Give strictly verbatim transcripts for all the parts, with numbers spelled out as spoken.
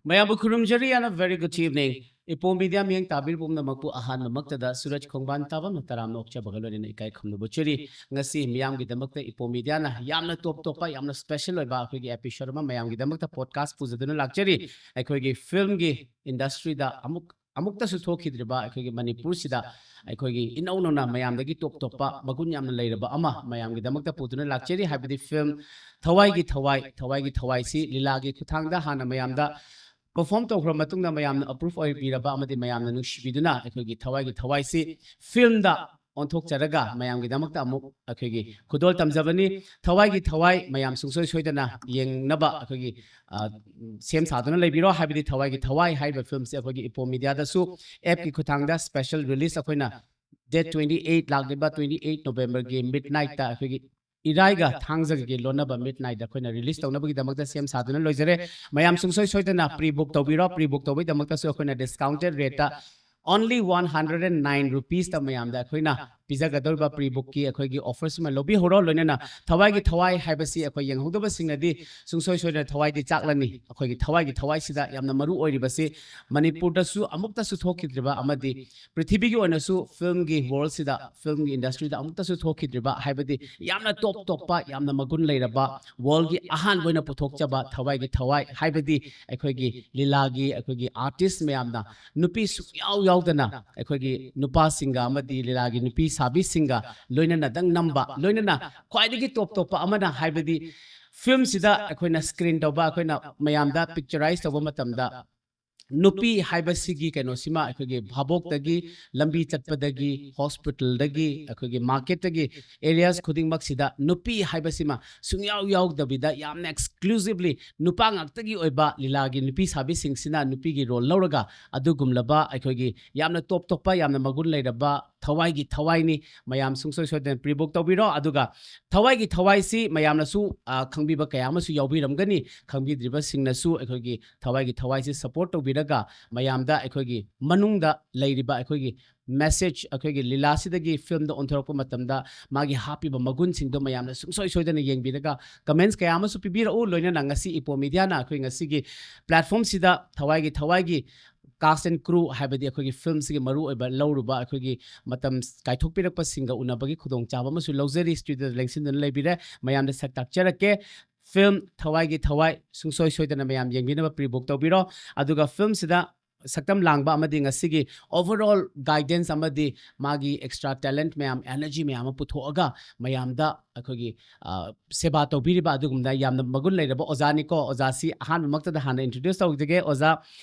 ꯃꯌꯥꯝꯕꯨ ꯈꯨꯔꯨꯝꯖꯔꯤ and a very good evening. ꯏꯄꯣꯝ ꯃꯤꯗꯤꯌꯥ ꯃꯤꯠꯌꯦꯡ ꯇꯥꯕꯤꯔꯤꯕ ꯄꯨꯝꯅꯃꯛꯄꯨ ꯑꯍꯥꯟꯕꯃꯛꯇꯗ ꯁꯨꯔꯖ ꯈꯣꯡꯕꯥꯟ ꯇꯥꯕꯝꯅ ꯇꯔꯥꯝꯅ ꯑꯣꯛꯆꯕꯒ ꯂꯣꯏꯅꯅ ꯏꯀꯥꯏ ꯈꯨꯝꯅꯕ ꯎꯠꯆꯔꯤ꯫ ꯉꯁꯤ ꯃꯤꯌꯥꯝꯒꯤꯗꯃꯛꯇ ꯏꯄꯣꯝ ꯃꯤꯗꯤꯌꯥꯅ ꯌꯥꯝꯅ ꯇꯣꯞ ꯇꯣꯞꯄ, ꯌꯥꯝꯅ ꯁ꯭ꯄꯦꯁꯦꯜ ꯑꯣꯏꯕ ꯑꯩꯈꯣꯏꯒꯤ ꯑꯦꯄꯤꯁꯣꯗ ꯑꯃ ꯃꯌꯥꯝꯒꯤꯗꯃꯛꯇ ꯄꯣꯗꯀꯥꯁ ꯄꯨꯖꯗꯨꯅ ꯂꯥꯛꯆꯔꯤ꯫ ꯑꯩꯈꯣꯏꯒꯤ ꯐꯤꯜꯝꯒꯤ ꯏꯟꯗꯁꯇ꯭ꯔꯤꯗ ꯑꯃꯨꯛ ꯑꯃꯨꯛꯇꯁꯨ ꯊꯣꯛꯈꯤꯗ꯭ꯔꯤꯕ ꯑꯩꯈꯣꯏꯒꯤ ꯃꯅꯤꯄꯨꯔꯁꯤꯗ ꯑꯩꯈꯣꯏꯒꯤ ꯏꯅꯧ ꯅꯧꯅ ꯃꯌꯥꯝꯗꯒꯤ ꯇꯣꯞ ꯇꯣꯞꯄ ꯃꯒꯨꯟ ꯌꯥꯝꯅ ꯂꯩꯔꯕ ꯑꯃ ꯃꯌꯥꯝꯒꯤꯗꯃꯛꯇ ꯄꯨꯗꯨꯅ ꯂꯥꯛꯆꯔꯤ꯫ ꯍꯥꯏꯕꯗꯤ ꯐꯤꯜꯝ ꯊꯋꯥꯏꯒꯤ ꯊꯋꯥꯏ, ꯊꯋꯥꯏꯒꯤ ꯊꯋꯥꯏꯁꯤ ꯂꯤꯂꯥꯒꯤ ꯈꯨꯠꯊꯥꯡꯗ ꯍꯥꯟꯅ ꯃꯌꯥꯝꯗ ꯄꯔꯐꯣꯔꯝ ꯇꯧꯈ꯭ꯔ ꯃꯇꯨꯡꯗ ꯃꯌꯥꯝꯅ ꯑꯄ꯭ꯔꯨꯞ ꯑꯣꯏꯕꯤꯔꯕ ꯑꯃꯗꯤ ꯃꯌꯥꯝꯅ ꯅꯨꯡꯁꯤꯕꯤꯗꯨꯅ ꯑꯩꯈꯣꯏꯒꯤ ꯊꯋꯥꯏꯒꯤ ꯊꯋꯥꯏꯁꯤ ꯐꯤꯜꯝꯗ ꯑꯣꯟꯊꯣꯛꯆꯔꯒ ꯃꯌꯥꯝꯒꯤꯗꯃꯛꯇ ꯑꯃꯨꯛ ꯑꯩꯈꯣꯏꯒꯤ ꯈꯨꯗꯣꯜ ꯇꯝꯖꯕꯅꯤ꯫ ꯊꯋꯥꯏꯒꯤ ꯊꯋꯥꯏ ꯃꯌꯥꯝ ꯁꯨꯡꯁꯣꯏ ꯁꯣꯏꯗꯅ ꯌꯦꯡꯅꯕ ꯑꯩꯈꯣꯏꯒꯤ, ꯑ, ꯁꯦꯝ ꯁꯥꯗꯨꯅ ꯂꯩꯕꯤꯔꯣ꯫ ꯍꯥꯏꯕꯗꯤ ꯊꯋꯥꯏꯒꯤ ꯊꯋꯥꯏ ꯍꯥꯏꯔꯤꯕ ꯐꯤꯜꯝꯁꯦ ꯑꯩꯈꯣꯏꯒꯤ ꯏꯄꯣꯝ ꯃꯤꯗꯤꯌꯥꯗꯁꯨ ꯑꯦꯞꯀꯤ ꯈꯨꯠꯊꯥꯡꯗ ꯁ꯭ꯄꯦꯁꯦꯜ ꯔꯤꯂꯤꯁ ꯑꯩꯈꯣꯏꯅ ꯗꯦꯠ ꯇ꯭ꯋꯦꯟꯇꯤ ꯑꯩꯠ, ꯂꯥꯛꯂꯤꯕ ꯇ꯭ꯋꯦꯟꯇꯤ ꯑꯩꯠ ꯅꯣꯕꯦꯝꯕꯔꯒꯤ ꯃꯤꯗ ꯅꯥꯏꯠꯇ ꯑꯩꯈꯣꯏꯒꯤ ꯏꯔꯥꯏꯒ ꯊꯥꯡꯖꯒꯒꯤ ꯂꯣꯟꯅꯕ ꯃꯤꯗ ꯅꯥꯏꯠꯇ ꯑꯩꯈꯣꯏꯅ ꯔꯤꯂꯤꯁ ꯇꯧꯅꯕꯒꯤꯗꯃꯛꯇ ꯁꯦꯝ ꯁꯥꯗꯨꯅ ꯂꯣꯏꯖꯔꯦ꯫ ꯃꯌꯥꯝ ꯁꯨꯡꯁꯣꯏ ꯁꯣꯏꯗꯅ ꯄ꯭ꯔꯤ ꯕꯨꯛ ꯇꯧꯕꯤꯔꯣ꯫ ꯄ꯭ꯔꯤ ꯕꯨꯛ ꯇꯧꯕꯒꯤꯗꯃꯛꯇꯁꯨ ꯑꯩꯈꯣꯏꯅ ꯗꯤꯁꯀꯥꯎꯟꯇꯦꯗ ꯔꯦꯠꯇ only one hundred and nine rupeesꯇ ꯃꯌꯥꯝꯗ ꯑꯩꯈꯣꯏꯅ ꯄꯤꯖꯒꯗꯧꯔꯤꯕ ꯄ꯭ꯔꯤ ꯕꯨꯛꯀꯤ ꯑꯩꯈꯣꯏꯒꯤ ꯑꯣꯐꯔꯁꯤꯃ ꯂꯧꯕꯤꯍꯧꯔꯣ꯫ ꯂꯣꯏꯅꯅ ꯊꯋꯥꯏꯒꯤ ꯊꯋꯥꯏ ꯍꯥꯏꯕꯁꯤ ꯑꯩꯈꯣꯏ ꯌꯦꯡꯍꯧꯗꯕꯁꯤꯡꯅꯗꯤ ꯁꯨꯡꯁꯣꯏ ꯁꯣꯏꯗꯅ ꯊꯋꯥꯏꯗꯤ ꯆꯥꯛꯂꯅꯤ꯫ ꯑꯩꯈꯣꯏꯒꯤ ꯊꯋꯥꯏꯒꯤ ꯊꯋꯥꯏꯁꯤꯗ ꯌꯥꯝꯅ ꯃꯔꯨ ꯑꯣꯏꯔꯤꯕꯁꯤ ꯃꯅꯤꯄꯨꯔꯗꯁꯨ ꯑꯃꯨꯛꯇꯁꯨ ꯊꯣꯛꯈꯤꯗ꯭ꯔꯤꯕ ꯑꯃꯗꯤ ꯄ꯭ꯔꯤꯊꯤꯕꯤꯒꯤ ꯑꯣꯏꯅꯁꯨ ꯐꯤꯜꯝꯒꯤ ꯋꯥꯔꯜꯁꯤꯗ, ꯐꯤꯜꯝꯒꯤ ꯏꯟꯗꯁꯇ꯭ꯔꯤꯗ ꯑꯃꯨꯛꯇꯁꯨ ꯊꯣꯛꯈꯤꯗ꯭ꯔꯤꯕ, ꯍꯥꯏꯕꯗꯤ ꯌꯥꯝꯅ ꯇꯣꯞ ꯇꯣꯞꯄ, ꯌꯥꯝꯅ ꯃꯒꯨꯟ ꯂꯩꯔꯕ, ꯋꯥꯔꯜꯒꯤ ꯑꯍꯥꯟꯕ ꯑꯣꯏꯅ ꯄꯨꯊꯣꯛꯆꯕ ꯊꯋꯥꯏꯒꯤ ꯊꯋꯥꯏ, ꯍꯥꯏꯕꯗꯤ ꯑꯩꯈꯣꯏꯒꯤ ꯂꯤꯂꯥꯒꯤ ꯑꯩꯈꯣꯏꯒꯤ ꯑꯥꯔꯇꯤꯁ ꯃꯌꯥꯝꯅ ꯅꯨꯄꯤ ꯁꯨꯡꯌꯥꯎ ꯌꯥꯎꯗꯅ ꯑꯩꯈꯣꯏꯒꯤ ꯅꯨꯄꯥꯁꯤꯡꯒ ꯑꯃꯗꯤ ꯂꯤꯂꯥꯒꯤ ꯅꯨꯄꯤ ꯁꯥꯕꯤꯁꯤꯡꯒ ꯂꯣꯏꯅꯅꯗꯪ ꯅꯝꯕ, ꯂꯣꯏꯅꯅ ꯈ꯭ꯋꯥꯏꯗꯒꯤ ꯇꯣꯞ ꯇꯣꯞꯄ ꯑꯃꯅ, ꯍꯥꯏꯕꯗꯤ ꯐꯤꯜꯝꯁꯤꯗ ꯑꯩꯈꯣꯏꯅ ꯁ꯭ꯀ꯭ꯔꯤꯟ ꯇꯧꯕ, ꯑꯩꯈꯣꯏꯅ ꯃꯌꯥꯝꯗ ꯄꯤꯛꯆꯔꯥꯏꯁ ꯇꯧꯕ ꯃꯇꯝꯗ ꯅꯨꯄꯤ ꯍꯥꯏꯕꯁꯤꯒꯤ ꯀꯩꯅꯣꯁꯤꯃ ꯑꯩꯈꯣꯏꯒꯤ ꯚꯥꯕꯣꯛꯇꯒꯤ, ꯂꯝꯕꯤ ꯆꯠꯄꯗꯒꯤ, ꯍꯣꯁꯄꯤꯇꯥꯜꯗꯒꯤ, ꯑꯩꯈꯣꯏꯒꯤ ꯃꯥꯔꯀꯦꯠꯇꯒꯤ, ꯑꯦꯔꯤꯌꯥꯁ ꯈꯨꯗꯤꯡꯃꯛꯁꯤꯗ ꯅꯨꯄꯤ ꯍꯥꯏꯕꯁꯤꯃ ꯁꯨꯡꯌꯥꯎ ꯌꯥꯎꯗꯕꯤꯗ ꯌꯥꯝꯅ ꯑꯦꯛꯁꯀ꯭ꯂꯨꯁꯤꯚꯂꯤ ꯅꯨꯄꯥ ꯉꯥꯛꯇꯒꯤ ꯑꯣꯏꯕ ꯂꯤꯂꯥꯒꯤ ꯅꯨꯄꯤ ꯁꯥꯕꯤꯁꯤꯡꯁꯤꯅ ꯅꯨꯄꯤꯒꯤ ꯔꯣꯜ ꯂꯧꯔꯒ ꯑꯗꯨꯒꯨꯝꯂꯕ ꯑꯩꯈꯣꯏꯒꯤ ꯌꯥꯝꯅ ꯇꯣꯞ ꯇꯣꯞꯄ, ꯌꯥꯝꯅ ꯃꯒꯨꯟ ꯂꯩꯔꯕ ꯊꯋꯥꯏꯒꯤ ꯊꯋꯥꯏꯅꯤ꯫ ꯃꯌꯥꯝ ꯁꯨꯡꯁꯣꯏ ꯁꯣꯏꯗꯅ ꯄ꯭ꯔꯤ ꯕꯨꯛ ꯇꯧꯕꯤꯔꯣ꯫ ꯑꯗꯨꯒ ꯊꯋꯥꯏꯒꯤ ꯊꯋꯥꯏꯁꯤ ꯃꯌꯥꯝꯅꯁꯨ, ꯑ, ꯈꯪꯕꯤꯕ ꯀꯌꯥ ꯑꯃꯁꯨ ꯌꯥꯎꯕꯤꯔꯝꯒꯅꯤ꯫ ꯈꯪꯕꯤꯗ꯭ꯔꯤꯕꯁꯤꯡꯅꯁꯨ ꯑꯩꯈꯣꯏꯒꯤ ꯊꯋꯥꯏꯒꯤ ꯊꯋꯥꯏꯁꯤ ꯁꯄꯣꯔꯠ ꯇꯧꯕꯤ ꯄꯤꯔꯒ ꯃꯌꯥꯝꯗ ꯑꯩꯈꯣꯏꯒꯤ ꯃꯅꯨꯡꯗ ꯂꯩꯔꯤꯕ ꯑꯩꯈꯣꯏꯒꯤ ꯃꯦꯁꯦꯖ, ꯑꯩꯈꯣꯏꯒꯤ ꯂꯤꯂꯥꯁꯤꯗꯒꯤ ꯐꯤꯂꯝꯗ ꯑꯣꯟꯊꯣꯔꯛꯄ ꯃꯇꯝꯗ ꯃꯥꯒꯤ ꯍꯥꯞꯄꯤꯕ ꯃꯒꯨꯟꯁꯤꯡꯗꯣ ꯃꯌꯥꯝꯅ ꯁꯨꯡꯁꯣꯏ ꯁꯣꯏꯗꯅ ꯌꯦꯡꯕꯤꯔꯒ ꯀꯃꯦꯟꯁ ꯀꯌꯥ ꯑꯃꯁꯨ ꯄꯤꯕꯤꯔꯛꯎ꯫ ꯂꯣꯏꯅꯅ ꯉꯁꯤ ꯏꯄꯣ ꯃꯤꯗꯤꯌꯥꯅ ꯑꯩꯈꯣꯏ ꯉꯁꯤꯒꯤ ꯄ꯭ꯂꯦꯠꯐꯣꯝꯁꯤꯗ ꯊꯋꯥꯏꯒꯤ ꯊꯋꯥꯏꯒꯤ ꯀꯥꯁ ꯑꯦꯟ ꯀ꯭ꯔꯨ, ꯍꯥꯏꯕꯗꯤ ꯑꯩꯈꯣꯏꯒꯤ ꯐꯤꯂꯝꯁꯤꯒꯤ ꯃꯔꯨꯑꯣꯏꯕ ꯂꯧꯔꯨꯕ, ꯑꯩꯈꯣꯏꯒꯤ ꯃꯇꯝ ꯀꯥꯏꯊꯣꯛꯄꯤꯔꯛꯄꯁꯤꯡꯒ ꯎꯅꯕꯒꯤ ꯈꯨꯗꯣꯡꯆꯥꯕ ꯑꯃꯁꯨ ꯂꯧꯖꯔꯤ꯫ ꯁ꯭ꯇꯨꯗꯤꯑꯣꯗ ꯂꯦꯡꯁꯤꯟꯗꯨꯅ ꯂꯩꯕꯤꯔꯦ꯫ ꯃꯌꯥꯝꯗ ꯁꯛ ꯇꯥꯛꯆꯔꯛꯀꯦ꯫ ꯐꯤꯂꯝ ꯊꯋꯥꯏꯒꯤ ꯊꯋꯥꯏ ꯁꯨꯡꯁꯣꯏ ꯁꯣꯏꯗꯅ ꯃꯌꯥꯝ ꯌꯦꯡꯕꯤꯅꯕ ꯄ꯭ꯔꯤ ꯕꯨꯛ ꯇꯧꯕꯤꯔꯣ꯫ ꯑꯗꯨꯒ ꯐꯤꯂꯝꯁꯤꯗ ꯁꯛꯇꯝ ꯂꯥꯡꯕ ꯑꯃꯗꯤ ꯉꯁꯤꯒꯤ ꯑꯣꯚꯔꯑꯣꯜ ꯒꯥꯏꯗꯦꯟꯁ ꯑꯃꯗꯤ ꯃꯥꯒꯤ ꯑꯦꯛꯁꯇ꯭ꯔꯥ ꯇꯦꯂꯦꯟꯠ ꯃꯌꯥꯝ, ꯑꯦꯅꯔꯖꯤ ꯃꯌꯥꯝ ꯑꯃ ꯄꯨꯊꯣꯛꯑꯒ ꯃꯌꯥꯝꯗ ꯑꯩꯈꯣꯏꯒꯤ, ꯑ, ꯁꯦꯕꯥ ꯇꯧꯕꯤꯔꯤꯕ ꯑꯗꯨꯒꯨꯝꯕ ꯌꯥꯝꯅ ꯃꯒꯨꯟ ꯂꯩꯔꯕ ꯑꯣꯖꯥꯅꯤꯀꯣ꯫ ꯑꯣꯖꯥꯁꯤ ꯑꯍꯥꯟꯕꯃꯛꯇꯗ ꯍꯥꯟꯅ ꯏꯟꯇ꯭ꯔꯣꯗ꯭ꯌꯨꯁ ꯇꯧꯖꯒꯦ꯫ ꯑꯣꯖꯥ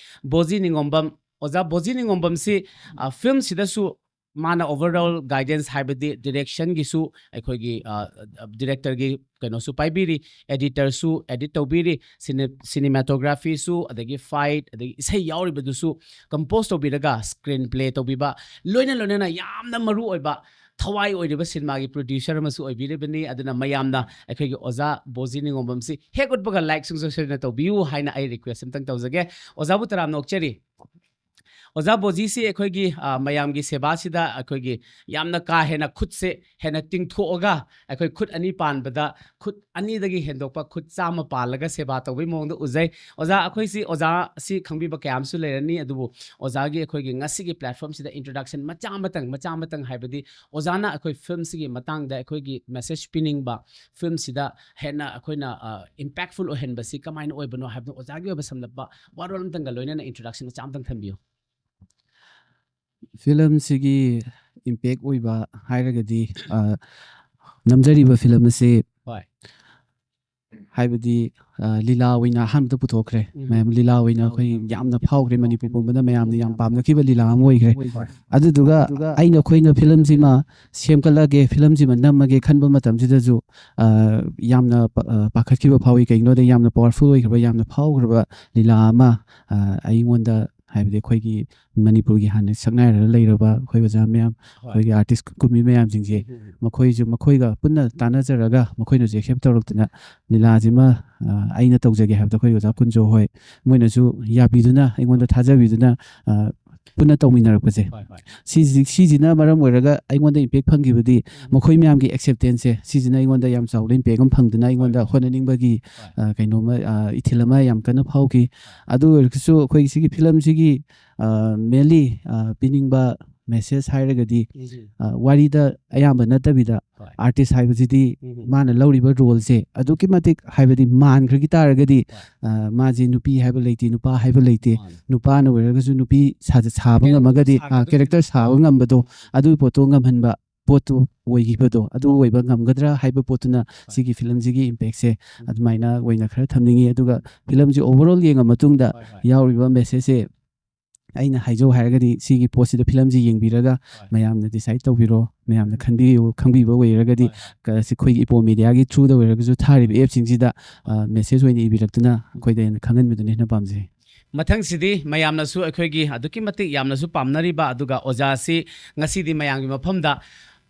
ꯕꯣꯖꯤ ꯅꯤꯉꯣꯝꯕꯝ, ꯑꯣꯖꯥ ꯕꯣꯖꯤ ꯅꯤꯉꯣꯝꯕꯝꯁꯤ, ꯑ, ꯐꯤꯂꯝꯁꯤꯗꯁꯨ ꯃꯥꯅ ꯑꯣꯚꯔꯑꯣꯜ ꯒꯥꯏꯗꯦꯟꯁ, ꯍꯥꯏꯕꯗꯤ ꯗꯤꯔꯦꯛꯁꯟꯒꯤꯁꯨ ꯑꯩꯈꯣꯏꯒꯤ, ꯑ, ꯗꯤꯔꯦꯛꯇꯔꯒꯤ ꯀꯩꯅꯣꯁꯨ ꯄꯥꯏꯕꯤꯔꯤ, ꯑꯦꯗꯤꯇꯔꯁꯨ ꯑꯦꯗꯤꯠ ꯇꯧꯕꯤꯔꯤ, ꯁꯤꯅꯦ-, ꯁꯤꯅꯦꯃꯥꯇꯣꯒ꯭ꯔꯥꯐꯤꯁꯨ, ꯑꯗꯒꯤ ꯐꯥꯏꯠ, ꯑꯗꯒꯤ ꯏꯁꯩ ꯌꯥꯎꯔꯤꯕꯗꯨꯁꯨ ꯀꯝꯄꯣꯁ ꯇꯧꯕꯤꯔꯒ ꯁ꯭ꯀ꯭ꯔꯤꯟ ꯄ꯭ꯂꯦ ꯇꯧꯕꯤꯕ, ꯂꯣꯏꯅ ꯂꯣꯏꯅꯅ ꯌꯥꯝꯅ ꯃꯔꯨ ꯑꯣꯏꯕ ꯊꯋꯥꯏ ꯑꯣꯏꯔꯤꯕ ꯁꯤꯅꯦꯃꯥꯒꯤ ꯄ꯭ꯔꯣꯗ꯭ꯌꯨꯁꯔ ꯑꯃꯁꯨ ꯑꯣꯏꯕꯤꯔꯤꯕꯅꯤ꯫ ꯑꯗꯨꯅ ꯃꯌꯥꯝꯅ ꯑꯩꯈꯣꯏꯒꯤ ꯑꯣꯖꯥ ꯕꯣꯖꯤ ꯅꯤꯉꯣꯝꯕꯝꯁꯤ ꯍꯦꯛ ꯎꯠꯄꯒ ꯂꯥꯏꯛ ꯁꯨꯡꯁꯣꯏ ꯁꯣꯏꯗꯅ ꯇꯧꯕꯤꯌꯨ ꯍꯥꯏꯅ ꯑꯩ ꯔꯤꯀ꯭ꯋꯦꯁ ꯑꯝꯇꯪ ꯇꯧꯖꯒꯦ꯫ ꯑꯣꯖꯥꯕꯨ ꯇꯔꯥꯝꯅ ꯑꯣꯛꯆꯔꯤ꯫ ꯑꯣꯖꯥ ꯕꯣꯖꯤꯁꯤ ꯑꯩꯈꯣꯏꯒꯤ, ꯑ, ꯃꯌꯥꯝꯒꯤ ꯁꯦꯕꯥꯁꯤꯗ ꯑꯩꯈꯣꯏꯒꯤ ꯌꯥꯝꯅ ꯀꯥ ꯍꯦꯟꯅ ꯈꯨꯠꯁꯦ ꯍꯦꯟꯅ ꯇꯤꯡꯊꯣꯛꯑꯒ ꯑꯩꯈꯣꯏ ꯈꯨꯠ ꯑꯅꯤ ꯄꯥꯟꯕꯗ ꯈꯨꯠ ꯑꯅꯤꯗꯒꯤ ꯍꯦꯟꯗꯣꯛꯄ ꯈꯨꯠ ꯆꯥꯝꯃ ꯄꯥꯜꯂꯒ ꯁꯦꯕꯥ ꯇꯧꯕꯒꯤ ꯃꯑꯣꯡꯗ ꯎꯖꯩ꯫ ꯑꯣꯖꯥ, ꯑꯩꯈꯣꯏꯁꯤ ꯑꯣꯖꯥꯁꯤ ꯈꯪꯕꯤꯕ ꯀꯌꯥ ꯑꯃꯁꯨ ꯂꯩꯔꯅꯤ, ꯑꯗꯨꯕꯨ ꯑꯣꯖꯥꯒꯤ ꯑꯩꯈꯣꯏꯒꯤ ꯉꯁꯤꯒꯤ ꯄ꯭ꯂꯦꯠꯐꯣꯝꯁꯤꯗ ꯏꯟꯇ꯭ꯔꯣꯗꯛꯁꯟ ꯃꯆꯥ ꯑꯃꯇꯪ, ꯃꯆꯥ ꯑꯃꯇꯪ, ꯍꯥꯏꯕꯗꯤ ꯑꯣꯖꯥꯅ ꯑꯩꯈꯣꯏ ꯐꯤꯂꯝꯁꯤꯒꯤ ꯃꯇꯥꯡꯗ ꯑꯩꯈꯣꯏꯒꯤ ꯃꯦꯁꯦꯖ ꯄꯤꯅꯤꯡꯕ, ꯐꯤꯂꯝꯁꯤꯗ ꯍꯦꯟꯅ ꯑꯩꯈꯣꯏꯅ, ꯑ, ꯏꯝꯄꯦꯛꯐꯨꯜ ꯑꯣꯏꯍꯟꯕꯁꯤ ꯀꯃꯥꯏꯅ ꯑꯣꯏꯕꯅꯣ ꯍꯥꯏꯕꯗꯣ ꯑꯣꯖꯥꯒꯤ ꯑꯣꯏꯕ ꯁꯝꯂꯞꯄ ꯋꯥꯔꯣꯜ ꯑꯃꯇꯪꯒ ꯂꯣꯏꯅꯅ ꯏꯟꯇ꯭ꯔꯣꯗꯛꯁꯟ ꯃꯆꯥ ꯑꯃꯇꯪ ꯊꯝꯕꯤꯌꯨ꯫ ꯐꯤꯂꯝꯁꯤꯒꯤ ꯏꯝꯄꯦꯛ ꯑꯣꯏꯕ ꯍꯥꯏꯔꯒꯗꯤ, ꯑ, ꯅꯝꯖꯔꯤꯕ ꯐꯤꯂꯝ ꯑꯁꯤ, ꯍꯣꯏ꯫ ꯍꯥꯏꯕꯗꯤ, ꯑ, ꯂꯤꯂꯥ ꯑꯣꯏꯅ ꯑꯍꯥꯟꯕꯗ ꯄꯨꯊꯣꯛꯈ꯭ꯔꯦ꯫ ꯎꯝ꯫ ꯃꯌꯥꯝ ꯂꯤꯂꯥ ꯑꯣꯏꯅ ꯑꯩꯈꯣꯏ ꯌꯥꯝꯅ ꯐꯥꯎꯈ꯭ꯔꯦ, ꯃꯅꯤꯄꯨꯔ ꯄꯨꯝꯕꯗ ꯃꯌꯥꯝꯅ ꯌꯥꯝ ꯄꯥꯝꯅꯈꯤꯕ ꯂꯤꯂꯥ ꯑꯃ ꯑꯣꯏꯈ꯭ꯔꯦ꯫ ꯍꯣꯏ꯫ ꯑꯗꯨꯗꯨꯒ ꯑꯩꯅ, ꯑꯩꯈꯣꯏꯅ ꯐꯤꯂꯝꯁꯤꯃ ꯁꯦꯝꯒꯠꯂꯒꯦ, ꯐꯤꯂꯝꯁꯤꯃ ꯅꯝꯃꯒꯦ ꯈꯟꯕ ꯃꯇꯝꯁꯤꯗꯁꯨ, ꯑ, ꯌꯥꯝꯅ ꯄ-, ꯑ, ꯄꯥꯈꯠꯈꯤꯕ ꯐꯥꯎꯏ꯫ ꯀꯩꯒꯤꯅꯣꯗ ꯌꯥꯝꯅ ꯄꯋꯥꯔꯐꯨꯜ ꯑꯣꯏꯈ꯭ꯔꯕ, ꯌꯥꯝꯅ ꯐꯥꯎꯈ꯭ꯔꯕ ꯂꯤꯂꯥ ꯑꯃ, ꯑ, ꯑꯩꯉꯣꯟꯗ ꯍꯥꯏꯕꯗꯤ ꯑꯩꯈꯣꯏꯒꯤ ꯃꯅꯤꯄꯨꯔꯒꯤ ꯍꯥꯟꯅ ꯁꯛꯅꯥꯏꯔꯒ ꯂꯩꯔꯕ ꯑꯩꯈꯣꯏ ꯑꯣꯖꯥ ꯃꯌꯥꯝ, ꯍꯣꯏ꯫ ꯑꯩꯈꯣꯏꯒꯤ ꯑꯥꯔꯇꯤꯁ ꯀꯨꯝꯃꯤ ꯃꯌꯥꯝꯁꯤꯡꯁꯦ, ꯎꯝ, ꯎꯝ, ꯎꯝ꯫ ꯃꯈꯣꯏꯁꯨ, ꯃꯈꯣꯏꯒ ꯄꯨꯟꯅ ꯇꯥꯟꯅꯖꯔꯒ ꯃꯈꯣꯏꯅꯁꯨ ꯑꯦꯛꯁꯦꯞ ꯇꯧꯔꯛꯇꯨꯅ ꯂꯤꯂꯥꯁꯤꯃ, ꯑ, ꯑꯩꯅ ꯇꯧꯖꯒꯦ ꯍꯥꯏꯕꯗ ꯑꯩꯈꯣꯏ ꯑꯣꯖꯥ ꯀꯨꯟꯖꯣ ꯍꯣꯏ, ꯃꯣꯏꯅꯁꯨ ꯌꯥꯕꯤꯗꯨꯅ, ꯑꯩꯉꯣꯟꯗ ꯊꯥꯖꯕꯤꯗꯨꯅ, ꯑ, ꯄꯨꯟꯅ ꯇꯧꯃꯤꯟꯅꯔꯛꯄꯁꯦ, ꯍꯣꯏ, ꯍꯣꯏ꯫ ꯁꯤꯁꯤ-, ꯁꯤꯁꯤꯅ ꯃꯔꯝ ꯑꯣꯏꯔꯒ ꯑꯩꯉꯣꯟꯗ ꯏꯝꯄꯦꯛ ꯐꯪꯈꯤꯕꯗꯤ ꯎꯝ꯫ ꯃꯈꯣꯏ ꯃꯌꯥꯝꯒꯤ ꯑꯦꯛꯁꯦꯞꯇꯦꯟꯁꯁꯦ, ꯁꯤꯁꯤꯅ ꯑꯩꯉꯣꯟꯗ ꯌꯥꯝ ꯆꯥꯎꯅ ꯏꯝꯄꯦꯛ ꯑꯃ ꯐꯪꯗꯨꯅ ꯑꯩꯉꯣꯟꯗ ꯍꯣꯏ꯫ ꯍꯣꯠꯅꯅꯤꯡꯕꯒꯤ, ꯍꯣꯏ꯫ ꯑ, ꯀꯩꯅꯣꯝꯃ, ꯑ, ꯏꯊꯤꯜ ꯑꯃ ꯌꯥꯝ ꯀꯟꯅ ꯐꯥꯎꯈꯤ꯫ ꯑꯗꯨ ꯑꯣꯏꯔꯒꯁꯨ ꯑꯩꯈꯣꯏꯒꯤ ꯁꯤꯒꯤ ꯐꯤꯂꯝꯁꯤꯒꯤ, ꯑ, ꯃꯦꯟꯂꯤ, ꯑ, ꯄꯤꯅꯤꯡꯕ ꯃꯦꯁꯦꯖ ꯍꯥꯏꯔꯒꯗꯤ, ꯎꯝ, ꯎꯝ꯫ ꯑ, ꯋꯥꯔꯤꯗ ꯑꯌꯥꯝꯕ ꯅꯠꯇꯕꯤꯗ ꯍꯣꯏ꯫ ꯑꯥꯔꯇꯤꯁ ꯍꯥꯏꯕꯁꯤꯗꯤ ꯎꯝ, ꯎꯝ꯫ ꯃꯥꯅ ꯂꯧꯔꯤꯕ ꯔꯣꯜꯁꯦ ꯑꯗꯨꯛꯀꯤ ꯃꯇꯤꯛ, ꯍꯥꯏꯕꯗꯤ ꯃꯥꯟꯈ꯭ꯔꯒꯤ ꯇꯥꯔꯒꯗꯤ, ꯍꯣꯏ꯫ ꯑ, ꯃꯥꯁꯤ ꯅꯨꯄꯤ ꯍꯥꯏꯕ ꯂꯩꯇꯦ, ꯅꯨꯄꯥ ꯍꯥꯏꯕ ꯂꯩꯇꯦ꯫ ꯃꯥꯅꯤ꯫ ꯅꯨꯄꯥꯅ ꯑꯣꯏꯔꯒꯁꯨ ꯅꯨꯄꯤ ꯁꯥꯖ-, ꯁꯥꯕ ꯀꯦꯔꯦꯛꯇꯔ ꯉꯝꯃꯒꯗꯤ, ꯁꯥꯒꯗꯕ ꯀꯦꯔꯦꯛꯇꯔ ꯁꯥꯕ ꯉꯝꯕꯗꯣ, ꯑꯗꯨꯒꯤ ꯄꯣꯠꯇꯣ ꯉꯝꯍꯟꯕ ꯄꯣꯠꯇꯨ ꯑꯣꯏꯈꯤꯕꯗꯣ, ꯑꯗꯨ ꯑꯣꯏꯕ ꯉꯝꯒꯗ꯭ꯔꯥ ꯍꯥꯏꯕ ꯄꯣꯠꯇꯨꯅ ꯁꯤꯒꯤ ꯐꯤꯂꯝꯁꯤꯒꯤ ꯏꯝꯄꯦꯛꯁꯦ ꯎꯝ꯫ ꯑꯗꯨꯃꯥꯏꯅ ꯑꯣꯏꯅ ꯈꯔ ꯊꯝꯅꯤꯡꯉꯤ꯫ ꯑꯗꯨꯒ ꯐꯤꯂꯝꯁꯤ ꯑꯣꯚꯔꯑꯣꯜ ꯌꯦꯡꯉ ꯃꯇꯨꯡꯗ ꯍꯣꯏ, ꯍꯣꯏ꯫ ꯌꯥꯎꯔꯤꯕ ꯃꯦꯁꯦꯖꯁꯦ ꯑꯩꯅ ꯍꯥꯏꯖꯧ ꯍꯥꯏꯔꯒꯗꯤ, ꯁꯤꯒꯤ ꯄꯣꯠꯁꯤꯗ ꯐꯤꯂꯝꯁꯤ ꯌꯦꯡꯕꯤꯔꯒ ꯍꯣꯏ꯫ ꯃꯌꯥꯝꯅ ꯗꯤꯁꯥꯏꯠ ꯇꯧꯕꯤꯔꯣ, ꯃꯌꯥꯝꯅ ꯎꯝ꯫ ꯈꯟꯕꯤꯌꯨ, ꯈꯪꯕꯤꯕ ꯑꯣꯏꯔꯒꯗꯤ, ꯍꯣꯏ, ꯍꯣꯏ꯫ ꯀ-, ꯁꯤ ꯑꯩꯈꯣꯏꯒꯤ ꯏꯄꯣ ꯃꯦꯗꯤꯌꯥꯒꯤ ꯊ꯭ꯔꯨꯗ ꯑꯣꯏꯔꯒꯁꯨ ꯊꯥꯔꯤꯕ ꯑꯦꯞꯁꯤꯡꯁꯤꯗ, ꯑ, ꯃꯦꯁꯦꯖ ꯑꯣꯏꯅ ꯏꯕꯤꯔꯛꯇꯨꯅ ꯑꯩꯈꯣꯏꯗ ꯍꯦꯟꯅ ꯈꯪꯍꯟꯕꯗꯨꯅ ꯍꯦꯟꯅ ꯄꯥꯝꯖꯩ꯫ ꯃꯊꯪꯁꯤꯗꯤ ꯃꯌꯥꯝꯅꯁꯨ ꯑꯩꯈꯣꯏꯒꯤ ꯑꯗꯨꯛꯀꯤ ꯃꯇꯤꯛ ꯌꯥꯝꯅꯁꯨ ꯄꯥꯝꯅꯔꯤꯕ, ꯑꯗꯨꯒ ꯑꯣꯖꯥꯁꯤ ꯉꯁꯤꯗꯤ ꯃꯌꯥꯝꯒꯤ ꯃꯐꯝꯗ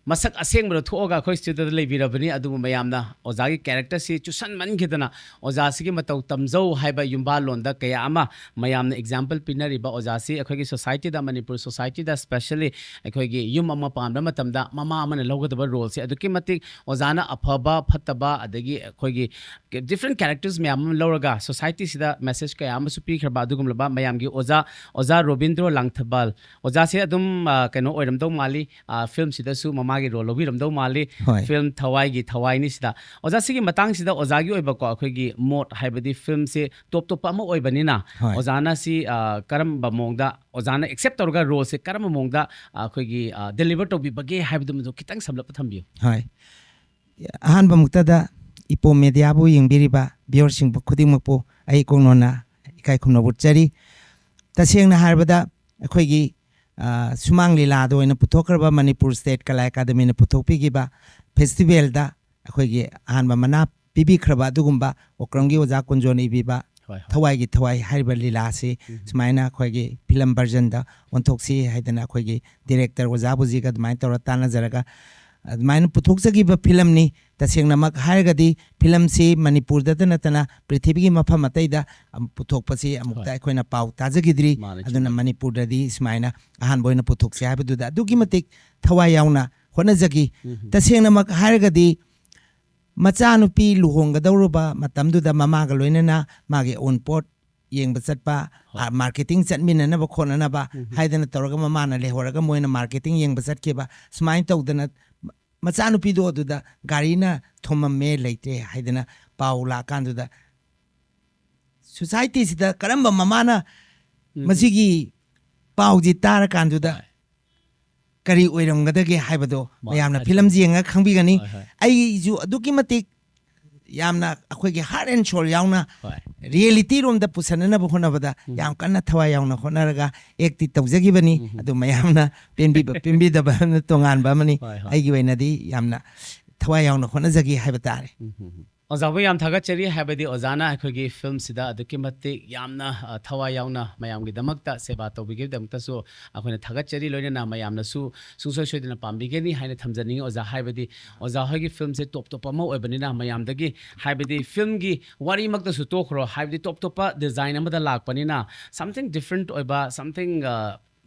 ꯃꯁꯛ ꯑꯁꯦꯡꯕꯗ ꯊꯣꯛꯑꯒ ꯑꯩꯈꯣꯏ ꯁ꯭ꯇꯨꯗꯤꯑꯣꯗ ꯂꯩꯕꯤꯔꯕꯅꯤ꯫ ꯑꯗꯨꯕꯨ ꯃꯌꯥꯝꯅ ꯑꯣꯖꯥꯒꯤ ꯀꯦꯔꯦꯛꯇꯔꯁꯤ ꯆꯨꯁꯟꯃꯟꯈꯤꯗꯅ ꯑꯣꯖꯥꯁꯤꯒꯤ ꯃꯇꯧ ꯇꯝꯖꯧ ꯍꯥꯏꯕ ꯌꯨꯝꯕꯥꯜꯂꯣꯟꯗ ꯀꯌꯥ ꯑꯃ ꯃꯌꯥꯝꯅ ꯑꯦꯛꯖꯥꯝꯄꯜ ꯄꯤꯅꯔꯤꯕ ꯑꯣꯖꯥꯁꯤ ꯑꯩꯈꯣꯏꯒꯤ ꯁꯣꯁꯥꯏꯇꯤꯗ, ꯃꯅꯤꯄꯨꯔ ꯁꯣꯁꯥꯏꯇꯤꯗ ꯁ꯭ꯄꯦꯁꯦꯜꯂꯤ ꯑꯩꯈꯣꯏꯒꯤ ꯌꯨꯝ ꯑꯃ ꯄꯥꯟꯕ ꯃꯇꯝꯗ ꯃꯃꯥ ꯑꯃꯅ ꯂꯧꯒꯗꯕ ꯔꯣꯜꯁꯦ ꯑꯗꯨꯛꯀꯤ ꯃꯇꯤꯛ ꯑꯣꯖꯥꯅ ꯑꯐꯕ ꯐꯠꯇꯕ, ꯑꯗꯒꯤ ꯑꯩꯈꯣꯏꯒꯤ ꯗꯤꯐ꯭ꯔꯦꯟ ꯀꯦꯔꯦꯛꯇꯔꯁ ꯃꯌꯥꯝ ꯑꯃ ꯂꯧꯔꯒ ꯁꯣꯁꯥꯏꯇꯤꯁꯤꯗ ꯃꯦꯁꯦꯖ ꯀꯌꯥ ꯑꯃꯁꯨ ꯄꯤꯈ꯭ꯔꯕ ꯑꯗꯨꯒꯨꯝꯂꯕ ꯃꯌꯥꯝꯒꯤ ꯑꯣꯖꯥ, ꯑꯣꯖꯥ ꯔꯣꯕꯤꯟꯗ꯭ꯔꯣ ꯂꯥꯡꯊꯕꯥꯜ꯫ ꯑꯣꯖꯥꯁꯦ ꯑꯗꯨꯝ, ꯑ, ꯀꯩꯅꯣ ꯑꯣꯏꯔꯝꯗꯧ ꯃꯥꯜꯂꯤ, ꯑ, ꯐꯤꯂꯝꯁꯤꯗꯁꯨ ꯃꯃꯥꯒꯤ ꯔꯣꯜ ꯂꯧꯕꯤꯔꯝꯗꯧ ꯃꯥꯜꯂꯤ꯫ ꯍꯣꯏ꯫ ꯐꯤꯂꯝ ꯊꯋꯥꯏꯒꯤ ꯊꯋꯥꯏꯅꯤ ꯁꯤꯗ꯫ ꯑꯣꯖꯥ, ꯁꯤꯒꯤ ꯃꯇꯥꯡꯁꯤꯗ ꯑꯣꯖꯥꯒꯤ ꯑꯣꯏꯕꯀꯣ ꯑꯩꯈꯣꯏꯒꯤ ꯃꯣꯠ, ꯍꯥꯏꯕꯗꯤ ꯐꯤꯂꯝꯁꯦ ꯇꯣꯞ ꯇꯣꯞꯄ ꯑꯃ ꯑꯣꯏꯕꯅꯤꯅ ꯍꯣꯏ꯫ ꯑꯣꯖꯥꯅ ꯁꯤ, ꯑ, ꯀꯔꯝꯕ ꯃꯑꯣꯡꯗ ꯑꯣꯖꯥꯅ ꯑꯦꯛꯁꯦꯞ ꯇꯧꯔꯒ ꯔꯣꯜꯁꯦ ꯀꯔꯝꯕ ꯃꯑꯣꯡꯗ, ꯑ, ꯑꯩꯈꯣꯏꯒꯤ, ꯑ, ꯗꯦꯂꯤꯚꯔ ꯇꯧꯕꯤꯕꯒꯦ ꯍꯥꯏꯕꯗꯨꯃꯁꯨ ꯈꯤꯇꯪ ꯁꯝꯂꯞꯄ ꯊꯝꯕꯤꯌꯨ꯫ ꯍꯣꯏ꯫ ꯑꯍꯥꯟꯕ ꯃꯛꯇꯗ ꯏꯄꯣ ꯃꯦꯗꯤꯌꯥꯕꯨ ꯌꯦꯡꯕꯤꯔꯤꯕ ꯚꯤꯌꯔꯁꯤꯡ ꯈꯨꯗꯤꯡꯃꯛꯄꯨ ꯑꯩ ꯀꯣꯛꯅꯣꯟꯅ ꯏꯀꯥꯏ ꯈꯨꯝꯅꯕ ꯎꯠꯆꯔꯤ꯫ ꯇꯁꯦꯡꯅ ꯍꯥꯏꯔꯕꯗ ꯑꯩꯈꯣꯏꯒꯤ, ꯑ, ꯁꯨꯃꯥꯡ ꯂꯤꯂꯥꯗ ꯑꯣꯏꯅ ꯄꯨꯊꯣꯛꯈ꯭ꯔꯕ ꯃꯅꯤꯄꯨꯔ ꯁ꯭ꯇꯦꯠ ꯀꯂꯥ ꯑꯦꯀꯥꯗꯃꯤꯅ ꯄꯨꯊꯣꯛꯄꯤꯈꯤꯕ ꯐꯦꯁꯇꯤꯚꯦꯜꯗ ꯑꯩꯈꯣꯏꯒꯤ ꯑꯍꯥꯟꯕ ꯃꯅꯥ ꯄꯤꯕꯤꯈ꯭ꯔꯕ ꯑꯗꯨꯒꯨꯝꯕ ꯑꯣꯀ꯭ꯔꯝꯒꯤ ꯑꯣꯖꯥ ꯀꯨꯟꯖꯣꯟ ꯏꯕꯤꯕ ꯍꯣꯏ, ꯍꯣꯏ꯫ ꯊꯋꯥꯏꯒꯤ ꯊꯋꯥꯏ ꯍꯥꯏꯔꯤꯕ ꯂꯤꯂꯥꯁꯤ ꯁꯨꯃꯥꯏꯅ ꯑꯩꯈꯣꯏꯒꯤ ꯐꯤꯂꯝ ꯚꯔꯖꯟꯗ ꯑꯣꯟꯊꯣꯛꯁꯤ ꯍꯥꯏꯗꯅ ꯑꯩꯈꯣꯏꯒꯤ ꯗꯤꯔꯦꯛꯇꯔ ꯑꯣꯖꯥ ꯕꯨꯖꯤꯒ ꯑꯗꯨꯃꯥꯏꯅ ꯇꯧꯔ ꯇꯥꯟꯅꯖꯔꯒ ꯑꯗꯨꯃꯥꯏꯅ ꯄꯨꯊꯣꯛꯆꯈꯤꯕ ꯐꯤꯂꯝꯅꯤ꯫ ꯇꯁꯦꯡꯅꯃꯛ ꯍꯥꯏꯔꯒꯗꯤ ꯐꯤꯂꯝꯁꯤ ꯃꯅꯤꯄꯨꯔꯗꯇ ꯅꯠꯇꯅ ꯄ꯭ꯔꯤꯊꯤꯕꯤꯒꯤ ꯃꯐꯝ ꯑꯇꯩꯗ ꯑꯝ, ꯄꯨꯊꯣꯛꯄꯁꯤ ꯑꯃꯨꯛꯇ ꯍꯣꯏ꯫ ꯑꯩꯈꯣꯏꯅ ꯄꯥꯎ ꯇꯥꯖꯈꯤꯗ꯭ꯔꯤ꯫ ꯃꯥꯅꯦ, ꯑꯗꯨꯅ ꯆꯨꯝꯃꯦ꯫ ꯃꯅꯤꯄꯨꯔꯗꯗꯤ ꯁꯨꯃꯥꯏꯅ ꯑꯍꯥꯟꯕ ꯑꯣꯏꯅ ꯄꯨꯊꯣꯛꯁꯤ ꯍꯥꯏꯕꯗꯨꯗ ꯑꯗꯨꯛꯀꯤ ꯃꯇꯤꯛ ꯊꯋꯥꯏ ꯌꯥꯎꯅ ꯍꯣꯠꯅꯖꯈꯤ꯫ ꯎꯝ꯫ ꯇꯁꯦꯡꯅꯃꯛ ꯍꯥꯏꯔꯒꯗꯤ ꯃꯆꯥꯅꯨꯄꯤ ꯂꯨꯍꯣꯡꯒꯗꯧꯔꯕ ꯃꯇꯝꯗꯨꯗ ꯃꯃꯥꯒ ꯂꯣꯏꯅꯅ ꯃꯥꯒꯤ ꯑꯎꯟꯄꯣꯠ ꯌꯦꯡꯕ ꯆꯠꯄ, ꯍꯣꯏ꯫ ꯑ, ꯃꯥꯔꯀꯦꯇꯤꯡ ꯆꯠꯃꯤꯟꯅꯅꯕ ꯈꯣꯠꯅꯅꯕ ꯎꯝ꯫ ꯍꯥꯏꯗꯅ ꯇꯧꯔꯒ ꯃꯃꯥꯅ ꯂꯩꯍꯧꯔꯒ ꯃꯣꯏꯅ ꯃꯥꯔꯀꯦꯇꯤꯡ ꯌꯦꯡꯕ ꯆꯠꯈꯤꯕ꯫ ꯁꯨꯃꯥꯏꯅ ꯇꯧꯗꯅ ꯃ-, ꯃꯆꯥꯅꯨꯄꯤꯗꯣ ꯑꯗꯨꯗ ꯒꯥꯔꯤꯅ ꯊꯣꯝꯃꯝꯃꯦ, ꯂꯩꯇ꯭ꯔꯦ ꯍꯥꯏꯗꯅ ꯄꯥꯎ ꯂꯥꯛꯀꯥꯟꯗꯨꯗ ꯁꯣꯁꯥꯏꯇꯤꯁꯤꯗ ꯀꯔꯝꯕ ꯃꯃꯥꯅ ꯎꯝ꯫ ꯃꯁꯤꯒꯤ ꯄꯥꯎꯁꯤ ꯇꯥꯔꯀꯥꯟꯗꯨꯗ ꯍꯣꯏ꯫ ꯀꯔꯤ ꯑꯣꯏꯔꯝꯒꯗꯒꯦ ꯍꯥꯏꯕꯗꯣ ꯃꯥ-, ꯃꯌꯥꯝꯅ ꯑꯗꯨ-, ꯐꯤꯂꯝꯁꯤ ꯌꯦꯡꯉꯒ ꯈꯪꯕꯤꯒꯅꯤ꯫ ꯍꯣꯏ, ꯍꯣꯏ꯫ ꯑꯩꯁꯨ ꯑꯗꯨꯛꯀꯤ ꯃꯇꯤꯛ ꯌꯥꯝꯅ ꯑꯩꯈꯣꯏꯒꯤ heart and soul ꯌꯥꯎꯅ ꯍꯣꯏ꯫ ꯔꯤꯌꯦꯂꯤꯇꯤ ꯔꯣꯝꯗ ꯄꯨꯁꯟꯅꯅꯕ ꯍꯣꯠꯅꯕꯗ ꯎꯝ꯫ ꯌꯥꯝ ꯀꯟꯅ ꯊꯋꯥꯏ ꯌꯥꯎꯅ ꯍꯣꯠꯅꯔꯒ ꯑꯦꯛꯇꯤ ꯇꯧꯖꯈꯤꯕꯅꯤ꯫ ꯎꯝ꯫ ꯑꯗꯨ ꯃꯌꯥꯝꯅ ꯄꯦꯟꯕꯤꯕ ꯄꯦꯟꯕꯤꯗꯕ ꯑꯃꯅ ꯇꯣꯉꯥꯟꯕ ꯑꯃꯅꯤ꯫ ꯍꯣꯏ, ꯍꯣꯏ꯫ ꯑꯩꯒꯤ ꯑꯣꯏꯅꯗꯤ ꯌꯥꯝꯅ ꯊꯋꯥꯏ ꯌꯥꯎꯅ ꯍꯣꯠꯅꯖꯈꯤ ꯍꯥꯏꯕ ꯇꯥꯔꯦ꯫ ꯎꯝ, ꯎꯝ, ꯎꯝ꯫ ꯑꯣꯖꯥꯕꯨ ꯌꯥꯝ ꯊꯥꯒꯠꯆꯔꯤ, ꯍꯥꯏꯕꯗꯤ ꯑꯣꯖꯥꯅ ꯑꯩꯈꯣꯏꯒꯤ ꯐꯤꯂꯝꯁꯤꯗ ꯑꯗꯨꯛꯀꯤ ꯃꯇꯤꯛ ꯌꯥꯝꯅ, ꯑ, ꯊꯋꯥꯏ ꯌꯥꯎꯅ ꯃꯌꯥꯝꯒꯤꯗꯃꯛꯇ ꯁꯦꯕꯥ ꯇꯧꯕꯤꯈꯤꯕꯒꯤꯗꯃꯛꯇꯁꯨ ꯑꯩꯈꯣꯏꯅ ꯊꯥꯒꯠꯆꯔꯤ꯫ ꯂꯣꯏꯅꯅ ꯃꯌꯥꯝꯅꯁꯨ ꯁꯨꯡꯁꯣꯏ ꯁꯣꯏꯗꯅ ꯄꯥꯝꯕꯤꯒꯅꯤ ꯍꯥꯏꯅ ꯊꯝꯖꯅꯤꯡꯉꯤ ꯑꯣꯖꯥ, ꯍꯥꯏꯕꯗꯤ ꯑꯣꯖꯥ ꯍꯣꯏꯒꯤ ꯐꯤꯂꯝꯁꯦ ꯇꯣꯞ ꯇꯣꯞꯄ ꯑꯃ ꯑꯣꯏꯕꯅꯤꯅ ꯃꯌꯥꯝꯗꯒꯤ, ꯍꯥꯏꯕꯗꯤ ꯐꯤꯂꯝꯒꯤ ꯋꯥꯔꯤꯃꯛꯇꯁꯨ ꯇꯣꯛꯈ꯭ꯔꯣ, ꯍꯥꯏꯕꯗꯤ ꯇꯣꯞ ꯇꯣꯞꯄ ꯗꯤꯖꯥꯏꯟ ꯑꯃꯗ ꯂꯥꯛꯄꯅꯤꯅ something different ꯑꯣꯏꯕ, something, ꯑ,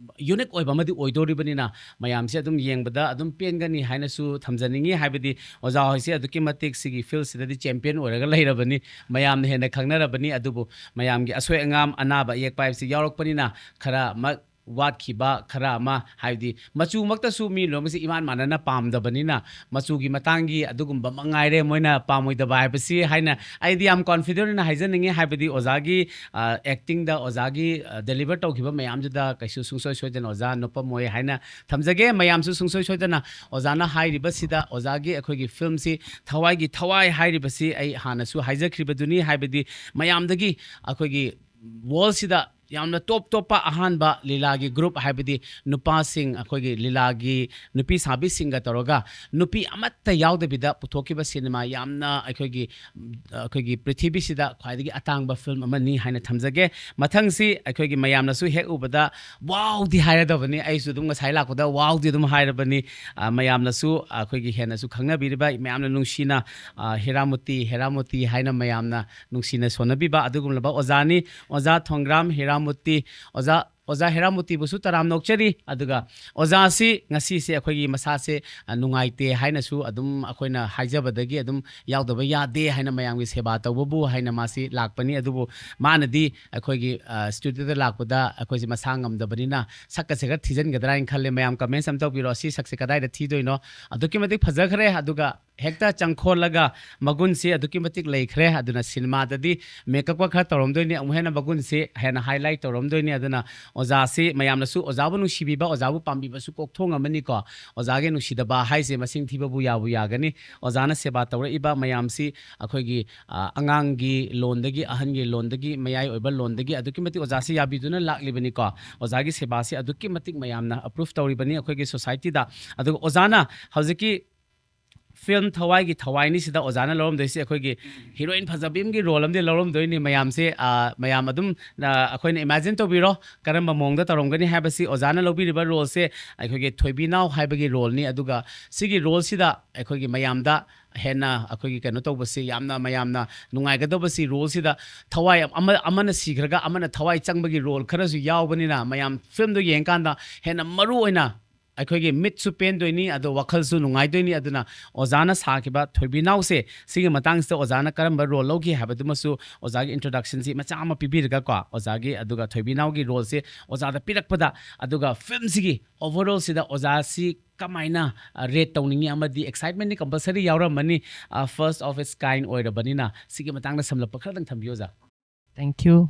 ꯌꯨꯅꯤꯛ ꯑꯣꯏꯕ ꯑꯃꯗꯤ ꯑꯣꯏꯗꯣꯔꯤꯕꯅꯤꯅ ꯃꯌꯥꯝꯁꯦ ꯑꯗꯨꯝ ꯌꯦꯡꯕꯗ ꯑꯗꯨꯝ ꯄꯦꯟꯒꯅꯤ ꯍꯥꯏꯅꯁꯨ ꯊꯝꯖꯅꯤꯡꯉꯤ꯫ ꯍꯥꯏꯕꯗꯤ ꯑꯣꯖꯥ ꯍꯣꯏꯁꯦ ꯑꯗꯨꯛꯀꯤ ꯃꯇꯤꯛ ꯁꯤꯒꯤ ꯐꯤꯜꯁꯤꯗꯗꯤ ꯆꯦꯝꯄꯤꯌꯟ ꯑꯣꯏꯔꯒ ꯂꯩꯔꯕꯅꯤ, ꯃꯌꯥꯝꯅ ꯍꯦꯟꯅ ꯈꯪꯅꯔꯕꯅꯤ꯫ ꯑꯗꯨꯕꯨ ꯃꯌꯥꯝꯒꯤ ꯑꯁꯣꯏ ꯑꯉꯥꯝ, ꯑꯅꯥꯕ ꯑꯌꯦꯛꯄ ꯍꯥꯏꯕꯁꯤ ꯌꯥꯎꯔꯛꯄꯅꯤꯅ ꯈꯔ ꯑꯃ ꯋꯥꯠꯈꯤꯕ, ꯈꯔ ꯑꯃ, ꯍꯥꯏꯕꯗꯤ ꯃꯆꯨꯃꯛꯇꯁꯨ ꯃꯤ ꯂꯣꯏꯅꯃꯛꯁꯦ ꯏꯃꯥꯟ ꯃꯥꯟꯅꯅ ꯄꯥꯝꯗꯕꯅꯤꯅ ꯃꯆꯨꯒꯤ ꯃꯇꯥꯡꯒꯤ ꯑꯗꯨꯒꯨꯝꯕ ꯃꯉꯥꯏꯔꯦ ꯃꯣꯏꯅ ꯄꯥꯝꯃꯣꯏꯗꯕ ꯍꯥꯏꯕꯁꯤ ꯍꯥꯏꯅ ꯑꯩꯗꯤ ꯌꯥꯝ ꯀꯣꯟꯐꯤꯗꯦꯟ ꯑꯣꯏꯅ ꯍꯥꯏꯖꯅꯤꯡꯉꯤ꯫ ꯍꯥꯏꯕꯗꯤ ꯑꯣꯖꯥꯒꯤ, ꯑ, ꯑꯦꯛꯇꯤꯡꯗ, ꯑꯣꯖꯥꯒꯤ, ꯑ, ꯗꯦꯂꯤꯚꯔ ꯇꯧꯈꯤꯕ ꯃꯌꯥꯝꯗꯨꯗ ꯀꯩꯁꯨ ꯁꯨꯡꯁꯣꯏ ꯁꯣꯏꯗꯅ ꯑꯣꯖꯥ ꯅꯣꯞꯄꯝꯃꯣꯏ ꯍꯥꯏꯅ ꯊꯝꯖꯒꯦ꯫ ꯃꯌꯥꯝꯁꯨ ꯁꯨꯡꯁꯣꯏ ꯁꯣꯏꯗꯅ ꯑꯣꯖꯥꯅ ꯍꯥꯏꯔꯤꯕꯁꯤꯗ, ꯑꯣꯖꯥꯒꯤ ꯑꯩꯈꯣꯏꯒꯤ ꯐꯤꯂꯝꯁꯤ ꯊꯋꯥꯏꯒꯤ ꯊꯋꯥꯏ ꯍꯥꯏꯔꯤꯕꯁꯤ ꯑꯩ ꯍꯥꯟꯅꯁꯨ ꯍꯥꯏꯖꯈ꯭ꯔꯤꯕꯗꯨꯅꯤ꯫ ꯍꯥꯏꯕꯗꯤ ꯃꯌꯥꯝꯗꯒꯤ ꯑꯩꯈꯣꯏꯒꯤ ꯋꯥꯔꯜꯁꯤꯗ ꯌꯥꯝꯅ ꯇꯣꯞ ꯇꯣꯞꯄ ꯑꯍꯥꯟꯕ ꯂꯤꯂꯥꯒꯤ ꯒ꯭ꯔꯨꯞ, ꯍꯥꯏꯕꯗꯤ ꯅꯨꯄꯥꯁꯤꯡ, ꯑꯩꯈꯣꯏꯒꯤ ꯂꯤꯂꯥꯒꯤ ꯅꯨꯄꯤ ꯁꯥꯕꯤꯁꯤꯡꯒ ꯇꯧꯔꯒ ꯅꯨꯄꯤ ꯑꯃꯠꯇ ꯌꯥꯎꯗꯕꯤꯗ ꯄꯨꯊꯣꯛꯈꯤꯕ ꯁꯤꯅꯦꯃꯥ, ꯌꯥꯝꯅ ꯑꯩꯈꯣꯏꯒꯤ, ꯑꯩꯈꯣꯏꯒꯤ ꯄ꯭ꯔꯤꯊꯤꯕꯤꯁꯤꯗ ꯈ꯭ꯋꯥꯏꯗꯒꯤ ꯑꯇꯥꯡꯕ ꯐꯤꯂꯝ ꯑꯃꯅꯤ ꯍꯥꯏꯅ ꯊꯝꯖꯒꯦ꯫ ꯃꯊꯪꯁꯤ ꯑꯩꯈꯣꯏꯒꯤ ꯃꯌꯥꯝꯅꯁꯨ ꯍꯦꯛ ꯎꯕꯗ "ꯋꯥꯎꯗꯤ" ꯍꯥꯏꯔꯗꯕꯅꯤ꯫ ꯑꯩꯁꯨ ꯑꯗꯨꯝ ꯉꯁꯥꯏ ꯂꯥꯛꯄꯗ "ꯋꯥꯎꯗꯤ" ꯑꯗꯨꯝ ꯍꯥꯏꯔꯕꯅꯤ꯫ ꯑ, ꯃꯌꯥꯝꯅꯁꯨ ꯑꯩꯈꯣꯏꯒꯤ ꯍꯦꯟꯅꯁꯨ ꯈꯪꯅꯕꯤꯔꯤꯕ, ꯃꯌꯥꯝꯅ ꯅꯨꯡꯁꯤꯅ, ꯑ, "ꯍꯤꯔꯥꯃꯣꯇꯤ, ꯍꯤꯔꯥꯃꯣꯇꯤ" ꯍꯥꯏꯅ ꯃꯌꯥꯝꯅ ꯅꯨꯡꯁꯤꯅ ꯁꯣꯟꯅꯕꯤꯕ ꯑꯗꯨꯒꯨꯝꯂꯕ ꯑꯣꯖꯥꯅꯤ꯫ ꯑꯣꯖꯥ ꯊꯣꯡꯒ꯭ꯔꯥꯝ ꯍꯤꯔꯥꯃꯣꯇꯤ, ꯑꯣꯖꯥ, ꯑꯣꯖꯥ ꯍꯤꯔꯥꯃꯣꯇꯤꯕꯨꯁꯨ ꯇꯔꯥꯝꯅ ꯑꯣꯛꯆꯔꯤ꯫ ꯑꯗꯨꯒ ꯑꯣꯖꯥꯁꯤ ꯉꯁꯤꯁꯦ ꯑꯩꯈꯣꯏꯒꯤ ꯃꯁꯥꯁꯦ, ꯑ, ꯅꯨꯡꯉꯥꯏꯇꯦ ꯍꯥꯏꯅꯁꯨ ꯑꯗꯨꯝ ꯑꯩꯈꯣꯏꯅ ꯍꯥꯏꯖꯕꯗꯒꯤ ꯑꯗꯨꯝ ꯌꯥꯎꯗꯕ ꯌꯥꯗꯦ ꯍꯥꯏꯅ ꯃꯌꯥꯝꯒꯤ ꯁꯦꯕꯥ ꯇꯧꯕꯕꯨ ꯍꯥꯏꯅ ꯃꯥꯁꯤ ꯂꯥꯛꯄꯅꯤ꯫ ꯑꯗꯨꯕꯨ ꯃꯥꯅꯗꯤ ꯑꯩꯈꯣꯏꯒꯤ, ꯑ, ꯁ꯭ꯇꯨꯗꯤꯑꯣꯗ ꯂꯥꯛꯄꯗ ꯑꯩꯈꯣꯏꯁꯦ ꯃꯁꯥ ꯉꯝꯗꯕꯅꯤꯅ ꯁꯛꯀꯁꯦ ꯈꯔ ꯊꯤꯖꯤꯟꯒꯗ꯭ꯔꯥ ꯍꯥꯏꯅ ꯈꯜꯂꯦ꯫ ꯃꯌꯥꯝ ꯀꯃꯦꯟꯁ ꯑꯃ ꯇꯧꯕꯤꯔꯣ, "ꯁꯤ ꯁꯛꯁꯦ ꯀꯗꯥꯏꯗ ꯊꯤꯗꯣꯏꯅꯣ?" ꯑꯗꯨꯛꯀꯤ ꯃꯇꯤꯛ ꯐꯖꯈ꯭ꯔꯦ꯫ ꯑꯗꯨꯒ ꯍꯦꯛꯇ ꯆꯪꯈꯣꯜꯂꯒ ꯃꯒꯨꯟꯁꯤ ꯑꯗꯨꯛꯀꯤ ꯃꯇꯤꯛ ꯂꯩꯈ꯭ꯔꯦ꯫ ꯑꯗꯨꯅ ꯁꯤꯅꯦꯃꯥꯗꯗꯤ ꯃꯦꯀꯞꯀ ꯈꯔ ꯇꯧꯔꯝꯗꯣꯏꯅꯤ, ꯑꯃꯨꯛ ꯍꯦꯟꯅ ꯃꯒꯨꯟꯁꯤ ꯍꯦꯟꯅ ꯍꯥꯏꯂꯥꯏꯠ ꯇꯧꯔꯝꯗꯣꯏꯅꯤ꯫ ꯑꯗꯨꯅ ꯑꯣꯖꯥꯁꯤ ꯃꯌꯥꯝꯅꯁꯨ ꯑꯣꯖꯥꯕꯨ ꯅꯨꯡꯁꯤꯕꯤꯕ, ꯑꯣꯖꯥꯕꯨ ꯄꯥꯝꯕꯤꯕꯁꯨ ꯀꯣꯛꯊꯣꯡ ꯑꯃꯅꯤꯀꯣ꯫ ꯑꯣꯖꯥꯒꯤ ꯅꯨꯡꯁꯤꯗꯕ ꯍꯥꯏꯁꯦ ꯃꯁꯤꯡ ꯊꯤꯕꯕꯨ ꯌꯥꯕꯨ ꯌꯥꯒꯅꯤ꯫ ꯑꯣꯖꯥꯅ ꯁꯦꯕꯥ ꯇꯧꯔꯛꯏꯕ ꯃꯌꯥꯝꯁꯤ ꯑꯩꯈꯣꯏꯒꯤ, ꯑ, ꯑꯉꯥꯡꯒꯤ ꯂꯣꯟꯗꯒꯤ, ꯑꯍꯟꯒꯤ ꯂꯣꯟꯗꯒꯤ, ꯃꯌꯥꯏ ꯑꯣꯏꯕ ꯂꯣꯟꯗꯒꯤ ꯑꯗꯨꯛꯀꯤ ꯃꯇꯤꯛ ꯑꯣꯖꯥꯁꯤ ꯌꯥꯕꯤꯗꯨꯅ ꯂꯥꯛꯂꯤꯕꯅꯤꯀꯣ꯫ ꯑꯣꯖꯥꯒꯤ ꯁꯦꯕꯥꯁꯤ ꯑꯗꯨꯛꯀꯤ ꯃꯇꯤꯛ ꯃꯌꯥꯝꯅ ꯑꯦꯄ꯭ꯔꯨꯞ ꯇꯧꯔꯤꯕꯅꯤ ꯑꯩꯈꯣꯏꯒꯤ ꯁꯣꯁꯥꯏꯇꯤꯗ꯫ ꯑꯗꯨꯒ ꯑꯣꯖꯥꯅ ꯍꯧꯖꯤꯛꯀꯤ ꯐꯤꯂꯝ ꯊꯋꯥꯏꯒꯤ ꯊꯋꯥꯏꯅꯤꯁꯤꯗ ꯑꯣꯖꯥꯅ ꯂꯧꯔꯝꯗꯣꯏꯁꯤ ꯑꯩꯈꯣꯏꯒꯤ ꯍꯤꯔꯣꯏꯟ ꯐꯖꯕꯤ ꯑꯃꯒꯤ ꯔꯣꯜ ꯑꯃꯗꯤ ꯂꯧꯔꯝꯗꯣꯏꯅꯤ꯫ ꯃꯌꯥꯝꯁꯦ, ꯑ, ꯃꯌꯥꯝ ꯑꯗꯨꯝ, ꯑ, ꯑꯩꯈꯣꯏꯅ ꯏꯃꯦꯖꯤꯟ ꯇꯧꯕꯤꯔꯣ, ꯀꯔꯝꯕ ꯃꯑꯣꯡꯗ ꯇꯧꯔꯝꯒꯅꯤ ꯍꯥꯏꯕꯁꯤ꯫ ꯑꯣꯖꯥꯅ ꯂꯧꯕꯤꯔꯤꯕ ꯔꯣꯜꯁꯦ ꯑꯩꯈꯣꯏꯒꯤ ꯊꯣꯏꯕꯤꯅꯥꯎ ꯍꯥꯏꯕꯒꯤ ꯔꯣꯜꯅꯤ꯫ ꯑꯗꯨꯒ ꯁꯤꯒꯤ ꯔꯣꯜꯁꯤꯗ ꯑꯩꯈꯣꯏꯒꯤ ꯃꯌꯥꯝꯗ ꯍꯦꯟꯅ ꯑꯩꯈꯣꯏꯒꯤ ꯀꯩꯅꯣ ꯇꯧꯕꯁꯤ, ꯌꯥꯝꯅ ꯃꯌꯥꯝꯅ ꯅꯨꯡꯉꯥꯏꯒꯗꯧꯕꯁꯤ, ꯔꯣꯜꯁꯤꯗ ꯊꯋꯥꯏ ꯑꯃ, ꯑꯃꯅ ꯁꯤꯈ꯭ꯔꯒ ꯑꯃꯅ ꯊꯋꯥꯏ ꯆꯪꯕꯒꯤ ꯔꯣꯜ ꯈꯔꯁꯨ ꯌꯥꯎꯕꯅꯤꯅ ꯃꯌꯥꯝ ꯐꯤꯂꯝꯗꯣ ꯌꯦꯡꯀꯥꯟꯗ ꯍꯦꯟꯅ ꯃꯔꯨ ꯑꯣꯏꯅ ꯑꯩꯈꯣꯏꯒꯤ ꯃꯤꯠꯁꯨ ꯄꯦꯟꯗꯣꯏꯅꯤ, ꯑꯗꯣ ꯋꯥꯈꯜꯁꯨ ꯅꯨꯡꯉꯥꯏꯗꯣꯏꯅꯤ꯫ ꯑꯗꯨꯅ ꯑꯣꯖꯥꯅ ꯁꯥꯈꯤꯕ ꯊꯣꯏꯕꯤꯅꯥꯎꯁꯦ, ꯁꯤꯒꯤ ꯃꯇꯥꯡꯁꯤꯗ ꯑꯣꯖꯥꯅ ꯀꯔꯝꯕ ꯔꯣꯜ ꯂꯧꯈꯤ ꯍꯥꯏꯕꯗꯨꯃꯁꯨ ꯑꯣꯖꯥꯒꯤ ꯏꯟꯇ꯭ꯔꯣꯗꯛꯁꯟꯁꯤ ꯃꯆꯥ ꯑꯃ ꯄꯤꯕꯤꯔꯒꯀꯣ, ꯑꯣꯖꯥꯒꯤ ꯑꯗꯨꯒ ꯊꯣꯏꯕꯤꯅꯥꯎꯒꯤ ꯔꯣꯜꯁꯦ ꯑꯣꯖꯥꯗ ꯄꯤꯔꯛꯄꯗ, ꯑꯗꯨꯒ ꯐꯤꯂꯝꯁꯤꯒꯤ ꯑꯣꯚꯔꯑꯣꯜꯁꯤꯗ ꯑꯣꯖꯥꯁꯤ ꯀꯃꯥꯏꯅ, ꯑ, ꯔꯦꯠ ꯇꯧꯅꯤꯡꯉꯤ? ꯑꯃꯗꯤ ꯑꯦꯛꯁꯥꯏꯠꯃꯦꯟꯗꯤ ꯀꯝꯄꯜꯁꯔꯤ ꯌꯥꯎꯔꯝꯃꯅꯤ, ꯑ, first of its kind ꯑꯣꯏꯔꯕꯅꯤꯅ꯫ ꯁꯤꯒꯤ ꯃꯇꯥꯡꯗ ꯁꯝꯂꯞꯄ ꯈꯔꯗꯪ ꯊꯝꯕꯤꯌꯨ, ꯑꯣꯖꯥ꯫ Thank you.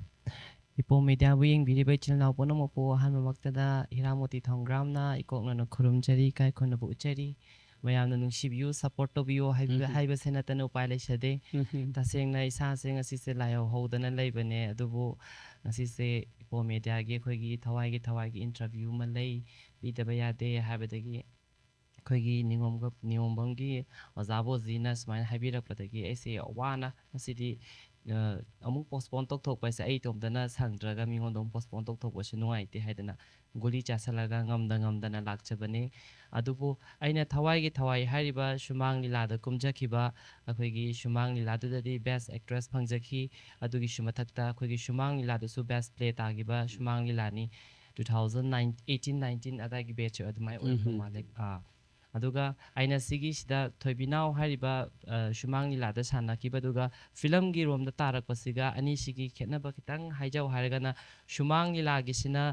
ꯏꯄꯣꯝ ꯃꯦꯗꯤꯌꯥꯕꯨ ꯌꯦꯡꯕꯤꯔꯤꯕ ꯏꯆꯤꯜ ꯏꯅꯥꯎ ꯄꯨꯝꯅꯃꯛꯄꯨ ꯑꯍꯥꯟꯕꯃꯛꯇꯗ ꯍꯤꯔꯥꯃꯣꯇꯤ ꯊꯣꯡꯒ꯭ꯔꯥꯝꯅ ꯏꯀꯣꯛꯅꯅ ꯈꯨꯔꯨꯝꯖꯔꯤ, ꯏꯀꯥꯏ ꯈꯨꯝꯅꯕ ꯎꯠꯆꯔꯤ꯫ ꯃꯌꯥꯝꯅ ꯅꯨꯡꯁꯤꯕꯤꯌꯨ, ꯁꯞꯄꯣꯔꯠ ꯇꯧꯕꯤꯌꯨ ꯍꯥꯏꯕ, ꯎꯝ꯫ ꯍꯥꯏꯕꯁꯦ ꯅꯠꯇꯅ ꯎꯄꯥꯏ ꯂꯩꯖꯗꯦ꯫ ꯎꯝ꯫ ꯇꯁꯦꯡꯅ ꯏꯁꯥꯁꯦ ꯉꯁꯤꯁꯦ ꯂꯥꯏꯍꯧ ꯍꯧꯗꯅ ꯂꯩꯕꯅꯦ, ꯑꯗꯨꯕꯨ ꯉꯁꯤꯁꯦ ꯏꯄꯣ ꯃꯦꯗꯤꯌꯥꯒꯤ ꯑꯩꯈꯣꯏꯒꯤ ꯊꯋꯥꯏꯒꯤ ꯊꯋꯥꯏꯒꯤ ꯏꯟꯇꯔꯚ꯭ꯌꯨ ꯑꯃ ꯂꯩ, ꯄꯤꯗꯕ ꯌꯥꯗꯦ ꯍꯥꯏꯕꯗꯒꯤ ꯑꯩꯈꯣꯏꯒꯤ ꯅꯤꯉꯣꯝꯒ-, ꯅꯤꯉꯣꯝꯕꯝꯒꯤ ꯑꯣꯖꯥ ꯕꯣꯖꯤꯅ ꯁꯨꯃꯥꯏꯅ ꯍꯥꯏꯕꯤꯔꯛꯄꯗꯒꯤ ꯑꯩꯁꯦ ꯋꯥꯅ ꯉꯁꯤꯗꯤ, ꯑ, ꯑꯃꯨꯛ ꯄꯣꯁꯄꯣꯟ ꯇꯧꯊꯣꯛꯄ ꯍꯥꯏꯁꯦ ꯑꯩ ꯏꯇꯣꯝꯇꯅ ꯁꯪꯗ꯭ꯔꯒ ꯃꯤꯉꯣꯟꯗ ꯑꯃꯨꯛ ꯄꯣꯁꯄꯣꯟ ꯇꯧꯊꯣꯛꯄꯁꯦ ꯅꯨꯡꯉꯥꯏꯇꯦ ꯍꯥꯏꯗꯅ ꯒꯨꯂꯤ ꯆꯥꯁꯜꯂꯒ ꯉꯝꯗ ꯉꯝꯗꯅ ꯂꯥꯛꯆꯕꯅꯤ꯫ ꯑꯗꯨꯕꯨ ꯑꯩꯅ ꯊꯋꯥꯏꯒꯤ ꯊꯋꯥꯏ ꯍꯥꯏꯔꯤꯕ ꯁꯨꯃꯥꯡ ꯂꯤꯂꯥꯗ ꯀꯨꯝꯖꯈꯤꯕ ꯑꯩꯈꯣꯏꯒꯤ ꯁꯨꯃꯥꯡ ꯂꯤꯂꯥꯗꯨꯗꯗꯤ ꯕꯦꯁ ꯑꯦꯛꯇ꯭ꯔꯦꯁ ꯐꯪꯖꯈꯤ꯫ ꯑꯗꯨꯒꯤꯁꯨ ꯃꯊꯛꯇ ꯑꯩꯈꯣꯏꯒꯤ ꯁꯨꯃꯥꯡ ꯂꯤꯂꯥꯗꯨꯁꯨ ꯕꯦꯁ ꯄ꯭ꯂꯦ ꯇꯥꯈꯤꯕ ꯁꯨꯃꯥꯡ ꯂꯤꯂꯥꯅꯤ꯫ Two thousand nine, eighteen nineteen ꯑꯗꯥꯏꯒꯤ ꯕꯦꯠꯁ ꯑꯗꯨꯃꯥꯏꯅ ꯑꯣꯏꯔꯛꯄ ꯎꯝ꯫ ꯃꯥꯜꯂꯦ꯫ ꯑꯥ, ꯑꯗꯨꯒ ꯑꯩꯅ ꯁꯤꯒꯤꯁꯤꯗ ꯊꯣꯏꯕꯤꯅꯥꯎ ꯍꯥꯏꯔꯤꯕ, ꯑ, ꯁꯨꯃꯥꯡ ꯂꯤꯂꯥꯗ ꯁꯥꯟꯅꯈꯤꯕꯗꯨꯒ ꯐꯤꯂꯝꯒꯤ ꯔꯣꯝꯗ ꯇꯥꯔꯛꯄꯁꯤꯒ ꯑꯅꯤꯁꯤꯒꯤ ꯈꯦꯠꯅꯕ ꯈꯤꯇꯪ ꯍꯥꯏꯖꯧ ꯍꯥꯏꯔꯒꯅ ꯁꯨꯃꯥꯡ ꯂꯤꯂꯥꯒꯤꯁꯤꯅ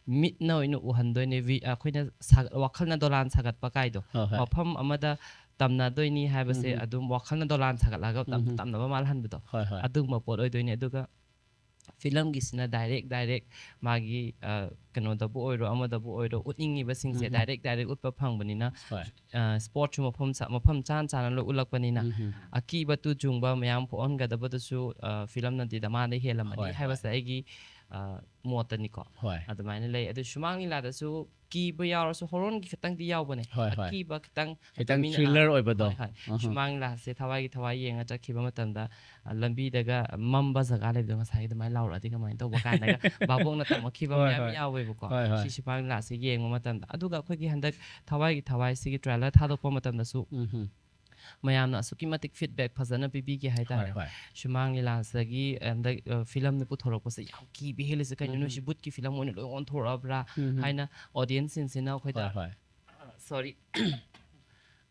ꯃꯤꯠꯅ ꯑꯣꯏꯅ ꯎꯍꯟꯗꯣꯏꯅꯦ, ꯚꯤ-, ꯑꯩꯈꯣꯏꯅ ꯁꯥꯒꯠ-, ꯋꯥꯈꯜꯅ ꯗꯣꯂꯥꯟ ꯁꯥꯒꯠꯄ ꯀꯥꯏꯗꯣ꯫ ꯍꯣꯏ, ꯍꯣꯏ꯫ ꯃꯐꯝ ꯑꯃꯗ ꯇꯝꯅꯗꯣꯏꯅꯤ ꯍꯥꯏꯕꯁꯦ ꯎꯝ꯫ ꯑꯗꯨꯝ ꯋꯥꯈꯜꯅ ꯗꯣꯂꯥꯟ ꯁꯥꯒꯠꯂꯒ ꯇꯝ-, ꯎꯝ꯫ ꯇꯝꯅꯕ ꯃꯥꯜꯍꯟꯕꯗꯣ꯫ ꯍꯣꯏ, ꯍꯣꯏ꯫ ꯑꯗꯨꯒꯨꯝꯕ ꯄꯣꯠ ꯑꯣꯏꯗꯣꯏꯅꯦ꯫ ꯑꯗꯨꯒ ꯐꯤꯂꯝꯒꯤꯁꯤꯅ ꯗꯥꯏꯔꯦꯛ ꯗꯥꯏꯔꯦꯛ ꯃꯥꯒꯤ, ꯑ, ꯀꯩꯅꯣꯗꯕꯨ ꯑꯣꯏꯔꯣ ꯑꯃꯗꯕꯨ ꯑꯣꯏꯔꯣ ꯎꯠꯅꯤꯡꯉꯤꯕꯁꯤꯡꯁꯦ ꯎꯝ꯫ ꯗꯥꯏꯔꯦꯛ ꯗꯥꯏꯔꯦꯛ ꯎꯠꯄ ꯐꯪꯕꯅꯤꯅ, ꯍꯣꯏ꯫ ꯑ, ꯁ꯭ꯄꯣꯠꯁꯨ ꯃꯐꯝ ꯆꯥ-, ꯃꯐꯝ ꯆꯥꯅ ꯆꯥꯅ ꯂꯣꯏ ꯎꯠꯂꯛꯄꯅꯤꯅ ꯎꯝ꯫ ꯑꯀꯤꯕ ꯇꯨ ꯆꯨꯡꯕ ꯃꯌꯥꯝ ꯄꯣꯛꯍꯟꯒꯗꯕꯗꯨꯁꯨ, ꯑ, ꯐꯤꯂꯝꯅꯗꯤ ꯗꯃꯥꯗ ꯍꯦꯜꯂꯝꯃꯅꯤ ꯍꯣꯏ, ꯍꯣꯏ꯫ ꯍꯥꯏꯕꯁꯦ ꯑꯩꯒꯤ, ꯑ, ꯃꯣꯠꯇꯅꯤꯀꯣ꯫ ꯍꯣꯏ꯫ ꯑꯗꯨꯃꯥꯏꯅ ꯂꯩ꯫ ꯑꯗꯨ ꯁꯨꯃꯥꯡ ꯂꯤꯂꯥꯗꯁꯨ ꯀꯤꯕ ꯌꯥꯎꯔꯁꯨ ꯍꯣꯔꯣꯔꯒꯤ ꯈꯤꯇꯪꯗꯤ ꯌꯥꯎꯕꯅꯦ꯫ ꯍꯣꯏ, ꯍꯣꯏ꯫ ꯑꯀꯤꯕ ꯈꯤꯇꯪ ꯈꯤꯇꯪ ꯃꯤꯅ, thriller ꯑꯥ, ꯑꯣꯏꯕꯗꯣ꯫ ꯍꯣꯏ, ꯍꯣꯏ꯫ ꯑꯍ꯫ ꯁꯨꯃꯥꯡ ꯂꯤꯂꯥꯁꯦ ꯊꯋꯥꯏꯒꯤ ꯊꯋꯥꯏ ꯌꯦꯡꯉ ꯆꯠꯈꯤꯕ ꯃꯇꯝꯗ, ꯑ, ꯂꯝꯕꯤꯗꯒ ꯃꯝꯕ ꯖꯒꯥ ꯂꯩꯕꯗꯣ ꯉꯁꯥꯏꯒꯤ ꯑꯗꯨꯃꯥꯏꯅ ꯂꯥꯎꯔꯛꯑꯗꯤ ꯀꯃꯥꯏꯅ ꯇꯧꯕ ꯀꯥꯏꯅꯒ ꯚꯥꯕꯣꯛꯅ ꯇꯝꯃꯛꯈꯤꯕ ꯍꯣꯏ, ꯃꯌꯥꯝ ꯍꯣꯏ꯫ ꯌꯥꯎꯋꯦꯕꯀꯣ꯫ ꯍꯣꯏ, ꯍꯣꯏ꯫ ꯁꯤ ꯁꯨꯃꯥꯡ ꯂꯤꯂꯥꯁꯦ ꯌꯦꯡꯕ ꯃꯇꯝꯗ꯫ ꯑꯗꯨꯒ ꯑꯩꯈꯣꯏꯒꯤ ꯍꯟꯗꯛ ꯊꯋꯥꯏꯒꯤ ꯊꯋꯥꯏꯁꯤꯒꯤ trailer ꯊꯥꯗꯣꯛꯄ ꯃꯇꯝꯗꯁꯨ ꯎꯝ꯫ ꯃꯌꯥꯝꯅ ꯑꯁꯨꯛꯀꯤ ꯃꯇꯤꯛ feedback ꯐꯖꯅ ꯄꯤꯕꯤꯒꯦ ꯍꯥꯏꯇꯥꯔꯦ꯫ ꯍꯣꯏ, ꯍꯣꯏ꯫ ꯁꯨꯃꯥꯡ ꯂꯤꯂꯥꯁꯤꯗꯒꯤ ꯍꯟꯗꯛ, ꯑ, ꯐꯤꯂꯝꯅ ꯄꯨꯊꯣꯔꯛꯄꯁꯦ ꯌꯥꯝ ꯀꯤꯕ ꯍꯦꯜꯂꯤꯁꯦ ꯀꯩꯅꯣ, ꯎꯝ꯫ ꯅꯣꯏꯁꯤ ꯕꯨꯠꯀꯤ ꯐꯤꯂꯝ ꯑꯣꯏꯅ ꯂꯣꯏ ꯑꯣꯟꯊꯣꯔꯛꯑꯕ꯭ꯔꯥ ꯎꯝ꯫ ꯍꯥꯏꯅ audience ꯁꯤꯡꯁꯤꯅ ꯑꯩꯈꯣꯏꯗ, ꯍꯣꯏ, ꯍꯣꯏ꯫ ꯑ, sorry,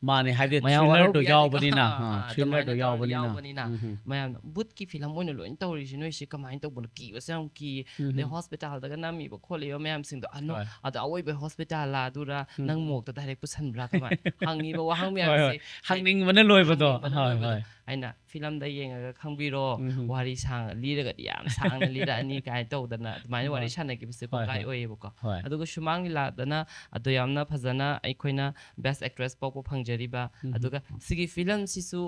ꯃꯥꯅꯦ, ꯍꯥꯏꯗꯤ ꯃꯌꯥꯝ thrillerꯗꯣ ꯋꯥꯔꯧꯕ ꯌꯥꯗꯦꯀꯣ꯫ ꯌꯥꯎꯕꯅꯤꯅ, ꯑꯥ, ꯑꯥ, ꯑꯥ, thrillerꯗꯣ ꯑꯗꯨꯃꯥꯏꯅ ꯇꯧꯔꯒ ꯌꯥꯎꯕꯅꯤꯅ꯫ ꯌꯥꯎꯕꯅꯤꯅ ꯎꯝ꯫ ꯃꯌꯥꯝꯅ ꯕꯨꯠꯀꯤ ꯐꯤꯂꯝ ꯑꯣꯏꯅ ꯂꯣꯏ ꯇꯧꯔꯤꯁꯤ ꯅꯣꯏꯁꯤ ꯀꯃꯥꯏꯅ ꯇꯧꯕꯅꯣ? ꯀꯤꯕꯁꯦ ꯌꯥꯝ ꯀꯤ꯫ ꯑꯗꯩ ꯎꯝ꯫ ꯍꯣꯁꯄꯤꯇꯥꯜꯗꯒ ꯅꯝꯃꯤꯕ ꯈꯣꯠꯂꯤꯕ ꯃꯌꯥꯝꯁꯤꯡꯗꯣ, ꯑꯅꯣ-, ꯍꯣꯏ꯫ ꯑꯗꯣ ꯑꯋꯣꯏꯕ ꯍꯣꯁꯄꯤꯇꯥꯜꯂ ꯑꯗꯨꯔ ꯎꯝ꯫ ꯅꯪ ꯃꯣꯛꯇ direct ꯄꯨꯁꯟꯕ꯭ꯔꯥ ꯀꯃꯥꯏꯅ? ꯍꯪꯉꯤꯕ ꯋꯥꯍꯪ ꯍꯣꯏ, ꯃꯌꯥꯝꯁꯦ ꯍꯣꯏ꯫ ꯍꯪꯅꯤꯡꯕꯅ ꯂꯣꯏꯕꯗꯣ꯫ ꯍꯪꯅꯤꯡꯕꯅ ꯍꯣꯏ, ꯂꯣꯏꯕꯗꯣ꯫ ꯍꯣꯏ꯫ ꯑꯩꯅ ꯐꯤꯂꯝꯗ ꯌꯦꯡꯉꯒ ꯈꯪꯕꯤꯔꯣ, ꯎꯝ. ꯋꯥꯔꯤ ꯁꯥꯡ ꯂꯤꯔꯒꯗꯤ ꯌꯥꯝ ꯁꯥꯡꯅ ꯂꯤꯔꯛꯑꯅꯤ ꯀꯥꯏꯅ ꯇꯧꯗꯅ ꯑꯗꯨꯃꯥꯏꯅ ꯋꯥꯔꯤ ꯍꯣꯏ. ꯁꯥꯟꯅꯈꯤꯕꯁꯦ ꯍꯣꯏ, ꯀꯣꯡꯒꯥꯏ ꯍꯣꯏ. ꯑꯣꯏꯌꯦꯕꯀꯣ꯫ ꯍꯣꯏ. ꯑꯗꯨꯒ ꯁꯨꯃꯥꯡ ꯂꯤꯂꯥꯗꯅ ꯑꯗꯨ ꯌꯥꯝꯅ ꯐꯖꯅ ꯑꯩꯈꯣꯏꯅ best actress ꯄꯣꯛꯄ ꯐꯪꯖꯔꯤꯕ꯫ ꯎꯝ. ꯑꯗꯨꯒ ꯁꯤꯒꯤ ꯐꯤꯂꯝꯁꯤꯁꯨ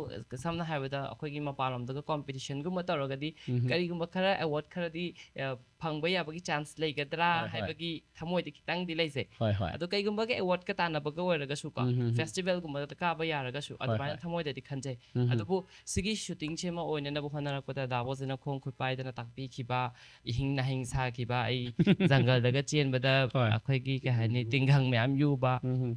ꯁꯝꯅ ꯍꯥꯏꯔꯕꯗ ꯑꯩꯈꯣꯏꯒꯤ ꯃꯄꯥꯟꯂꯣꯝꯗꯒ competitionꯒꯨꯝꯕ ꯇꯧꯔꯒꯗꯤ ꯎꯝ. ꯀꯔꯤꯒꯨꯝꯕ ꯈꯔ award ꯈꯔꯗꯤ ꯑ, ꯐꯪꯕ ꯌꯥꯕꯒꯤ chance ꯂꯩꯒꯗ꯭ꯔꯥ ꯍꯣꯏ, ꯍꯣꯏ. ꯍꯥꯏꯕꯒꯤ ꯊꯃꯣꯏꯗꯤ ꯈꯤꯇꯪꯗꯤ ꯂꯩꯖꯩ꯫ ꯍꯣꯏ, ꯍꯣꯏ. ꯑꯗꯣ ꯀꯩꯒꯨꯝꯕꯒꯤ awardꯀ ꯇꯥꯟꯅꯕꯒ ꯑꯣꯏꯔꯒꯁꯨꯀꯣ, ꯎꯝ, ꯎꯝ, ꯎꯝ. festivalꯒꯨꯝꯕꯗ ꯀꯥꯕ ꯌꯥꯔꯒꯁꯨ ꯍꯣꯏ, ꯑꯗꯨꯃꯥꯏꯅ ꯍꯣꯏ. ꯊꯃꯣꯏꯗꯗꯤ ꯈꯟꯖꯩ꯫ ꯎꯝ, ꯎꯝ. ꯑꯗꯨꯕꯨ ꯁꯤꯒꯤ shooting ꯁꯦꯝꯕ ꯑꯣꯏꯅꯅꯕ ꯍꯣꯠꯅꯔꯛꯄꯗ ꯗꯥ ꯕꯣꯁꯤꯅ ꯈꯣꯡ ꯈꯨꯠ ꯄꯥꯏꯗꯅ ꯇꯥꯛꯄꯤꯈꯤꯕ, ꯏꯍꯤꯡ ꯅꯥꯍꯤꯡ ꯁꯥꯈꯤꯕ, ꯑꯩ ꯖꯪꯒꯜꯗꯒ ꯆꯦꯟꯕꯗ ꯍꯣꯏ. ꯑꯩꯈꯣꯏꯒꯤ ꯀꯩ ꯍꯥꯏꯅꯤ, ꯇꯤꯡꯈꯪ ꯃꯌꯥꯝ ꯌꯨꯕ, ꯎꯝ, ꯎꯝ.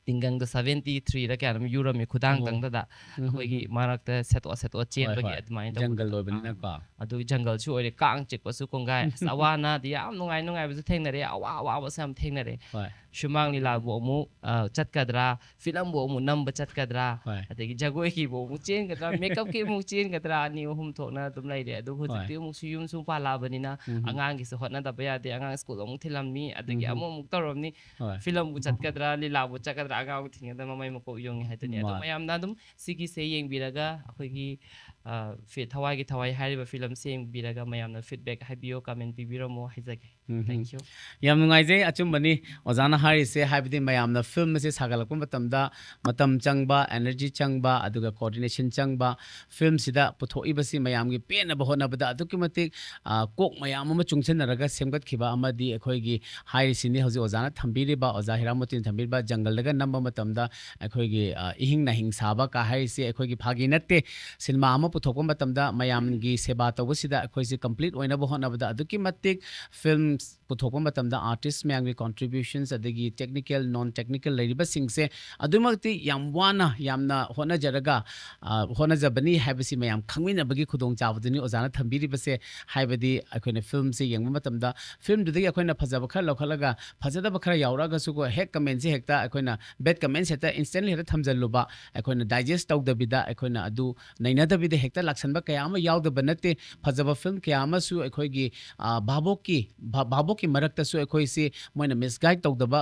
ꯇꯤꯡꯈꯪꯗ seventy threeꯗ ꯀꯌꯥꯅꯣꯝ ꯌꯨꯔꯝꯃꯤ ꯈꯨꯗꯥꯡ ꯑꯣ. ꯇꯪꯗꯗ, ꯎꯝ, ꯑꯩꯈꯣꯏꯒꯤ ꯎꯝ. ꯃꯔꯛꯇ ꯁꯦꯠꯇꯣꯛ ꯁꯦꯠꯇꯣꯛ ꯍꯣꯏ, ꯆꯦꯟꯕꯒꯤ ꯍꯣꯏ. ꯑꯗꯨꯃꯥꯏꯅ ꯖꯪꯒꯜ ꯇꯧꯕꯗꯣ꯫ ꯑꯣꯏꯕꯅꯤꯅꯀꯣ. ꯑꯗꯨ ꯖꯪꯒꯜꯁꯨ ꯑꯣꯏꯔꯦ, ꯀꯥꯡ ꯆꯤꯛꯄꯁꯨ ꯀꯣꯡꯒꯥꯏ꯫ ꯑꯁ, ꯑꯋꯥ ꯑꯅꯥꯗꯤ ꯌꯥꯝ ꯅꯨꯡꯉꯥꯏ ꯅꯨꯡꯉꯥꯏꯕꯁꯨ ꯊꯦꯡꯅꯔꯦ, ꯑꯋꯥ ꯑꯋꯥꯕꯁꯨ ꯌꯥꯝ ꯊꯦꯡꯅꯔꯦ꯫ ꯍꯣꯏ. ꯁꯨꯃꯥꯡ ꯂꯤꯂꯥꯕꯨ ꯑꯃꯨꯛ, ꯑ, ꯆꯠꯀꯗ꯭ꯔꯥ, ꯐꯤꯂꯝꯕꯨ ꯑꯃꯨꯛ ꯅꯝꯕ ꯆꯠꯀꯗ꯭ꯔꯥ, ꯍꯣꯏ. ꯑꯗꯒꯤ ꯖꯒꯣꯏꯒꯤꯕꯨ ꯑꯃꯨꯛ ꯆꯦꯟꯒꯗ꯭ꯔꯥ, makeupꯀꯤ ꯑꯃꯨꯛ ꯆꯦꯟꯒꯗ꯭ꯔꯥ, ꯑꯅꯤ ꯑꯍꯨꯝ ꯊꯣꯛꯅ ꯑꯗꯨꯝ ꯂꯩꯔꯦ꯫ ꯑꯗꯨ ꯍꯧꯖꯤꯛꯇꯤ ꯍꯣꯏ. ꯑꯃꯨꯛꯁꯨ ꯌꯨꯝꯁꯨ ꯄꯥꯜꯂꯛꯑꯕꯅꯤꯅ ꯎꯝ. ꯑꯉꯥꯡꯒꯤꯁꯨ ꯍꯣꯠꯅꯗꯕ ꯌꯥꯗꯦ, ꯑꯉꯥꯡ ꯁ꯭ꯀꯨꯜ ꯑꯃꯨꯛ ꯊꯤꯜꯂꯝꯅꯤ, ꯑꯗꯒꯤ ꯎꯝ. ꯑꯃꯨꯛ ꯑꯃꯨꯛ ꯇꯧꯔꯝꯅꯤ, ꯍꯣꯏ. ꯐꯤꯂꯝꯕꯨ ꯆꯠꯀꯗ꯭ꯔꯥ, ꯂꯤꯂꯥꯕꯨ ꯆꯠꯀꯗ꯭ꯔꯥ, ꯑꯉꯥꯡꯕꯨ ꯊꯤꯟꯒꯗ꯭ꯔꯥ, ꯃꯃꯩ ꯃꯀꯣꯛ ꯌꯣꯡꯉꯦ ꯍꯥꯏꯗꯨꯅꯤ꯫ ꯑꯗꯣ ꯃꯥꯅꯤ. ꯃꯌꯥꯝꯅ ꯑꯗꯨꯝ ꯁꯤꯒꯤꯁꯦ ꯌꯦꯡꯕꯤꯔꯒ ꯑꯩꯈꯣꯏꯒꯤ, ꯑ, ꯐꯤ-, ꯊꯋꯥꯏꯒꯤ ꯊꯋꯥꯏ ꯍꯥꯏꯔꯤꯕ ꯐꯤꯂꯝꯁꯦ ꯌꯦꯡꯕꯤꯔꯒ ꯃꯌꯥꯝꯅ feedback ꯍꯥꯏꯕꯤꯌꯣ, comment ꯄꯤꯕꯤꯔꯝꯃꯣ ꯍꯥꯏꯖꯒꯦ꯫ ꯎꯝ. Thank you. ꯌꯥꯝ ꯅꯨꯡꯉꯥꯏꯖꯩ꯫ ꯑꯆꯨꯝꯕꯅꯤ ꯑꯣꯖꯥꯅ ꯍꯥꯏꯔꯤꯁꯦ, ꯍꯥꯏꯕꯗꯤ ꯃꯌꯥꯝꯅ ꯐꯤꯂꯝ ꯑꯁꯦ ꯁꯥꯒꯠꯂꯛꯄ ꯃꯇꯝꯗ ꯃꯇꯝ ꯆꯪꯕ, energy ꯆꯪꯕ, ꯑꯗꯨꯒ coordination ꯆꯪꯕ, ꯐꯤꯂꯝꯁꯤꯗ ꯄꯨꯊꯣꯛꯏꯕꯁꯤ ꯃꯌꯥꯝꯒꯤ ꯄꯦꯟꯅꯕ ꯍꯣꯠꯅꯕꯗ ꯑꯗꯨꯛꯀꯤ ꯃꯇꯤꯛ, ꯑ, ꯀꯣꯛ ꯃꯌꯥꯝ ꯑꯃ ꯆꯨꯡꯁꯤꯟꯅꯔꯒ ꯁꯦꯝꯒꯠꯈꯤꯕ ꯑꯃꯗꯤ ꯑꯩꯈꯣꯏꯒꯤ ꯍꯥꯏꯔꯤꯁꯤꯅꯤ ꯍꯧꯖꯤꯛ ꯑꯣꯖꯥꯅ ꯊꯝꯕꯤꯔꯤꯕ, ꯑꯣꯖꯥ ꯍꯤꯔꯥꯃꯣꯇꯤꯅ ꯊꯝꯕꯤꯔꯤꯕ ꯖꯪꯒꯜꯗꯒ ꯅꯝꯕ ꯃꯇꯝꯗ ꯑꯩꯈꯣꯏꯒꯤ, ꯑ, ꯏꯍꯤꯡ ꯅꯥꯍꯤꯡ ꯁꯥꯕ ꯀ ꯍꯥꯏꯔꯤꯁꯤ ꯑꯩꯈꯣꯏꯒꯤ ꯐꯥꯒꯤ ꯅꯠꯇꯦ꯫ ꯁꯤꯅꯦꯃꯥ ꯑꯃ ꯄꯨꯊꯣꯛꯄ ꯃꯇꯝꯗ ꯃꯌꯥꯝꯒꯤ ꯁꯦꯕꯥ ꯇꯧꯕꯁꯤꯗ ꯑꯩꯈꯣꯏꯁꯦ complete ꯑꯣꯏꯅꯕ ꯍꯣꯠꯅꯕꯗ ꯑꯗꯨꯛꯀꯤ ꯃꯇꯤꯛ ꯐꯤꯂꯝ ꯄꯨꯊꯣꯛꯄ ꯃꯇꯝꯗ artist ꯃꯌꯥꯝꯒꯤ contributions ꯑꯗꯒꯤ technical, non technical ꯂꯩꯔꯤꯕꯁꯤꯡꯁꯦ ꯑꯗꯨꯃꯛꯇꯤ ꯌꯥꯝ ꯋꯥꯅ, ꯌꯥꯝꯅ ꯍꯣꯠꯅꯖꯔꯒ, ꯑ, ꯍꯣꯠꯅꯖꯕꯅꯤ ꯍꯥꯏꯕꯁꯤ ꯃꯌꯥꯝ ꯈꯪꯃꯤꯟꯅꯕꯒꯤ ꯈꯨꯗꯣꯡꯆꯥꯕꯗꯨꯅꯤ ꯑꯣꯖꯥꯅ ꯊꯝꯕꯤꯔꯤꯕꯁꯦ꯫ ꯍꯥꯏꯕꯗꯤ ꯑꯩꯈꯣꯏꯅ ꯐꯤꯂꯝꯁꯦ ꯌꯦꯡꯕ ꯃꯇꯝꯗ ꯐꯤꯂꯝꯗꯨꯗꯒꯤ ꯑꯩꯈꯣꯏꯅ ꯐꯖꯕ ꯈꯔ ꯂꯧꯈꯠꯂꯒ ꯐꯖꯗꯕ ꯈꯔ ꯌꯥꯎꯔꯛꯑꯒꯁꯨꯀꯣ, ꯍꯦꯛ commentꯁꯦ ꯍꯦꯛꯇ ꯑꯩꯈꯣꯏꯅ bad comments ꯍꯦꯛꯇ instantly ꯍꯦꯛꯇ ꯊꯝꯖꯜꯂꯨꯕ, ꯑꯩꯈꯣꯏꯅ digest ꯇꯧꯗꯕꯤꯗ, ꯑꯩꯈꯣꯏꯅ ꯑꯗꯨ ꯅꯩꯅꯗꯕꯤꯗ ꯍꯦꯛꯇ ꯂꯥꯛꯁꯟꯕ ꯀꯌꯥ ꯑꯃ ꯌꯥꯎꯗꯕ ꯅꯠꯇꯦ꯫ ꯐꯖꯕ ꯐꯤꯂꯝ ꯀꯌꯥ ꯑꯃꯁꯨ ꯑꯩꯈꯣꯏꯒꯤ, ꯑ, ꯚꯥꯕꯣꯛꯀꯤ, ꯚꯥ-, ꯚꯥꯕꯣꯛꯀꯤ ꯃꯔꯛꯇꯁꯨ ꯑꯩꯈꯣꯏꯁꯤ ꯃꯣꯏꯅ misguide ꯇꯧꯗꯕ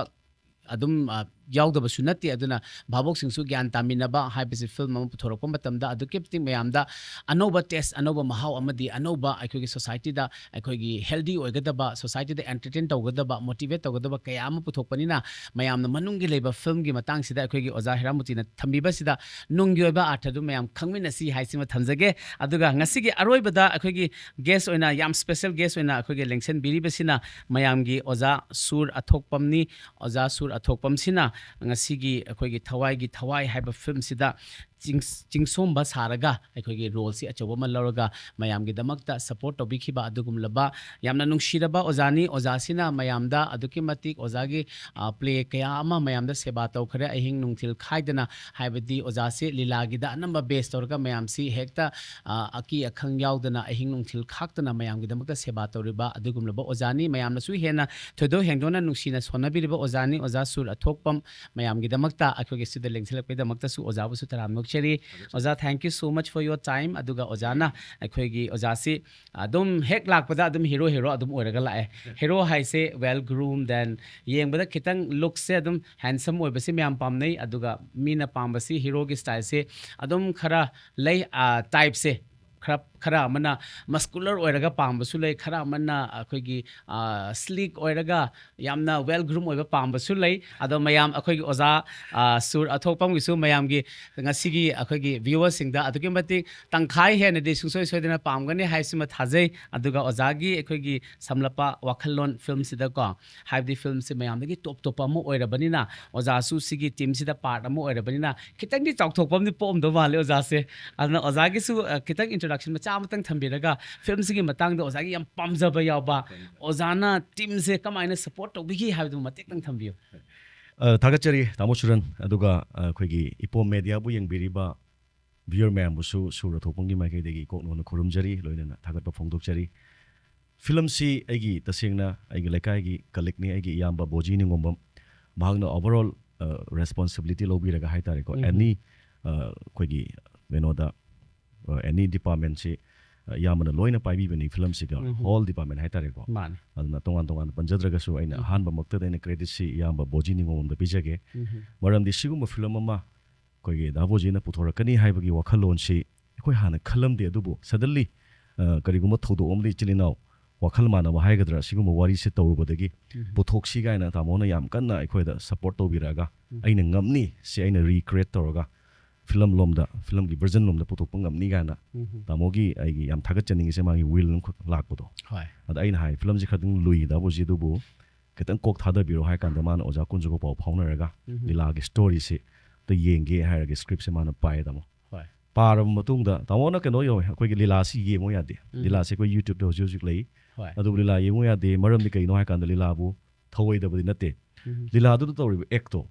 ꯑꯗꯨꯝ, ꯑ, ꯌꯥꯎꯗꯕꯁꯨ ꯅꯠꯇꯦ꯫ ꯑꯗꯨꯅ ꯚꯥꯕꯣꯛꯁꯤꯡꯁꯨ ꯒ꯭ꯌꯥꯟ ꯇꯥꯃꯤꯟꯅꯕ ꯍꯥꯏꯕꯁꯤ ꯐꯤꯂꯝ ꯑꯃ ꯄꯨꯊꯣꯔꯛꯄ ꯃꯇꯝꯗ ꯑꯗꯨꯛꯀꯤ ꯃꯇꯤꯛ ꯃꯌꯥꯝꯗ ꯑꯅꯧꯕ ꯇꯦꯁ, ꯑꯅꯧꯕ ꯃꯍꯥꯎ ꯑꯃꯗꯤ ꯑꯅꯧꯕ ꯑꯩꯈꯣꯏꯒꯤ ꯁꯣꯁꯥꯏꯇꯤꯗ ꯑꯩꯈꯣꯏꯒꯤ ꯍꯦꯜꯗꯤ ꯑꯣꯏꯒꯗꯕ, ꯁꯣꯁꯥꯏꯇꯤꯗ ꯑꯦꯟꯇꯔꯇꯦꯟ ꯇꯧꯒꯗꯕ, ꯃꯣꯇꯤꯚꯦꯠ ꯇꯧꯒꯗꯕ ꯀꯌꯥ ꯑꯃ ꯄꯨꯊꯣꯛꯄꯅꯤꯅ ꯃꯌꯥꯝꯅ ꯃꯅꯨꯡꯒꯤ ꯂꯩꯕ ꯐꯤꯂꯝꯒꯤ ꯃꯇꯥꯡꯁꯤꯗ ꯑꯩꯈꯣꯏꯒꯤ ꯑꯣꯖꯥ ꯍꯤꯔꯥꯃꯨꯇꯤꯅ ꯊꯝꯕꯤꯕꯁꯤꯗ ꯅꯨꯡꯒꯤ ꯑꯣꯏꯕ ꯑꯥꯔꯊꯗꯨ ꯃꯌꯥꯝ ꯈꯪꯃꯤꯟꯅꯁꯤ ꯍꯥꯏꯁꯤꯃ ꯊꯝꯖꯒꯦ꯫ ꯑꯗꯨꯒ ꯉꯁꯤꯒꯤ ꯑꯔꯣꯏꯕꯗ ꯑꯩꯈꯣꯏꯒꯤ ꯒꯦꯁ ꯑꯣꯏꯅ, ꯌꯥꯝ ꯁ꯭ꯄꯦꯁꯦꯜ ꯒꯦꯁ ꯑꯣꯏꯅ ꯑꯩꯈꯣꯏꯒꯤ ꯂꯦꯡꯁꯤꯟꯕꯤꯔꯤꯕꯁꯤꯅ ꯃꯌꯥꯝꯒꯤ ꯑꯣꯖꯥ ꯁꯨꯔ ꯑꯊꯣꯛꯄꯝꯅꯤ꯫ ꯑꯣꯖꯥ ꯁꯨꯔ ꯑꯊꯣꯛꯄꯝꯁꯤꯅ ꯉꯁꯤꯒꯤ ꯑꯩꯈꯣꯏꯒꯤ ꯊꯋꯥꯏꯒꯤ ꯊꯋꯥꯏ ꯍꯥꯏꯕ ꯐꯤꯂꯝꯁꯤꯗ ꯆꯤꯡ-, ꯆꯤꯡꯁꯣꯝꯕ ꯁꯥꯔꯒ ꯑꯩꯈꯣꯏꯒꯤ ꯔꯣꯜꯁꯤ ꯑꯆꯧꯕ ꯑꯃ ꯂꯧꯔꯒ ꯃꯌꯥꯝꯒꯤꯗꯃꯛꯇ ꯁꯄꯣꯔꯠ ꯇꯧꯕꯤꯈꯤꯕ ꯑꯗꯨꯒꯨꯝꯂꯕ ꯌꯥꯝꯅ ꯅꯨꯡꯁꯤꯔꯕ ꯑꯣꯖꯥꯅꯤ꯫ ꯑꯣꯖꯥꯁꯤꯅ ꯃꯌꯥꯝꯗ ꯑꯗꯨꯛꯀꯤ ꯃꯇꯤꯛ ꯑꯣꯖꯥꯒꯤ, ꯑ, ꯄ꯭ꯂꯦ ꯀꯌꯥ ꯑꯃ ꯃꯌꯥꯝꯗ ꯁꯦꯕꯥ ꯇꯧꯈ꯭ꯔꯦ, ꯑꯍꯤꯡ ꯅꯨꯡꯊꯤꯜ ꯈꯥꯏꯗꯅ, ꯍꯥꯏꯕꯗꯤ ꯑꯣꯖꯥꯁꯤ ꯂꯤꯂꯥꯒꯤꯗ ꯑꯅꯝꯕ ꯕꯦꯁ ꯇꯧꯔꯒ ꯃꯌꯥꯝꯁꯤ ꯍꯦꯛꯇ, ꯑ, ꯑꯀꯤ ꯑꯈꯪ ꯌꯥꯎꯗꯅ ꯑꯍꯤꯡ ꯅꯨꯡꯊꯤꯜ ꯈꯥꯛꯇꯅ ꯃꯌꯥꯝꯒꯤꯗꯃꯛꯇ ꯁꯦꯕꯥ ꯇꯧꯔꯤꯕ ꯑꯗꯨꯒꯨꯝꯂꯕ ꯑꯣꯖꯥꯅꯤ꯫ ꯃꯌꯥꯝꯅꯁꯨ ꯍꯦꯟꯅ ꯊꯣꯏꯗꯣꯛ ꯍꯦꯟꯗꯣꯛꯅ ꯅꯨꯡꯁꯤꯅ ꯁꯣꯟꯅꯕꯤꯔꯤꯕ ꯑꯣꯖꯥꯅꯤ꯫ ꯑꯣꯖꯥ ꯁꯨꯔ ꯑꯊꯣꯛꯄꯝ ꯃꯌꯥꯝꯒꯤꯗꯃꯛꯇ ꯑꯩꯈꯣꯏꯒꯤ ꯁꯤꯗ ꯂꯦꯡꯁꯤꯜꯂꯛꯄꯒꯤꯗꯃꯛꯇꯁꯨ ꯑꯣꯖꯥꯕꯨꯁꯨ ꯇꯔꯥꯝꯅ ꯑꯣꯛꯆꯔꯤ꯫ ꯑꯣꯖꯥ, thank you so much for your time꯫ ꯑꯗꯨꯒ ꯑꯣꯖꯥꯅ ꯑꯩꯈꯣꯏꯒꯤ ꯑꯣꯖꯥꯁꯤ ꯑꯗꯨꯝ ꯍꯦꯛ ꯂꯥꯛꯄꯗ ꯑꯗꯨꯝ ꯍꯤꯔꯣ ꯍꯤꯔꯣ ꯑꯗꯨꯝ ꯑꯣꯏꯔꯒ ꯂꯥꯛꯑꯦ꯫ ꯍꯤꯔꯣ ꯍꯥꯏꯁꯦ well groomed and ꯌꯦꯡꯕꯗ ꯈꯤꯇꯪ ꯂꯨꯛꯁꯦ ꯑꯗꯨꯝ ꯍꯦꯟꯁꯝ ꯑꯣꯏꯕꯁꯤ ꯃꯌꯥꯝ ꯄꯥꯝꯅꯩ꯫ ꯑꯗꯨꯒ ꯃꯤꯅ ꯄꯥꯝꯕꯁꯤ ꯍꯤꯔꯣꯒꯤ ꯁ꯭ꯇꯥꯏꯜꯁꯦ ꯑꯗꯨꯝ ꯈꯔ ꯂꯩ, ꯑ, ꯇꯥꯏꯞꯁꯦ꯫ ꯈꯔ, ꯈꯔ ꯑꯃꯅ ꯃꯁꯀꯨꯂꯔ ꯑꯣꯏꯔꯒ ꯄꯥꯝꯕꯁꯨ ꯂꯩ, ꯈꯔ ꯑꯃꯅ ꯑꯩꯈꯣꯏꯒꯤ, ꯑ, ꯁ꯭ꯂꯤꯛ ꯑꯣꯏꯔꯒ ꯌꯥꯝꯅ well groomed ꯑꯣꯏꯕ ꯄꯥꯝꯕꯁꯨ ꯂꯩ꯫ ꯑꯗꯣ ꯃꯌꯥꯝ ꯑꯩꯈꯣꯏꯒꯤ ꯑꯣꯖꯥ, ꯑ, ꯁꯨꯔ ꯑꯊꯣꯛꯄꯝꯒꯤꯁꯨ ꯃꯌꯥꯝꯒꯤ ꯉꯁꯤꯒꯤ ꯑꯩꯈꯣꯏꯒꯤ ꯚ꯭ꯌꯨꯋꯔꯁꯤꯡꯗ ꯑꯗꯨꯛꯀꯤ ꯃꯇꯤꯛ ꯇꯪꯈꯥꯏ ꯍꯦꯟꯅꯗꯤ ꯁꯨꯡꯁꯣꯏ ꯁꯣꯏꯗꯅ ꯄꯥꯝꯒꯅꯤ ꯍꯥꯏꯁꯤꯃ ꯊꯥꯖꯩ꯫ ꯑꯗꯨꯒ ꯑꯣꯖꯥꯒꯤ ꯑꯩꯈꯣꯏꯒꯤ ꯁꯝꯂꯞꯄ ꯋꯥꯈꯜꯂꯣꯟ ꯐꯤꯂꯝꯁꯤꯗꯀꯣ, ꯍꯥꯏꯕꯗꯤ ꯐꯤꯂꯝꯁꯦ ꯃꯌꯥꯝꯗꯒꯤ ꯇꯣꯞ ꯇꯣꯞꯄ ꯑꯃ ꯑꯣꯏꯔꯕꯅꯤꯅ, ꯑꯣꯖꯥꯁꯨ ꯁꯤꯒꯤ ꯇꯤꯝꯁꯤꯗ ꯄꯥꯔꯠ ꯑꯃ ꯑꯣꯏꯔꯕꯅꯤꯅ, ꯈꯤꯇꯪꯗꯤ ꯆꯥꯎꯊꯣꯛꯄ ꯑꯃꯗꯤ ꯄꯣꯛꯑꯝꯗꯧ ꯃꯥꯜꯂꯦ ꯑꯣꯖꯥꯁꯦ꯫ ꯑꯗꯨꯅ ꯑꯣꯖꯥꯒꯤꯁꯨ, ꯑ, ꯈꯤꯇꯪ ꯏꯟꯇ꯭ꯔꯣꯗꯛꯁꯟ ꯃꯆꯥ ꯑꯃꯇꯪ ꯊꯝꯕꯤꯔꯒ, ꯐꯤꯂꯝꯁꯤꯒꯤ ꯃꯇꯥꯡꯗ ꯑꯣꯖꯥꯒꯤ ꯌꯥꯝ ꯄꯥꯝꯖꯕ ꯌꯥꯎꯕ, ꯑꯣꯖꯥꯅ ꯇꯤꯝꯁꯦ ꯀꯃꯥꯏꯅ ꯁꯄꯣꯔꯠ ꯇꯧꯕꯤꯈꯤ ꯍꯥꯏꯕꯗꯨ ꯃꯇꯦꯛꯇꯪ ꯊꯝꯕꯤꯌꯨ꯫ ꯑ, ꯊꯥꯒꯠꯆꯔꯤ ꯇꯥꯃꯣ ꯁꯨꯔꯟ, ꯑꯗꯨꯒ, ꯑ, ꯑꯩꯈꯣꯏꯒꯤ ꯏꯄꯣꯝ ꯃꯦꯗꯤꯌꯥꯕꯨ ꯌꯦꯡꯕꯤꯔꯤꯕ ꯚ꯭ꯌꯨꯋꯔ ꯃꯌꯥꯝꯕꯨꯁꯨ ꯁꯨꯔ ꯑꯊꯣꯛꯄꯝꯒꯤ ꯃꯥꯏꯀꯩꯗꯒꯤ ꯏꯀꯣꯛ ꯅꯧꯅ ꯈꯨꯔꯨꯝꯖꯔꯤ, ꯂꯣꯏꯅꯅ ꯊꯥꯒꯠꯄ ꯐꯣꯡꯗꯣꯛꯆꯔꯤ꯫ ꯐꯤꯂꯝꯁꯤ ꯑꯩꯒꯤ, ꯇꯁꯦꯡꯅ ꯑꯩꯒꯤ ꯂꯩꯀꯥꯏꯒꯤ ꯀꯂꯤꯛꯅꯤ, ꯑꯩꯒꯤ ꯏꯌꯥꯝꯕ ꯕꯣꯖꯤ ꯅꯤꯉꯣꯝꯕꯝ, ꯃꯍꯥꯛꯅ ꯑꯣꯚꯔꯑꯣꯜ, ꯑ, ꯔꯦꯁꯄꯣꯟꯁꯤꯕꯤꯂꯤꯇꯤ ꯂꯧꯕꯤꯔꯒ ꯍꯥꯏꯇꯥꯔꯦꯀꯣ, ꯎꯝ꯫ ꯑꯦꯅꯤ, ꯑ, ꯑꯩꯈꯣꯏꯒꯤ ꯀꯩꯅꯣꯗ, ꯑ, ꯑꯦꯅꯤ ꯗꯤꯄꯥꯔꯠꯃꯦꯟꯁꯤ ꯑ, ꯏꯌꯥꯝꯕꯅ ꯂꯣꯏꯅ ꯄꯥꯏꯕꯤꯕꯅꯤ ꯐꯤꯂꯝꯁꯤꯒ, ꯎꯝ꯫ ꯍꯣꯜ ꯗꯤꯄꯥꯔꯠꯃꯦꯟ ꯍꯥꯏꯇꯥꯔꯦꯀꯣ꯫ ꯃꯥꯅꯤ꯫ ꯑꯗꯨꯅ ꯇꯣꯉꯥꯟ ꯇꯣꯉꯥꯟꯅ ꯄꯟꯖꯗ꯭ꯔꯒꯁꯨ ꯑꯩꯅ ꯎꯝ꯫ ꯑꯍꯥꯟꯕꯃꯛꯇꯗ ꯑꯩꯅ ꯀ꯭ꯔꯦꯗꯤꯠꯁꯤ ꯏꯌꯥꯝꯕ ꯕꯣꯖꯤ ꯅꯤꯉꯣꯝꯗ ꯄꯤꯖꯒꯦ꯫ ꯎꯝ꯫ ꯃꯔꯝꯗꯤ ꯁꯤꯒꯨꯝꯕ ꯐꯤꯂꯝ ꯑꯃ ꯑꯩꯈꯣꯏꯒꯤ ꯗꯥ ꯕꯣꯖꯤꯅ ꯄꯨꯊꯣꯔꯛꯀꯅꯤ ꯍꯥꯏꯕꯒꯤ ꯋꯥꯈꯜꯂꯣꯟꯁꯤ ꯑꯩꯈꯣꯏ ꯍꯥꯟꯅ ꯈꯜꯂꯝꯗꯦ, ꯑꯗꯨꯕꯨ ꯁꯗꯟꯂꯤ, ꯑ, ꯀꯔꯤꯒꯨꯝꯕ ꯊꯧꯗꯣꯛ ꯑꯃꯗ ꯏꯆꯤꯜ ꯏꯅꯥꯎ ꯋꯥꯈꯜ ꯃꯥꯟꯅꯕ ꯍꯥꯏꯒꯗ꯭ꯔꯥ, ꯁꯤꯒꯨꯝꯕ ꯋꯥꯔꯤꯁꯦ ꯇꯧꯔꯨꯕꯗꯒꯤ ꯎꯝ꯫ ꯄꯨꯊꯣꯛꯁꯤ ꯀꯥꯏꯅ ꯇꯥꯃꯣꯅ ꯌꯥꯝ ꯀꯟꯅ ꯑꯩꯈꯣꯏꯗ ꯁꯄꯣꯔꯠ ꯇꯧꯕꯤꯔꯛꯑꯒ, ꯎꯝ꯫ ꯑꯩꯅ ꯉꯝꯅꯤ, ꯁꯤ ꯑꯩꯅ ꯔꯤꯀ꯭ꯔꯤꯌꯦꯠ ꯇꯧꯔꯒ ꯐꯤꯂꯝ ꯂꯣꯝꯗ, ꯐꯤꯂꯝꯒꯤ ꯚꯔꯖꯟ ꯂꯣꯝꯗ ꯄꯨꯊꯣꯛꯄ ꯉꯝꯅꯤ ꯀꯥꯏꯅ ꯎꯝ꯫ ꯇꯥꯃꯣꯒꯤ ꯑꯩꯒꯤ ꯌꯥꯝ ꯊꯥꯒꯠꯆꯅꯤꯡꯉꯤꯁꯦ ꯃꯥꯒꯤ ꯋꯤꯜ ꯑꯃꯈꯛ ꯂꯥꯛꯄꯗꯣ꯫ ꯍꯣꯏ꯫ ꯑꯗ ꯑꯩꯅ ꯍꯥꯏ, "ꯐꯤꯂꯝꯁꯤ ꯈꯔꯗꯪ ꯂꯨꯏ ꯗꯥ ꯕꯣꯖꯤ, ꯑꯗꯨꯕꯨ ꯈꯤꯇꯪ ꯀꯣꯛ ꯊꯥꯗꯕꯤꯔꯣ" ꯍꯥꯏ ꯀꯥꯟꯗ ꯃꯥꯅ ꯑꯣꯖꯥ ꯀꯨꯟꯖꯨꯒ ꯄꯥꯎ ꯐꯥꯎꯅꯔꯒ ꯎꯝ꯫ ꯂꯤꯂꯥꯒꯤ ꯁ꯭ꯇꯣꯔꯤꯁꯤ ꯑꯝꯇ ꯌꯦꯡꯒꯦ ꯍꯥꯏꯔꯒ ꯁ꯭ꯀ꯭ꯔꯤꯞꯁꯦ ꯃꯥꯅ ꯄꯥꯏꯌꯦ ꯇꯥꯃꯣ꯫ ꯍꯣꯏ꯫ ꯄꯥꯔꯕ ꯃꯇꯨꯡꯗ ꯇꯥꯃꯣꯅ ꯀꯩꯅꯣ ꯌꯧꯋꯦ, ꯑꯩꯈꯣꯏꯒꯤ ꯂꯤꯂꯥꯁꯤ ꯌꯦꯡꯉꯨ ꯌꯥꯗꯦ꯫ ꯎꯝ꯫ ꯂꯤꯂꯥꯁꯦ ꯑꯩꯈꯣꯏ YouTube-ꯇ ꯍꯧꯖꯤꯛ ꯍꯧꯖꯤꯛ ꯂꯩ꯫ ꯍꯣꯏ꯫ ꯑꯗꯨꯕꯨ ꯂꯤꯂꯥ ꯌꯦꯡꯉꯨ ꯌꯥꯗꯦ꯫ ꯃꯔꯝꯗꯤ ꯀꯩꯅꯣ ꯍꯥꯏ ꯀꯥꯟꯗ ꯂꯤꯂꯥꯕꯨ ꯊꯧꯑꯣꯏꯗꯕꯗꯤ ꯅꯠꯇꯦ꯫ ꯎꯝ꯫ ꯂꯤꯂꯥꯗꯨꯗ ꯇꯧꯔꯤꯕ ꯑꯦꯛꯇꯣ,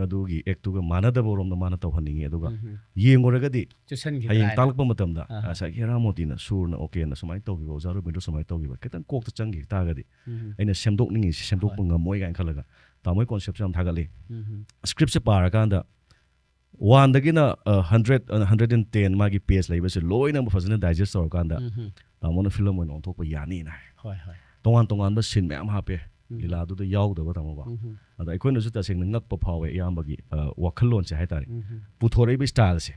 ꯑꯗꯨꯒꯤ ꯑꯦꯛꯇꯨꯒ ꯃꯥꯟꯅꯗꯕ ꯔꯣꯝꯗ ꯃꯥꯅ ꯇꯧꯍꯟꯅꯤꯡꯉꯤ꯫ ꯑꯗꯨꯒ ꯎꯝ꯫ ꯌꯦꯡꯉꯨꯔꯒꯗꯤ ꯆꯨꯁꯟꯈꯤꯗ꯭ꯔꯥ ꯍꯌꯦꯡ ꯍꯥꯏꯅ꯫ ꯇꯥꯛꯂꯛꯄ ꯃꯇꯝꯗ ꯑꯥ꯫ ꯉꯁꯥꯏꯒꯤ ꯍꯦꯔꯥ ꯃꯣꯇꯤꯅ, ꯁꯨꯔꯅ, ꯑꯣꯀꯦꯅ ꯁꯨꯃꯥꯏꯅ ꯇꯧꯈꯤꯕ, ꯑꯣꯖꯥ ꯔꯣꯕꯤꯟꯗ꯭ꯔꯣ ꯁꯨꯃꯥꯏꯅ ꯇꯧꯈꯤꯕ, ꯈꯤꯇꯪ ꯀꯣꯛꯇ ꯆꯪꯈꯤ ꯇꯥꯔꯒꯗꯤ ꯎꯝ꯫ ꯑꯩꯅ ꯁꯦꯝꯗꯣꯛꯅꯤꯡꯉꯤꯁꯤ ꯁꯦꯝꯗꯣꯛꯄ ꯍꯣꯏ꯫ ꯉꯝꯃꯣꯏ ꯀꯥꯏꯅ ꯈꯜꯂꯒ ꯇꯥꯃꯣꯒꯤ ꯀꯣꯟꯁꯦꯞꯁꯦ ꯌꯥꯝ ꯊꯥꯒꯠꯂꯤ꯫ ꯎꯝ꯫ ꯁ꯭ꯀ꯭ꯔꯤꯞꯁꯦ ꯄꯥꯔꯀꯥꯟꯗ ꯋꯥꯟꯗꯒꯤꯅ, ꯑ, ꯍꯟꯗ꯭ꯔꯦꯠ, ꯑ, ꯍꯟꯗ꯭ꯔꯦꯠ ꯑꯦꯟ ꯇꯦꯟ ꯃꯥꯒꯤ ꯄꯦꯖ ꯂꯩꯕꯁꯦ ꯂꯣꯏꯅꯃꯛ ꯐꯖꯅ ꯗꯥꯏꯖꯦꯁ ꯇꯧꯔꯀꯥꯟꯗ ꯎꯝ꯫ ꯇꯥꯃꯣꯅ ꯐꯤꯂꯝ ꯑꯣꯏꯅ ꯑꯣꯟꯊꯣꯛꯄ ꯌꯥꯅꯤꯅ ꯍꯥꯏ꯫ ꯍꯣꯏ, ꯍꯣꯏ꯫ ꯇꯣꯉꯥꯟ ꯇꯣꯉꯥꯟꯕ ꯁꯤꯟ ꯃꯌꯥꯝ ꯍꯥꯞꯄꯦ꯫ ꯎꯝ꯫ ꯂꯤꯂꯥꯗꯨꯗ ꯌꯥꯎꯗꯕ ꯇꯥꯃꯣꯀꯣ꯫ ꯎꯝ꯫ ꯑꯗ ꯑꯩꯈꯣꯏꯅꯁꯨ ꯇꯁꯦꯡꯅ ꯉꯛꯄ ꯐꯥꯎꯋꯦ ꯏꯌꯥꯝꯕꯒꯤ, ꯑ, ꯋꯥꯈꯜꯂꯣꯟꯁꯦ ꯍꯥꯏꯇꯥꯔꯦ꯫ ꯎꯝ꯫ ꯄꯨꯊꯣꯔꯛꯏꯕ ꯁ꯭ꯇꯥꯏꯜꯁꯦ꯫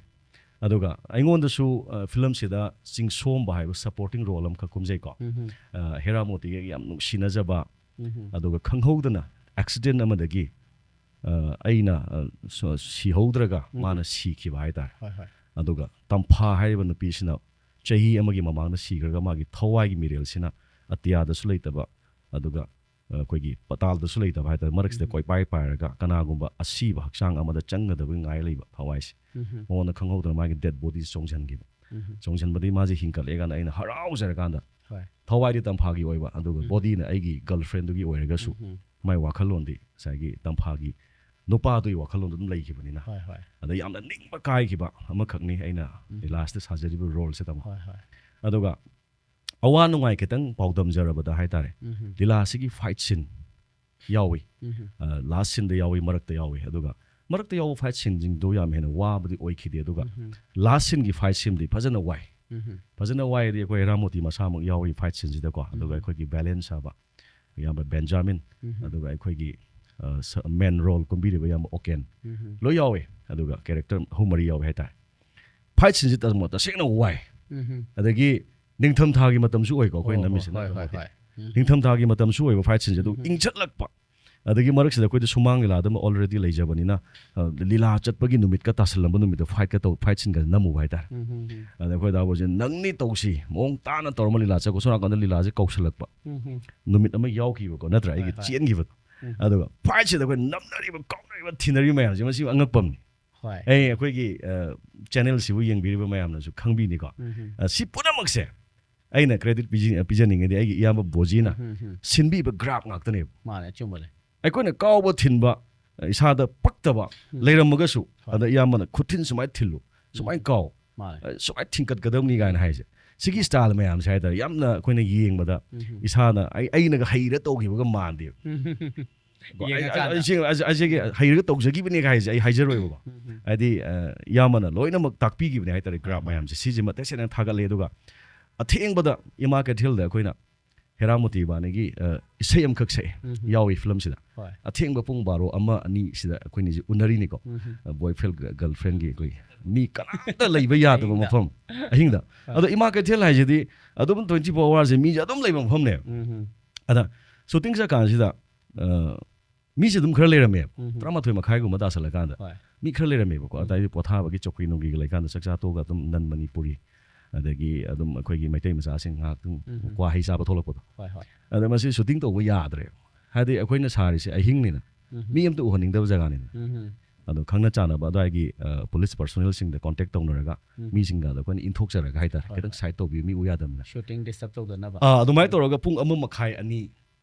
ꯑꯗꯨꯒ ꯑꯩꯉꯣꯟꯗꯁꯨ, ꯑ, ꯐꯤꯂꯝꯁꯤꯗ ꯆꯤꯡꯁꯣꯝꯕ ꯍꯥꯏꯕ ꯁꯄꯣꯔꯇꯤꯡ ꯔꯣꯜ ꯑꯃꯈꯛ ꯀꯨꯝꯖꯩꯀꯣ꯫ ꯎꯝ꯫ ꯑ, ꯍꯦꯔꯥ ꯃꯣꯇꯤꯒ ꯌꯥꯝ ꯅꯨꯡꯁꯤꯅꯖꯕ, ꯎꯝ꯫ ꯑꯗꯨꯒ ꯈꯪꯍꯧꯗꯅ ꯑꯦꯛꯁꯤꯗꯦꯟ ꯑꯃꯗꯒꯤ, ꯑ, ꯑꯩꯅ, ꯑ, ꯁ-, ꯁꯤꯍꯧꯗ꯭ꯔꯒ ꯎꯝ꯫ ꯃꯥꯅ ꯁꯤꯈꯤꯕ ꯍꯥꯏꯇꯥꯔꯦ꯫ ꯍꯣꯏ, ꯍꯣꯏ꯫ ꯑꯗꯨꯒ ꯇꯝꯐꯥ ꯍꯥꯏꯔꯤꯕ ꯅꯨꯄꯤꯁꯤꯅ ꯆꯍꯤ ꯑꯃꯒꯤ ꯃꯃꯥꯡꯗ ꯁꯤꯈ꯭ꯔꯒ ꯃꯥꯒꯤ ꯊꯋꯥꯏꯒꯤ ꯃꯤꯔꯦꯜꯁꯤꯅ ꯑꯇꯤꯌꯥꯗꯁꯨ ꯂꯩꯇꯕ, ꯑꯗꯨꯒ, ꯑ, ꯑꯩꯈꯣꯏꯒꯤ ꯄꯇꯥꯜꯗꯁꯨ ꯂꯩꯇꯕ ꯍꯥꯏꯇꯥꯔꯦ, ꯃꯔꯛꯁꯤꯗ ꯎꯝ꯫ ꯀꯣꯏꯄꯥꯏ ꯄꯥꯏꯔꯒ ꯀꯅꯥꯒꯨꯝꯕ ꯑꯁꯤꯕ ꯍꯛꯆꯥꯡ ꯑꯃꯗ ꯆꯪꯒꯗꯕꯒꯤ ꯉꯥꯏ ꯂꯩꯕ ꯊꯋꯥꯏꯁꯦ꯫ ꯎꯝ꯫ ꯃꯉꯣꯟꯗ ꯈꯪꯍꯧꯗꯅ ꯃꯥꯒꯤ ꯗꯦꯗ ꯕꯣꯗꯤ ꯆꯣꯡꯁꯤꯟꯈꯤꯕ꯫ ꯎꯝ꯫ ꯆꯣꯡꯁꯤꯟꯕꯗꯒꯤ ꯃꯥꯁꯦ ꯍꯤꯡꯀꯠꯂꯛꯑꯦ ꯀꯥꯟꯗ ꯑꯩꯅ ꯍꯔꯥꯎꯖꯔꯀꯥꯟꯗ ꯍꯣꯏ꯫ ꯊꯋꯥꯏꯗꯤ ꯇꯝꯐꯥꯒꯤ ꯑꯣꯏꯕ, ꯑꯗꯨꯒ ꯎꯝ꯫ ꯕꯣꯗꯤꯅ ꯑꯩꯒꯤ ꯒꯔꯜꯐ꯭ꯔꯦꯟꯗꯨꯒꯤ ꯑꯣꯏꯔꯒꯁꯨ ꯎꯝ꯫ ꯃꯥꯏ ꯋꯥꯈꯜꯂꯣꯟꯗꯤ ꯉꯁꯥꯏꯒꯤ ꯇꯝꯐꯥꯒꯤ ꯅꯨꯄꯥꯗꯨꯒꯤ ꯋꯥꯈꯜꯂꯣꯟꯗꯣ ꯑꯗꯨꯝ ꯂꯩꯈꯤꯕꯅꯤꯅ꯫ ꯍꯣꯏ, ꯍꯣꯏ꯫ ꯑꯗ ꯌꯥꯝꯅ ꯅꯤꯡꯕ ꯀꯥꯏꯈꯤꯕ ꯑꯃꯈꯛꯅꯤ ꯑꯩꯅ ꯎꯝ꯫ ꯂꯤꯂꯥꯁꯤꯗ ꯁꯥꯖꯔꯤꯕ ꯔꯣꯜꯁꯦ ꯇꯥꯃꯣ꯫ ꯍꯣꯏ, ꯍꯣꯏ꯫ ꯑꯗꯨꯒ ꯑꯋꯥ ꯅꯨꯡꯉꯥꯏ ꯈꯤꯇꯪ ꯄꯥꯎꯗꯝꯖꯔꯕꯗ ꯍꯥꯏꯇꯥꯔꯦ, ꯎꯝ꯫ ꯂꯤꯂꯥꯁꯤꯒꯤ ꯐꯥꯏꯠ ꯁꯤꯟ ꯌꯥꯎꯏ꯫ ꯎꯝ꯫ ꯑ, ꯂꯥꯁ ꯁꯤꯟꯗ ꯌꯥꯎꯏ, ꯃꯔꯛꯇ ꯌꯥꯎꯏ꯫ ꯑꯗꯨꯒ ꯃꯔꯛꯇ ꯌꯥꯎꯕ ꯐꯥꯏꯠ ꯁꯤꯟꯁꯤꯡꯗꯣ ꯌꯥꯝ ꯍꯦꯟꯅ ꯋꯥꯕꯗꯤ ꯑꯣꯏꯈꯤꯗꯦ꯫ ꯑꯗꯨꯒ ꯎꯝ꯫ ꯂꯥꯁ ꯁꯤꯟꯒꯤ ꯐꯥꯏꯠ ꯁꯤꯟꯗꯤ ꯐꯖꯅ ꯋꯥꯏ꯫ ꯎꯝ ꯍꯝ꯫ ꯐꯖꯅ ꯋꯥꯏꯗꯤ ꯑꯩꯈꯣꯏ ꯍꯦꯔꯥꯃꯣꯇꯤ ꯃꯁꯥꯃꯛ ꯌꯥꯎꯔꯤ ꯐꯥꯏꯠ ꯁꯤꯟꯁꯤꯗꯀꯣ, ꯑꯗꯨꯒ ꯎꯝ꯫ ꯑꯩꯈꯣꯏꯒꯤ ꯕꯦꯂꯦꯟꯁ ꯁꯥꯕ ꯏꯌꯥꯝꯕ ꯕꯦꯟꯖꯥꯃꯤꯟ, ꯎꯝ ꯍꯝ꯫ ꯑꯗꯨꯒ ꯑꯩꯈꯣꯏꯒꯤ ꯃꯦꯟ ꯔꯣꯜ ꯀꯨꯝꯕꯤꯔꯤꯕ ꯏꯌꯥꯝꯕ ꯑꯣꯀꯦꯟ, ꯎꯝ ꯍꯝ꯫ ꯂꯣꯏ ꯌꯥꯎꯋꯦ꯫ ꯑꯗꯨꯒ ꯀꯦꯔꯦꯛꯇꯔ ꯑꯍꯨꯝ ꯃꯔꯤ ꯌꯥꯎꯋꯦ ꯍꯥꯏꯇꯥꯔꯦ꯫ ꯐꯥꯏꯠ ꯁꯤꯟꯁꯤ ꯇꯁꯦꯡꯅ ꯋꯥꯏ꯫ ꯎꯝ ꯍꯝ꯫ ꯑꯗꯒꯤ ꯅꯤꯡꯊꯝꯊꯥꯒꯤ ꯃꯇꯝꯁꯨ ꯑꯣꯏꯀꯣ ꯑꯩꯈꯣꯏ ꯑꯣ, ꯅꯝꯃꯤꯁꯤꯅ ꯍꯣꯏ, ꯍꯣꯏ, ꯅꯝꯃꯗꯤ꯫ ꯍꯣꯏ꯫ ꯎꯝ꯫ ꯅꯤꯡꯊꯝꯊꯥꯒꯤ ꯃꯇꯝꯁꯨ ꯑꯣꯏꯕ ꯐꯥꯏꯠ ꯁꯤꯟꯁꯦ ꯑꯗꯨ ꯎꯝ꯫ ꯏꯪꯆꯠꯂꯛꯄ꯫ ꯑꯗꯒꯤ ꯃꯔꯛꯁꯤꯗ ꯑꯩꯈꯣꯏꯗ ꯁꯨꯃꯥꯡ ꯂꯤꯂꯥꯗ ꯑꯃ ꯑꯣꯜꯔꯦꯗꯤ ꯂꯩꯖꯕꯅꯤꯅ, ꯑ, ꯂꯤꯂꯥ ꯆꯠꯄꯒꯤ ꯅꯨꯃꯤꯠꯀ ꯇꯥꯁꯜꯂꯝꯕ ꯅꯨꯃꯤꯠꯇ ꯐꯥꯏꯠꯀ ꯇꯧ, ꯐꯥꯏꯠ ꯁꯤꯟꯒ ꯅꯝꯃꯨꯕ ꯍꯥꯏꯇꯥꯔꯦ꯫ ꯎꯝ ꯍꯝ ꯍꯝ꯫ ꯑꯗ ꯑꯩꯈꯣꯏ ꯗꯥꯕꯨꯁꯦ ꯅꯪꯅꯤ ꯇꯧꯁꯤ, ꯃꯑꯣꯡ ꯇꯥꯅ ꯇꯧꯔꯝꯕ ꯂꯤꯂꯥ ꯆꯠꯀꯣ, ꯁꯣꯝ ꯅꯥꯀꯟꯗ ꯂꯤꯂꯥꯁꯦ ꯀꯧꯁꯜꯂꯛꯄ ꯎꯝ ꯍꯝ꯫ ꯅꯨꯃꯤꯠ ꯑꯃ ꯌꯥꯎꯈꯤꯕꯀꯣ, ꯅꯠꯇ꯭ꯔꯥ? ꯑꯩꯒꯤ ꯍꯣꯏ, ꯍꯣꯏ꯫ ꯆꯦꯟꯈꯤꯕꯗꯣ꯫ ꯎꯝ꯫ ꯑꯗꯨꯒ ꯐꯥꯏꯠꯁꯤꯗ ꯑꯩꯈꯣꯏ ꯅꯝꯅꯔꯤꯕ, ꯀꯥꯎꯅꯔꯤꯕ, ꯊꯤꯅꯔꯤꯕ ꯃꯌꯥꯝꯁꯦ ꯃꯁꯤ ꯑꯉꯛꯄ ꯑꯃꯅꯤ꯫ ꯍꯣꯏ꯫ ꯑꯩ ꯑꯩꯈꯣꯏꯒꯤ, ꯑ, ꯆꯦꯅꯦꯜꯁꯤꯕꯨ ꯌꯦꯡꯕꯤꯔꯤꯕ ꯃꯌꯥꯝꯅꯁꯨ ꯈꯪꯕꯤꯅꯤꯀꯣ꯫ ꯎꯝ ꯍꯝ꯫ ꯑ, ꯁꯤ ꯄꯨꯝꯅꯃꯛꯁꯦ ꯑꯩꯅ ꯀ꯭ꯔꯦꯗꯤꯠ ꯄꯤꯖꯅꯤꯡꯉꯗꯤ ꯑꯩꯒꯤ ꯏꯌꯥꯝꯕ ꯕꯣꯖꯤꯅ ꯎꯝ ꯍꯝ꯫ ꯁꯤꯟꯕꯤꯕ ꯒ꯭ꯔꯥꯐ ꯉꯥꯛꯇꯅꯦꯕ꯫ ꯃꯥꯅꯦ, ꯑꯆꯨꯝꯕꯅꯦ꯫ ꯑꯩꯈꯣꯏꯅ ꯀꯥꯎꯕ ꯊꯤꯟꯕ, ꯏꯁꯥꯗ ꯄꯛꯇꯕ ꯎꯝ꯫ ꯂꯩꯔꯝꯃꯒꯁꯨ, ꯍꯣꯏ꯫ ꯑꯗ ꯏꯌꯥꯝꯕꯅ ꯈꯨꯠ ꯊꯤꯟ ꯁꯨꯃꯥꯏꯅ ꯊꯤꯜꯂꯨ, ꯁꯨꯃꯥꯏꯅ ꯎꯝ꯫ ꯀꯥꯎ, ꯃꯥꯅꯦ꯫ ꯑ, ꯁꯨꯃꯥꯏꯅ ꯊꯤꯟꯀꯠꯀꯗꯕꯅꯤ ꯀꯥꯏꯅ ꯍꯥꯏꯁꯦ꯫ ꯁꯤꯒꯤ ꯁ꯭ꯇꯥꯏꯜ ꯃꯌꯥꯝꯁꯦ ꯍꯥꯏꯇꯥꯔꯦ, ꯌꯥꯝꯅ ꯑꯩꯈꯣꯏꯅ ꯌꯦꯡꯕꯗ ꯎꯝ ꯍꯝ꯫ ꯏꯁꯥꯅ ꯑꯩ-, ꯑꯩꯅꯒ ꯍꯩꯔ ꯇꯧꯈꯤꯕꯒ ꯃꯥꯟꯗꯦꯕ꯫ ꯎꯝ ꯍꯝ꯫ ꯑꯩ-, ꯌꯦꯡꯉꯀꯥꯟꯗ꯫ ꯑꯩ-, ꯑꯩ-, ꯑꯩ-, ꯑꯩꯁꯦ ꯍꯩꯔꯒ ꯇꯧꯖꯈꯤꯕꯅꯦ ꯍꯥꯏꯁꯦ ꯑꯩ ꯍꯥꯏꯖꯔꯣꯏꯕꯀꯣ꯫ ꯎꯝ ꯍꯝ꯫ ꯍꯥꯏꯗꯤ, ꯑ, ꯏꯌꯥꯝꯕꯅ ꯂꯣꯏꯅꯃꯛ ꯇꯥꯛꯄꯤꯈꯤꯕꯅꯦ ꯍꯥꯏꯇꯥꯔꯦ, ꯒ꯭ꯔꯥꯐ ꯃꯌꯥꯝꯁꯦ꯫ ꯁꯤꯁꯦ ꯃꯇꯦꯛ ꯁꯦꯡꯅ ꯊꯥꯒꯠꯂꯦ꯫ ꯑꯗꯨꯒ ꯑꯊꯦꯡꯕꯗ ꯏꯃꯥ ꯀꯩꯊꯦꯜꯗ ꯑꯩꯈꯣꯏꯅ ꯍꯦꯔꯥ ꯃꯣꯇꯤ ꯏꯕꯥꯅꯤꯒꯤ, ꯑ, ꯏꯁꯩ ꯑꯃꯈꯛ ꯁꯛꯑꯦ, ꯎꯝ ꯍꯝ꯫ ꯌꯥꯎꯋꯦ ꯐꯤꯂꯝꯁꯤꯗ꯫ ꯍꯣꯏ꯫ ꯑꯊꯦꯡꯕ ꯄꯨꯡ ꯕꯥꯔꯣ, ꯑꯃ, ꯑꯅꯤ ꯁꯤꯗ ꯑꯩꯈꯣꯏꯅꯤꯁꯦ ꯎꯅꯔꯤꯅꯤꯀꯣ꯫ ꯎꯝ ꯍꯝ꯫ ꯑ, ꯕꯣꯏ ꯐ꯭ꯔꯦꯟ, ꯒ-, ꯒꯔꯜ ꯐ꯭ꯔꯦꯟꯒꯤ ꯑꯩꯈꯣꯏ ꯃꯤ ꯀꯅꯥꯝꯇ ꯂꯩꯕ ꯌꯥꯗꯕ ꯑꯍꯤꯡꯗ꯫ ꯃꯐꯝ, ꯑꯍꯤꯡꯗ꯫ ꯑ꯫ ꯑꯗꯣ ꯏꯃꯥ ꯀꯩꯊꯦꯜ ꯍꯥꯏꯁꯤꯗꯤ ꯑꯗꯨꯝ twenty four hoursꯁꯦ ꯃꯤꯁꯦ ꯑꯗꯨꯝ ꯂꯩꯕ ꯃꯐꯝꯅꯦꯕ꯫ ꯎꯝ ꯍꯝ꯫ ꯑꯗ ꯁꯨꯇꯤꯡ ꯆꯠꯀꯥꯟꯁꯤꯗ, ꯑ, ꯃꯤꯁꯦ ꯑꯗꯨꯝ ꯈꯔ ꯂꯩꯔꯝꯃꯦꯕ꯫ ꯎꯝ ꯍꯝ꯫ ꯇꯔꯥꯃꯥꯊꯣꯏ ꯃꯈꯥꯏꯒꯨꯝꯕ ꯇꯥꯁꯜꯂꯀꯥꯟꯗ ꯍꯣꯏ꯫ ꯃꯤ ꯈꯔ ꯂꯩꯔꯝꯃꯦꯕꯀꯣ꯫ ꯎꯝ꯫ ꯑꯗꯥꯏꯗꯤ ꯄꯣꯊꯥꯕꯒꯤ ꯆꯧꯀ꯭ꯔꯤ ꯅꯨꯡꯀ꯭ꯔꯤꯒ ꯂꯩꯀꯥꯟꯗ ꯆꯥꯛ ꯆꯥ ꯇꯣꯛꯑꯒ ꯑꯗꯨꯝ ꯅꯟ ꯃꯅꯤꯄꯨꯔꯤ, ꯑꯗꯒꯤ ꯑꯗꯨꯝ ꯑꯩꯈꯣꯏꯒꯤ ꯃꯩꯇꯩ ꯃꯆꯥꯁꯤꯡ ꯉꯥꯏꯍꯥꯛꯇꯪ ꯎꯝ ꯍꯝ꯫ ꯀ꯭ꯋꯥ ꯍꯩ ꯆꯥꯕ ꯊꯣꯛꯂꯛꯄꯗꯣ꯫ ꯍꯣꯏ, ꯍꯣꯏ꯫ ꯑꯗ ꯃꯁꯤ ꯁꯨꯇꯤꯡ ꯇꯧꯕ ꯌꯥꯗ꯭ꯔꯦꯕ꯫ ꯍꯥꯏꯗꯤ ꯑꯩꯈꯣꯏꯅ ꯁꯥꯔꯤꯁꯦ ꯑꯍꯤꯡꯅꯤꯅ, ꯎꯝ ꯍꯝ꯫ ꯃꯤ ꯑꯝꯇ ꯎꯍꯟꯅꯤꯡꯗꯕ ꯖꯒꯥꯅꯤꯅ꯫ ꯎꯝ ꯍꯝ꯫ ꯑꯗꯣ ꯈꯪꯅ ꯆꯥꯟꯅꯕ ꯑꯗꯨꯋꯥꯏꯒꯤ, ꯑ, ꯄꯨꯂꯤꯁ ꯄꯔꯁꯣꯅꯦꯜꯁꯤꯡꯗ ꯀꯣꯟꯇꯦꯛ ꯇꯧꯅꯔꯒ ꯎꯝ꯫ ꯃꯤꯁꯤꯡꯒ ꯑꯗꯣ ꯑꯩꯈꯣꯏꯅ ꯏꯟꯊꯣꯛꯆꯔꯒ ꯍꯥꯏꯇꯥꯔꯦ, ꯍꯣꯏ, ꯈꯤꯇꯪ ꯍꯣꯏ꯫ ꯁꯥꯏꯠ ꯇꯧꯕꯤꯌꯨ, ꯃꯤ ꯎ ꯌꯥꯗꯕꯅꯤꯅ꯫ ꯁꯨꯇꯤꯡ ꯗꯤꯁꯇꯔꯕ ꯇꯧꯗꯅꯕ꯫ ꯑꯥ, ꯑꯗꯨꯃꯥꯏꯅ ꯇꯧꯔꯒ ꯄꯨꯡ ꯑꯃ ꯃꯈꯥꯏ, ꯑꯅꯤ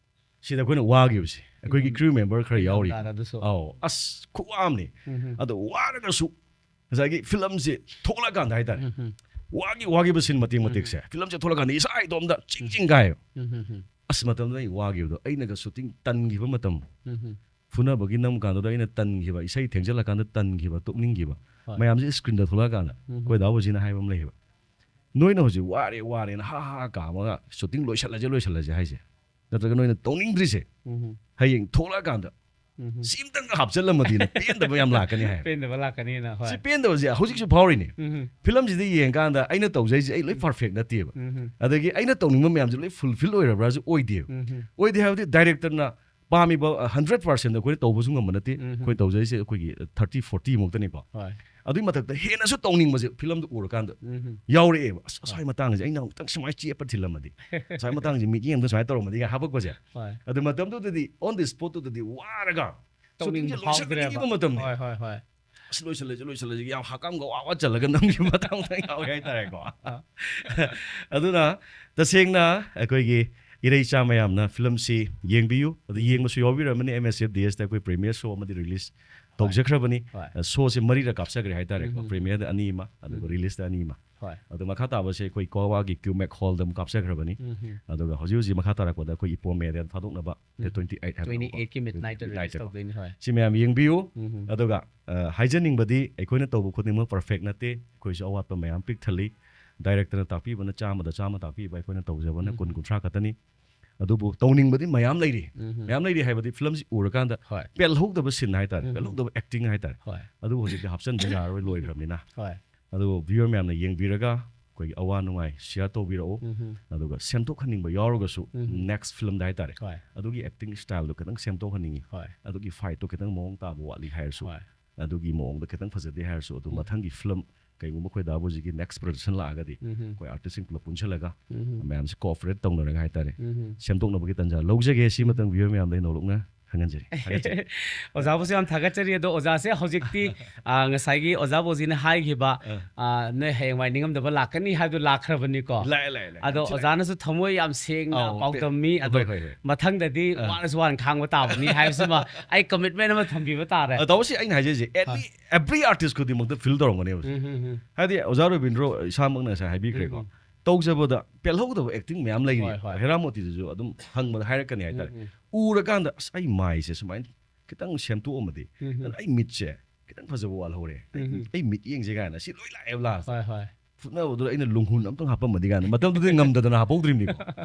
ꯁꯤꯗ ꯑꯩꯈꯣꯏꯅ ꯋꯥꯈꯤꯕꯁꯦ꯫ ꯑꯩꯈꯣꯏꯒꯤ ꯎꯝ꯫ ꯀ꯭ꯔꯤꯎ ꯃꯦꯝꯕꯔ ꯈꯔ ꯌꯥꯎꯔꯤ꯫ ꯏꯪꯊꯝꯊꯥꯗ ꯑꯗꯨꯁꯨ꯫ ꯑꯧ, ꯑꯁ, ꯈꯨꯋꯥ ꯑꯃꯅꯤ꯫ ꯎꯝ ꯍꯝ꯫ ꯑꯗꯣ ꯋꯥꯔꯒꯁꯨ ꯉꯁꯥꯏꯒꯤ ꯐꯤꯂꯝꯁꯦ ꯊꯣꯛꯂꯛꯑꯀꯥꯟꯗ ꯍꯥꯏꯇꯥꯔꯦ, ꯎꯝ ꯍꯝ꯫ ꯋꯥꯒꯤ ꯋꯥꯈꯤꯕ ꯁꯤꯟ ꯃꯇꯦꯛ ꯎꯝ ꯃꯇꯦꯛꯁꯦ, ꯍꯝ꯫ ꯐꯤꯂꯝꯁꯦ ꯊꯣꯛꯂꯛꯀꯥꯟꯗ ꯏꯁꯥ ꯏꯇꯣꯝꯇ ꯆꯤꯡ ꯆꯤꯡ ꯀꯥꯏꯌꯦꯕ꯫ ꯎꯝ ꯍꯝ ꯍꯝ꯫ ꯑꯁ, ꯃꯇꯝꯗꯨꯗ ꯑꯩ ꯋꯥꯈꯤꯕꯗꯣ, ꯑꯩꯅꯒ ꯁꯨꯇꯤꯡ ꯇꯟꯈꯤꯕ ꯃꯇꯝ, ꯎꯝ ꯍꯝ꯫ ꯐꯨꯅꯕꯒꯤ ꯅꯝ ꯀꯥꯟꯗꯨꯗ ꯑꯩꯅ ꯇꯟꯈꯤꯕ, ꯏꯁꯩ ꯊꯦꯡꯖꯤꯜꯂꯀꯥꯟꯗ ꯇꯟꯈꯤꯕ, ꯇꯨꯞꯅꯤꯡꯈꯤꯕ ꯍꯣꯏ꯫ ꯃꯌꯥꯝꯁꯦ ꯁ꯭ꯀ꯭ꯔꯤꯟꯗ ꯊꯣꯛꯂꯛꯑꯀꯥꯟꯗ ꯎꯝ꯫ ꯑꯩꯈꯣꯏ ꯗꯥ ꯕꯣꯖꯤꯅ ꯍꯥꯏꯕ ꯑꯃ ꯂꯩꯌꯦꯕ, ꯅꯣꯏꯅ ꯍꯧꯖꯤꯛ ꯋꯥꯔꯦ ꯋꯥꯔꯦꯅ ꯍꯥ ꯍꯥ ꯀꯥꯝꯃꯒ ꯁꯨꯇꯤꯡ ꯂꯣꯏꯁꯤꯜꯂꯁꯦ ꯂꯣꯏꯁꯤꯜꯂꯁꯦ ꯍꯥꯏꯁꯦ, ꯅꯠꯇ꯭ꯔꯒ ꯅꯣꯏꯅ ꯇꯧꯅꯤꯡꯗ꯭ꯔꯤꯁꯦ, ꯎꯝ ꯍꯌꯦꯡ ꯊꯣꯛꯂꯛꯑꯀꯥꯟꯗ ꯎꯝ ꯁꯤ ꯑꯝꯇꯪ ꯍꯥꯞꯆꯜꯂꯝꯃꯗꯤꯅ ꯄꯦꯟꯗꯕ ꯌꯥꯝ ꯂꯥꯛꯀꯅꯤ ꯍꯥꯏ꯫ ꯄꯦꯟꯗꯕ ꯂꯥꯛꯀꯅꯤꯅ, ꯍꯣꯏ. ꯁꯤ ꯄꯦꯟꯗꯕꯁꯦ ꯍꯧꯖꯤꯛꯁꯨ ꯐꯥꯎꯔꯤꯅꯦ꯫ ꯎꯝ ꯐꯤꯂꯝꯁꯤꯗ ꯌꯦꯡꯀꯥꯟꯗ ꯑꯩꯅ ꯇꯧꯖꯩꯁꯦ ꯑꯩ ꯂꯣꯏ ꯄꯔꯐꯦꯛ ꯅꯠꯇꯦꯕ꯫ ꯎꯝ ꯑꯗꯒꯤ ꯑꯩꯅ ꯇꯧꯅꯤꯡꯕ ꯃꯌꯥꯝꯁꯦ ꯂꯣꯏ ꯐꯨꯜꯐꯤꯜ ꯑꯣꯏꯔꯕ꯭ꯔꯥꯁꯨ ꯑꯣꯏꯗꯦꯕ꯫ ꯎꯝ ꯑꯣꯏꯗꯦ ꯍꯥꯏꯕꯗꯤ ꯗꯥꯏꯔꯦꯛꯇꯔꯅ ꯄꯥꯝꯃꯤꯕ ꯍꯟꯗ꯭ꯔꯦꯠ ꯄꯥꯔꯁꯦꯟꯗ ꯑꯩꯈꯣꯏꯅ ꯇꯧꯕꯁꯨ ꯉꯝꯕ ꯅꯠꯇꯦ꯫ ꯎꯝ ꯑꯩꯈꯣꯏ ꯇꯧꯖꯩꯁꯦ ꯑꯩꯈꯣꯏꯒꯤ ꯊꯥꯔꯇꯤ ꯐꯣꯔꯇꯤ ꯃꯨꯛꯇꯅꯤꯀꯣ꯫ ꯍꯣꯏ. ꯑꯗꯨꯒꯤ ꯃꯊꯛꯇ ꯍꯦꯟꯅꯁꯨ ꯇꯧꯅꯤꯡꯕꯁꯦ ꯐꯤꯂꯝꯗꯨ ꯎꯔꯀꯥꯟꯗ ꯎꯝ ꯌꯥꯎꯔꯛꯑꯦꯕ꯫ ꯑꯁ, ꯑꯁ꯭ꯋꯥꯏ ꯃꯇꯥꯡꯁꯦ ꯑꯩꯅ ꯑꯃꯨꯛꯇꯪ ꯁꯨꯃꯥꯏꯅ ꯆꯦꯞꯄ ꯊꯤꯜꯂꯝꯃꯗꯤ, ꯑꯁ꯭ꯋꯥꯏ ꯃꯇꯥꯡꯁꯦ ꯃꯤꯠꯌꯦꯡꯗ ꯁꯨꯃꯥꯏꯅ ꯇꯧꯔꯝꯃꯗꯤ ꯀꯥꯏꯅ ꯍꯥꯄꯛꯄꯁꯦ꯫ ꯍꯣꯏ. ꯑꯗꯨ ꯃꯇꯝꯗꯨꯗꯗꯤ ꯑꯣꯟ ꯗꯤ ꯁ꯭ꯄꯣꯠꯇꯨꯗꯗꯤ ꯋꯥꯔꯒ ꯁꯨꯇꯤꯡꯁꯦ ꯇꯧꯅꯤꯡꯕ ꯂꯣꯏꯁꯤꯟꯅꯤꯡꯉꯤꯕ ꯐꯥꯎꯗ꯭ꯔꯦꯕ. ꯃꯇꯝꯅꯤ꯫ ꯍꯣꯏ, ꯍꯣꯏ, ꯍꯣꯏ. ꯑꯁ, ꯂꯣꯏꯁꯤꯜꯂꯁꯤ ꯂꯣꯏꯁꯤꯜꯂꯁꯤ ꯌꯥꯝ ꯍꯥꯀꯥꯝꯒ ꯋꯥ ꯋꯥ ꯆꯜꯂꯒ ꯅꯝꯈꯤꯕ ꯃꯇꯥꯡ ꯃꯇꯥꯡ ꯌꯥꯎꯋꯦ ꯍꯥꯏꯇꯥꯔꯦꯀꯣ꯫ ꯑꯗꯨꯅ ꯇꯁꯦꯡꯅ ꯑꯩꯈꯣꯏꯒꯤ ꯏꯔꯩꯆꯥ ꯃꯌꯥꯝꯅ ꯐꯤꯂꯝꯁꯤ ꯌꯦꯡꯕꯤꯌꯨ꯫ ꯑꯗꯨ ꯌꯦꯡꯕꯁꯨ ꯌꯥꯎꯕꯤꯔꯝꯃꯅꯤ꯫ ꯑꯦꯝ ꯑꯦꯁ ꯑꯦꯐ ꯗꯤ ꯑꯦꯁꯇ ꯑꯩꯈꯣꯏ ꯄ꯭ꯔꯤꯃꯤꯌꯔ ꯁꯣ ꯑꯃꯗꯤ ꯔꯤꯂꯤꯁ ꯇꯧꯖꯈ꯭ꯔꯕꯅꯤ꯫ ꯍꯣꯏ. ꯁꯣꯁꯦ ꯃꯔꯤꯔꯛ ꯀꯥꯞꯆꯈ꯭ꯔꯦ ꯍꯥꯏꯇꯥꯔꯦꯀꯣ꯫ ꯎꯝ. ꯄ꯭ꯔꯤꯃꯤꯌꯔꯗ ꯑꯅꯤ ꯑꯃ, ꯑꯗꯨꯒ ꯎꯝ. ꯔꯤꯂꯤꯁꯇ ꯑꯅꯤ ꯑꯃ꯫ ꯍꯣꯏ. ꯑꯗꯣ ꯃꯈꯥ ꯇꯥꯕꯁꯦ ꯑꯩꯈꯣꯏ ꯀꯣꯋꯥꯒꯤ ꯀ꯭ꯌꯨꯃꯦꯛ ꯍꯣꯜꯗ ꯑꯃꯨꯛ ꯀꯥꯞꯆꯈ꯭ꯔꯕꯅꯤ꯫ ꯎꯝ ꯑꯗꯨꯒ ꯍꯧꯖꯤꯛ ꯍꯧꯖꯤꯛ ꯃꯈꯥ ꯇꯥꯔꯛꯄꯗ ꯑꯩꯈꯣꯏ ꯏꯄꯣꯝ ꯃꯦꯗ ꯊꯥꯗꯣꯛꯅꯕ ꯗꯦꯠ ꯎꯝ. ꯇ꯭ꯋꯦꯟꯇꯤ ꯑꯩꯠ ꯍꯥꯏꯕ ꯇ꯭ꯋꯦꯟꯇꯤ ꯑꯩꯠꯀꯤ ꯃꯤꯠ ꯅꯥꯏꯠꯇ ꯇ꯭ꯋꯦꯟꯇꯤ ꯔꯤꯂꯤꯁ ꯑꯩꯠꯇꯀꯣ꯫ ꯇꯧꯗꯣꯏꯅꯤ. ꯍꯣꯏ. ꯁꯤ ꯃꯌꯥꯝ ꯌꯦꯡꯕꯤꯌꯨ꯫ ꯎꯝ. ꯑꯗꯨꯒ ꯑ, ꯍꯥꯏꯖꯅꯤꯡꯕꯗꯤ ꯑꯩꯈꯣꯏꯅ ꯇꯧꯕ ꯈꯨꯗꯤꯡꯃꯛ ꯄꯔꯐꯦꯛ ꯅꯠꯇꯦ꯫ ꯑꯩꯈꯣꯏꯁꯨ ꯑꯋꯥꯠꯄ ꯃꯌꯥꯝ ꯄꯤꯛ ꯊꯜꯂꯤ꯫ ꯗꯥꯏꯔꯦꯛꯇꯔꯅ ꯇꯥꯛꯄꯤꯕꯅ ꯆꯥꯝꯃꯗ ꯆꯥꯝꯃ ꯇꯥꯛꯄꯤꯕ, ꯑꯩꯈꯣꯏꯅ ꯇꯧꯖꯕꯅ ꯎꯝ. ꯀꯨꯟ ꯀꯨꯟꯊ꯭ꯔꯥ ꯈꯛꯇꯅꯤ꯫ ꯑꯗꯨꯕꯨ ꯇꯧꯅꯤꯡꯕꯗꯤ ꯃꯌꯥꯝ ꯂꯩꯔꯤ꯫ ꯎꯝ. ꯃꯌꯥꯝ ꯂꯩꯔꯤ ꯍꯥꯏꯕꯗꯤ ꯐꯤꯂꯝꯁꯤ ꯎꯔꯀꯥꯟꯗ ꯍꯣꯏ. ꯄꯦꯜꯍꯧꯗꯕ ꯁꯤꯟ ꯍꯥꯏꯇꯥꯔꯦ, ꯎꯝ. ꯄꯦꯜꯍꯧꯗꯕ ꯑꯦꯛꯇꯤꯡ ꯍꯥꯏꯇꯥꯔꯦ꯫ ꯍꯣꯏ. ꯑꯗꯨꯕꯨ ꯍꯧꯖꯤꯛꯇꯤ ꯍꯥꯞꯆꯤꯟꯕ ꯌꯥꯔꯔꯣꯏ, ꯂꯣꯏꯈ꯭ꯔꯕꯅꯤꯅ꯫ ꯍꯣꯏ. ꯑꯗꯨꯕꯨ ꯚ꯭ꯌꯨꯋꯔ ꯃꯌꯥꯝꯅ ꯌꯦꯡꯕꯤꯔꯒ ꯑꯩꯈꯣꯏꯒꯤ ꯑꯋꯥ ꯅꯨꯡꯉꯥꯏ ꯁꯤꯌꯥꯔ ꯇꯧꯕꯤꯔꯛꯎ꯫ ꯎꯝ. ꯑꯗꯨꯒ ꯁꯦꯝꯗꯣꯛꯍꯟꯅꯤꯡꯕ ꯌꯥꯎꯔꯒꯁꯨ ꯎꯝ. ꯅꯦꯛꯁ ꯐꯤꯂꯝꯗ ꯍꯥꯏꯇꯥꯔꯦ, ꯍꯣꯏ. ꯑꯗꯨꯒꯤ ꯑꯦꯛꯇꯤꯡ ꯁ꯭ꯇꯥꯏꯜꯗꯣ ꯈꯤꯇꯪ ꯁꯦꯝꯗꯣꯛꯍꯟꯅꯤꯡꯉꯤ, ꯍꯣꯏ. ꯑꯗꯨꯒꯤ ꯐꯥꯏꯠꯇꯣ ꯈꯤꯇꯪ ꯃꯑꯣꯡ ꯇꯥꯕ ꯋꯥꯠꯂꯤ ꯍꯥꯏꯔꯁꯨ, ꯍꯣꯏ. ꯑꯗꯨꯒꯤ ꯃꯑꯣꯡꯗ ꯈꯤꯇꯪ ꯐꯖꯗꯦ ꯍꯥꯏꯔꯁꯨ, ꯑꯗꯨ ꯎꯝ. ꯃꯊꯪꯒꯤ ꯐꯤꯂꯝ ꯀꯩꯒꯨꯝꯕ ꯑꯩꯈꯣꯏ ꯗꯥ ꯕꯣꯖꯤꯒꯤ ꯅꯦꯛꯁ ꯄ꯭ꯔꯗꯛꯁꯟ ꯂꯥꯛꯑꯒꯗꯤ ꯎꯝ. ꯑꯩꯈꯣꯏ ꯑꯥꯔꯇꯤꯁꯁꯤꯡ ꯄꯨꯂꯞ ꯄꯨꯟꯁꯤꯜꯂꯒ ꯎꯝ. ꯃꯌꯥꯝꯁꯦ ꯀꯣꯑꯣꯄꯔꯦꯠ ꯇꯧꯅꯔꯒ ꯍꯥꯏꯇꯥꯔꯦ, ꯎꯝ. ꯁꯦꯝꯗꯣꯛꯅꯕꯒꯤ ꯇꯥꯟꯖꯥ ꯂꯧꯖꯒꯦ꯫ ꯁꯤꯃꯇꯪ ꯚ꯭ꯌꯨꯋꯔ ꯃꯌꯥꯝꯗ ꯑꯩ ꯅꯧꯂꯛꯅ ꯈꯪꯍꯟꯖꯔꯤ꯫ ꯊꯥꯒꯠꯆꯔꯤ꯫ ꯑꯣꯖꯥꯕꯨꯁꯨ ꯌꯥꯝ ꯊꯥꯒꯠꯆꯔꯤ꯫ ꯑꯗꯣ ꯑꯣꯖꯥꯁꯦ ꯍꯧꯖꯤꯛꯇꯤ, ꯑ, ꯉꯁꯥꯏꯒꯤ ꯑꯣꯖꯥ ꯕꯣꯖꯤꯅ ꯍꯥꯏꯈꯤꯕ, ꯑ. ꯑ, ꯅꯣꯏ ꯍꯌꯦꯡꯋꯥꯏ ꯅꯤꯡꯉꯝꯗꯕ ꯂꯥꯛꯀꯅꯤ ꯍꯥꯏꯕꯗꯨ ꯂꯥꯛꯈ꯭ꯔꯕꯅꯤꯀꯣ꯫ ꯂꯥꯛꯑꯦ, ꯂꯥꯛꯑꯦ, ꯂꯥꯛꯑꯦ꯫ ꯑꯗꯣ ꯌꯥꯝ ꯊꯤ ꯂꯥꯛꯑꯦ꯫ ꯑꯣꯖꯥꯅꯁꯨ ꯊꯃꯣꯏ ꯌꯥꯝ ꯁꯦꯡꯅ ꯑꯧ, ꯄꯥꯎꯗꯝꯃꯤ꯫ ꯑꯗꯣ ꯍꯣꯏ, ꯍꯣꯏ, ꯍꯣꯏ꯫ ꯃꯊꯪꯗꯗꯤ ꯑ. ꯋꯥꯔꯁꯨ ꯋꯥꯅ ꯈꯥꯡꯕ ꯇꯥꯕꯅꯤ ꯍꯥꯏꯕꯁꯤꯃ ꯑꯩ ꯀꯃꯤꯠꯃꯦꯟ ꯑꯃ ꯊꯝꯕꯤꯕ ꯇꯥꯔꯦ꯫ ꯑ, ꯇꯧꯕꯁꯤ ꯑꯩꯅ ꯍꯥꯏꯖꯩꯁꯦ, ꯑꯦꯅꯤ, ꯑꯦꯕ꯭ꯔꯤ ꯑꯥꯔꯇꯤꯁ ꯈꯨꯗꯤꯡꯃꯛꯇ ꯐꯤꯜ ꯇꯧꯔꯝꯒꯅꯦꯕ꯫ ꯎꯝ, ꯎꯝ, ꯎꯝ. ꯍꯥꯏꯗꯤ ꯑꯣꯖꯥ ꯔꯣꯕꯤꯟꯗ꯭ꯔꯣ ꯏꯁꯥꯃꯛꯅ ꯉꯁꯥꯏ ꯍꯥꯏꯕꯤꯈ꯭ꯔꯦꯀꯣ꯫ ꯎꯝ. ꯇꯧꯖꯕꯗ ꯄꯦꯜꯍꯧꯗꯕ ꯑꯦꯛꯇꯤꯡ ꯃꯌꯥꯝ ꯂꯩꯔꯤ꯫ ꯍꯣꯏ, ꯍꯣꯏ. ꯍꯦꯔꯥꯃꯣꯇꯤꯗꯁꯨ ꯑꯗꯨꯝ ꯍꯪꯕꯗ ꯍꯥꯏꯔꯛꯀꯅꯤ ꯍꯥꯏꯇꯥꯔꯦ꯫ ꯎꯝ, ꯎꯝ. ꯎꯔꯀꯥꯟꯗ, "ꯑꯁ, ꯑꯩ ꯃꯥꯏꯁꯦ ꯁꯨꯃꯥꯏꯅ ꯈꯤꯇꯪ ꯁꯦꯝꯗꯣꯛꯑꯝꯃꯗꯤ, ꯎꯝ, ꯎꯝ. ꯑꯩ ꯃꯤꯠꯁꯦ ꯈꯤꯇꯪ ꯐꯖꯕ ꯋꯥꯠꯍꯧꯔꯦ, ꯑꯩ, ꯎꯝ. ꯑꯩ ꯃꯤꯠꯌꯦꯡꯁꯦ" ꯀꯥꯏꯅ ꯁꯤ ꯂꯣꯏ ꯂꯥꯛꯑꯦꯕ ꯂꯥꯁꯇ꯫ ꯍꯣꯏ, ꯍꯣꯏ. ꯐꯨꯠꯅꯕꯗꯨꯗ ꯑꯩꯅ ꯂꯨꯡꯍꯨꯟ ꯑꯝꯇꯪ ꯍꯥꯞꯄꯝꯃꯗꯤ ꯀꯥꯏꯅ ꯃꯇꯝꯗꯨꯗ ꯉꯝꯗꯗꯅ ꯍꯥꯞꯍꯧꯗ꯭ꯔꯤꯅꯤꯀꯣ꯫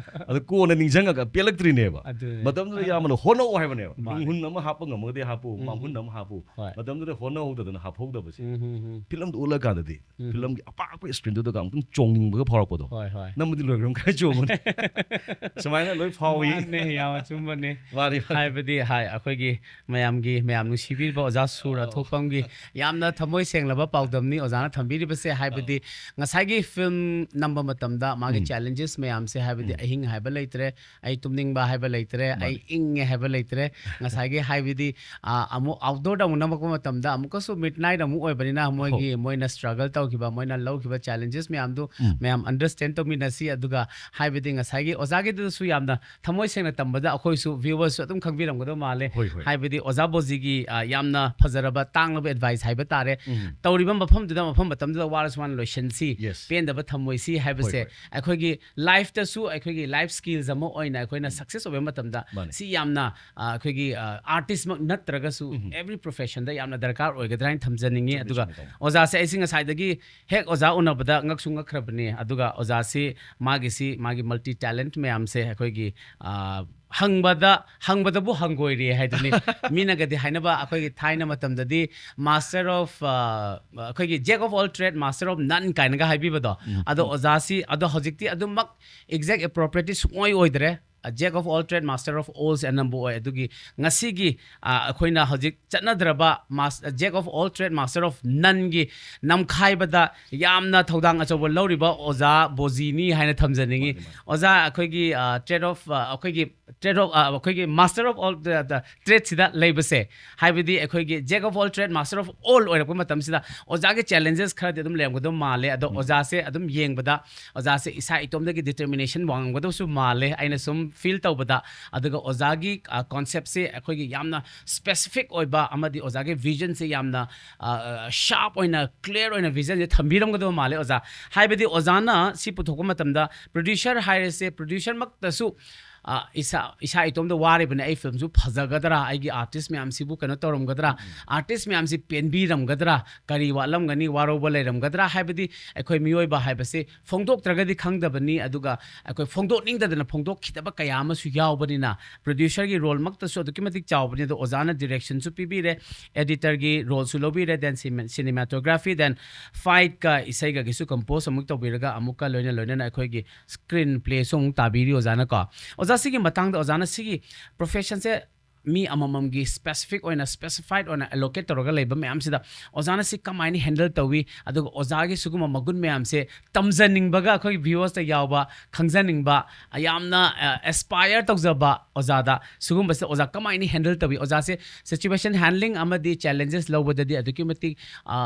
ꯑꯗꯨ ꯀꯣꯟꯅ ꯅꯤꯡꯁꯤꯡꯉꯒ ꯄꯦꯜꯂꯛꯇ꯭ꯔꯤꯅꯦꯕ꯫ ꯑꯗꯨꯅꯦ꯫ ꯃꯇꯝꯗꯨꯗ ꯏꯌꯥꯝꯕꯅ ꯍꯣꯠꯅꯧ ꯍꯥꯏꯕꯅꯦꯕ꯫ ꯃꯥꯅꯦ꯫ ꯂꯨꯡꯍꯨꯟ ꯑꯃ ꯍꯥꯞꯄ ꯉꯝꯃꯒꯗꯤ ꯍꯥꯞꯄꯨ, ꯎꯝ꯫ ꯃꯥꯡꯍꯨꯟ ꯑꯃ ꯍꯥꯞꯄꯨ꯫ ꯍꯣꯏ꯫ ꯃꯇꯝꯗꯨꯗ ꯍꯣꯠꯅꯍꯧꯗꯗꯅ ꯍꯥꯞꯍꯧꯗꯕꯁꯦ꯫ ꯎꯝ, ꯎꯝ, ꯎꯝ꯫ ꯐꯤꯂꯝꯗꯨ ꯎꯠꯂꯀꯥꯟꯗꯗꯤ ꯎꯝ꯫ ꯐꯤꯂꯝꯒꯤ ꯑꯄꯥꯛꯄ ꯏꯁꯀ꯭ꯔꯤꯟꯗꯨꯗꯒ ꯑꯃꯨꯛꯇꯪ ꯆꯣꯡꯅꯤꯡꯕꯒ ꯐꯥꯎꯔꯛꯄꯗꯣ꯫ ꯍꯣꯏ, ꯍꯣꯏ꯫ ꯅꯝꯕꯗꯤ ꯂꯣꯏꯈ꯭ꯔꯝ ꯀꯥꯏ ꯆꯣꯡꯕꯅꯦ꯫ ꯁꯨꯃꯥꯏꯅ ꯂꯣꯏ ꯐꯥꯎꯏ꯫ ꯃꯥꯅꯦ, ꯌꯥꯝ ꯑꯆꯨꯝꯕꯅꯦ꯫ ꯃꯥꯅꯤ, ꯃꯥꯅꯤ꯫ ꯍꯥꯏꯕꯗꯤ ꯍꯥꯏ ꯑꯩꯈꯣꯏꯒꯤ ꯃꯌꯥꯝꯒꯤ, ꯃꯌꯥꯝ ꯅꯨꯡꯁꯤꯕꯤꯔꯤꯕ ꯑꯣꯖꯥ ꯁꯨꯔ ꯑꯧ꯫ ꯑꯊꯣꯛꯄꯝꯒꯤ ꯌꯥꯝꯅ ꯊꯃꯣꯏ ꯁꯦꯡꯂꯕ ꯄꯥꯎꯗꯝꯅꯤ ꯑꯣꯖꯥꯅ ꯊꯝꯕꯤꯔꯤꯕꯁꯦ꯫ ꯍꯥꯏꯕꯗꯤ ꯉꯁꯥꯏꯒꯤ ꯐꯤꯂꯝ ꯅꯝꯕ ꯃꯇꯝꯗ ꯃꯥꯒꯤ ꯎꯝ꯫ ꯆꯦꯂꯦꯟꯖꯦꯁ ꯃꯌꯥꯝꯁꯦ, ꯍꯥꯏꯕꯗꯤ ꯎꯝ꯫ ꯑꯍꯤꯡ ꯍꯥꯏꯕ ꯂꯩꯇ꯭ꯔꯦ, ꯑꯩ ꯇꯨꯝꯅꯤꯡꯕ ꯍꯥꯏꯕ ꯂꯩꯇ꯭ꯔꯦ, ꯃꯥꯅꯤ꯫ ꯑꯩ ꯏꯪꯉꯦ ꯍꯥꯏꯕ ꯂꯩꯇ꯭ꯔꯦ꯫ ꯉꯁꯥꯏꯒꯤ ꯍꯥꯏꯕꯗꯤ, ꯑ, ꯑꯃꯨꯛ ꯑꯥꯎꯠꯗꯣꯔꯗ ꯑꯃꯨꯛ ꯅꯝꯃꯛꯄ ꯃꯇꯝꯗ ꯑꯃꯨꯛꯀꯁꯨ ꯃꯤꯗ ꯅꯥꯏꯠ ꯑꯃꯨꯛ ꯑꯣꯏꯕꯅꯤꯅ ꯃꯣꯏꯒꯤ, ꯃꯣꯏꯅ ꯁ꯭ꯇ꯭ꯔꯒꯜ ꯇꯧꯈꯤꯕ, ꯃꯣꯏꯅ ꯂꯧꯈꯤꯕ ꯆꯦꯂꯦꯟꯖꯦꯁ ꯃꯌꯥꯝꯗꯨ ꯎꯝ꯫ ꯃꯌꯥꯝ ꯑꯟꯗꯔꯁ꯭ꯇꯦꯟ ꯇꯧꯃꯤꯟꯅꯁꯤ꯫ ꯑꯗꯨꯒ ꯍꯥꯏꯕꯗꯤ ꯉꯁꯥꯏꯒꯤ ꯑꯣꯖꯥꯒꯤꯗꯨꯁꯨ ꯌꯥꯝꯅ ꯊꯃꯣꯏ ꯁꯦꯡꯅ ꯇꯝꯕꯗ ꯑꯩꯈꯣꯏꯁꯨ ꯚ꯭ꯌꯨꯋꯔꯁꯨ ꯑꯗꯨꯝ ꯈꯪꯕꯤꯔꯝꯒꯗꯧ ꯃꯥꯜꯂꯦ꯫ ꯍꯣꯏ, ꯍꯣꯏ꯫ ꯍꯥꯏꯕꯗꯤ ꯑꯣꯖꯥ ꯕꯣꯖꯤꯒꯤ, ꯑ, ꯌꯥꯝꯅ ꯐꯖꯔꯕ ꯇꯥꯡꯂꯕ ꯑꯦꯗꯚꯥꯏꯁ ꯍꯥꯏꯕ ꯇꯥꯔꯦ꯫ ꯎꯝ꯫ ꯇꯧꯔꯤꯕ ꯃꯐꯝꯗꯨꯗ, ꯃꯐꯝ ꯃꯇꯝꯗꯨꯗ ꯋꯥꯔꯁꯨ ꯋꯥꯅ ꯂꯣꯏꯁꯤꯟꯁꯤ, Yes. ꯄꯦꯟꯗꯕ ꯊꯝꯃꯣꯏꯁꯤ ꯍꯥꯏꯕꯁꯦ ꯍꯣꯏ, ꯍꯣꯏ꯫ ꯑꯩꯈꯣꯏꯒꯤ ꯂꯥꯏꯐꯇꯁꯨ, ꯑꯩꯈꯣꯏꯒꯤ ꯂꯥꯏꯐ ꯁ꯭ꯀꯤꯜꯁ ꯑꯃ ꯑꯣꯏꯅ ꯑꯩꯈꯣꯏꯅ ꯁꯛꯁꯦꯁ ꯑꯣꯏꯕ ꯃꯇꯝꯗ ꯃꯥꯅꯦ꯫ ꯁꯤ ꯌꯥꯝꯅ, ꯑ, ꯑꯩꯈꯣꯏꯒꯤ, ꯑ, ꯑꯥꯔꯇꯤꯁꯃꯛ ꯅꯠꯇ꯭ꯔꯒꯁꯨ ꯎꯝ꯫ ꯑꯦꯕ꯭ꯔꯤ ꯄ꯭ꯔꯣꯐꯦꯁꯟꯗ ꯌꯥꯝꯅ ꯗꯔꯀꯥꯔ ꯑꯣꯏꯒꯗ꯭ꯔꯥ ꯍꯥꯏꯅ ꯊꯝꯖꯅꯤꯡꯉꯤ꯫ ꯆꯨꯝꯃꯤ, ꯑꯗꯨꯒ ꯆꯨꯝꯃꯤ, ꯇꯥꯃꯣ꯫ ꯑꯣꯖꯥꯁꯦ ꯑꯩꯁꯤ ꯉꯁꯥꯏꯗꯒꯤ ꯍꯦꯛ ꯑꯣꯖꯥ ꯎꯅꯕꯗ ꯉꯛꯁꯨ ꯉꯛꯈ꯭ꯔꯕꯅꯤ꯫ ꯑꯗꯨꯒ ꯑꯣꯖꯥꯁꯤ ꯃꯥꯒꯤꯁꯤ, ꯃꯥꯒꯤ ꯃꯜꯇꯤ ꯇꯦꯂꯦꯟꯠ ꯃꯌꯥꯝꯁꯦ ꯑꯩꯈꯣꯏꯒꯤ, ꯑ, ꯍꯪꯕꯗ, ꯍꯪꯕꯗꯕꯨ ꯍꯪꯒꯣꯏꯔꯦ ꯍꯥꯏꯗꯨꯅꯤ꯫ ꯃꯤꯅꯒꯗꯤ ꯍꯥꯏꯅꯕ, ꯑꯩꯈꯣꯏꯒꯤ ꯊꯥꯏꯅ ꯃꯇꯝꯗꯗꯤ master of, ꯑ, ꯑꯩꯈꯣꯏꯒꯤ jack of all trade, master of none ꯀꯥꯏꯅꯒ ꯍꯥꯏꯕꯤꯕꯗꯣ꯫ ꯎꯝ, ꯑꯗꯣ ꯎꯝ꯫ ꯑꯣꯖꯥꯁꯤ, ꯑꯗꯣ ꯍꯧꯖꯤꯛꯇꯤ ꯑꯗꯨꯃꯛ exact appropriate ꯁꯨꯡꯑꯣꯏ ꯑꯣꯏꯗ꯭ꯔꯦ꯫ A jack of all trade, master of all ꯁꯦ ꯑꯅꯝꯕ ꯑꯣꯏ꯫ ꯑꯗꯨꯒꯤ ꯉꯁꯤꯒꯤ, ꯑ, ꯑꯩꯈꯣꯏꯅ ꯍꯧꯖꯤꯛ ꯆꯠꯅꯗ꯭ꯔꯕ mas-, jack of all trade, master of none ꯒꯤ ꯅꯝꯈꯥꯏꯕꯗ ꯌꯥꯝꯅ ꯊꯧꯗꯥꯡ ꯑꯆꯧꯕ ꯂꯧꯔꯤꯕ ꯑꯣꯖꯥ ꯕꯣꯖꯤꯅꯤ ꯍꯥꯏꯅ ꯊꯝꯖꯅꯤꯡꯉꯤ꯫ ꯃꯥꯅꯤ, ꯃꯥꯅꯤ꯫ ꯑꯣꯖꯥ, ꯑꯩꯈꯣꯏꯒꯤ, ꯑ, trade of, ꯑ, ꯑꯩꯈꯣꯏꯒꯤ trade of, ꯑ, ꯑꯩꯈꯣꯏꯒꯤ master of all the, the trade ꯁꯤꯗ ꯂꯩꯕꯁꯦ, ꯍꯥꯏꯕꯗꯤ ꯑꯩꯈꯣꯏꯒꯤ jack of all trade, master of all ꯑꯣꯏꯔꯛꯄ ꯃꯇꯝꯁꯤꯗ ꯑꯣꯖꯥꯒꯤ ꯆꯦꯂꯦꯟꯖꯦꯁ ꯈꯔꯗꯤ ꯑꯗꯨꯝ ꯂꯩꯔꯝꯒꯗꯧ ꯃꯥꯜꯂꯦ꯫ ꯑꯗꯣ ꯎꯝ꯫ ꯑꯣꯖꯥꯁꯦ ꯑꯗꯨꯝ ꯌꯦꯡꯕꯗ ꯑꯣꯖꯥꯁꯦ ꯏꯁꯥ ꯏꯇꯣꯝꯗꯒꯤ ꯗꯤꯇꯔꯃꯤꯅꯦꯁꯟ ꯋꯥꯡꯉꯝꯒꯗꯧꯁꯨ ꯃꯥꯜꯂꯦ, ꯑꯩꯅ ꯁꯨꯝ ꯐꯤꯜ ꯇꯧꯕꯗ꯫ ꯑꯗꯨꯒ ꯑꯣꯖꯥꯒꯤ, ꯑ, ꯀꯣꯟꯁꯦꯞꯁꯦ ꯑꯩꯈꯣꯏꯒꯤ ꯌꯥꯝꯅ ꯁ꯭ꯄꯦꯁꯤꯐꯤꯛ ꯑꯣꯏꯕ ꯑꯃꯗꯤ ꯑꯣꯖꯥꯒꯤ ꯚꯤꯖꯟꯁꯦ ꯌꯥꯝꯅ, ꯑ, ꯁꯥꯔꯞ ꯑꯣꯏꯅ, ꯀ꯭ꯂꯤꯌꯥꯔ ꯑꯣꯏꯅ ꯚꯤꯖꯟꯁꯦ ꯊꯝꯕꯤꯔꯝꯒꯗꯕ ꯃꯥꯜꯂꯦ ꯑꯣꯖꯥ꯫ ꯍꯥꯏꯕꯗꯤ ꯑꯣꯖꯥꯅ ꯁꯤ ꯄꯨꯊꯣꯛꯄ ꯃꯇꯝꯗ ꯄ꯭ꯔꯣꯗ꯭ꯌꯨꯁꯔ ꯍꯥꯏꯔꯁꯦ, ꯄ꯭ꯔꯣꯗ꯭ꯌꯨꯁꯔꯃꯛꯇꯁꯨ ꯑ, ꯏꯁꯥ ꯏꯁꯥ ꯏꯇꯣꯝꯇ ꯋꯥꯔꯤꯕꯅꯦ, ꯑꯩ ꯐꯤꯂꯝꯁꯨ ꯐꯖꯒꯗ꯭ꯔꯥ, ꯑꯩꯒꯤ ꯑꯥꯔꯇꯤꯁ ꯃꯌꯥꯝꯁꯤꯕꯨ ꯀꯩꯅꯣ ꯇꯧꯔꯝꯒꯗ꯭ꯔꯥ, ꯑꯥꯔꯇꯤꯁ ꯃꯌꯥꯝꯁꯤ ꯄꯦꯟꯕꯤꯔꯝꯒꯗ꯭ꯔꯥ, ꯀꯔꯤ ꯋꯥꯠꯂꯝꯒꯅꯤ, ꯋꯥꯔꯧꯕ ꯂꯩꯔꯝꯒꯗ꯭ꯔꯥ ꯍꯥꯏꯕꯗꯤ ꯑꯩꯈꯣꯏ ꯃꯤꯑꯣꯏꯕ ꯍꯥꯏꯕꯁꯤ ꯐꯣꯡꯗꯣꯛꯇ꯭ꯔꯒꯗꯤ ꯈꯪꯗꯕꯅꯤ꯫ ꯑꯗꯨꯒ ꯑꯩꯈꯣꯏ ꯐꯣꯡꯗꯣꯛꯅꯤꯡꯗꯗꯅ ꯐꯣꯡꯗꯣꯛꯈꯤꯗꯕ ꯀꯌꯥ ꯑꯃꯁꯨ ꯌꯥꯎꯕꯅꯤꯅ, ꯄ꯭ꯔꯣꯗ꯭ꯌꯨꯁꯔꯒꯤ ꯔꯣꯜꯃꯛꯇꯁꯨ ꯑꯗꯨꯛꯀꯤ ꯃꯇꯤꯛ ꯆꯥꯎꯕꯅꯤ꯫ ꯑꯗꯣ ꯑꯣꯖꯥꯅ ꯗꯤꯔꯦꯛꯁꯟꯁꯨ ꯄꯤꯕꯤꯔꯦ, ꯑꯦꯗꯤꯇꯔꯒꯤ ꯔꯣꯜꯁꯨ ꯂꯧꯕꯤꯔꯦ, then cinematography, then ꯐꯥꯏꯠꯀ ꯏꯁꯩꯒꯒꯤꯁꯨ ꯀꯝꯄꯣꯖ ꯑꯃꯨꯛ ꯇꯧꯕꯤꯔꯒ ꯑꯃꯨꯛꯀ ꯂꯣꯏꯅ ꯂꯣꯏꯅꯅ ꯑꯩꯈꯣꯏꯒꯤ ꯁ꯭ꯀ꯭ꯔꯤꯟ ꯄ꯭ꯂꯦꯁꯨ ꯑꯃꯨꯛ ꯇꯥꯕꯤꯔꯤ ꯑꯣꯖꯥꯅꯀꯣ꯫ ꯑꯣꯖꯥ, ꯁꯤꯒꯤ ꯃꯇꯥꯡꯗ ꯑꯣꯖꯥꯅ ꯁꯤꯒꯤ ꯄ꯭ꯔꯣꯐꯦꯁꯟꯁꯦ ꯃꯤ ꯑꯃꯃꯝꯒꯤ ꯁ꯭ꯄꯦꯁꯤꯐꯤꯛ ꯑꯣꯏꯅ, ꯁ꯭ꯄꯦꯁꯤꯐꯥꯏꯠ ꯑꯣꯏꯅ ꯑꯦꯂꯣꯀꯦꯠ ꯇꯧꯔꯒ ꯂꯩꯕ ꯃꯌꯥꯝꯁꯤꯗ ꯑꯣꯖꯥꯅ ꯁꯤ ꯀꯃꯥꯏꯅ ꯍꯦꯟꯗꯜ ꯇꯧꯏ? ꯑꯗꯨꯒ ꯑꯣꯖꯥꯒꯤ ꯁꯤꯒꯨꯝꯕ ꯃꯒꯨꯟ ꯃꯌꯥꯝꯁꯦ ꯇꯝꯖꯅꯤꯡꯕꯒ ꯑꯩꯈꯣꯏꯒꯤ ꯚ꯭ꯌꯨꯋꯔꯁꯇ ꯌꯥꯎꯕ, ꯈꯪꯖꯅꯤꯡꯕ, ꯌꯥꯝꯅ ꯑꯦꯁꯄꯥꯌꯔ ꯇꯧꯖꯕ ꯑꯣꯖꯥꯗ ꯁꯤꯒꯨꯝꯕꯁꯦ ꯑꯣꯖꯥ ꯀꯃꯥꯏꯅ ꯍꯦꯟꯗꯜ ꯇꯧꯏ? ꯑꯣꯖꯥꯁꯦ ꯁꯤꯆꯨꯋꯦꯁꯟ ꯍꯦꯟꯗꯂꯤꯡ ꯑꯃꯗꯤ ꯆꯦꯂꯦꯟꯖꯦꯁ ꯂꯧꯕꯗꯗꯤ ꯑꯗꯨꯛꯀꯤ ꯃꯇꯤꯛ, ꯑ,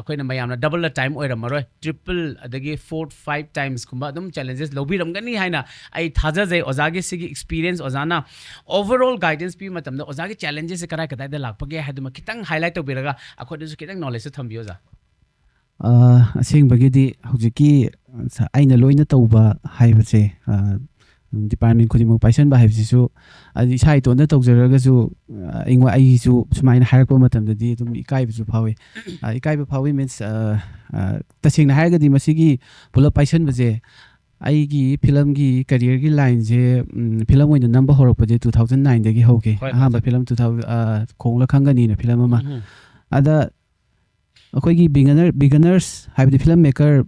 ꯑꯩꯈꯣꯏꯅ ꯃꯌꯥꯝꯅ ꯗꯕꯜ ꯇꯥꯏꯝ ꯑꯣꯏꯔꯝꯃꯔꯣꯏ, ꯇ꯭ꯔꯤꯄꯜ ꯑꯗꯒꯤ ꯐꯣꯔ ꯐꯥꯏꯚ ꯇꯥꯏꯝꯁꯀꯨꯝꯕ ꯑꯗꯨꯝ ꯆꯦꯂꯦꯟꯖꯦꯁ ꯂꯧꯕꯤꯔꯝꯒꯅꯤ ꯍꯥꯏꯅ ꯑꯩ ꯊꯥꯖꯖꯩ꯫ ꯑꯣꯖꯥꯒꯤ ꯁꯤꯒꯤ ꯑꯦꯛꯁꯄꯤꯔꯤꯌꯦꯟꯁ, ꯑꯣꯖꯥꯅ ꯑꯣꯚꯔꯑꯣꯜ ꯒꯥꯏꯗꯦꯟꯁ ꯄꯤꯕ ꯃꯇꯝꯗ ꯑꯣꯖꯥꯒꯤ ꯆꯦꯂꯦꯟꯖꯦꯁꯁꯦ ꯀꯗꯥꯏ ꯀꯗꯥꯏꯗ ꯂꯥꯛꯄꯒꯦ ꯍꯥꯏꯗꯨꯃ ꯈꯤꯇꯪ ꯍꯥꯏꯂꯥꯏꯠ ꯇꯧꯕꯤꯔꯒ ꯑꯩꯈꯣꯏꯗꯁꯨ ꯈꯤꯇꯪ ꯅꯣꯂꯦꯖꯁꯨ ꯊꯝꯕꯤꯌꯨ ꯑꯣꯖꯥ꯫ ꯑ, ꯑꯁꯦꯡꯕꯒꯤꯗꯤ ꯍꯧꯖꯤꯛꯀꯤ, ꯑ, ꯑꯩꯅ ꯂꯣꯏꯅ ꯇꯧꯕ ꯍꯥꯏꯕꯁꯦ, ꯑ, ꯗꯤꯄꯥꯔꯠꯃꯦꯟ ꯈꯨꯗꯤꯡꯃꯛ ꯄꯥꯏꯁꯟꯕ ꯍꯥꯏꯕꯁꯤꯁꯨ, ꯑꯗꯨ ꯏꯁꯥ ꯏꯇꯣꯟꯇ ꯇꯧꯖꯔꯒꯁꯨ, ꯑ, ꯑꯩꯉꯣꯟ-, ꯑꯩꯁꯨ ꯁꯨꯃꯥꯏꯅ ꯍꯥꯏꯔꯛꯄ ꯃꯇꯝꯗꯗꯤ ꯑꯗꯨꯝ ꯏꯀꯥꯏꯕꯁꯨ ꯐꯥꯎꯏ꯫ ꯑ, ꯏꯀꯥꯏꯕ ꯐꯥꯎꯏ ꯃꯤꯟꯁ, ꯑ, ꯑ, ꯇꯁꯦꯡꯅ ꯍꯥꯏꯔꯒꯗꯤ ꯃꯁꯤꯒꯤ ꯄꯨꯂꯞ ꯄꯥꯏꯁꯟꯕꯁꯦ ꯑꯩꯒꯤ ꯐꯤꯂꯝꯒꯤ ꯀꯦꯔꯤꯌꯔꯒꯤ ꯂꯥꯏꯟꯁꯦ, ꯎꯝ, ꯐꯤꯂꯝ ꯑꯣꯏꯅ ꯅꯝꯕ ꯍꯧꯔꯛꯄꯁꯦ ꯇꯨ ꯊꯥꯎꯖꯟ ꯅꯥꯏꯟꯗꯒꯤ ꯍꯧꯈꯤ꯫ ꯍꯣꯏ, ꯑꯍꯥꯟꯕ ꯐꯖꯩ꯫ ꯐꯤꯂꯝ ꯇꯨ ꯊꯥꯎꯖꯟ, ꯑ, ꯈꯣꯡꯂ ꯈꯪꯒꯅꯤꯅ ꯐꯤꯂꯝ ꯑꯃ꯫ ꯎꯝ꯫ ꯑꯗ ꯑꯩꯈꯣꯏꯒꯤ ꯕꯤꯒꯅꯔ, ꯕꯤꯒꯅꯔꯁ ꯍꯥꯏꯕꯗꯤ ꯐꯤꯂꯝ ꯃꯦꯀꯔ,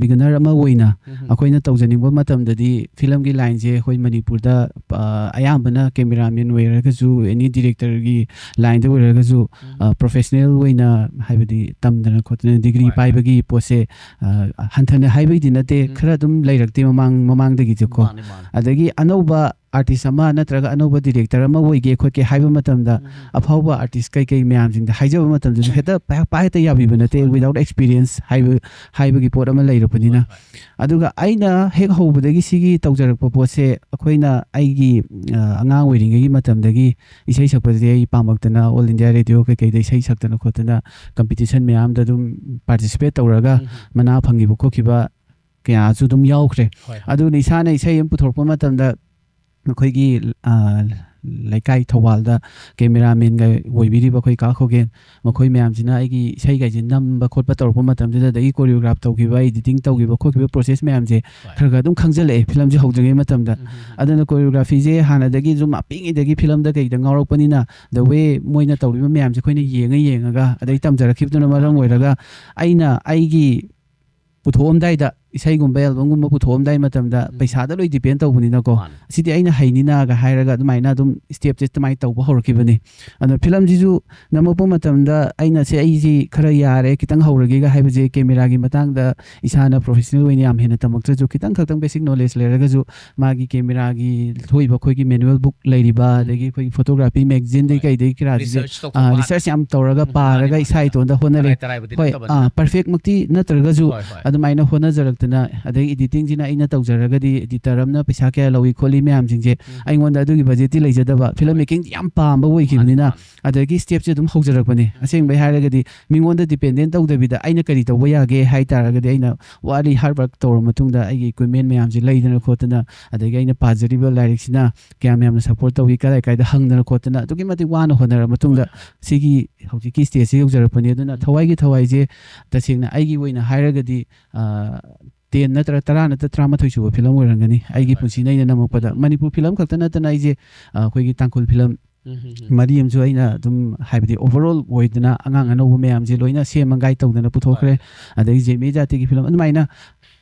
ꯕꯤꯒꯅꯔ ꯑꯃ ꯑꯣꯏꯅ ꯎꯝ꯫ ꯑꯩꯈꯣꯏꯅ ꯇꯧꯖꯅꯤꯡꯕ ꯃꯇꯝꯗꯗꯤ ꯐꯤꯂꯝꯒꯤ ꯂꯥꯏꯟꯁꯦ ꯑꯩꯈꯣꯏ ꯃꯅꯤꯄꯨꯔꯗ, ꯑ, ꯑꯌꯥꯝꯕꯅ ꯀꯦꯃꯦꯔꯥꯃꯦꯟ ꯑꯣꯏꯔꯒꯁꯨ, ꯑꯦꯅꯤ ꯗꯤꯔꯦꯛꯇꯔꯒꯤ ꯂꯥꯏꯟꯗ ꯑꯣꯏꯔꯒꯁꯨ, ꯎꯝ꯫ ꯑ, ꯄ꯭ꯔꯣꯐꯦꯁꯅꯦꯜ ꯑꯣꯏꯅ ꯍꯥꯏꯕꯗꯤ ꯇꯝꯗꯅ ꯈꯣꯠꯇꯅ ꯗꯤꯒ꯭ꯔꯤ ꯍꯣꯏ꯫ ꯄꯥꯏꯕꯒꯤ ꯄꯣꯠꯁꯦ, ꯑ, ꯍꯟꯊꯅ ꯍꯥꯏꯕꯒꯤꯗꯤ ꯅꯠꯇꯦ, ꯎꯝ꯫ ꯈꯔ ꯑꯗꯨꯝ ꯂꯩꯔꯛꯇꯦ ꯃꯃꯥꯡ, ꯃꯃꯥꯡꯗꯒꯤꯁꯨꯀꯣ꯫ ꯃꯥꯅꯦ, ꯃꯥꯅꯦ꯫ ꯑꯗꯒꯤ ꯑꯅꯧꯕ ꯑꯥꯔꯇꯤꯁ ꯑꯃ ꯅꯠꯇ꯭ꯔꯒ ꯑꯅꯧꯕ ꯗꯤꯔꯦꯛꯇꯔ ꯑꯃ ꯑꯣꯏꯒꯦ ꯈꯣꯠꯀꯦ ꯍꯥꯏꯕ ꯃꯇꯝꯗ, ꯎꯝ꯫ ꯑꯐꯥꯎꯕ ꯑꯥꯔꯇꯤꯁ ꯀꯩꯀꯩ ꯃꯌꯥꯝꯁꯤꯡꯗ ꯍꯥꯏꯖꯕ ꯃꯇꯝꯗꯁꯨ ꯍꯦꯛꯇ ꯄꯥꯏ-, ꯄꯥꯏ ꯍꯦꯛꯇ ꯌꯥꯕꯤꯕ ꯅꯠꯇꯦ, ꯍꯣꯏ꯫ Without experience ꯍꯥꯏꯕ, ꯍꯥꯏꯕꯒꯤ ꯄꯣꯠ ꯑꯃ ꯂꯩꯔꯛꯄꯅꯤꯅ꯫ ꯍꯣꯏ, ꯍꯣꯏ꯫ ꯑꯗꯨꯒ ꯑꯩꯅ ꯍꯦꯛ ꯍꯧꯕꯗꯒꯤ ꯁꯤꯒꯤ ꯇꯧꯖꯔꯛꯄ ꯄꯣꯠꯁꯦ, ꯑꯩꯈꯣꯏꯅ ꯑꯩꯒꯤ, ꯑ, ꯑꯉꯥꯡ ꯑꯣꯏꯔꯤꯉꯩꯒꯤ ꯃꯇꯝꯗꯒꯤ ꯏꯁꯩ ꯁꯛꯄꯁꯦ ꯑꯩ ꯄꯥꯝꯃꯛꯇꯅ All India Radio ꯀꯩꯀꯩꯗ ꯏꯁꯩ ꯁꯛꯇꯅ ꯈꯣꯠꯇꯅ ꯀꯝꯄꯤꯇꯤꯁꯟ ꯃꯌꯥꯝꯗ ꯑꯗꯨꯝ ꯄꯥꯔꯇꯤꯁꯤꯄꯦꯠ ꯇꯧꯔꯒ ꯎꯝ꯫ ꯃꯅꯥ ꯐꯪꯈꯤꯕ ꯈꯣꯠꯈꯤꯕ ꯀꯌꯥꯁꯨ ꯑꯗꯨꯝ ꯌꯥꯎꯈ꯭ꯔꯦ꯫ ꯍꯣꯏ, ꯍꯣꯏ꯫ ꯑꯗꯨꯅ ꯏꯁꯥꯅ ꯏꯁꯩ ꯑꯃ ꯄꯨꯊꯣꯔꯛꯄ ꯃꯇꯝꯗ ꯅꯈꯣꯏꯒꯤ ꯑ, ꯂꯩꯀꯥꯏ ꯊꯧꯕꯥꯜꯗ ꯀꯦꯃꯦꯔꯥꯃꯦꯟꯒ ꯑꯣꯏꯕꯤꯔꯤꯕ ꯑꯩꯈꯣꯏ ꯀꯥ ꯈꯣꯒꯦꯟ, ꯃꯈꯣꯏ ꯃꯌꯥꯝꯁꯤꯅ ꯑꯩꯒꯤ ꯏꯁꯩꯒꯥꯏꯁꯦ ꯅꯝꯕ ꯈꯣꯠꯄ ꯇꯧꯔꯛꯄ ꯃꯇꯝꯁꯤꯗ, ꯑꯗꯒꯤ ꯀꯣꯔꯤꯌꯣꯒ꯭ꯔꯥꯐ ꯇꯧꯈꯤꯕ, ꯏꯗꯤꯇꯤꯡ ꯇꯧꯈꯤꯕ ꯈꯣꯠꯈꯤꯕ ꯄ꯭ꯔꯣꯁꯦꯁ ꯃꯌꯥꯝꯁꯦ ꯈꯔ ꯈꯔ ꯑꯗꯨꯝ ꯈꯪꯖꯜꯂꯛꯑꯦ ꯐꯤꯂꯝꯁꯦ ꯍꯧꯗ꯭ꯔꯤꯉꯩ ꯃꯇꯝꯗ꯫ ꯑꯗꯨꯅ ꯀꯣꯔꯤꯌꯣꯒ꯭ꯔꯥꯐꯤꯁꯦ ꯍꯥꯟꯅꯗꯒꯤ ꯁꯨꯝ ꯄꯤꯛꯏꯉꯩꯗꯒꯤ ꯐꯤꯂꯝꯗ ꯀꯩꯗ ꯉꯥꯎꯔꯛꯄꯅꯤꯅ, the way ꯃꯣꯏꯅ ꯇꯧꯔꯤꯕ ꯃꯌꯥꯝꯁꯦ ꯑꯩꯈꯣꯏꯅ ꯌꯦꯡꯉ ꯌꯦꯡꯉꯒ ꯑꯗꯩ ꯇꯝꯖꯔꯛꯈꯤꯕꯗꯨꯅ ꯃꯔꯝ ꯑꯣꯏꯔꯒ, ꯑꯩꯅ ꯑꯩꯒꯤ ꯄꯨꯊꯣꯛꯑꯝꯗꯥꯏꯗ, ꯏꯁꯩꯒꯨꯝꯕ ꯑꯦꯜꯕꯝꯒꯨꯝꯕ ꯄꯨꯊꯣꯛꯑꯝꯗꯥꯏ ꯃꯇꯝꯗ ꯄꯩꯁꯥꯗ ꯂꯣꯏ ꯗꯤꯄꯦꯟ ꯇꯧꯕꯅꯤꯅꯀꯣ, ꯁꯤꯗꯤ ꯑꯩꯅ ꯍꯩꯅꯤꯅꯒ ꯍꯥꯏꯔꯒ ꯑꯗꯨꯃꯥꯏꯅ ꯑꯗꯨꯝ ꯁ꯭ꯇꯦꯞꯁꯦ ꯑꯗꯨꯃꯥꯏꯅ ꯇꯧꯕ ꯍꯧꯔꯛꯈꯤꯕꯅꯤ꯫ ꯑꯗꯣ ꯐꯤꯂꯝꯁꯤꯁꯨ ꯅꯝꯃꯛꯄ ꯃꯇꯝꯗ ꯑꯩꯅ ꯁꯦ ꯑꯩꯁꯤ ꯈꯔ ꯌꯥꯔꯦ, ꯈꯤꯇꯪ ꯍꯧꯔꯒꯦꯒ ꯍꯥꯏꯕꯁꯦ, ꯀꯦꯃꯦꯔꯥꯒꯤ ꯃꯇꯥꯡꯗ ꯏꯁꯥꯅ ꯄ꯭ꯔꯣꯐꯦꯁꯅꯦꯜ ꯑꯣꯏꯅ ꯌꯥꯝ ꯍꯦꯟꯅ ꯇꯝꯃꯛꯇ꯭ꯔꯁꯨ, ꯈꯤꯇꯪ ꯈꯛꯇꯪ ꯕꯦꯁꯤꯛ ꯅꯣꯂꯦꯖ ꯂꯩꯔꯒꯁꯨ, ꯃꯥꯒꯤ ꯀꯦꯃꯦꯔꯥꯒꯤ ꯊꯣꯛꯏꯕ ꯑꯩꯈꯣꯏꯒꯤ ꯃꯦꯅꯨꯋꯦꯜ ꯕꯨꯛ ꯂꯩꯔꯤꯕ, ꯑꯗꯒꯤ ꯑꯩꯈꯣꯏꯒꯤ ꯐꯣꯇꯣꯒ꯭ꯔꯥꯐꯤ ꯃꯦꯒꯖꯤꯟꯗꯒꯤ ꯀꯩꯗꯒꯤ ꯀꯔꯥꯁꯤꯗ ꯔꯤꯁꯔꯆ ꯌꯥꯝ ꯇꯧꯔꯒ ꯄꯥꯔꯒ ꯏꯁꯥ ꯏꯇꯣꯟꯗ ꯍꯣꯠꯅꯔꯦ꯫ ꯍꯣꯏ, ꯄꯔꯐꯦꯛꯃꯛꯇꯤ ꯅꯠꯇ꯭ꯔꯒꯁꯨ ꯑꯗꯨꯃꯥꯏꯅ ꯍꯣꯠꯅꯖꯔꯛꯇꯅ, ꯑꯗꯩ ꯏꯗꯤꯇꯤꯡꯁꯤꯅ ꯑꯩꯅ ꯇꯧꯖꯔꯒꯗꯤ ꯏꯗꯤꯇꯔ ꯑꯃꯅ ꯄꯩꯁꯥ ꯀꯌꯥ ꯂꯧꯏ ꯈꯣꯠꯂꯤ ꯃꯌꯥꯝꯁꯤꯡꯁꯦ, ꯑꯩꯉꯣꯟꯗ ꯑꯗꯨꯒꯤ ꯕꯖꯦꯠꯇꯤ ꯂꯩꯖꯗꯕ, ꯐꯤꯂꯝ ꯃꯦꯀꯤꯡꯁꯦ ꯌꯥꯝ ꯄꯥꯝꯕ ꯑꯣꯏꯈꯤꯕꯅꯤꯅ, ꯑꯗꯒꯤ ꯁ꯭ꯇꯦꯞꯁꯦ ꯑꯗꯨꯝ ꯍꯧꯖꯔꯛꯄꯅꯦ꯫ ꯑꯁꯦꯡꯕꯩ ꯍꯥꯏꯔꯒꯗꯤ ꯃꯤꯉꯣꯟꯗ ꯗꯤꯄꯦꯟꯗꯦꯟ ꯇꯧꯗꯕꯤꯗ ꯑꯩꯅ ꯀꯔꯤ ꯇꯧꯕ ꯌꯥꯒꯦ ꯍꯥꯏ ꯇꯥꯔꯒꯗꯤ, ꯑꯩꯅ ꯋꯥꯔꯤ ꯍꯥꯔꯗ ꯋꯥꯔꯛ ꯇꯧꯔ ꯃꯇꯨꯡꯗ ꯑꯩꯒꯤ ꯏꯀ꯭ꯋꯤꯞꯃꯦꯟ ꯃꯌꯥꯝꯁꯦ ꯂꯩꯗꯅ ꯈꯣꯠꯇꯅ, ꯑꯗꯒꯤ ꯑꯩꯅ ꯄꯥꯖꯔꯤꯕ ꯂꯥꯏꯔꯤꯛꯁꯤꯅ ꯀꯌꯥꯝ ꯌꯥꯝꯅ ꯁꯞꯄꯣꯔꯠ ꯇꯧꯏ, ꯀꯗꯥꯏ ꯀꯥꯏꯗ ꯍꯪꯗꯅ ꯈꯣꯠꯇꯅ ꯑꯗꯨꯛꯀꯤ ꯃꯇꯤꯛ ꯋꯥꯅ ꯍꯣꯠꯅꯔ ꯃꯇꯨꯡꯗ ꯁꯤꯒꯤ ꯍꯧꯖꯤꯛꯀꯤ ꯁ꯭ꯇꯦꯖꯁꯦ ꯌꯧꯖꯔꯛꯄꯅꯤ꯫ ꯑꯗꯨꯅ ꯊꯋꯥꯏꯒꯤ ꯊꯋꯥꯏꯁꯦ ꯇꯁꯦꯡꯅ ꯑꯩꯒꯤ ꯑꯣꯏꯅ ꯍꯥꯏꯔꯒꯗꯤ, ꯑ, ꯇꯦꯟ ꯅꯠꯇ꯭ꯔ ꯇꯔꯥ ꯅꯠꯇ꯭ꯔ ꯇꯔꯥꯃꯥꯊꯣꯏ ꯁꯨꯕ ꯐꯤꯂꯝ ꯑꯣꯏꯔꯝꯒꯅꯤ ꯑꯩꯒꯤ ꯄꯨꯟꯁꯤꯗ ꯑꯩꯅ ꯅꯝꯃꯛꯄꯗ꯫ ꯃꯅꯤꯄꯨꯔ ꯐꯤꯂꯝ ꯈꯛꯇ ꯅꯠꯇꯅ ꯑꯩꯁꯦ, ꯑ, ꯑꯩꯈꯣꯏꯒꯤ ꯇꯥꯡꯈꯨꯜ ꯐꯤꯂꯝ ꯃꯔꯤ ꯑꯃꯁꯨ ꯑꯩꯅ ꯑꯗꯨꯝ, ꯍꯥꯏꯕꯗꯤ, ꯑꯣꯚꯔꯑꯣꯜ ꯑꯣꯏꯗꯅ ꯑꯉꯥꯡ ꯑꯅꯧꯕ ꯃꯌꯥꯝꯁꯦ ꯂꯣꯏꯅ ꯁꯦꯝꯃ ꯒꯥꯏꯗ ꯇꯧꯗꯅ ꯄꯨꯊꯣꯛꯈ꯭ꯔꯦ꯫ ꯑꯗꯒꯤ ꯖꯦꯃꯤ ꯖꯥꯇꯤꯒꯤ ꯐꯤꯂꯝ ꯑꯗꯨꯃꯥꯏꯅ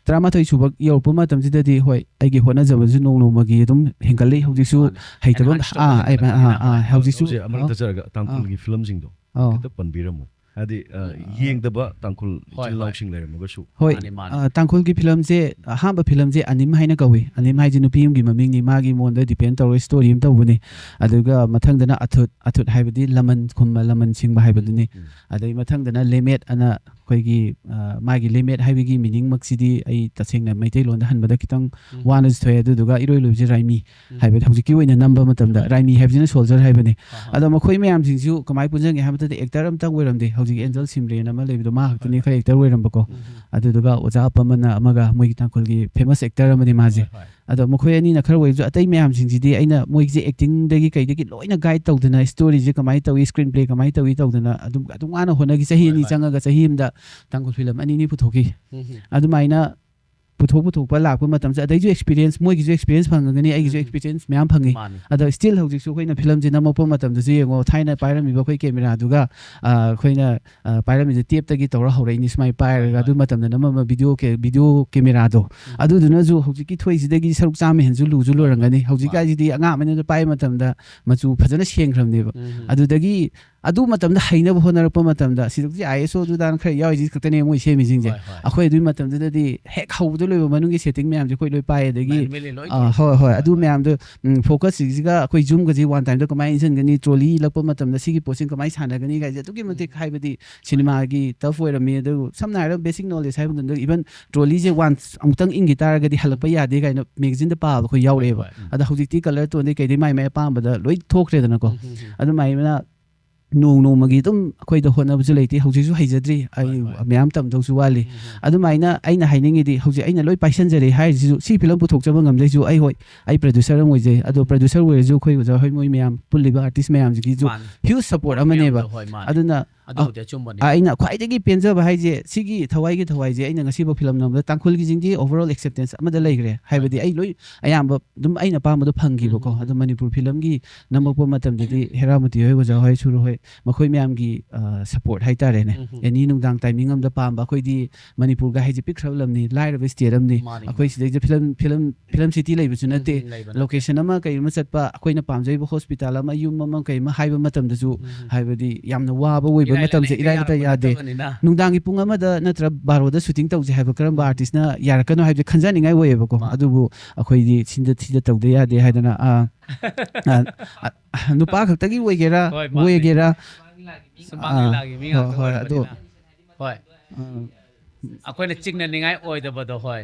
ꯇꯔꯥꯃꯥꯊꯣꯏ ꯁꯨꯕ ꯌꯧꯔꯛꯄ ꯃꯇꯝꯁꯤꯗꯗꯤ, ꯍꯣꯏ, ꯑꯩꯒꯤ ꯍꯣꯠꯅꯖꯕꯁꯨ ꯅꯣꯡ ꯅꯣꯡꯃꯒꯤ ꯑꯗꯨꯝ ꯍꯦꯟꯒꯠꯂꯛꯏ꯫ ꯍꯧꯖꯤꯛꯁꯨ ꯍꯩꯇꯕ ꯑꯝꯇ-, ꯑꯥ, ꯑꯩ-, ꯑꯥ, ꯑꯥ, ꯍꯧꯖꯤꯛꯁꯨ ꯍꯧꯖꯤꯛ ꯑꯃꯔꯛ ꯑꯥ꯫ ꯆꯠꯆꯔꯒ ꯇꯥꯡꯈꯨꯜꯒꯤ ꯐꯤꯂꯝꯁꯤꯡꯗꯣ ꯑꯥ꯫ ꯈꯤꯇ ꯄꯟꯕꯤꯔꯝꯃꯨ꯫ ꯍꯥꯏꯗꯤ, ꯑ, ꯌꯦꯡꯗꯕ ꯇꯥꯡꯈꯨꯜ ꯍꯣꯏ, ꯏꯆꯤꯜ ꯍꯣꯏ꯫ ꯏꯅꯥꯎꯁꯤꯡ ꯂꯩꯔꯝꯃꯒꯁꯨ꯫ ꯍꯣꯏ, ꯃꯥꯅꯦ, ꯃꯥꯅꯦ꯫ ꯑ, ꯇꯥꯡꯈꯨꯜꯒꯤ ꯐꯤꯂꯝꯁꯦ, ꯑꯍꯥꯟꯕ ꯐꯤꯂꯝꯁꯦ ꯑꯅꯤꯝ ꯍꯥꯏꯅ ꯀꯧꯏ꯫ ꯑꯅꯤꯝ ꯍꯥꯏꯁꯦ ꯅꯨꯄꯤ ꯑꯃꯒꯤ ꯃꯃꯤꯡꯅꯤ, ꯃꯥꯒꯤ ꯃꯉꯣꯟꯗ ꯗꯤꯄꯦꯟ ꯇꯧꯔꯒ ꯁ꯭ꯇꯣꯔꯤ ꯑꯃ ꯇꯧꯕꯅꯤ꯫ ꯑꯗꯨꯒ ꯃꯊꯪꯗꯅ ꯑꯊꯨꯠ, ꯑꯊꯨꯠ ꯍꯥꯏꯕꯗꯤ ꯂꯃꯟ ꯈꯨꯝꯕ, ꯂꯃꯟ ꯁꯤꯡꯕ ꯍꯥꯏꯕꯗꯨꯅꯤ꯫ ꯎꯝ꯫ ꯑꯗꯩ ꯃꯊꯪꯗꯅ ꯂꯦꯃꯦꯠ ꯑꯅ ꯑꯩꯈꯣꯏꯒꯤ, ꯑ, ꯃꯥꯒꯤ ꯂꯦꯃꯦꯠ ꯍꯥꯏꯕꯒꯤ ꯃꯤꯅꯤꯡꯃꯛꯁꯤꯗꯤ ꯑꯩ ꯇꯁꯦꯡꯅ ꯃꯩꯇꯩꯂꯣꯟꯗ ꯍꯟꯕꯗ ꯈꯤꯇꯪ ꯎꯝ꯫ ꯋꯥꯅꯁꯨ ꯊꯣꯛꯑꯦ꯫ ꯑꯗꯨꯗꯨꯒ ꯏꯔꯣꯏ ꯂꯣꯏꯕꯁꯦ ꯔꯥꯏꯃꯤ ꯎꯝ꯫ ꯍꯥꯏꯕꯗꯤ ꯍꯧꯖꯤꯛꯀꯤ ꯑꯣꯏꯅ ꯅꯝꯕ ꯃꯇꯝꯗ ꯍꯣꯏ꯫ ꯔꯥꯏꯃꯤ ꯍꯥꯏꯕꯁꯤꯅ ꯁꯣꯜꯖꯔ ꯍꯥꯏꯕꯅꯤ꯫ ꯑꯍꯥ꯫ ꯑꯗꯣ ꯃꯈꯣꯏ ꯃꯌꯥꯝꯁꯤꯡꯁꯨ ꯀꯃꯥꯏꯅ ꯄꯨꯟꯁꯤꯟꯒꯦ ꯍꯥꯏꯕ ꯃꯇꯝꯗ ꯑꯦꯛꯇꯔ ꯑꯝꯇꯪ ꯑꯣꯏꯔꯝꯗꯦ꯫ ꯍꯧꯖꯤꯛ ꯑꯦꯟꯖꯦꯜ ꯁꯤꯝꯔꯦꯟ ꯑꯃ ꯂꯩꯕꯗꯣ, ꯃꯥ ꯈꯛꯇꯅꯤ ꯈꯔ ꯑꯦꯛꯇꯔ ꯑꯣꯏꯔꯝꯕꯀꯣ꯫ ꯑꯗꯨꯗꯨꯒ ꯑꯣꯖꯥ ꯑꯄꯝꯕꯅ ꯑꯃꯒ, ꯃꯣꯏꯒꯤ ꯇꯥꯡꯈꯨꯜꯒꯤ ꯐꯦꯃꯁ ꯑꯦꯛꯇꯔ ꯑꯃꯅꯤ ꯃꯥꯁꯦ꯫ ꯑꯗꯣ ꯃꯈꯣꯏ ꯑꯅꯤꯅ ꯈꯔ ꯑꯣꯏꯔꯁꯨ, ꯑꯇꯩ ꯃꯌꯥꯝꯁꯤꯡꯁꯤꯗꯤ ꯑꯩꯅ ꯃꯣꯏꯒꯤꯁꯦ ꯑꯦꯛꯇꯤꯡꯗꯒꯤ ꯀꯩꯗꯒꯤ ꯂꯣꯏꯅ ꯒꯥꯏꯗ ꯇꯧꯗꯅ, ꯁ꯭ꯇꯣꯔꯤꯁꯦ ꯀꯃꯥꯏꯅ ꯇꯧꯏ, ꯁ꯭ꯀ꯭ꯔꯤꯟ ꯄ꯭ꯂꯦ ꯀꯃꯥꯏꯅ ꯇꯧꯏ ꯇꯧꯗꯅ ꯑꯗꯨꯝ ꯑꯗꯨꯝ ꯋꯥꯅ ꯍꯣꯠꯅꯈꯤ꯫ ꯆꯍꯤ ꯑꯅꯤ ꯆꯪꯉꯒ ꯆꯍꯤ ꯑꯃꯗ ꯇꯥꯡꯈꯨꯜ ꯐꯤꯂꯝ ꯑꯅꯤꯅꯤ ꯄꯨꯊꯣꯛꯈꯤ꯫ ꯑꯗꯨꯃꯥꯏꯅ ꯄꯨꯊꯣꯛ ꯄꯨꯊꯣꯛꯄ ꯂꯥꯛꯄ ꯃꯇꯝꯁꯦ, ꯑꯗꯩꯁꯨ ꯑꯦꯛꯁꯄꯤꯔꯤꯌꯦꯟꯁ, ꯃꯣꯏꯒꯤꯁꯨ ꯑꯦꯛꯁꯄꯤꯔꯤꯌꯦꯟꯁ ꯐꯪꯉꯒꯅꯤ, ꯑꯩꯒꯤꯁꯨ ꯑꯦꯛꯁꯄꯤꯔꯤꯌꯦꯟꯁ ꯃꯌꯥꯝ ꯐꯪꯉꯤ꯫ ꯃꯥꯅꯤ꯫ ꯑꯗꯣ ꯁ꯭ꯇꯤꯜ ꯍꯧꯖꯤꯛꯁꯨ ꯑꯩꯈꯣꯏꯅ ꯐꯤꯂꯝꯁꯦ ꯅꯝꯃꯛꯄ ꯃꯇꯝꯗꯁꯨ ꯌꯦꯡꯉꯣ, ꯊꯥꯏꯅ ꯄꯥꯏꯔꯝꯃꯤꯕ ꯑꯩꯈꯣꯏ ꯀꯦꯃꯦꯔꯥꯗꯨꯒ, ꯑ, ꯑꯩꯈꯣꯏꯅ, ꯑ, ꯄꯥꯏꯔꯝꯃꯤꯁꯦ ꯇꯦꯞꯇꯒꯤ ꯇꯧꯔ ꯍꯧꯔꯛꯏꯅꯤ, ꯁꯨꯃꯥꯏꯅ ꯄꯥꯏꯔꯒ꯫ ꯑꯗꯨ ꯃꯇꯝꯗ ꯅꯝꯃꯝꯕ ꯚꯤꯗꯤꯑꯣ ꯀꯦ-, ꯚꯤꯗꯤꯑꯣ ꯀꯦꯃꯦꯔꯥꯗꯣ, ꯑꯗꯨꯗꯨꯅꯁꯨ ꯍꯧꯖꯤꯛꯀꯤ ꯊꯣꯛꯏꯁꯤꯗꯒꯤ ꯁꯔꯨꯛ ꯆꯥꯝꯃ ꯍꯦꯟꯁꯨ ꯂꯨꯁꯨ ꯂꯣꯏꯔꯝꯒꯅꯤ꯫ ꯍꯧꯖꯤꯛꯀꯥꯟꯁꯤꯗꯤ ꯑꯉꯥꯡ ꯑꯃꯅ ꯄꯥꯏꯕ ꯃꯇꯝꯗ ꯃꯆꯨ ꯐꯖꯅ ꯁꯦꯡꯈ꯭ꯔꯕꯅꯦꯕ꯫ ꯑꯗꯨꯗꯒꯤ ꯑꯗꯨ ꯃꯇꯝꯗ ꯍꯩꯅꯕ ꯍꯣꯠꯅꯔꯛꯄ ꯃꯇꯝꯗ, ꯁꯤꯗꯛꯇꯤ ꯑꯥꯏ ꯑꯦꯁ ꯑꯣ ꯑꯗꯨꯗꯥꯅ ꯈꯔ ꯌꯥꯎꯔꯤꯁꯤ ꯈꯛꯇꯅꯦ ꯃꯣꯏ ꯁꯦꯝꯃꯤꯁꯤꯡꯁꯦ꯫ ꯍꯣꯏ, ꯍꯣꯏ꯫ ꯑꯩꯈꯣꯏ ꯑꯗꯨꯒꯤ ꯃꯇꯝꯗꯨꯗꯗꯤ ꯍꯦꯛ ꯍꯧꯕꯗ ꯂꯣꯏꯕ ꯃꯅꯨꯡꯒꯤ ꯁꯦꯠꯇꯤꯡ ꯃꯌꯥꯝꯁꯦ ꯑꯩꯈꯣꯏ ꯂꯣꯏ ꯄꯥꯏ꯫ ꯑꯗꯒꯤ Manually ꯂꯣꯏ ꯑꯥ, ꯍꯣꯏ, ꯍꯣꯏ, ꯑꯗꯨ ꯃꯌꯥꯝꯗꯣ, ꯎꯝ, ꯐꯣꯀꯁꯁꯤꯡꯁꯤꯒ ꯑꯩꯈꯣꯏ ꯖꯨꯝꯒꯁꯤ ꯋꯥꯟ ꯇꯥꯏꯝꯗ ꯀꯃꯥꯏꯅ ꯏꯟꯁꯤꯟꯒꯅꯤ, ꯇ꯭ꯔꯣꯂꯤ ꯏꯜꯂꯛꯄ ꯃꯇꯝꯗ ꯁꯤꯒꯤ ꯄꯣꯠꯁꯤ ꯀꯃꯥꯏꯅ ꯁꯥꯟꯅꯒꯅꯤ ꯀꯥꯏꯁꯦ ꯑꯗꯨꯛꯀꯤ ꯃꯇꯤꯛ ꯍꯥꯏꯕꯗꯤ ꯁꯤꯅꯦꯃꯥꯒꯤ ꯇꯐ ꯑꯣꯏꯔꯝꯃꯤ꯫ ꯑꯗꯨ ꯁꯝꯅ ꯍꯥꯏꯔꯕꯗ ꯕꯦꯁꯤꯛ ꯅꯣꯂꯦꯖ ꯍꯥꯏꯕ ꯃꯇꯝꯗ, ꯏꯚꯟ ꯇ꯭ꯔꯣꯂꯤꯁꯦ ꯋꯥꯟꯁ ꯑꯃꯨꯛꯇꯪ ꯏꯟꯈꯤ ꯇꯥꯔꯒꯗꯤ ꯍꯜꯂꯛꯄ ꯌꯥꯗꯦ ꯀꯥꯏꯅ ꯃꯦꯒꯥꯖꯤꯟꯗ ꯄꯥꯕ ꯑꯩꯈꯣꯏ ꯌꯥꯎꯔꯛꯑꯦꯕ꯫ ꯍꯣꯏ, ꯍꯣꯏ, ꯎꯝ꯫ ꯑꯗ ꯍꯧꯖꯤꯛꯇꯤ ꯀꯂꯔ ꯇꯣꯟꯗꯩ ꯀꯩꯗꯩ ꯃꯥꯏ ꯃꯥꯏ ꯑꯄꯥꯝꯕꯗ ꯂꯣꯏ ꯊꯣꯛꯈ꯭ꯔꯦꯗꯅꯀꯣ꯫ ꯎꯝ, ꯎꯝ, ꯎꯝ꯫ ꯑꯗꯨꯃꯥꯏꯅ ꯅꯣꯡ ꯅꯣꯡꯃꯒꯤ ꯑꯗꯨꯝ ꯑꯩꯈꯣꯏꯗ ꯍꯣꯠꯅꯕꯁꯨ ꯂꯩꯇꯦ꯫ ꯍꯧꯖꯤꯛꯁꯨ ꯍꯩꯖꯗ꯭ꯔꯤ, ꯑꯩ ꯍꯣꯏ, ꯍꯣꯏ꯫ ꯃꯌꯥꯝ ꯇꯝꯗꯧꯁꯨ ꯋꯥꯠꯂꯤ꯫ ꯎꯝ, ꯎꯝ꯫ ꯑꯗꯨꯃꯥꯏꯅ ꯑꯩꯅ ꯍꯥꯏꯅꯤꯡꯉꯤꯗꯤ, ꯍꯧꯖꯤꯛ ꯑꯩꯅ ꯂꯣꯏ ꯄꯥꯏꯁꯟꯖꯔꯦ ꯍꯥꯏꯔꯤꯁꯤꯁꯨ, ꯁꯤ ꯐꯤꯂꯝ ꯄꯨꯊꯣꯛꯆꯕ ꯉꯝꯗꯣꯏꯁꯨ ꯑꯩ, ꯍꯣꯏ, ꯑꯩ ꯄ꯭ꯔꯗ꯭ꯌꯨꯁꯔ ꯑꯃ ꯑꯣꯏꯖꯩ, ꯑꯗꯣ ꯄ꯭ꯔꯗ꯭ꯌꯨꯁꯔ ꯑꯣꯏꯔꯁꯨ ꯑꯩꯈꯣꯏ ꯑꯣꯖꯥ ꯍꯣꯏ ꯃꯣꯏ ꯃꯌꯥꯝ ꯄꯨꯜꯂꯤꯕ ꯑꯥꯔꯇꯤꯁ ꯃꯌꯥꯝꯁꯤꯒꯤꯁꯨ ꯃꯥꯅꯤ꯫ ꯍ꯭ꯌꯨꯖ ꯁꯞꯄꯣꯔꯠ ꯑꯃꯅꯦꯕ꯫ ꯃꯌꯥꯝꯗꯣ, ꯍꯣꯏ, ꯃꯥꯅꯤ꯫ ꯑꯗꯨꯅ ꯑꯗꯨꯕꯨꯗꯤ ꯑꯆꯨꯝꯕꯅꯤ꯫ ꯑꯩꯅ ꯈ꯭ꯋꯥꯏꯗꯒꯤ ꯄꯦꯟꯖꯕ ꯍꯥꯏꯁꯦ, ꯁꯤꯒꯤ ꯊꯋꯥꯏꯒꯤ ꯊꯋꯥꯏꯁꯦ ꯑꯩꯅ ꯉꯁꯤꯐꯥꯎ ꯐꯤꯂꯝ ꯅꯝꯕꯗ ꯇꯥꯡꯈꯨꯜꯒꯤꯁꯤꯡꯗꯤ ꯑꯣꯚꯔ ꯑꯣꯜ ꯑꯦꯛꯁꯦꯞꯇꯦꯟꯁ ꯑꯃꯗ ꯂꯩꯈ꯭ꯔꯦ꯫ ꯍꯥꯏꯕꯗꯤ ꯑꯩ ꯂꯣꯏ ꯑꯌꯥꯝꯕ ꯑꯗꯨꯝ ꯑꯩꯅ ꯑꯄꯥꯝꯕꯗꯣ ꯐꯪꯈꯤꯕꯀꯣ꯫ ꯎꯝ, ꯎꯝ, ꯑꯗꯣ ꯃꯅꯤꯄꯨꯔ ꯐꯤꯂꯝꯒꯤ ꯅꯝꯃꯛꯄ ꯃꯇꯝꯗꯗꯤ ꯍꯦꯔꯥꯃꯣꯇꯤ ꯍꯣꯏ, ꯑꯣꯖꯥ ꯍꯣꯏ, ꯁꯨꯔꯨ ꯍꯣꯏ, ꯃꯈꯣꯏ ꯃꯌꯥꯝꯒꯤ, ꯑ, ꯁꯞꯄꯣꯔꯠ ꯍꯥꯏꯇꯥꯔꯦꯅꯦ꯫ ꯎꯝ, ꯎꯝ꯫ ꯑꯦꯅꯤ ꯅꯨꯡꯗꯥꯡ ꯇꯥꯏꯃꯤꯡ ꯑꯃꯗ ꯄꯥꯝꯕ, ꯑꯩꯈꯣꯏꯗꯤ ꯃꯅꯤꯄꯨꯔꯒ ꯍꯥꯏꯁꯦ ꯄꯤꯛꯈ꯭ꯔꯕ ꯂꯝꯅꯤ, ꯂꯥꯏꯔꯕ ꯁ꯭ꯇꯦꯠ ꯑꯃꯅꯤ꯫ ꯃꯥꯅꯤ, ꯑꯩꯈꯣꯏ ꯃꯥꯅꯤ꯫ ꯁꯤꯗꯩꯗ ꯐꯤꯂꯝ, ꯐꯤꯂꯝ, ꯐꯤꯂꯝ ꯁꯤꯇꯤ ꯂꯩꯕꯁꯨ ꯎꯝ, ꯅꯠꯇꯦ꯫ ꯎꯝ, ꯂꯩꯕ ꯅꯠꯇꯦ꯫ ꯂꯣꯀꯦꯁꯟ ꯑꯃ ꯀꯩ ꯑꯃ ꯆꯠꯄ, ꯑꯩꯈꯣꯏꯅ ꯄꯥꯝꯖꯩꯕ ꯍꯣꯁꯄꯤꯇꯥꯜ ꯑꯃ, ꯌꯨꯝ ꯑꯃ, ꯀꯩ ꯑꯃ ꯍꯥꯏꯕ ꯃꯇꯝꯗꯁꯨ ꯎꯝ, ꯎꯝ꯫ ꯍꯥꯏꯕꯗꯤ ꯌꯥꯝꯅ ꯋꯥꯕ ꯑꯣꯏꯕ ꯏꯔꯥꯏ ꯂꯥꯏꯅ ꯂꯩꯇ ꯍꯦꯛꯇ ꯌꯥꯗꯦ꯫ ꯌꯥꯔꯛꯄ ꯅꯠꯇꯕꯅꯤꯅ꯫ ꯅꯨꯡꯗꯥꯡꯒꯤ ꯄꯨꯡ ꯑꯃꯗ ꯅꯠꯇ꯭ꯔ ꯕꯥꯔꯣꯗ ꯁꯨꯇꯤꯡ ꯇꯧꯁꯦ ꯍꯥꯏꯕ ꯀꯔꯝꯕ ꯎꯝ꯫ ꯑꯥꯔꯇꯤꯁꯅ ꯌꯥꯔꯛꯀꯅꯣ ꯍꯥꯏꯕꯁꯦ ꯈꯟꯖꯅꯤꯡꯉꯥꯏ ꯑꯣꯏꯌꯦꯕꯀꯣ꯫ ꯃꯥ- ꯑꯗꯨꯕꯨ ꯑꯩꯈꯣꯏꯗꯤ ꯁꯤꯗ, ꯁꯤꯗ ꯇꯧꯗ ꯌꯥꯗꯦ ꯍꯥꯏꯗꯅ, ꯑꯥ, ꯑꯥ, ꯑꯥ, ꯅꯨꯄꯥ ꯈꯛꯇꯒꯤ ꯑꯣꯏꯒꯦꯔꯥ, ꯍꯣꯏ, ꯃꯥꯅꯦ꯫ ꯑꯣꯏꯒꯦꯔꯥ, ꯁꯨꯃꯥꯡ ꯂꯤꯂꯥꯒꯤ ꯃꯤ ꯉꯥꯛꯇ ꯑꯥ, ꯍꯣꯏ, ꯍꯣꯏ, ꯑꯗꯣ, ꯑꯣꯏꯕꯅꯤꯅ꯫ ꯍꯣꯏ꯫ ꯑꯥ, ꯑꯩꯈꯣꯏꯅ ꯆꯤꯡꯅꯅꯤꯡꯉꯥꯏ ꯑꯣꯏꯗꯕꯗꯣ, ꯍꯣꯏ꯫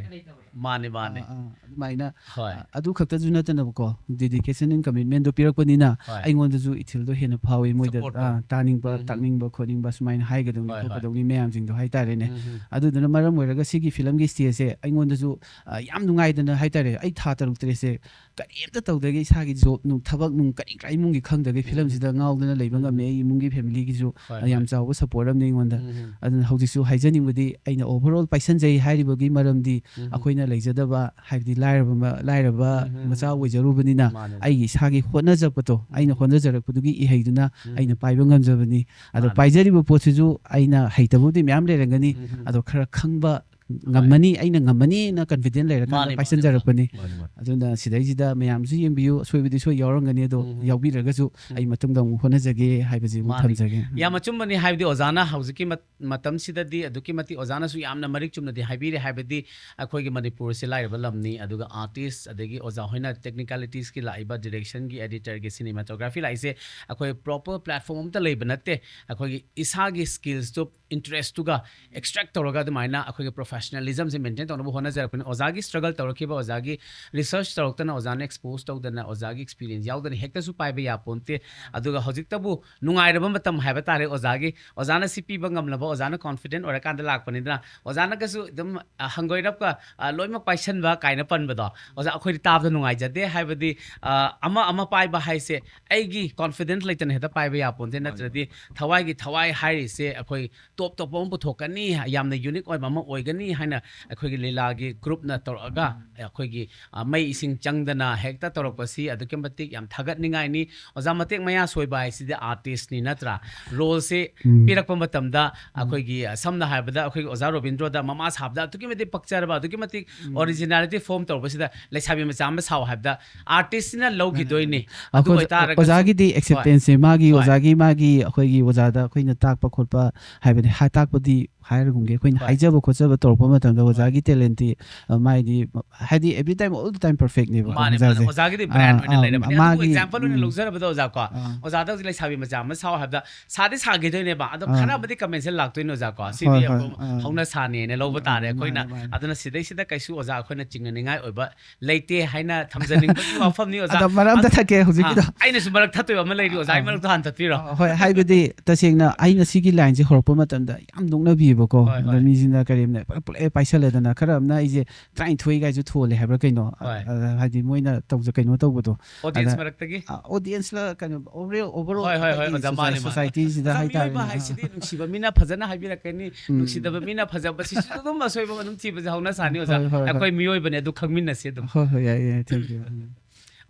ꯃꯥꯅꯦ, ꯃꯥꯅꯦ꯫ ꯑꯥ, ꯑꯥ, ꯑꯗꯨꯃꯥꯏꯅ ꯍꯣꯏ꯫ ꯑ, ꯑꯗꯨ ꯈꯛꯇꯁꯨ ꯅꯠꯇꯅꯕꯀꯣ, dedication and commitment ꯗꯣ ꯄꯤꯔꯛꯄꯅꯤꯅ ꯍꯣꯏ꯫ ꯑꯩꯉꯣꯟꯗꯁꯨ ꯏꯊꯤꯜꯗꯣ ꯍꯦꯟꯅ ꯐꯥꯎꯏ ꯃꯣꯏꯗ꯫ Support ꯇꯣ꯫ ꯑꯥ, ꯇꯥꯅꯤꯡꯕ ꯎꯝ꯫ ꯇꯥꯛꯅꯤꯡꯕ ꯈꯣꯠꯅꯤꯡꯕ ꯁꯨꯃꯥꯏꯅ ꯍꯥꯏꯒꯗꯧꯅꯤ ꯍꯣꯏ, ꯍꯣꯏ꯫ ꯈꯣꯠꯀꯗꯧꯅꯤ ꯃꯌꯥꯝꯁꯤꯡꯗꯣ ꯍꯥꯏꯇꯥꯔꯦꯅꯦ꯫ ꯎꯝ, ꯎꯝ꯫ ꯑꯗꯨꯗꯨꯅ ꯃꯔꯝ ꯑꯣꯏꯔꯒ ꯁꯤꯒꯤ ꯐꯤꯂꯝꯒꯤ stage ꯁꯦ ꯑꯩꯉꯣꯟꯗꯁꯨ ꯑ, ꯌꯥꯝ ꯅꯨꯡꯉꯥꯏꯗꯅ ꯍꯥꯏꯇꯥꯔꯦ꯫ ꯑꯩ ꯊꯥ ꯇꯔꯨꯛ ꯇꯔꯦꯠꯁꯦ ꯀꯔꯤꯝꯇ ꯇꯧꯗꯒꯦ, ꯏꯁꯥꯒꯤ job ꯅꯨꯡ ꯊꯕꯛ ꯅꯨꯡ ꯀꯔꯤ ꯀꯔꯥ ꯏꯃꯨꯡꯒꯤ ꯈꯪꯗꯒꯦ ꯎꯝ꯫ ꯐꯤꯂꯝꯁꯤꯗ ꯉꯥꯎꯗꯅ ꯂꯩꯕ ꯎꯝ꯫ ꯉꯝꯃꯦ꯫ ꯑꯩ ꯏꯃꯨꯡꯒꯤ family ꯒꯤꯁꯨ ꯍꯣꯏ, ꯑ, ꯌꯥꯝ ꯍꯣꯏ꯫ ꯆꯥꯎꯕ support ꯑꯃꯅꯤ ꯑꯩꯉꯣꯟꯗ꯫ ꯎꯝ, ꯎꯝ꯫ ꯑꯗꯨꯅ ꯍꯧꯖꯤꯛꯁꯨ ꯍꯥꯏꯖꯅꯤꯡꯕꯗꯤ ꯑꯩꯅ overall ꯄꯥꯏꯁꯟꯖꯩ ꯍꯥꯏꯔꯤꯕꯒꯤ ꯃꯔꯝꯗꯤ ꯎꯝ꯫ ꯑꯩꯈꯣꯏꯅ ꯂꯩꯖꯗꯕ ꯍꯥꯏꯕꯗꯤ ꯂꯥꯏꯔꯕ ꯃ-, ꯂꯥꯏꯔꯕ ꯎꯝ, ꯎꯝ, ꯃꯆꯥ ꯎꯝ꯫ ꯑꯣꯏꯖꯔꯨꯕꯅꯤꯅ ꯃꯥꯅꯦ꯫ ꯑꯩꯒꯤ ꯏꯁꯥꯒꯤ ꯍꯣꯠꯅꯖꯕꯗꯣ, ꯑꯩꯅ ꯎꯝ꯫ ꯍꯣꯠꯅꯖꯔꯛꯄꯗꯨꯒꯤ ꯏꯍꯩꯗꯨꯅ ꯎꯝ꯫ ꯑꯩꯅ ꯄꯥꯏꯕ ꯉꯝꯖꯕꯅꯤ꯫ ꯑꯗꯣ ꯃꯥꯅꯦ꯫ ꯄꯥꯏꯖꯔꯤꯕ ꯄꯣꯠꯁꯤꯁꯨ ꯑꯩꯅ ꯍꯩꯇꯕꯕꯨꯗꯤ ꯃꯌꯥꯝ ꯂꯩꯔꯝꯒꯅꯤ, ꯎꯝ, ꯎꯝ꯫ ꯑꯗꯣ ꯈꯔ ꯈꯪꯕ ꯉꯝꯃꯅꯤ, ꯑꯩꯅ ꯉꯝꯃꯅꯤꯅ confident ꯂꯩꯔꯀꯥꯟꯗ ꯃꯥꯅꯦ, ꯃꯥꯅꯦ, ꯄꯥꯏꯁꯟꯖꯔꯛꯄꯅꯤ꯫ ꯃꯥꯅꯦ, ꯃꯥꯅꯦ꯫ ꯑꯗꯨꯅ ꯁꯤꯗꯩꯁꯤꯗ ꯃꯌꯥꯝꯁꯨ ꯌꯦꯡꯕꯤꯌꯨ, ꯑꯁꯣꯏꯕꯗꯤ ꯁꯣꯏ ꯌꯥꯎꯔꯝꯒꯅꯤ, ꯑꯗꯣ ꯎꯝ꯫ ꯌꯥꯎꯕꯤꯔꯒꯁꯨ ꯑꯩ ꯃꯇꯨꯡꯗ ꯑꯃꯨꯛ ꯍꯣꯠꯅꯖꯒꯦ ꯍꯥꯏꯕꯁꯤ ꯑꯃꯨꯛ ꯃꯥꯅꯦ꯫ ꯊꯝꯖꯒꯦ꯫ ꯌꯥꯝ ꯑꯆꯨꯝꯕꯅꯤ, ꯍꯥꯏꯕꯗꯤ ꯑꯣꯖꯥꯅ ꯍꯧꯖꯤꯛꯀꯤ ꯃꯠ-, ꯃꯇꯝꯁꯤꯗꯗꯤ ꯑꯗꯨꯛꯀꯤ ꯃꯇꯤꯛ ꯑꯣꯖꯥꯅꯁꯨ ꯌꯥꯝꯅ ꯃꯔꯤꯛ ꯆꯨꯝꯅꯗꯤ ꯍꯥꯏꯕꯤꯔꯦ, ꯍꯥꯏꯕꯗꯤ ꯑꯩꯈꯣꯏꯒꯤ ꯃꯅꯤꯄꯨꯔꯁꯦ ꯂꯥꯏꯔꯕ ꯂꯝꯅꯤ, ꯑꯗꯨꯒ artist ꯑꯗꯒꯤ ꯑꯣꯖꯥ ꯍꯣꯏꯅ technicalities ꯀꯤ ꯂꯥꯛꯏꯕ, direction ꯒꯤ, editor ꯒꯤ, cinematography ꯂꯥꯛꯏꯁꯦ ꯑꯩꯈꯣꯏ proper platform ꯑꯝꯇ ꯂꯩꯕ ꯅꯠꯇꯦ꯫ ꯑꯩꯈꯣꯏꯒꯤ ꯏꯁꯥꯒꯤ skills ꯇꯨ, interest ꯇꯨꯒ extract ꯇꯧꯔꯒ ꯑꯗꯨꯃꯥꯏꯅ ꯑꯩꯈꯣꯏꯒꯤ professionalism ꯁꯦ maintain ꯇꯧꯅꯕ ꯍꯣꯠꯅꯖꯔꯛꯄꯅꯤ꯫ ꯑꯣꯖꯥꯒꯤ struggle ꯇꯧꯔꯛꯈꯤꯕ, ꯑꯣꯖꯥꯒꯤ research ꯇꯧꯔꯛꯇꯅ, ꯑꯣꯖꯥꯅ expose ꯇꯧꯗꯅ, ꯑꯣꯖꯥꯒꯤ experience ꯌꯥꯎꯗꯅ ꯍꯦꯛꯇꯁꯨ ꯄꯥꯏꯕ ꯌꯥꯄꯣꯟꯇꯦ꯫ ꯑꯗꯨꯒ ꯍꯧꯖꯤꯛꯇꯕꯨ ꯅꯨꯡꯉꯥꯏꯔꯕ ꯃꯇꯝ ꯍꯥꯏꯕ ꯇꯥꯔꯦ ꯑꯣꯖꯥꯒꯤ, ꯑꯣꯖꯥꯅ ꯁꯤ ꯄꯤꯕ ꯉꯝꯂꯕ, ꯑꯣꯖꯥꯅ confident ꯑꯣꯏꯔꯀꯥꯟꯗ ꯂꯥꯛꯄꯅꯤꯗꯅ, ꯑꯣꯖꯥꯅꯒꯁꯨ ꯑꯗꯨꯝ, ꯑ, ꯍꯪꯒꯣꯏꯔꯞꯀ, ꯑ, ꯂꯣꯏꯅꯃꯛ ꯄꯥꯏꯁꯟꯕ ꯀꯥꯏꯅ ꯄꯟꯕꯗꯣ, ꯑꯣꯖꯥ, ꯑꯩꯈꯣꯏꯗꯤ ꯇꯥꯕꯗ ꯅꯨꯡꯉꯥꯏꯖꯗꯦ꯫ ꯍꯥꯏꯕꯗꯤ, ꯑ, ꯑꯃ ꯑꯃ ꯄꯥꯏꯕ ꯍꯥꯏꯁꯦ ꯑꯩꯒꯤ confidence ꯂꯩꯇꯅ ꯍꯦꯛꯇ ꯄꯥꯏꯕ ꯌꯥꯄꯣꯟꯇꯦ, ꯅꯠꯇ꯭ꯔꯗꯤ ꯊꯋꯥꯏꯒꯤ ꯊꯋꯥꯏ ꯍꯥꯏꯔꯤꯁꯦ ꯑꯩꯈꯣꯏ top ꯇꯣꯞꯄ ꯑꯃ ꯄꯨꯊꯣꯛꯀꯅꯤ, ꯌꯥꯝꯅ unique ꯑꯣꯏꯕ ꯑꯃ ꯑꯣꯏꯒꯅꯤ ꯍꯥꯏꯅ ꯑꯩꯈꯣꯏꯒꯤ ꯂꯤꯂꯥꯒꯤ group ꯅ ꯇꯧꯔꯛꯑꯒ ꯑꯩꯈꯣꯏꯒꯤ, ꯑ, ꯃꯩ ꯏꯁꯤꯡ ꯆꯪꯗꯅ ꯍꯦꯛꯇ ꯇꯧꯔꯛꯄꯁꯤ ꯑꯗꯨꯛꯀꯤ ꯃꯇꯤꯛ ꯌꯥꯝ ꯊꯥꯒꯠꯅꯤꯡꯉꯥꯏꯅꯤ꯫ ꯑꯣꯖꯥ, ꯃꯇꯦꯛ ꯃꯌꯥ ꯁꯣꯏꯕ ꯍꯥꯏꯁꯤꯗꯤ artist ꯅꯤ ꯅꯠꯇ꯭ꯔꯥ? Role ꯁꯤ ꯎꯝ꯫ ꯄꯤꯔꯛꯄ ꯃꯇꯝꯗ ꯑꯩꯈꯣꯏꯒꯤ, ꯑ, ꯁꯝꯅ ꯍꯥꯏꯔꯕꯗ ꯑꯩꯈꯣꯏꯒꯤ ꯑꯣꯖꯥ ꯔꯣꯕꯤꯟꯗ꯭ꯔꯣꯗ ꯃꯃꯥ ꯁꯥꯕꯗ ꯑꯗꯨꯛꯀꯤ ꯃꯇꯤꯛ ꯄꯛꯆꯔꯕ, ꯑꯗꯨꯛꯀꯤ ꯃꯇꯤꯛ originality form ꯇꯧꯔꯛꯄꯁꯤꯗ ꯂꯩꯁꯥꯕꯤ ꯃꯆꯥ ꯑꯃ ꯁꯥꯎ ꯍꯥꯏꯕꯗ artist ꯁꯤꯅ ꯂꯧꯈꯤꯗꯣꯏꯅꯤ꯫ ꯑꯗꯨ ꯑꯩꯈꯣꯏ ꯑꯣꯏꯇꯥꯔꯒꯁꯨ ꯑꯣꯖꯥꯒꯤꯗꯤ ꯍꯣꯏ꯫ acceptance ꯁꯦ ꯃꯥꯒꯤ ꯍꯣꯏ꯫ ꯑꯣꯖꯥꯒꯤ, ꯃꯥꯒꯤ ꯑꯩꯈꯣꯏꯒꯤ ꯑꯣꯖꯥꯗ ꯑꯩꯈꯣꯏꯅ ꯇꯥꯛꯄ ꯈꯣꯠꯄ ꯍꯥꯏꯕꯗꯤ ꯍꯥ-, ꯇꯥꯛꯄꯗꯤ ꯍꯥꯏꯔꯒꯨꯝꯒꯦ, ꯑꯩꯈꯣꯏꯅ ꯍꯣꯏ꯫ ꯍꯥꯏꯖꯕ ꯈꯣꯠꯆꯕ ꯍꯧꯔꯛꯄ ꯃꯇꯝꯗ ꯑꯣꯖꯥꯒꯤ talent ꯇꯤ, ꯑ, ꯃꯥꯏꯗꯤ, ꯍꯥꯏꯗꯤ every time, all the time perfect ꯅꯦꯕ ꯃꯥꯅꯦ, ꯑꯣꯖꯥꯁꯦ꯫ ꯑꯣꯖꯥꯒꯤꯗꯤ brand ꯑꯥ, ꯑꯣꯏꯅ ꯑꯥ, ꯂꯩꯔꯕꯅꯤ꯫ ꯑꯗꯨꯕꯨ ꯃꯥꯒꯤ, example ꯑꯣꯏꯅ ꯎꯝ꯫ ꯂꯧꯖꯔꯕꯗ ꯑꯣꯖꯥ ꯀꯣ, ꯑꯥ꯫ ꯑꯣꯖꯥꯗ ꯍꯧꯖꯤꯛ ꯂꯩꯁꯥꯕꯤ ꯃꯆꯥ ꯑꯃ ꯁꯥꯎ ꯍꯥꯏꯕꯗ ꯁꯥꯗꯤ ꯁꯥꯈꯤꯗꯣꯏꯅꯦꯕ, ꯑꯗꯣ ꯑꯥ꯫ ꯈꯔꯕꯨꯗꯤ comment ꯁꯦ ꯂꯥꯛꯇꯣꯏꯅꯦ ꯑꯣꯖꯥ ꯀꯣ, ꯍꯣꯏ, ꯁꯤꯗꯤ ꯍꯣꯏ, ꯑꯩꯈꯣꯏ ꯑꯥ꯫ ꯍꯧꯅ ꯁꯥꯅꯦꯅ ꯂꯧꯕ ꯇꯥꯔꯦ ꯎꯝ, ꯑꯩꯈꯣꯏꯅ꯫ ꯃꯥꯅꯦ, ꯃꯥꯅꯦ꯫ ꯑꯗꯨꯅ ꯁꯤꯗꯩꯁꯤꯗ ꯀꯩꯁꯨ ꯑꯣꯖꯥ ꯑꯩꯈꯣꯏꯅ ꯆꯤꯡꯅꯅꯤꯡꯉꯥꯏ ꯑꯣꯏꯕ ꯂꯩꯇꯦ ꯍꯥꯏꯅ ꯊꯝꯖꯅꯤꯡꯕꯒꯤ ꯋꯥꯐꯝꯅꯤ ꯑꯣꯖꯥ꯫ ꯑꯗꯣ ꯃꯔꯛ ꯑꯝꯇ ꯑꯗꯨ- ꯊꯠꯀꯦ ꯍꯧꯖꯤꯛꯀꯤꯗꯣ꯫ ꯑꯥ, ꯑꯩꯅꯁꯨ ꯃꯔꯛ ꯊꯠꯇꯣꯏꯕ ꯑꯃ ꯂꯩꯔꯤ, ꯑꯣꯖꯥꯒꯤ ꯑꯥ꯫ ꯃꯔꯛꯇꯣ ꯍꯥꯟꯅ ꯊꯠꯄꯤꯔꯣ꯫ ꯑ, ꯍꯣꯏ, ꯍꯥꯏꯕꯗꯤ ꯇꯁꯦꯡꯅ ꯑꯩꯅ ꯁꯤꯒꯤ line ꯁꯦ ꯍꯧꯔꯛꯄ ꯃꯇꯝꯗ ꯌꯥꯝ ꯅꯣꯛꯅꯕꯤꯌꯦꯕꯀꯣ꯫ ꯍꯣꯏ, ꯑꯗꯣ ꯍꯣꯏ꯫ ꯃꯤꯁꯤꯅ ꯀꯔꯦꯝꯅ ꯄꯨꯂꯞ ꯄꯥꯏꯁꯜꯂꯦꯗꯅ, ꯈꯔ ꯑꯃꯅ ꯑꯩꯁꯦ ꯇꯔꯥꯅꯤꯊꯣꯏ ꯀꯥꯏꯁꯨ ꯊꯣꯜꯂꯦ ꯍꯥꯏꯕ꯭ꯔꯥ ꯀꯩꯅꯣ, ꯑ, ꯍꯣꯏ꯫ ꯑ, ꯍꯥꯏꯗꯤ ꯃꯣꯏꯅ ꯇꯧꯖ-, ꯀꯩꯅꯣ ꯇꯧꯕꯗꯣ꯫ Audience ꯑꯗ, ꯃꯔꯛꯇꯒꯤ? ꯑ, audience ꯂ ꯀꯩꯅꯣ, overall, overall ꯍꯣꯏ, ꯍꯣꯏ, ꯍꯣꯏ, ꯑꯩꯈꯣꯏꯒꯤ ꯑꯣꯖꯥ, society, ꯃꯥꯅꯦ, ꯃꯥꯅꯦ꯫ society ꯁꯤꯗ ꯑꯣꯖꯥ, ꯍꯥꯏꯇꯥꯔꯦꯅꯦ꯫ ꯃꯤꯑꯣꯏꯕ ꯍꯥꯏꯁꯤꯗꯤ ꯅꯨꯡꯁꯤꯕ ꯃꯤꯅ ꯐꯖꯅ ꯍꯥꯏꯕꯤꯔꯛꯀꯅꯤ, ꯎꯝ꯫ ꯅꯨꯡꯁꯤꯗꯕ ꯃꯤꯅ ꯐꯖꯕ, ꯁꯤꯁꯨ ꯑꯗꯨꯝ ꯑꯁꯣꯏꯕ ꯑꯗꯨꯝ ꯊꯤꯕꯁꯦ ꯍꯧꯅ ꯁꯥꯅꯤ ꯑꯣꯖꯥ꯫ ꯍꯣꯏ, ꯍꯣꯏ, ꯍꯣꯏ꯫ ꯑꯩꯈꯣꯏ ꯃꯤꯑꯣꯏꯕꯅꯦ, ꯑꯗꯨ ꯈꯪꯃꯤꯟꯅꯁꯤ ꯑꯗꯨꯝ꯫ ꯍꯣꯏ, ꯍꯣꯏ, ꯌꯥꯏ, ꯌꯥꯏ, thank you꯫ ꯎꯝ꯫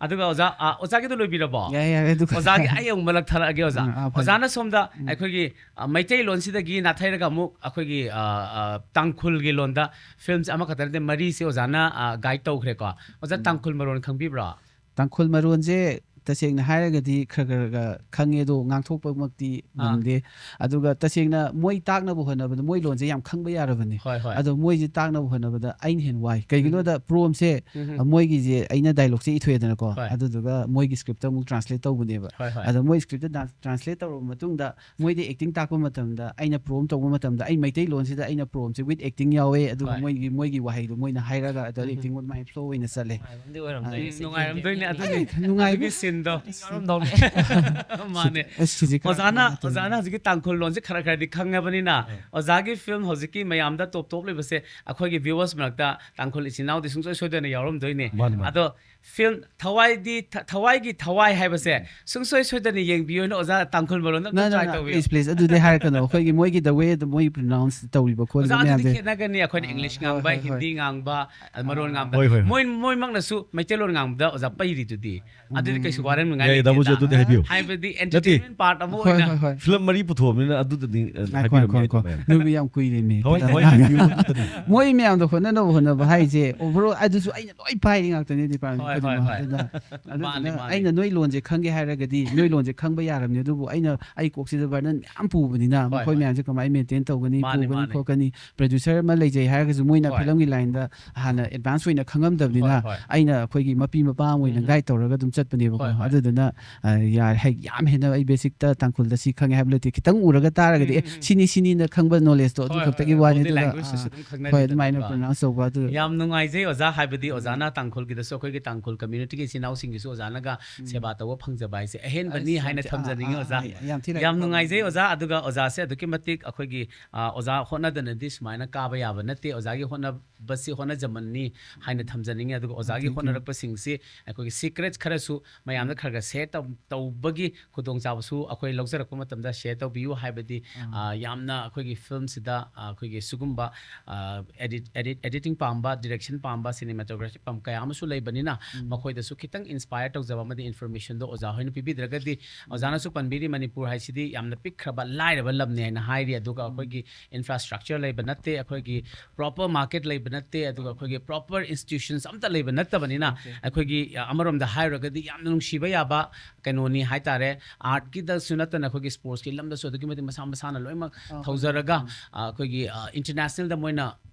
ꯑꯗꯨꯒ ꯑꯣꯖꯥ, ꯑ, ꯑꯣꯖꯥꯒꯤꯗꯣ ꯂꯣꯏꯕꯤꯔꯕꯣ? ꯌꯥꯏ, ꯌꯥꯏ, ꯑꯗꯨꯒ ꯑꯣꯖꯥꯒꯤ ꯑꯩ ꯑꯃꯨꯛ ꯃꯔꯛ ꯊꯥꯔꯛꯑꯒꯦ ꯑꯣꯖꯥ꯫ ꯑꯥ, ꯑꯥ, ꯐꯔꯦ꯫ ꯑꯣꯖꯥꯅ ꯁꯣꯝꯗ ꯎꯝ꯫ ꯑꯩꯈꯣꯏꯒꯤ, ꯑ, ꯃꯩꯇꯩꯂꯣꯟꯁꯤꯗꯒꯤ ꯅꯥꯊꯩꯔꯒ ꯑꯃꯨꯛ ꯑꯩꯈꯣꯏꯒꯤ, ꯑ, ꯑ, ꯇꯥꯡꯈꯨꯜꯒꯤ ꯂꯣꯟꯗ films ꯑꯃꯈꯛꯇ ꯅꯠꯇꯦ, ꯃꯔꯤꯁꯦ ꯑꯣꯖꯥꯅ, ꯑ, guide ꯇꯧꯈ꯭ꯔꯦꯀꯣ꯫ ꯑꯣꯖꯥ, ꯎꯝ꯫ ꯇꯥꯡꯈꯨꯜ ꯃꯔꯣꯟ ꯈꯪꯕꯤꯕ꯭ꯔꯣ? ꯇꯥꯡꯈꯨꯜ ꯃꯔꯣꯟꯁꯦ ꯇꯁꯦꯡꯅ ꯍꯥꯏꯔꯒꯗꯤ ꯈꯔ ꯈꯔ ꯈꯔ ꯈꯪꯉꯦ, ꯑꯗꯣ ꯉꯥꯡꯊꯣꯛꯄꯃꯛꯇꯤ ꯑꯥ꯫ ꯉꯝꯗꯦ꯫ ꯑꯗꯨꯒ ꯇꯁꯦꯡꯅ ꯃꯣꯏ ꯇꯥꯛꯅꯕ ꯍꯣꯠꯅꯕꯗ ꯃꯣꯏ ꯂꯣꯟꯁꯦ ꯌꯥꯝ ꯈꯪꯕ ꯌꯥꯔꯕꯅꯤ꯫ ꯍꯣꯏ, ꯍꯣꯏ꯫ ꯑꯗꯣ ꯃꯣꯏꯁꯦ ꯇꯥꯛꯅꯕ ꯍꯣꯠꯅꯕꯗ ꯑꯩꯅ ꯍꯦꯟꯅ ꯋꯥꯏ꯫ ꯀꯩꯒꯤꯅꯣꯗ prompt ꯁꯦ, ꯎꯝ꯫ ꯑ, ꯃꯣꯏꯒꯤꯁꯦ ꯑꯩꯅ dialogue ꯁꯦ ꯏꯊꯣꯛꯑꯦꯗꯅꯀꯣ, ꯍꯣꯏ꯫ ꯑꯗꯨꯗꯨꯒ ꯃꯣꯏꯒꯤ script ꯇ ꯑꯃꯨꯛ translate ꯇꯧꯕꯅꯦꯕ꯫ ꯍꯣꯏ, ꯍꯣꯏ꯫ ꯑꯗꯣ ꯃꯣꯏ script ꯇ translate ꯇꯧꯔꯕ ꯃꯇꯨꯡꯗ ꯃꯣꯏꯗ acting ꯇꯥꯛꯄ ꯃꯇꯝꯗ ꯑꯩꯅ prompt ꯇꯧꯕ ꯃꯇꯝꯗ ꯑꯩ ꯃꯩꯇꯩꯂꯣꯟꯁꯤꯗ ꯑꯩꯅ prompt ꯁꯦ with acting ꯌꯥꯎꯋꯦ, ꯑꯗꯨꯒ ꯍꯣꯏ꯫ ꯃꯣꯏꯒꯤ, ꯃꯣꯏꯒꯤ ꯋꯥꯍꯩꯗꯣ ꯃꯣꯏꯅ ꯍꯥꯏꯔꯒ ꯑꯗ ꯎꯝ꯫ acting ꯑꯗꯨꯃꯥꯏꯅ flow ꯑꯣꯏꯅ ꯆꯠꯂꯦ꯫ ꯅꯨꯡꯉꯥꯏꯕ ꯑꯃꯗꯤ ꯑꯣꯏꯔꯝꯗꯣꯏꯅꯦ꯫ ꯎꯝ, ꯅꯨꯡꯉꯥꯏꯔꯝꯗꯣꯏꯅꯦ ꯑꯗꯨꯅꯤ꯫ ꯅꯨꯡꯉꯥꯏꯕ꯫ ꯑꯗꯨꯒꯤ scene ꯗꯣ꯫ ꯌꯥꯎꯔꯝꯗꯧꯅꯦ꯫ ꯃꯥꯅꯦ꯫ ꯑꯁ, ꯍꯧꯖꯤꯛ ꯈꯔ ꯑꯣꯖꯥꯅ, ꯈꯪꯉꯛꯇꯣꯏꯅꯤ꯫ ꯑꯣꯖꯥꯅ ꯍꯧꯖꯤꯛꯀꯤ ꯇꯥꯡꯈꯨꯜ ꯂꯣꯟꯁꯦ ꯈꯔ ꯈꯔꯗꯤ ꯈꯪꯉꯕꯅꯤꯅ, ꯑꯣꯖꯥꯒꯤ film ꯍꯧꯖꯤꯛꯀꯤ ꯃꯌꯥꯝꯗ top top ꯂꯩꯕꯁꯦ ꯑꯩꯈꯣꯏꯒꯤ viewers ꯃꯔꯛꯇ ꯇꯥꯡꯈꯨꯜ ꯏꯆꯤꯟ ꯏꯅꯥꯎꯗꯤ ꯁꯨꯡꯁꯣꯏ ꯁꯣꯏꯗꯅ ꯌꯥꯎꯔꯝꯗꯣꯏꯅꯦ꯫ ꯃꯥꯅꯤ, ꯃꯥꯅꯤ꯫ ꯑꯗꯣ film ꯊꯋꯥꯏꯗꯤ, ꯊ-, ꯊꯋꯥꯏꯒꯤ ꯊꯋꯥꯏ ꯍꯥꯏꯕꯁꯦ ꯁꯨꯡꯁꯣꯏ ꯁꯣꯏꯗꯅ ꯌꯦꯡꯕꯤꯌꯨꯅ ꯑꯣꯖꯥ ꯇꯥꯡꯈꯨꯜ ꯃꯔꯣꯟꯗ ꯑꯝꯇ No, no, try no, ꯇꯧꯕꯤꯌꯨ꯫ please, please, ꯑꯗꯨꯗꯤ ꯍꯥꯏꯔꯛꯀꯅꯣ꯫ ꯑꯩꯈꯣꯏꯒꯤ ꯃꯣꯏꯒꯤ the way ꯑꯗꯨ ꯃꯣꯏ pronounce ꯇꯧꯔꯤꯕ ꯈꯣꯠꯂꯤꯕ ꯑꯣꯖꯥ, ꯑꯗꯨꯗꯤ ꯃꯌꯥꯝꯁꯦ꯫ ꯈꯦꯠꯅꯒꯅꯤ꯫ ꯑꯩꯈꯣꯏꯅ ꯑꯥ, English ꯍꯣꯏ, ꯉꯥꯡꯕ, ꯍꯣꯏ, ꯍꯣꯏ꯫ ꯍꯤꯟꯗꯤ ꯉꯥꯡꯕ, ꯑ, ꯃꯔꯣꯟ ꯉꯥꯡꯕ꯫ ꯍꯣꯏ, ꯍꯣꯏ, ꯍꯣꯏ꯫ ꯃꯣꯏ, ꯃꯣꯏꯃꯛꯅꯁꯨ ꯃꯩꯇꯩꯂꯣꯟ ꯉꯥꯡꯕꯗ ꯑꯣꯖꯥ ꯄꯩꯔꯤꯗꯨꯗꯤ꯫ ꯑꯗꯨꯗꯤ ꯎꯝ꯫ ꯀꯩꯁꯨ ꯋꯥꯔꯦꯝꯅꯉꯥꯏ ꯌꯥꯏ, ꯗꯥꯕꯨꯖꯤ, ꯂꯩꯇꯦꯗ꯫ ꯑꯗꯨꯗꯤ ꯍꯥꯏꯕꯤꯌꯨ꯫ ꯍꯥꯏꯕꯗꯤ ꯅꯠꯇꯦ꯫ entertainment part ꯑꯃ ꯍꯣꯏ ꯑꯣꯏꯅ ꯍꯣꯏ ꯍꯣꯏ ꯐꯤꯂꯝ ꯃꯔꯤ ꯄꯨꯊꯣꯛꯑꯕꯅꯤꯅ ꯑꯗꯨꯗꯗꯤ ꯑ, ꯉꯥꯏꯈꯣ ꯍꯥꯏꯕꯤꯔꯝꯃꯦ꯫ ꯉꯥꯏꯈꯣ ꯉꯥꯏꯈꯣ ꯅꯨꯃꯤꯠ ꯌꯥꯝ ꯀꯨꯏꯔꯦꯃꯤ ꯍꯣꯏ, ꯍꯣꯏ, ꯐꯖꯅ ꯍꯥꯏꯕꯤꯌꯨ ꯑꯗꯨꯗꯤ꯫ ꯃꯣꯏ ꯃꯌꯥꯝꯗꯣ ꯍꯣꯠꯅꯅꯕ ꯍꯣꯠꯅꯕ ꯍꯥꯏꯁꯦ overall ꯑꯗꯨꯁꯨ ꯑꯩꯅ ꯂꯣꯏ ꯄꯥꯏꯔꯤ ꯉꯥꯛꯇꯅꯦ department ꯍꯣꯏ, ꯍꯣꯏ, ꯈꯨꯗꯤꯡꯃꯛ ꯍꯣꯏ꯫ ꯑꯗꯨꯅ ꯃꯥꯅꯤ, ꯑꯗꯨꯗꯨꯅ ꯃꯥꯅꯤ꯫ ꯑꯩꯅ ꯅꯣꯏ ꯂꯣꯟꯁꯦ ꯈꯪꯒꯦ ꯍꯥꯏꯔꯒꯗꯤ ꯅꯣꯏ ꯂꯣꯟꯁꯦ ꯈꯪꯕ ꯌꯥꯔꯕꯅꯤ ꯑꯗꯨꯕꯨ ꯑꯩꯅ ꯑꯩ ꯀꯣꯛꯁꯤꯗ burden ꯃꯌꯥꯝ ꯄꯨꯕꯅꯤꯅ ꯍꯣꯏ, ꯃꯈꯣꯏ ꯍꯣꯏ꯫ ꯃꯌꯥꯝꯁꯦ ꯀꯃꯥꯏꯅ maintain ꯇꯧꯒꯅꯤ ꯃꯥꯅꯤ, ꯄꯨꯒꯅꯤ ꯃꯥꯅꯤ꯫ ꯈꯣꯠꯀꯅꯤ producer ꯑꯃ ꯂꯩꯖꯩ ꯍꯥꯏꯔꯒꯁꯨ ꯃꯣꯏꯅ ꯍꯣꯏ꯫ ꯐꯤꯂꯝꯒꯤ line ꯗ ꯍꯥꯟꯅ advance ꯑꯣꯏꯅ ꯈꯪꯉꯝꯗꯕꯅꯤꯅ ꯍꯣꯏ, ꯍꯣꯏ꯫ ꯑꯩꯅ ꯑꯩꯈꯣꯏꯒꯤ ꯃꯄꯤ ꯃꯄꯥ ꯑꯃ ꯑꯣꯏꯅ guide ꯇꯧꯔꯒ ꯑꯗꯨꯝ ꯆꯠꯄꯅꯦꯕꯀꯣ ꯍꯣꯏ, ꯍꯣꯏ꯫ ꯑꯗꯨꯗꯨꯅ ꯑ, ꯌꯥꯔꯦ ꯍꯥꯏ ꯌꯥꯝ ꯍꯦꯟꯅ ꯑꯩ basic ꯇ ꯇꯥꯡꯈꯨꯜꯗ ꯁꯤ ꯈꯪꯉꯦ ꯍꯥꯏꯕ ꯂꯩꯇꯦ ꯈꯤꯇꯪ ꯎꯔꯒ ꯇꯥꯔꯒꯗꯤ ꯑꯦ ꯁꯤꯅꯤ ꯁꯤꯅꯤꯅ ꯈꯪꯕ knowledge ꯇꯣ ꯑꯗꯨ ꯍꯣꯏ, ꯈꯛꯇꯒꯤ ꯍꯣꯏ, ꯋꯥꯅꯤ body ꯑꯗꯨꯒ language ꯇꯁꯨ ꯑꯗꯨꯝ ꯍꯣꯏ ꯑꯗꯨꯃꯥꯏꯅ ꯈꯪꯅꯔꯦꯗꯅꯀꯣ꯫ pronounce ꯇꯧꯕ ꯑꯗꯨ ꯌꯥꯝ ꯅꯨꯡꯉꯥꯏꯖꯩ ꯑꯣꯖꯥ, ꯍꯥꯏꯕꯗꯤ ꯑꯣꯖꯥꯅ ꯇꯥꯡꯈꯨꯜꯒꯤꯗꯁꯨ ꯑꯩꯈꯣꯏꯒꯤ ꯇꯥꯡꯈꯨꯜ community ꯒꯤ ꯏꯆꯤꯟ ꯏꯅꯥꯎꯁꯤꯡꯒꯤꯁꯨ ꯑꯣꯖꯥꯅꯒ ꯁꯦꯕꯥ ꯇꯧꯕ ꯐꯪꯖꯕ ꯍꯥꯏꯁꯦ ꯑꯍꯦꯟꯕꯅꯤ ꯑꯁ, ꯍꯥꯏꯅ ꯌꯥꯝ ꯊꯤ-, ꯊꯝꯖꯅꯤꯡꯉꯤ ꯑꯥ, ꯑꯣꯖꯥ꯫ ꯑꯥ, ꯌꯥꯝ ꯊꯤ ꯌꯥꯝ ꯅꯨꯡꯉꯥꯏꯖꯩ ꯂꯥꯏꯕꯛ ꯑꯣꯖꯥ꯫ ꯑꯗꯨꯒ ꯑꯣꯖꯥꯁꯦ ꯑꯗꯨꯛꯀꯤ ꯃꯇꯤꯛ ꯑꯩꯈꯣꯏꯒꯤ ꯑ, ꯑꯣꯖꯥ ꯍꯣꯠꯅꯗꯅꯗꯤ ꯁꯨꯃꯥꯏꯅ ꯀꯥꯕ ꯌꯥꯕ ꯅꯠꯇꯦ꯫ ꯑꯣꯖꯥꯒꯤ ꯍꯣꯠꯅꯕꯁꯤ ꯍꯣꯠꯅꯖꯃꯟꯅꯤ ꯍꯥꯏꯅ ꯊꯝꯖꯅꯤꯡꯉꯤ꯫ ꯑꯗꯨꯒ ꯑꯣꯖꯥꯒꯤ Thank you. ꯍꯣꯠꯅꯔꯛꯄꯁꯤꯡꯁꯤ ꯑꯩꯈꯣꯏꯒꯤ secrets ꯈꯔꯁꯨ ꯃꯌꯥꯝꯗ ꯈꯔ ꯈꯔ share ꯇꯧ-, ꯇꯧꯕꯒꯤ ꯈꯨꯗꯣꯡꯆꯥꯕꯁꯨ ꯑꯩꯈꯣꯏ ꯂꯧꯖꯔꯛꯄ ꯃꯇꯝꯗ share ꯇꯧꯕꯤꯌꯨ꯫ ꯍꯥꯏꯕꯗꯤ ꯑ, ꯌꯥꯝꯅ ꯑꯩꯈꯣꯏꯒꯤ ꯐꯤꯂꯝꯁꯤꯗ ꯑ, ꯑꯩꯈꯣꯏꯒꯤ ꯁꯤꯒꯨꯝꯕ edit edit editing ꯄꯥꯝꯕ, direction ꯄꯥꯝꯕ, cinematography ꯄꯥꯝꯕ ꯀꯌꯥ ꯑꯃꯁꯨ ꯂꯩꯕꯅꯤꯅ ꯃꯈꯣꯏꯗꯁꯨ ꯈꯤꯇꯪ inspire ꯇꯧꯖꯕ ꯑꯃꯗꯤ information ꯗꯣ ꯑꯣꯖꯥ ꯍꯣꯏꯅ ꯄꯤꯕꯤꯗ꯭ꯔꯒꯗꯤ, ꯑꯣꯖꯥꯅꯁꯨ ꯄꯟꯕꯤꯔꯤ ꯃꯅꯤꯄꯨꯔ ꯍꯥꯏꯁꯤꯗꯤ ꯌꯥꯝꯅ ꯄꯤꯛꯈ꯭ꯔꯕ ꯂꯥꯏꯔꯕ ꯂꯝꯅꯤ ꯍꯥꯏꯅ ꯍꯥꯏꯔꯤ꯫ ꯑꯗꯨꯒ ꯑꯩꯈꯣꯏꯒꯤ infrastructure ꯂꯩꯕ ꯅꯠꯇꯦ, ꯑꯩꯈꯣꯏꯒꯤ proper market ꯂꯩꯕ ꯅꯠꯇꯦ, ꯑꯗꯨꯒ ꯑꯩꯈꯣꯏꯒꯤ proper institutions ꯑꯝꯇ ꯂꯩꯕ ꯅꯠꯇꯕꯅꯤꯅ ꯑꯩꯈꯣꯏꯒꯤ ꯑ, ꯑꯃꯔꯣꯝꯗ ꯍꯥꯏꯔꯨꯔꯒꯗꯤ ꯌꯥꯝꯅ ꯅꯨꯡꯁꯤꯕ ꯌꯥꯕ ꯀꯩꯅꯣꯅꯤ ꯍꯥꯏꯇꯥꯔꯦ꯫ Art ꯀꯤꯗꯁꯨ ꯅꯠꯇꯅ ꯑꯩꯈꯣꯏꯒꯤ sports ꯀꯤ ꯂꯝꯗꯁꯨ ꯑꯗꯨꯛꯀꯤ ꯃꯇꯤꯛ ꯃꯁꯥ ꯃꯁꯥꯅ ꯂꯣꯏꯅꯃꯛ ꯊꯧꯖꯔꯒ ꯑ, ꯑꯩꯈꯣꯏꯒꯤ international ꯗ ꯃꯣꯏꯅ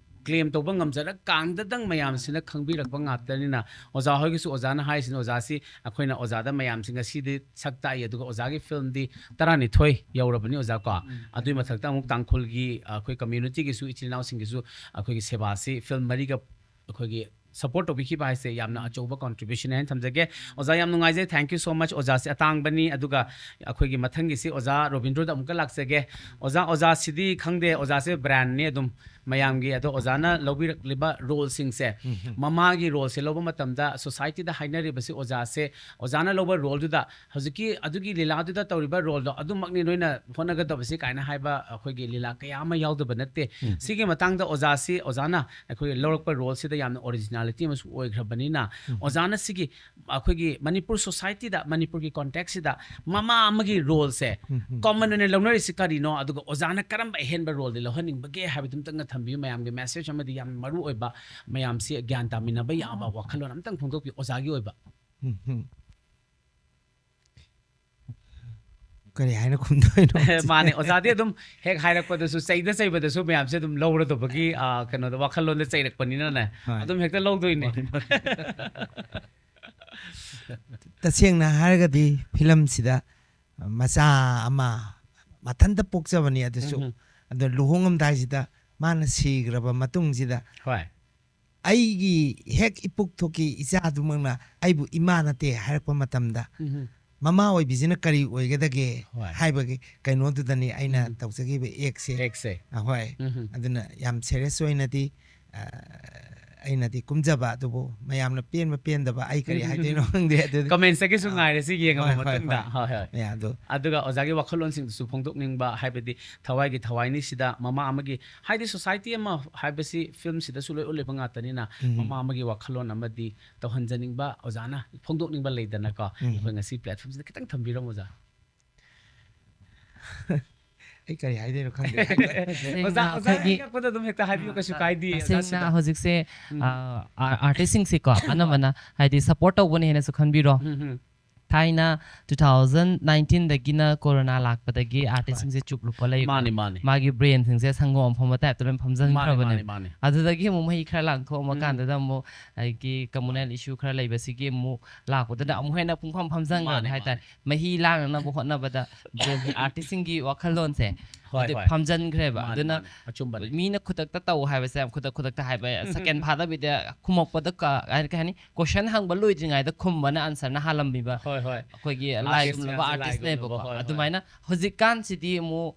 claim ꯇꯧꯕ ꯉꯝꯖꯔꯀꯥꯟꯗꯗꯪ ꯃꯌꯥꯝꯁꯤꯅ ꯈꯪꯕꯤꯔꯛꯄ ꯉꯥꯛꯇꯅꯤꯅ ꯑꯣꯖꯥ ꯍꯣꯏꯒꯤꯁꯨ ꯑꯣꯖꯥꯅ ꯍꯥꯏꯔꯤꯁꯤꯅ ꯑꯣꯖꯥꯁꯤ ꯑꯩꯈꯣꯏꯅ ꯑꯣꯖꯥꯗ ꯃꯌꯥꯝꯁꯤ ꯉꯁꯤꯗꯤ ꯁꯛ ꯇꯥꯛꯏ꯫ ꯑꯗꯨꯒ ꯑꯣꯖꯥꯒꯤ ꯐꯤꯂꯝꯗꯤ ꯇꯔꯥꯅꯤꯊꯣꯏ ꯌꯧꯔꯕꯅꯤ ꯑꯣꯖꯥ ꯀꯣ꯫ ꯑꯗꯨꯒꯤ ꯃꯊꯛꯇ ꯑꯃꯨꯛ ꯇꯥꯡꯈꯨꯜꯒꯤ ꯑꯩꯈꯣꯏ community ꯒꯤꯁꯨ ꯏꯆꯤꯜ ꯏꯅꯥꯎꯁꯤꯡꯒꯤꯁꯨ ꯑꯩꯈꯣꯏꯒꯤ ꯁꯦꯕꯥꯁꯤ ꯐꯤꯂꯝ ꯃꯔꯤꯒ ꯑꯩꯈꯣꯏꯒꯤ support ꯇꯧꯕꯤꯈꯤꯕ ꯍꯥꯏꯁꯦ ꯌꯥꯝꯅ ꯑꯆꯧꯕ contribution ꯍꯥꯏꯅ ꯊꯝꯖꯒꯦ꯫ ꯑꯣꯖꯥ ꯌꯥꯝ ꯅꯨꯡꯉꯥꯏꯖꯩ, thank you so much꯫ ꯑꯣꯖꯥꯁꯦ ꯑꯇꯥꯡꯕꯅꯤ꯫ ꯑꯗꯨꯒ ꯑꯩꯈꯣꯏꯒꯤ ꯃꯊꯪꯒꯤꯁꯤ ꯑꯣꯖꯥ ꯔꯣꯕꯤꯟꯗ꯭ꯔꯣꯗ ꯑꯃꯨꯛꯀ ꯂꯥꯛꯆꯒꯦ꯫ ꯑꯣꯖꯥ, ꯑꯣꯖꯥꯁꯤꯗꯤ ꯈꯪꯗꯦ, ꯑꯣꯖꯥꯁꯦ brand ꯅꯤ ꯑꯗꯨꯝ ꯃꯌꯥꯝꯒꯤ꯫ ꯑꯗꯣ ꯑꯣꯖꯥꯅ ꯂꯧꯕꯤꯔꯛꯂꯤꯕ role ꯁꯤꯡꯁꯦ, ꯃꯃꯥꯒꯤ role ꯁꯦ ꯂꯧꯕ ꯃꯇꯝꯗ society ꯗ ꯍꯥꯏꯅꯔꯤꯕꯁꯤ ꯑꯣꯖꯥꯁꯦ, ꯑꯣꯖꯥꯅ ꯂꯧꯕ role ꯗꯨꯗ ꯍꯧꯖꯤꯛꯀꯤ ꯑꯗꯨꯒꯤ ꯂꯤꯂꯥꯗꯨꯗ ꯇꯧꯔꯤꯕ role ꯗꯣ ꯑꯗꯨꯃꯛꯅꯤ ꯅꯣꯏꯅ ꯍꯣꯠꯅꯒꯗꯕꯁꯤ ꯀꯥꯏꯅ ꯍꯥꯏꯕ ꯑꯩꯈꯣꯏꯒꯤ ꯂꯤꯂꯥ ꯀꯌꯥ ꯑꯃ ꯌꯥꯎꯗꯕ ꯅꯠꯇꯦ꯫ ꯁꯤꯒꯤ ꯃꯇꯥꯡꯗ ꯑꯣꯖꯥꯁꯤ, ꯑꯣꯖꯥꯅ ꯑꯩꯈꯣꯏꯒꯤ ꯂꯧꯔꯛꯄ role ꯁꯤꯗ ꯌꯥꯝꯅ original ꯄꯔꯁꯣꯅꯥꯂꯤꯇꯤ ꯑꯃꯁꯨ ꯑꯣꯏꯈ꯭ꯔꯕꯅꯤꯅ, ꯑꯣꯖꯥꯅ ꯁꯤꯒꯤ ꯑꯩꯈꯣꯏꯒꯤ ꯃꯅꯤꯄꯨꯔ ꯁꯣꯁꯥꯏꯇꯤꯗ, ꯃꯅꯤꯄꯨꯔꯒꯤ ꯀꯣꯟꯇꯦꯛꯁꯤꯗ ꯃꯃꯥ ꯑꯃꯒꯤ ꯔꯣꯜꯁꯦ ꯀꯣꯃꯟ ꯑꯣꯏꯅ ꯂꯧꯅꯔꯤꯁꯤ ꯀꯔꯤꯅꯣ, ꯑꯗꯨꯒ ꯑꯣꯖꯥꯅ ꯀꯔꯝꯕ ꯑꯍꯦꯟꯕ ꯔꯣꯜꯗꯤ ꯂꯧꯍꯟꯅꯤꯡꯕꯒꯦ ꯍꯥꯏꯕꯗꯨ ꯑꯝꯇꯪꯒ ꯊꯝꯕꯤꯌꯨ꯫ ꯃꯌꯥꯝꯒꯤ ꯃꯦꯁꯦꯖ ꯑꯃꯗꯤ ꯌꯥꯝ ꯃꯔꯨ ꯑꯣꯏꯕ, ꯃꯌꯥꯝꯁꯤ ꯒ꯭ꯌꯥꯟ ꯇꯥꯃꯤꯟꯅꯕ ꯌꯥꯕ ꯋꯥꯈꯜꯂꯣꯟ ꯑꯝꯇꯪ ꯐꯣꯡꯗꯣꯛꯄꯤꯌꯨ ꯑꯣꯖꯥꯒꯤ ꯑꯣꯏꯕ꯫ ꯎꯝ, ꯎꯝ꯫ ꯀꯔꯤ ꯍꯥꯏꯅ ꯈꯨꯝꯗꯣꯏꯅꯣ? ꯃꯥꯅꯦ, ꯑꯣꯖꯥꯗꯤ ꯑꯗꯨꯝ ꯍꯦꯛ ꯍꯥꯏꯔꯛꯄꯗꯁꯨ, ꯆꯩꯗ ꯆꯩꯕꯗꯁꯨ ꯃꯌꯥꯝꯁꯦ ꯑꯗꯨꯝ ꯂꯧꯔꯗꯕꯒꯤ, ꯑ, ꯀꯩꯅꯣꯗ, ꯋꯥꯈꯜꯂꯣꯟꯗ ꯆꯩꯔꯛꯄꯅꯤꯅꯅꯦ, ꯍꯣꯏ꯫ ꯑꯗꯨꯝ ꯍꯦꯛꯇ ꯂꯧꯗꯣꯏꯅꯦ꯫ ꯇꯁꯦꯡꯅ ꯍꯥꯏꯔꯒꯗꯤ ꯐꯤꯂꯝꯁꯤꯗ ꯃꯆꯥ ꯑꯃ ꯃꯊꯟꯇ ꯄꯣꯛꯆꯕꯅꯤ ꯑꯗꯨꯁꯨ, ꯎꯝ꯫ ꯑꯗꯣ ꯂꯨꯍꯣꯡꯉꯝꯗꯥꯏꯁꯤꯗ ꯃꯥꯅ ꯁꯤꯈ꯭ꯔꯕ ꯃꯇꯨꯡꯁꯤꯗ ꯍꯣꯏ꯫ ꯑꯩꯒꯤ ꯍꯦꯛ ꯏꯄꯨꯛ ꯊꯣꯛꯀꯤ ꯏꯆꯥꯗꯨꯃꯛꯅ ꯑꯩꯕꯨ ꯏꯃꯥ ꯅꯠꯇꯦ ꯍꯥꯏꯔꯛꯄ ꯃꯇꯝꯗ, ꯎꯝ꯫ ꯃꯃꯥ ꯑꯣꯏꯕꯤꯁꯤꯅ ꯀꯔꯤ ꯑꯣꯏꯒꯗꯒꯦ ꯍꯣꯏ꯫ ꯍꯥꯏꯕꯒꯤ ꯀꯩꯅꯣꯗꯨꯗꯅꯤ ꯑꯩꯅ ꯎꯝ꯫ ꯇꯧꯖꯈꯤꯕ ꯑꯦꯛꯁꯦ꯫ ꯑꯦꯛꯁꯦ꯫ ꯑꯍꯣꯏ꯫ ꯎꯝ꯫ ꯑꯗꯨꯅ ꯌꯥꯝ ꯁꯦꯔꯤꯌꯁ ꯑꯣꯏꯅꯗꯤ, ꯑ, ꯑꯩꯅꯗꯤ ꯀꯨꯝꯖꯕ, ꯑꯗꯨꯕꯨ ꯃꯌꯥꯝꯅ ꯄꯦꯟꯕ ꯄꯦꯟꯗꯕ ꯑꯩ ꯀꯔꯤ ꯍꯥꯏꯗꯣꯏꯅꯣ ꯈꯪꯗꯦ꯫ ꯑꯗꯨꯗꯤ ꯀꯃꯦꯟꯁꯇꯒꯤꯁꯨ ꯉꯥꯏꯔꯁꯤ, ꯌꯦꯡꯉꯕ ꯍꯣꯏ, ꯍꯣꯏ, ꯃꯇꯨꯡꯗ꯫ ꯍꯣꯏ꯫ ꯍꯣꯏ, ꯍꯣꯏ꯫ ꯌꯥ, ꯑꯗꯨ ꯑꯗꯨꯒ ꯑꯣꯖꯥꯒꯤ ꯋꯥꯈꯜꯂꯣꯟꯁꯤꯡꯗꯨꯁꯨ ꯐꯣꯡꯗꯣꯛꯅꯤꯡꯕ, ꯍꯥꯏꯕꯗꯤ ꯊꯋꯥꯏꯒꯤ ꯊꯋꯥꯏꯅꯤꯁꯤꯗ ꯃꯃꯥ ꯑꯃꯒꯤ, ꯍꯥꯏꯗꯤ ꯁꯣꯁꯥꯏꯇꯤ ꯑꯃ ꯍꯥꯏꯕꯁꯤ ꯐꯤꯂꯝꯁꯤꯗꯁꯨ ꯂꯣꯏ ꯎꯠꯂꯤꯕ ꯉꯥꯛꯇꯅꯤꯅ, ꯎꯝ꯫ ꯃꯃꯥ ꯑꯃꯒꯤ ꯋꯥꯈꯜꯂꯣꯟ ꯑꯃꯗꯤ ꯇꯧꯍꯟꯖꯅꯤꯡꯕ, ꯑꯣꯖꯥꯅ ꯐꯣꯡꯗꯣꯛꯅꯤꯡꯕ ꯂꯩꯗꯅꯀꯣ, ꯎꯝ꯫ ꯑꯩꯈꯣꯏ ꯉꯁꯤ ꯄ꯭ꯂꯦꯠꯐꯣꯝꯁꯤꯗ ꯈꯤꯇꯪ ꯊꯝꯕꯤꯔꯝꯃꯣ ꯑꯣꯖꯥ꯫ ꯑꯩ ꯀꯔꯤ ꯍꯥꯏꯗꯣꯏꯅꯣ ꯈꯪꯗꯦ꯫ ꯑꯣꯖꯥ, ꯑꯣꯖꯥ ꯑꯩꯈꯣꯏꯒꯤ ꯍꯥꯏꯅꯤꯡꯉꯛꯄꯗ ꯑꯗꯨꯝ ꯍꯦꯛꯇ ꯍꯥꯏꯕꯤꯌꯨ, ꯀꯩꯁꯨ ꯀꯥꯏꯗꯦ ꯑꯣꯖꯥ ꯇꯁꯦꯡꯅ ꯁꯤꯗ꯫ ꯍꯧꯖꯤꯛꯁꯦ ꯎꯝ꯫ ꯑꯥꯔꯇꯤꯁꯁꯤꯡꯁꯦꯀꯣ ꯑꯅꯝꯕꯅ ꯍꯥꯏꯗꯤ ꯁꯞꯄꯣꯔꯠ ꯇꯧꯕꯅ ꯍꯦꯟꯅꯁꯨ ꯈꯟꯕꯤꯔꯣ꯫ ꯎꯝ, ꯎꯝ꯫ ꯊꯥꯏꯅ ꯇꯨ ꯊꯥꯎꯖꯟ ꯅꯥꯏꯟꯇꯤꯟꯗꯒꯤꯅ ꯀꯣꯔꯣꯅꯥ ꯂꯥꯛꯄꯗꯒꯤ ꯑꯥꯔꯇꯤꯁꯁꯤꯡꯁꯦ ꯆꯨꯞ ꯂꯨꯞꯄ ꯂꯩ꯫ ꯃꯥꯅꯤ, ꯃꯥꯅꯤ꯫ ꯃꯥꯒꯤ ꯕ꯭ꯔꯦꯟꯁꯤꯡꯁꯦ ꯁꯪꯒꯣꯝ ꯑꯐꯝꯕ ꯇꯥꯏꯞꯇ ꯂꯣꯏ ꯃꯥꯅꯤ, ꯐꯝꯖꯤꯟꯈ꯭ꯔꯕꯅꯦ꯫ ꯃꯥꯅꯤ, ꯃꯥꯅꯤ꯫ ꯑꯗꯨꯗꯒꯤ ꯑꯃꯨꯛ ꯃꯍꯤ ꯈꯔ ꯂꯥꯡꯊꯣꯛꯑꯝꯃ ꯎꯝ꯫ ꯀꯥꯟꯗꯨꯗ ꯑꯃꯨꯛ ꯑꯩꯒꯤ ꯀꯃꯨꯅꯦꯜ ꯏꯁꯨ ꯈꯔ ꯂꯩꯕꯁꯤꯒꯤ ꯑꯃꯨꯛ ꯂꯥꯛꯄꯗꯨꯗ ꯑꯃꯨꯛ ꯍꯦꯟꯅ ꯄꯨꯡꯐꯝ ꯐꯝꯖꯤꯟꯈ꯭ꯔꯕꯅꯦ ꯃꯥꯅꯤ, ꯍꯥꯏꯇꯥꯔꯦ꯫ ꯃꯍꯤ ꯂꯥꯡꯅꯅꯕ ꯍꯣꯠꯅꯕꯗ ꯕ꯭ꯔꯦꯟꯒꯤ ꯑꯥꯔꯇꯤꯁꯁꯤꯡꯒꯤ ꯋꯥꯈꯜꯂꯣꯟꯁꯦ ꯍꯣꯏ, ꯑꯗꯨ ꯍꯣꯏ꯫ ꯐꯝꯖꯤꯟꯈ꯭ꯔꯦꯕ꯫ ꯃꯥꯅꯤ, ꯑꯗꯨꯅ ꯃꯥꯅꯤ꯫ ꯑꯆꯨꯝꯕꯅꯤ꯫ ꯃꯤꯅ ꯈꯨꯗꯛꯇ ꯇꯧ ꯍꯥꯏꯕꯁꯦ ꯌꯥꯝ ꯈꯨꯗꯛ ꯈꯨꯗꯛꯇ ꯍꯥꯏꯕ, ꯁꯦꯀꯦꯟ ꯐꯥꯗꯕꯤꯗ ꯈꯨꯝꯃꯛꯄꯗ ꯀ-, ꯀꯩ ꯍꯥꯏꯅꯤ, ꯀꯣꯏꯁꯟ ꯍꯪꯕ ꯂꯣꯏꯗ꯭ꯔꯤꯉꯩꯗ ꯈꯨꯝꯕꯅ ꯑꯟꯁꯔꯅ ꯍꯥꯜꯂꯝꯕꯤꯕ ꯍꯣꯏ, ꯍꯣꯏ꯫ ꯑꯩꯈꯣꯏꯒꯤ ꯂꯥꯏ ꯂꯥꯏ ꯒꯨꯝꯂꯕ, ꯒꯨꯝꯂꯕ ꯂꯥꯏ ꯑꯥꯔꯇꯤꯁꯅꯦꯕꯀꯣ꯫ ꯒꯨꯝꯂꯕ, ꯍꯣꯏ, ꯍꯣꯏ꯫ ꯑꯗꯨꯃꯥꯏꯅ ꯍꯧꯖꯤꯛꯀꯥꯟꯁꯤꯗꯤ ꯑꯃꯨꯛ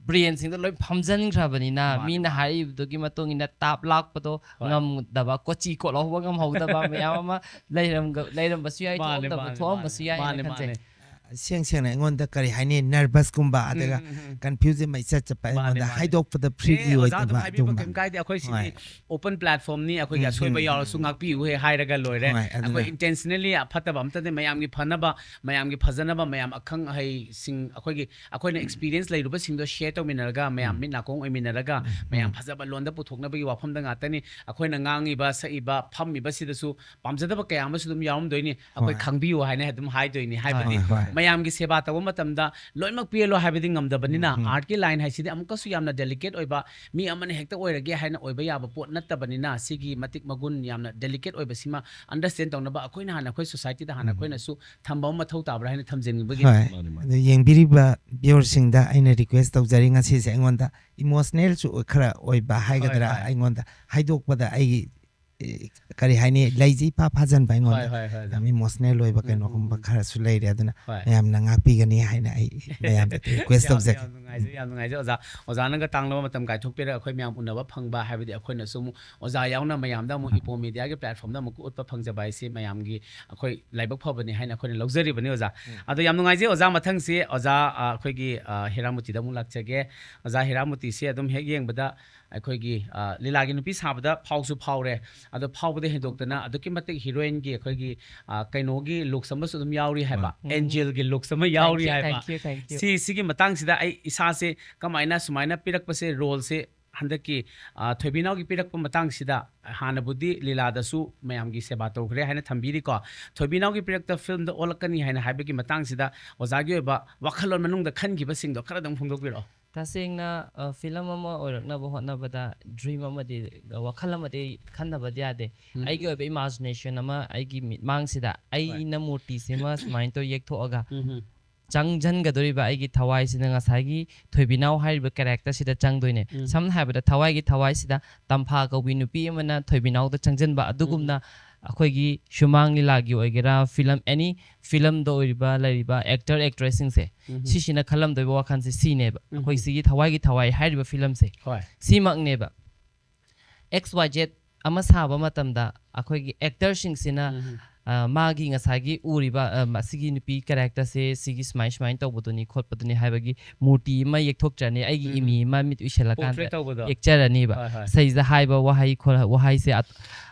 ꯕ꯭ꯔꯦꯟꯁꯤꯡꯗꯣ ꯂꯣꯏ ꯐꯝꯖꯤꯟꯈ꯭ꯔꯕꯅꯤꯅ ꯃꯥꯅꯦ, ꯃꯤꯅ ꯃꯥꯅꯦ꯫ ꯍꯥꯏꯔꯤꯕꯗꯨꯒꯤ ꯃꯇꯨꯡ ꯏꯟꯅ ꯇꯥꯞ ꯂꯥꯛꯄꯗꯣ ꯍꯣꯏ꯫ ꯉꯝꯗꯕ, ꯀꯣꯆꯤ ꯀꯣꯠꯍꯧꯕ ꯉꯝꯍꯧꯗꯕ ꯃꯌꯥꯝ ꯑꯃ ꯂꯩꯔꯝꯒ-, ꯂꯩꯔꯝꯕꯁꯨ ꯌꯥꯏ, ꯃꯥꯅꯦ, ꯊꯣꯛꯑꯝꯗꯕ ꯃꯥꯅꯦ, ꯊꯣꯛꯑꯝꯕꯁꯨ ꯃꯥꯅꯦ꯫ ꯌꯥꯏꯅ ꯃꯥꯅꯦ, ꯈꯟꯖꯩ꯫ ꯃꯥꯅꯦ꯫ ꯁꯦꯡ ꯁꯦꯡꯅ ꯑꯩꯉꯣꯟꯗ ꯀꯔꯤ ꯍꯥꯏꯅꯤ, ꯅꯔꯚꯁꯀꯨꯝꯕ ꯑꯗꯨꯒ ꯎꯝ, ꯎꯝ, ꯎꯝ꯫ ꯀꯟꯐ꯭ꯌꯨꯖꯟ ꯃꯩ ꯆꯠ ꯆꯠꯄ ꯃꯥꯅꯦ, ꯑꯩꯉꯣꯟꯗ ꯃꯥꯅꯦ꯫ ꯍꯥꯏꯗꯣꯛꯄꯗ ꯑꯦ, ꯐ꯭ꯔꯤꯂꯤ ꯑꯣꯖꯥ ꯑꯗꯨꯝ ꯑꯣꯏꯗꯕ ꯍꯥꯏꯕꯤꯕ ꯑꯗꯨꯒꯨꯝꯕ꯫ ꯀꯩꯝ ꯀꯥꯏꯗꯦ꯫ ꯑꯩꯈꯣꯏ ꯁꯤꯗꯤ ꯍꯣꯏ꯫ ꯑꯣꯄꯟ ꯄ꯭ꯂꯦꯠꯐꯣꯝꯅꯤ, ꯑꯩꯈꯣꯏꯒꯤ ꯎꯝ, ꯑꯁꯣꯏꯕ ꯎꯝ, ꯌꯥꯎꯔꯁꯨ ꯉꯥꯛꯄꯤꯌꯨ ꯍꯦ ꯍꯥꯏꯔꯒ ꯂꯣꯏꯔꯦ꯫ ꯍꯣꯏ, ꯑꯗꯨꯅ ꯑꯩꯈꯣꯏ ꯏꯟꯇꯦꯟꯁꯅꯦꯂꯤ ꯐꯠꯇꯕ ꯑꯝꯇꯗꯤ, ꯃꯌꯥꯝꯒꯤ ꯐꯅꯕ, ꯃꯌꯥꯝꯒꯤ ꯐꯖꯅꯕ, ꯃꯌꯥꯝ ꯑꯈꯪ ꯑꯍꯩꯁꯤꯡ, ꯑꯩꯈꯣꯏꯒꯤ ꯑꯩꯈꯣꯏꯅ ꯑꯦꯛꯁꯄꯤꯔꯤꯌꯦꯟꯁ ꯂꯩꯔꯨꯕꯁꯤꯡꯗꯣ ꯁꯦꯌꯔ ꯇꯧꯃꯤꯟꯅꯔꯒ, ꯃꯌꯥꯝ ꯎꯝ꯫ ꯃꯤꯠ ꯅꯥꯀꯣꯡ ꯑꯣꯏꯃꯤꯟꯅꯔꯒ, ꯎꯝ, ꯃꯌꯥꯝ ꯎꯝ꯫ ꯐꯖꯕ ꯂꯣꯟꯗ ꯄꯨꯊꯣꯛꯅꯕꯒꯤ ꯋꯥꯐꯝꯗ ꯉꯥꯛꯇꯅꯤ꯫ ꯑꯩꯈꯣꯏꯅ ꯉꯥꯡꯉꯤꯕ, ꯁꯛꯏꯕ, ꯐꯝꯃꯤꯕꯁꯤꯗꯁꯨ ꯄꯥꯝꯖꯗꯕ ꯀꯌꯥ ꯑꯃꯁꯨ ꯑꯗꯨꯝ ꯌꯥꯎꯔꯝꯗꯣꯏꯅꯤ꯫ ꯑꯩꯈꯣꯏ ꯍꯣꯏ꯫ ꯈꯪꯕꯤꯌꯨ ꯍꯥꯏꯅ ꯑꯗꯨꯝ ꯍꯥꯏꯗꯣꯏꯅꯤ꯫ ꯍꯥꯏꯕꯗꯤ ꯍꯣꯏ, ꯍꯣꯏ꯫ ꯃꯌꯥꯝꯒꯤ ꯁꯦꯕꯥ ꯇꯧꯕ ꯃꯇꯝꯗ ꯂꯣꯏꯅꯃꯛ ꯄꯦꯜꯂꯣ ꯍꯥꯏꯕꯗꯤ ꯉꯝꯗꯕꯅꯤꯅ, ꯎꯝ, ꯎꯝ꯫ ꯑꯥꯔꯠꯀꯤ ꯂꯥꯏꯟ ꯍꯥꯏꯁꯤꯗꯤ ꯑꯃꯨꯛꯀꯁꯨ ꯌꯥꯝꯅ ꯗꯦꯂꯤꯀꯦꯠ ꯑꯣꯏꯕ, ꯃꯤ ꯑꯃꯅ ꯍꯦꯛꯇ ꯑꯣꯏꯔꯒꯦ ꯍꯥꯏꯅ ꯑꯣꯏꯕ ꯌꯥꯕ ꯄꯣꯠ ꯅꯠꯇꯕꯅꯤꯅ, ꯁꯤꯒꯤ ꯃꯇꯤꯛ ꯃꯒꯨꯟ ꯌꯥꯝꯅ ꯗꯦꯂꯤꯀꯦꯠ ꯑꯣꯏꯕꯁꯤꯃ ꯑꯟꯗꯔꯁ꯭ꯇꯦꯟ ꯇꯧꯅꯕ ꯑꯩꯈꯣꯏꯅ ꯍꯥꯟꯅ, ꯑꯩꯈꯣꯏ ꯁꯣꯁꯥꯏꯇꯤꯗ ꯍꯥꯟꯅ ꯎꯝ꯫ ꯑꯩꯈꯣꯏꯅꯁꯨ ꯊꯝꯕ ꯑꯃ ꯃꯊꯧ ꯇꯥꯕ꯭ꯔꯥ ꯍꯥꯏꯅ ꯊꯝꯖꯅꯤꯡꯕꯒꯤ꯫ ꯍꯣꯏ꯫ ꯃꯥꯅꯦ, ꯃꯥꯅꯦ꯫ ꯑꯗꯨ ꯌꯦꯡꯕꯤꯔꯤꯕ ꯚ꯭ꯌꯨꯋꯔꯁꯤꯡꯗ ꯑꯩꯅ ꯔꯤꯀ꯭ꯋꯦꯁ ꯇꯧꯖꯔꯤ, ꯉꯁꯤꯁꯦ ꯑꯩꯉꯣꯟꯗ ꯏꯃꯣꯁꯅꯦꯜꯁꯨ ꯈꯔ ꯑꯣꯏꯕ ꯍꯥꯏꯒꯗ꯭ꯔꯥ, ꯍꯣꯏ, ꯍꯣꯏ꯫ ꯑꯩꯉꯣꯟꯗ ꯍꯥꯏꯗꯣꯛꯄꯗ ꯑꯩꯒꯤ, ꯑꯦ, ꯀꯔꯤ ꯍꯥꯏꯅꯤ, ꯂꯩꯁꯦ ꯏꯐꯥ ꯐꯥꯖꯟꯕ ꯑꯩꯉꯣꯟꯗ ꯍꯣꯏ, ꯍꯣꯏ, ꯍꯣꯏ, ꯑꯣꯖꯥ꯫ ꯌꯥꯝ ꯏꯃꯣꯁꯅꯦꯜ ꯑꯣꯏꯕ ꯎꯝ, ꯀꯩꯅꯣꯒꯨꯝꯕ ꯎꯝ, ꯎꯝ꯫ ꯈꯔꯁꯨ ꯂꯩꯔꯦ꯫ ꯑꯗꯨꯅ ꯍꯣꯏ꯫ ꯃꯌꯥꯝꯅ ꯉꯥꯛꯄꯤꯒꯅꯤ ꯍꯥꯏꯅ ꯑꯩ ꯃꯌꯥꯝꯗ ꯔꯤꯀ꯭ꯋꯦꯁ ꯌꯥꯝ, ꯇꯧꯖꯒꯦ꯫ ꯌꯥꯝ ꯅꯨꯡꯉꯥꯏꯖꯩ, ꯌꯥꯝ ꯅꯨꯡꯉꯥꯏꯖꯩ ꯑꯣꯖꯥ꯫ ꯑꯣꯖꯥꯅꯒ ꯇꯥꯡꯂꯕ ꯃꯇꯝ ꯀꯥꯏꯊꯣꯛꯄꯤꯔꯒ ꯑꯩꯈꯣꯏ ꯃꯌꯥꯝ ꯎꯅꯕ ꯐꯪꯕ ꯍꯥꯏꯕꯗꯤ, ꯑꯩꯈꯣꯏꯅꯁꯨ ꯑꯃꯨꯛ ꯑꯣꯖꯥ ꯌꯥꯎꯅ ꯃꯌꯥꯝꯗ ꯑꯃꯨꯛ ꯏꯄꯣ ꯃꯦꯗꯤꯌꯥꯒꯤ ꯄ꯭ꯂꯦꯠꯐꯣꯝꯗ ꯑꯃꯨꯛ ꯎꯠꯄ ꯐꯪꯖꯕ ꯍꯥꯏꯁꯤ ꯃꯌꯥꯝꯒꯤ ꯑꯩꯈꯣꯏ ꯂꯥꯏꯕꯛ ꯐꯕꯅꯤ ꯍꯥꯏꯅ ꯑꯩꯈꯣꯏꯅ ꯂꯧꯖꯔꯤꯕꯅꯤ ꯑꯣꯖꯥ꯫ ꯑꯗꯣ ꯌꯥꯝ ꯅꯨꯡꯉꯥꯏꯖꯩ ꯑꯣꯖꯥ꯫ ꯃꯊꯪꯁꯤ ꯑꯣꯖꯥ, ꯑ, ꯑꯩꯈꯣꯏꯒꯤ, ꯑ, ꯍꯤꯔꯥꯃꯨꯇꯤꯗ ꯑꯃꯨꯛ ꯂꯥꯛꯆꯒꯦ꯫ ꯑꯣꯖꯥ ꯍꯤꯔꯥꯃꯨꯇꯤꯁꯤ ꯑꯗꯨꯝ ꯍꯦꯛ ꯌꯦꯡꯕꯗ ꯑꯩꯈꯣꯏꯒꯤ, ꯑ, ꯂꯤꯂꯥꯒꯤ ꯅꯨꯄꯤ ꯁꯥꯕꯗ ꯐꯥꯎꯁꯨ ꯐꯥꯎꯔꯦ꯫ ꯑꯗꯣ ꯐꯥꯎꯕꯗ ꯍꯦꯟꯗꯣꯛꯇꯅ ꯑꯗꯨꯛꯀꯤ ꯃꯇꯤꯛ ꯍꯤꯔꯣꯏꯟꯒꯤ ꯑꯩꯈꯣꯏꯒꯤ, ꯑ, ꯀꯩꯅꯣꯒꯤ ꯂꯨꯛꯁ ꯑꯃꯁꯨ ꯑꯗꯨꯝ ꯌꯥꯎꯔꯤ ꯍꯥꯏꯕ, ꯎꯝ꯫ ꯑꯦꯟꯖꯦꯜꯒꯤ ꯂꯨꯛꯁ ꯑꯃ ꯌꯥꯎꯔꯤ Thank you, ꯍꯥꯏꯕ꯫ thank you, thank you. ꯁꯤ, ꯁꯤꯒꯤ ꯃꯇꯥꯡꯁꯤꯗ ꯑꯩ ꯏꯁꯥꯁꯦ ꯀꯃꯥꯏꯅ ꯁꯨꯃꯥꯏꯅ ꯄꯤꯔꯛꯄꯁꯦ, ꯔꯣꯜꯁꯦ ꯍꯟꯗꯛꯀꯤ, ꯑ, ꯊꯣꯏꯕꯤꯅꯥꯎꯒꯤ ꯄꯤꯔꯛꯄ ꯃꯇꯥꯡꯁꯤꯗ, ꯍꯥꯟꯅꯕꯨꯗꯤ ꯂꯤꯂꯥꯗꯁꯨ ꯃꯌꯥꯝꯒꯤ ꯁꯦꯕꯥ ꯇꯧꯈ꯭ꯔꯦ ꯍꯥꯏꯅ ꯊꯝꯕꯤꯔꯤꯀꯣ, ꯊꯣꯏꯕꯤꯅꯥꯎꯒꯤ ꯄꯤꯔꯛꯇ ꯐꯤꯂꯝꯗ ꯑꯣꯜꯂꯛꯀꯅꯤ ꯍꯥꯏꯅ ꯍꯥꯏꯕꯒꯤ ꯃꯇꯥꯡꯁꯤꯗ ꯑꯣꯖꯥꯒꯤ ꯑꯣꯏꯕ ꯋꯥꯈꯜꯂꯣꯟ ꯃꯅꯨꯡꯗ ꯈꯟꯈꯤꯕꯁꯤꯡꯗꯣ ꯈꯔꯗꯪ ꯐꯣꯡꯗꯣꯛꯄꯤꯔꯛꯑꯣ꯫ ꯇꯁꯦꯡꯅ, ꯑ, ꯐꯤꯂꯝ ꯑꯃ ꯑꯣꯏꯔꯛꯅꯕ ꯍꯣꯠꯅꯕꯗ ꯗ꯭ꯔꯤꯝ ꯑꯃꯗꯤ, ꯑ, ꯋꯥꯈꯜ ꯑꯃꯗꯤ ꯈꯟꯗꯕꯗꯤ ꯌꯥꯗꯦ꯫ ꯎꯝ꯫ ꯑꯩꯒꯤ ꯑꯣꯏꯕ ꯏꯃꯥꯖꯤꯅꯦꯁꯟ ꯑꯃ ꯑꯩꯒꯤ ꯃꯤꯠꯃꯥꯡꯁꯤꯗ ꯑꯩꯅ ꯃꯨꯔꯇꯤꯁꯤꯃ ꯁꯨꯃꯥꯏꯅ ꯇꯧꯔ ꯌꯦꯛꯊꯣꯛꯑꯒ ꯎꯝ, ꯎꯝ꯫ ꯆꯪꯁꯤꯟꯒꯗꯧꯔꯤꯕ ꯑꯩꯒꯤ ꯊꯋꯥꯏꯁꯤꯅ ꯉꯁꯥꯏꯒꯤ ꯊꯣꯏꯕꯤꯅꯥꯎ ꯍꯥꯏꯔꯤꯕ ꯀꯦꯔꯦꯛꯇꯔꯁꯤꯗ ꯆꯪꯗꯣꯏꯅꯦ꯫ ꯎꯝ꯫ ꯁꯝꯅ ꯍꯥꯏꯔꯕꯗ ꯊꯋꯥꯏꯒꯤ ꯊꯋꯥꯏꯁꯤꯗ ꯇꯝꯐꯥ ꯀꯧꯕꯤ ꯅꯨꯄꯤ ꯑꯃꯅ ꯊꯣꯏꯕꯤꯅꯥꯎꯗ ꯆꯪꯁꯤꯟꯕ ꯑꯗꯨꯒꯨꯝꯅ ꯑꯩꯈꯣꯏꯒꯤ ꯁꯨꯃꯥꯡ ꯂꯤꯂꯥꯒꯤ ꯑꯣꯏꯒꯦꯔꯥ, ꯐꯤꯂꯝ, ꯑꯦꯅꯤ ꯐꯤꯂꯝꯗ ꯑꯣꯏꯔꯤꯕ, ꯂꯩꯔꯤꯕ ꯑꯦꯛꯇꯔ ꯑꯦꯛꯇ꯭ꯔꯦꯁꯁꯤꯡꯁꯦ, ꯎꯝ꯫ ꯁꯤꯁꯤꯅ ꯈꯜꯂꯝꯗꯣꯏꯕ ꯋꯥꯈꯜꯁꯦ ꯁꯤꯅꯦꯕ꯫ ꯎꯝ꯫ ꯑꯩꯈꯣꯏ ꯁꯤꯒꯤ ꯊꯋꯥꯏꯒꯤ ꯊꯋꯥꯏ ꯍꯥꯏꯔꯤꯕ ꯐꯤꯂꯝꯁꯦ ꯍꯣꯏ꯫ ꯁꯤꯃꯛꯅꯦꯕ꯫ ꯑꯦꯛꯁ ꯋꯥꯏ ꯖꯦꯠ ꯑꯃ ꯁꯥꯕ ꯃꯇꯝꯗ ꯑꯩꯈꯣꯏꯒꯤ ꯑꯦꯛꯇꯔꯁꯤꯡꯁꯤꯅ ꯎꯝ꯫ ꯑ, ꯃꯥꯒꯤ ꯉꯁꯥꯏꯒꯤ ꯎꯔꯤꯕ, ꯑ, ꯃꯁꯤꯒꯤ ꯅꯨꯄꯤ ꯀꯦꯔꯦꯛꯇꯔꯁꯦ ꯁꯤꯒꯤ ꯁꯨꯃꯥꯏ ꯁꯨꯃꯥꯏꯅ ꯇꯧꯕꯗꯨꯅꯤ ꯈꯣꯠꯄꯗꯨꯅꯤ ꯍꯥꯏꯕꯒꯤ ꯃꯨꯔꯇꯤ ꯑꯃ ꯌꯦꯛꯊꯣꯛꯆꯔꯅꯤ, ꯑꯩꯒꯤ ꯎꯝ꯫ ꯏꯃꯦꯖ ꯑꯃ ꯃꯤꯠ ꯎꯏꯁꯤꯜꯂꯀꯥꯟꯗ Portrait ꯇꯧꯕꯗꯣ꯫ ꯌꯦꯛꯆꯔꯅꯤꯕ꯫ ꯍꯣꯏ, ꯍꯣꯏ꯫ ꯁꯤꯗꯩꯁꯤꯗ ꯍꯥꯏꯕ ꯋꯥꯍꯩ ꯈꯣ- ꯋꯥꯍꯩꯁꯦ ꯑ,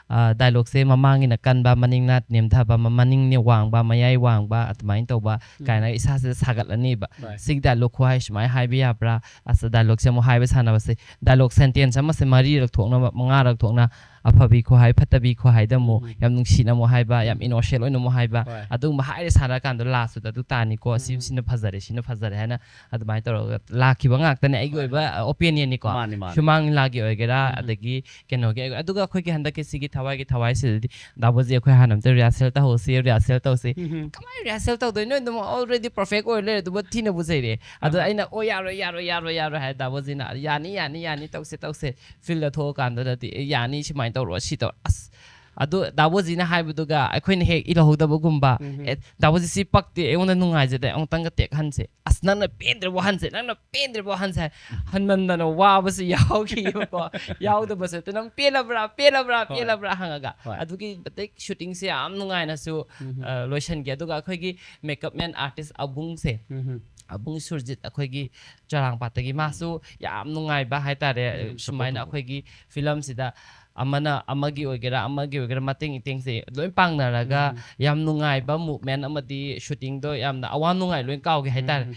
ꯑ, ꯗꯥꯏꯂꯣꯛꯁꯦ ꯃꯃꯥꯡꯒꯤꯅ ꯀꯟꯕ, ꯃꯅꯤꯡꯅ ꯅꯦꯝꯊꯕ, ꯃ- ꯃꯅꯤꯡꯅ ꯋꯥꯡꯕ, ꯃꯌꯥꯏ ꯋꯥꯡꯕ ꯑꯗꯨꯃꯥꯏꯅ ꯇꯧꯕ ꯎꯝ꯫ ꯀꯥꯏꯅ ꯏꯁꯥꯁꯤꯗ ꯁꯥꯒꯠꯂꯅꯤꯕ꯫ ꯍꯣꯏ꯫ ꯁꯤꯒꯤ ꯗꯥꯏꯂꯣꯛ ꯈꯨꯍꯥꯏ ꯁꯨꯃꯥꯏꯅ ꯍꯥꯏꯕ ꯌꯥꯕ꯭ꯔꯥ? ꯑꯁ, ꯗꯥꯏꯂꯣꯛꯁꯦ ꯑꯃꯨꯛ ꯍꯥꯏꯕ ꯁꯥꯟꯅꯕꯁꯦ, ꯗꯥꯏꯂꯣꯛ ꯁꯦꯟꯇꯦꯟꯁ ꯑꯃꯁꯦ ꯃꯔꯤꯔꯛ ꯊꯣꯛꯅꯕ, ꯃꯉꯥꯔꯛ ꯊꯣꯛꯅ, ꯑꯐꯕꯤ ꯈꯨꯍꯥꯏ, ꯐꯠꯇꯕꯤ ꯈꯨꯍꯥꯏꯗ ꯑꯃꯨꯛ ꯎꯝ꯫ ꯌꯥꯝ ꯅꯨꯡꯁꯤꯅ ꯑꯃꯨꯛ ꯍꯥꯏꯕ, ꯌꯥꯝ ꯎꯝ꯫ ꯏꯅꯣꯁꯦꯟ ꯑꯣꯏꯅ ꯑꯃꯨꯛ ꯍꯥꯏꯕ, ꯍꯣꯏ꯫ ꯑꯗꯨꯒꯨꯝꯕ ꯍꯥꯏꯔꯦ ꯁꯥꯟꯅꯔꯀꯥꯟꯗ ꯂꯥꯁꯇꯨꯗ ꯑꯗꯨ ꯇꯥꯅꯤꯀꯣ, ꯁꯤ ꯎꯝ꯫ ꯁꯤꯅ ꯐꯖꯔꯦ, ꯁꯤꯅ ꯐꯖꯔꯦ ꯍꯥꯏꯅ ꯑꯗꯨꯃꯥꯏꯅ ꯇꯧꯔꯒ ꯂꯥꯛꯈꯤꯕ ꯉꯥꯛꯇꯅꯦ, ꯑꯩꯒꯤ ꯍꯣꯏ꯫ ꯑꯣꯏꯕ ꯑꯣꯄꯤꯅꯤꯌꯟꯅꯤꯀꯣ꯫ ꯃꯥꯅꯤ, ꯃꯥꯅꯤ꯫ ꯁꯨꯃꯥꯡ ꯂꯤꯂꯥꯒꯤ ꯑꯣꯏꯒꯦꯔꯥ, ꯎꯝ꯫ ꯑꯗꯒꯤ ꯀꯩꯅꯣꯒꯤ ꯑꯣꯏꯒꯦꯔꯥ, ꯑꯗꯨꯒ ꯑꯩꯈꯣꯏꯒꯤ ꯍꯟꯗꯛꯀꯤ ꯁꯤꯒꯤ ꯊꯋꯥꯏꯒꯤ ꯊꯋꯥꯏꯁꯤꯗꯗꯤ ꯗꯥꯕꯣꯖꯤ ꯑꯩꯈꯣꯏ ꯍꯥꯟꯅ ꯑꯝꯇ ꯔꯤꯍꯔꯁꯦꯜ ꯇꯧꯍꯧꯁꯤ, ꯔꯤꯍꯔꯁꯦꯜ ꯇꯧꯁꯤ꯫ ꯎꯝ꯫ ꯀꯃꯥꯏꯅ ꯔꯤꯍꯔꯁꯦꯜ ꯇꯧꯗꯣꯏꯅꯣ? ꯑꯗꯨꯝ ꯑꯣꯜꯔꯦꯗꯤ ꯄꯔꯐꯦꯛ ꯑꯣꯏ ꯂꯩꯔꯦ, ꯑꯗꯨꯕꯨ ꯊꯤꯅꯕꯨ ꯆꯩꯔꯦ꯫ ꯑꯗꯣ ꯑꯍꯥ꯫ ꯑꯩꯅ, "ꯑꯣ, ꯌꯥꯔꯣꯏ, ꯌꯥꯔꯣꯏ, ꯌꯥꯔꯣꯏ, ꯌꯥꯔꯣꯏ" ꯍꯥꯏ ꯗꯥꯕꯣꯖꯤꯅ, "ꯌꯥꯅꯤ, ꯌꯥꯅꯤ, ꯌꯥꯅꯤ, ꯇꯧꯁꯦ, ꯇꯧꯁꯦ꯫ ꯐꯤꯜꯗ ꯊꯣꯛꯑꯀꯥꯟꯗꯗꯤ, ꯑꯦ, ꯌꯥꯅꯤ, ꯁꯨꯃꯥꯏꯅ ꯇꯧꯔꯣ, ꯁꯤ ꯇꯧꯔꯣ"꯫ ꯑꯁ, ꯑꯗꯣ ꯗꯥꯕꯣꯖꯤꯅ ꯍꯥꯏꯕꯗꯨꯒ ꯑꯩꯈꯣꯏꯅ ꯍꯦꯛ ꯏꯜꯍꯧꯗꯕꯒꯨꯝꯕ, ꯎꯝ꯫ "ꯑꯦ, ꯗꯥꯕꯣꯖꯤ ꯁꯤ ꯄꯛꯇꯦ, ꯑꯩꯉꯣꯟꯗ ꯅꯨꯡꯉꯥꯏꯖꯗꯦ, ꯑꯃꯨꯛꯇꯪꯒ ꯇꯦꯛ ꯍꯟꯁꯦ꯫ ꯑꯁ, ꯅꯪꯅ ꯄꯦꯟꯗ꯭ꯔꯕ ꯍꯟꯁꯦ, ꯅꯪꯅ ꯄꯦꯟꯗ꯭ꯔꯕ ꯍꯟꯁꯦ" ꯍꯥꯏ꯫ ꯍꯟꯃꯟꯗꯅ ꯋꯥꯕꯁꯨ ꯌꯥꯎꯈꯤꯕꯀꯣ꯫ ꯌꯥꯎꯗꯕꯁꯨ ꯅꯠꯇꯦ, "ꯅꯪ ꯄꯦꯜꯂꯕ꯭ꯔꯥ, ꯄꯦꯜꯂꯕ꯭ꯔꯥ, ꯍꯣꯏ꯫ ꯄꯦꯜꯂꯕ꯭ꯔꯥ?" ꯍꯪꯉꯒ꯫ ꯍꯣꯏ꯫ ꯑꯗꯨꯒꯤ ꯃꯇꯤꯛ ꯁꯨꯇꯤꯡꯁꯦ ꯌꯥꯝ ꯅꯨꯡꯉꯥꯏꯅꯁꯨ, ꯎꯝ꯫ ꯑ, ꯂꯣꯏꯁꯤꯟꯈꯤ꯫ ꯑꯗꯨꯒ ꯑꯩꯈꯣꯏꯒꯤ ꯃꯦꯀꯞ ꯃꯦꯟ ꯑꯥꯔꯇꯤꯁ ꯑꯕꯨꯡꯁꯦ, ꯎꯝ꯫ ꯑꯕꯨꯡ ꯁꯨꯔꯖꯤꯠ, ꯑꯩꯈꯣꯏꯒꯤ ꯆꯔꯥꯡꯄꯥꯠꯇꯒꯤ, ꯃꯥꯁꯨ ꯌꯥꯝ ꯅꯨꯡꯉꯥꯏꯕ ꯍꯥꯏꯇꯥꯔꯦ꯫ ꯎꯝ, ꯁꯨꯃꯥꯏꯅ support ꯇꯧꯕ꯫ ꯑꯩꯈꯣꯏꯒꯤ ꯐꯤꯂꯝꯁꯤꯗ ꯑꯃꯅ, ꯑꯃꯒꯤ ꯑꯣꯏꯒꯦꯔꯥ, ꯑꯃꯒꯤ ꯑꯣꯏꯒꯦꯔꯥ, ꯃꯇꯦꯡ ꯏꯇꯦꯡꯁꯦ ꯂꯣꯏ ꯄꯥꯡꯅꯔꯒ ꯎꯝ꯫ ꯌꯥꯝ ꯅꯨꯡꯉꯥꯏꯕ ꯃꯨꯞꯃꯦꯟ ꯑꯃꯗꯤ ꯁꯨꯇꯤꯡꯗꯣ ꯌꯥꯝꯅ ꯑꯋꯥ ꯅꯨꯡꯉꯥꯏ ꯂꯣꯏ ꯀꯥꯎꯒꯦ ꯍꯥꯏꯇꯥꯔꯦ꯫ ꯎꯝ꯫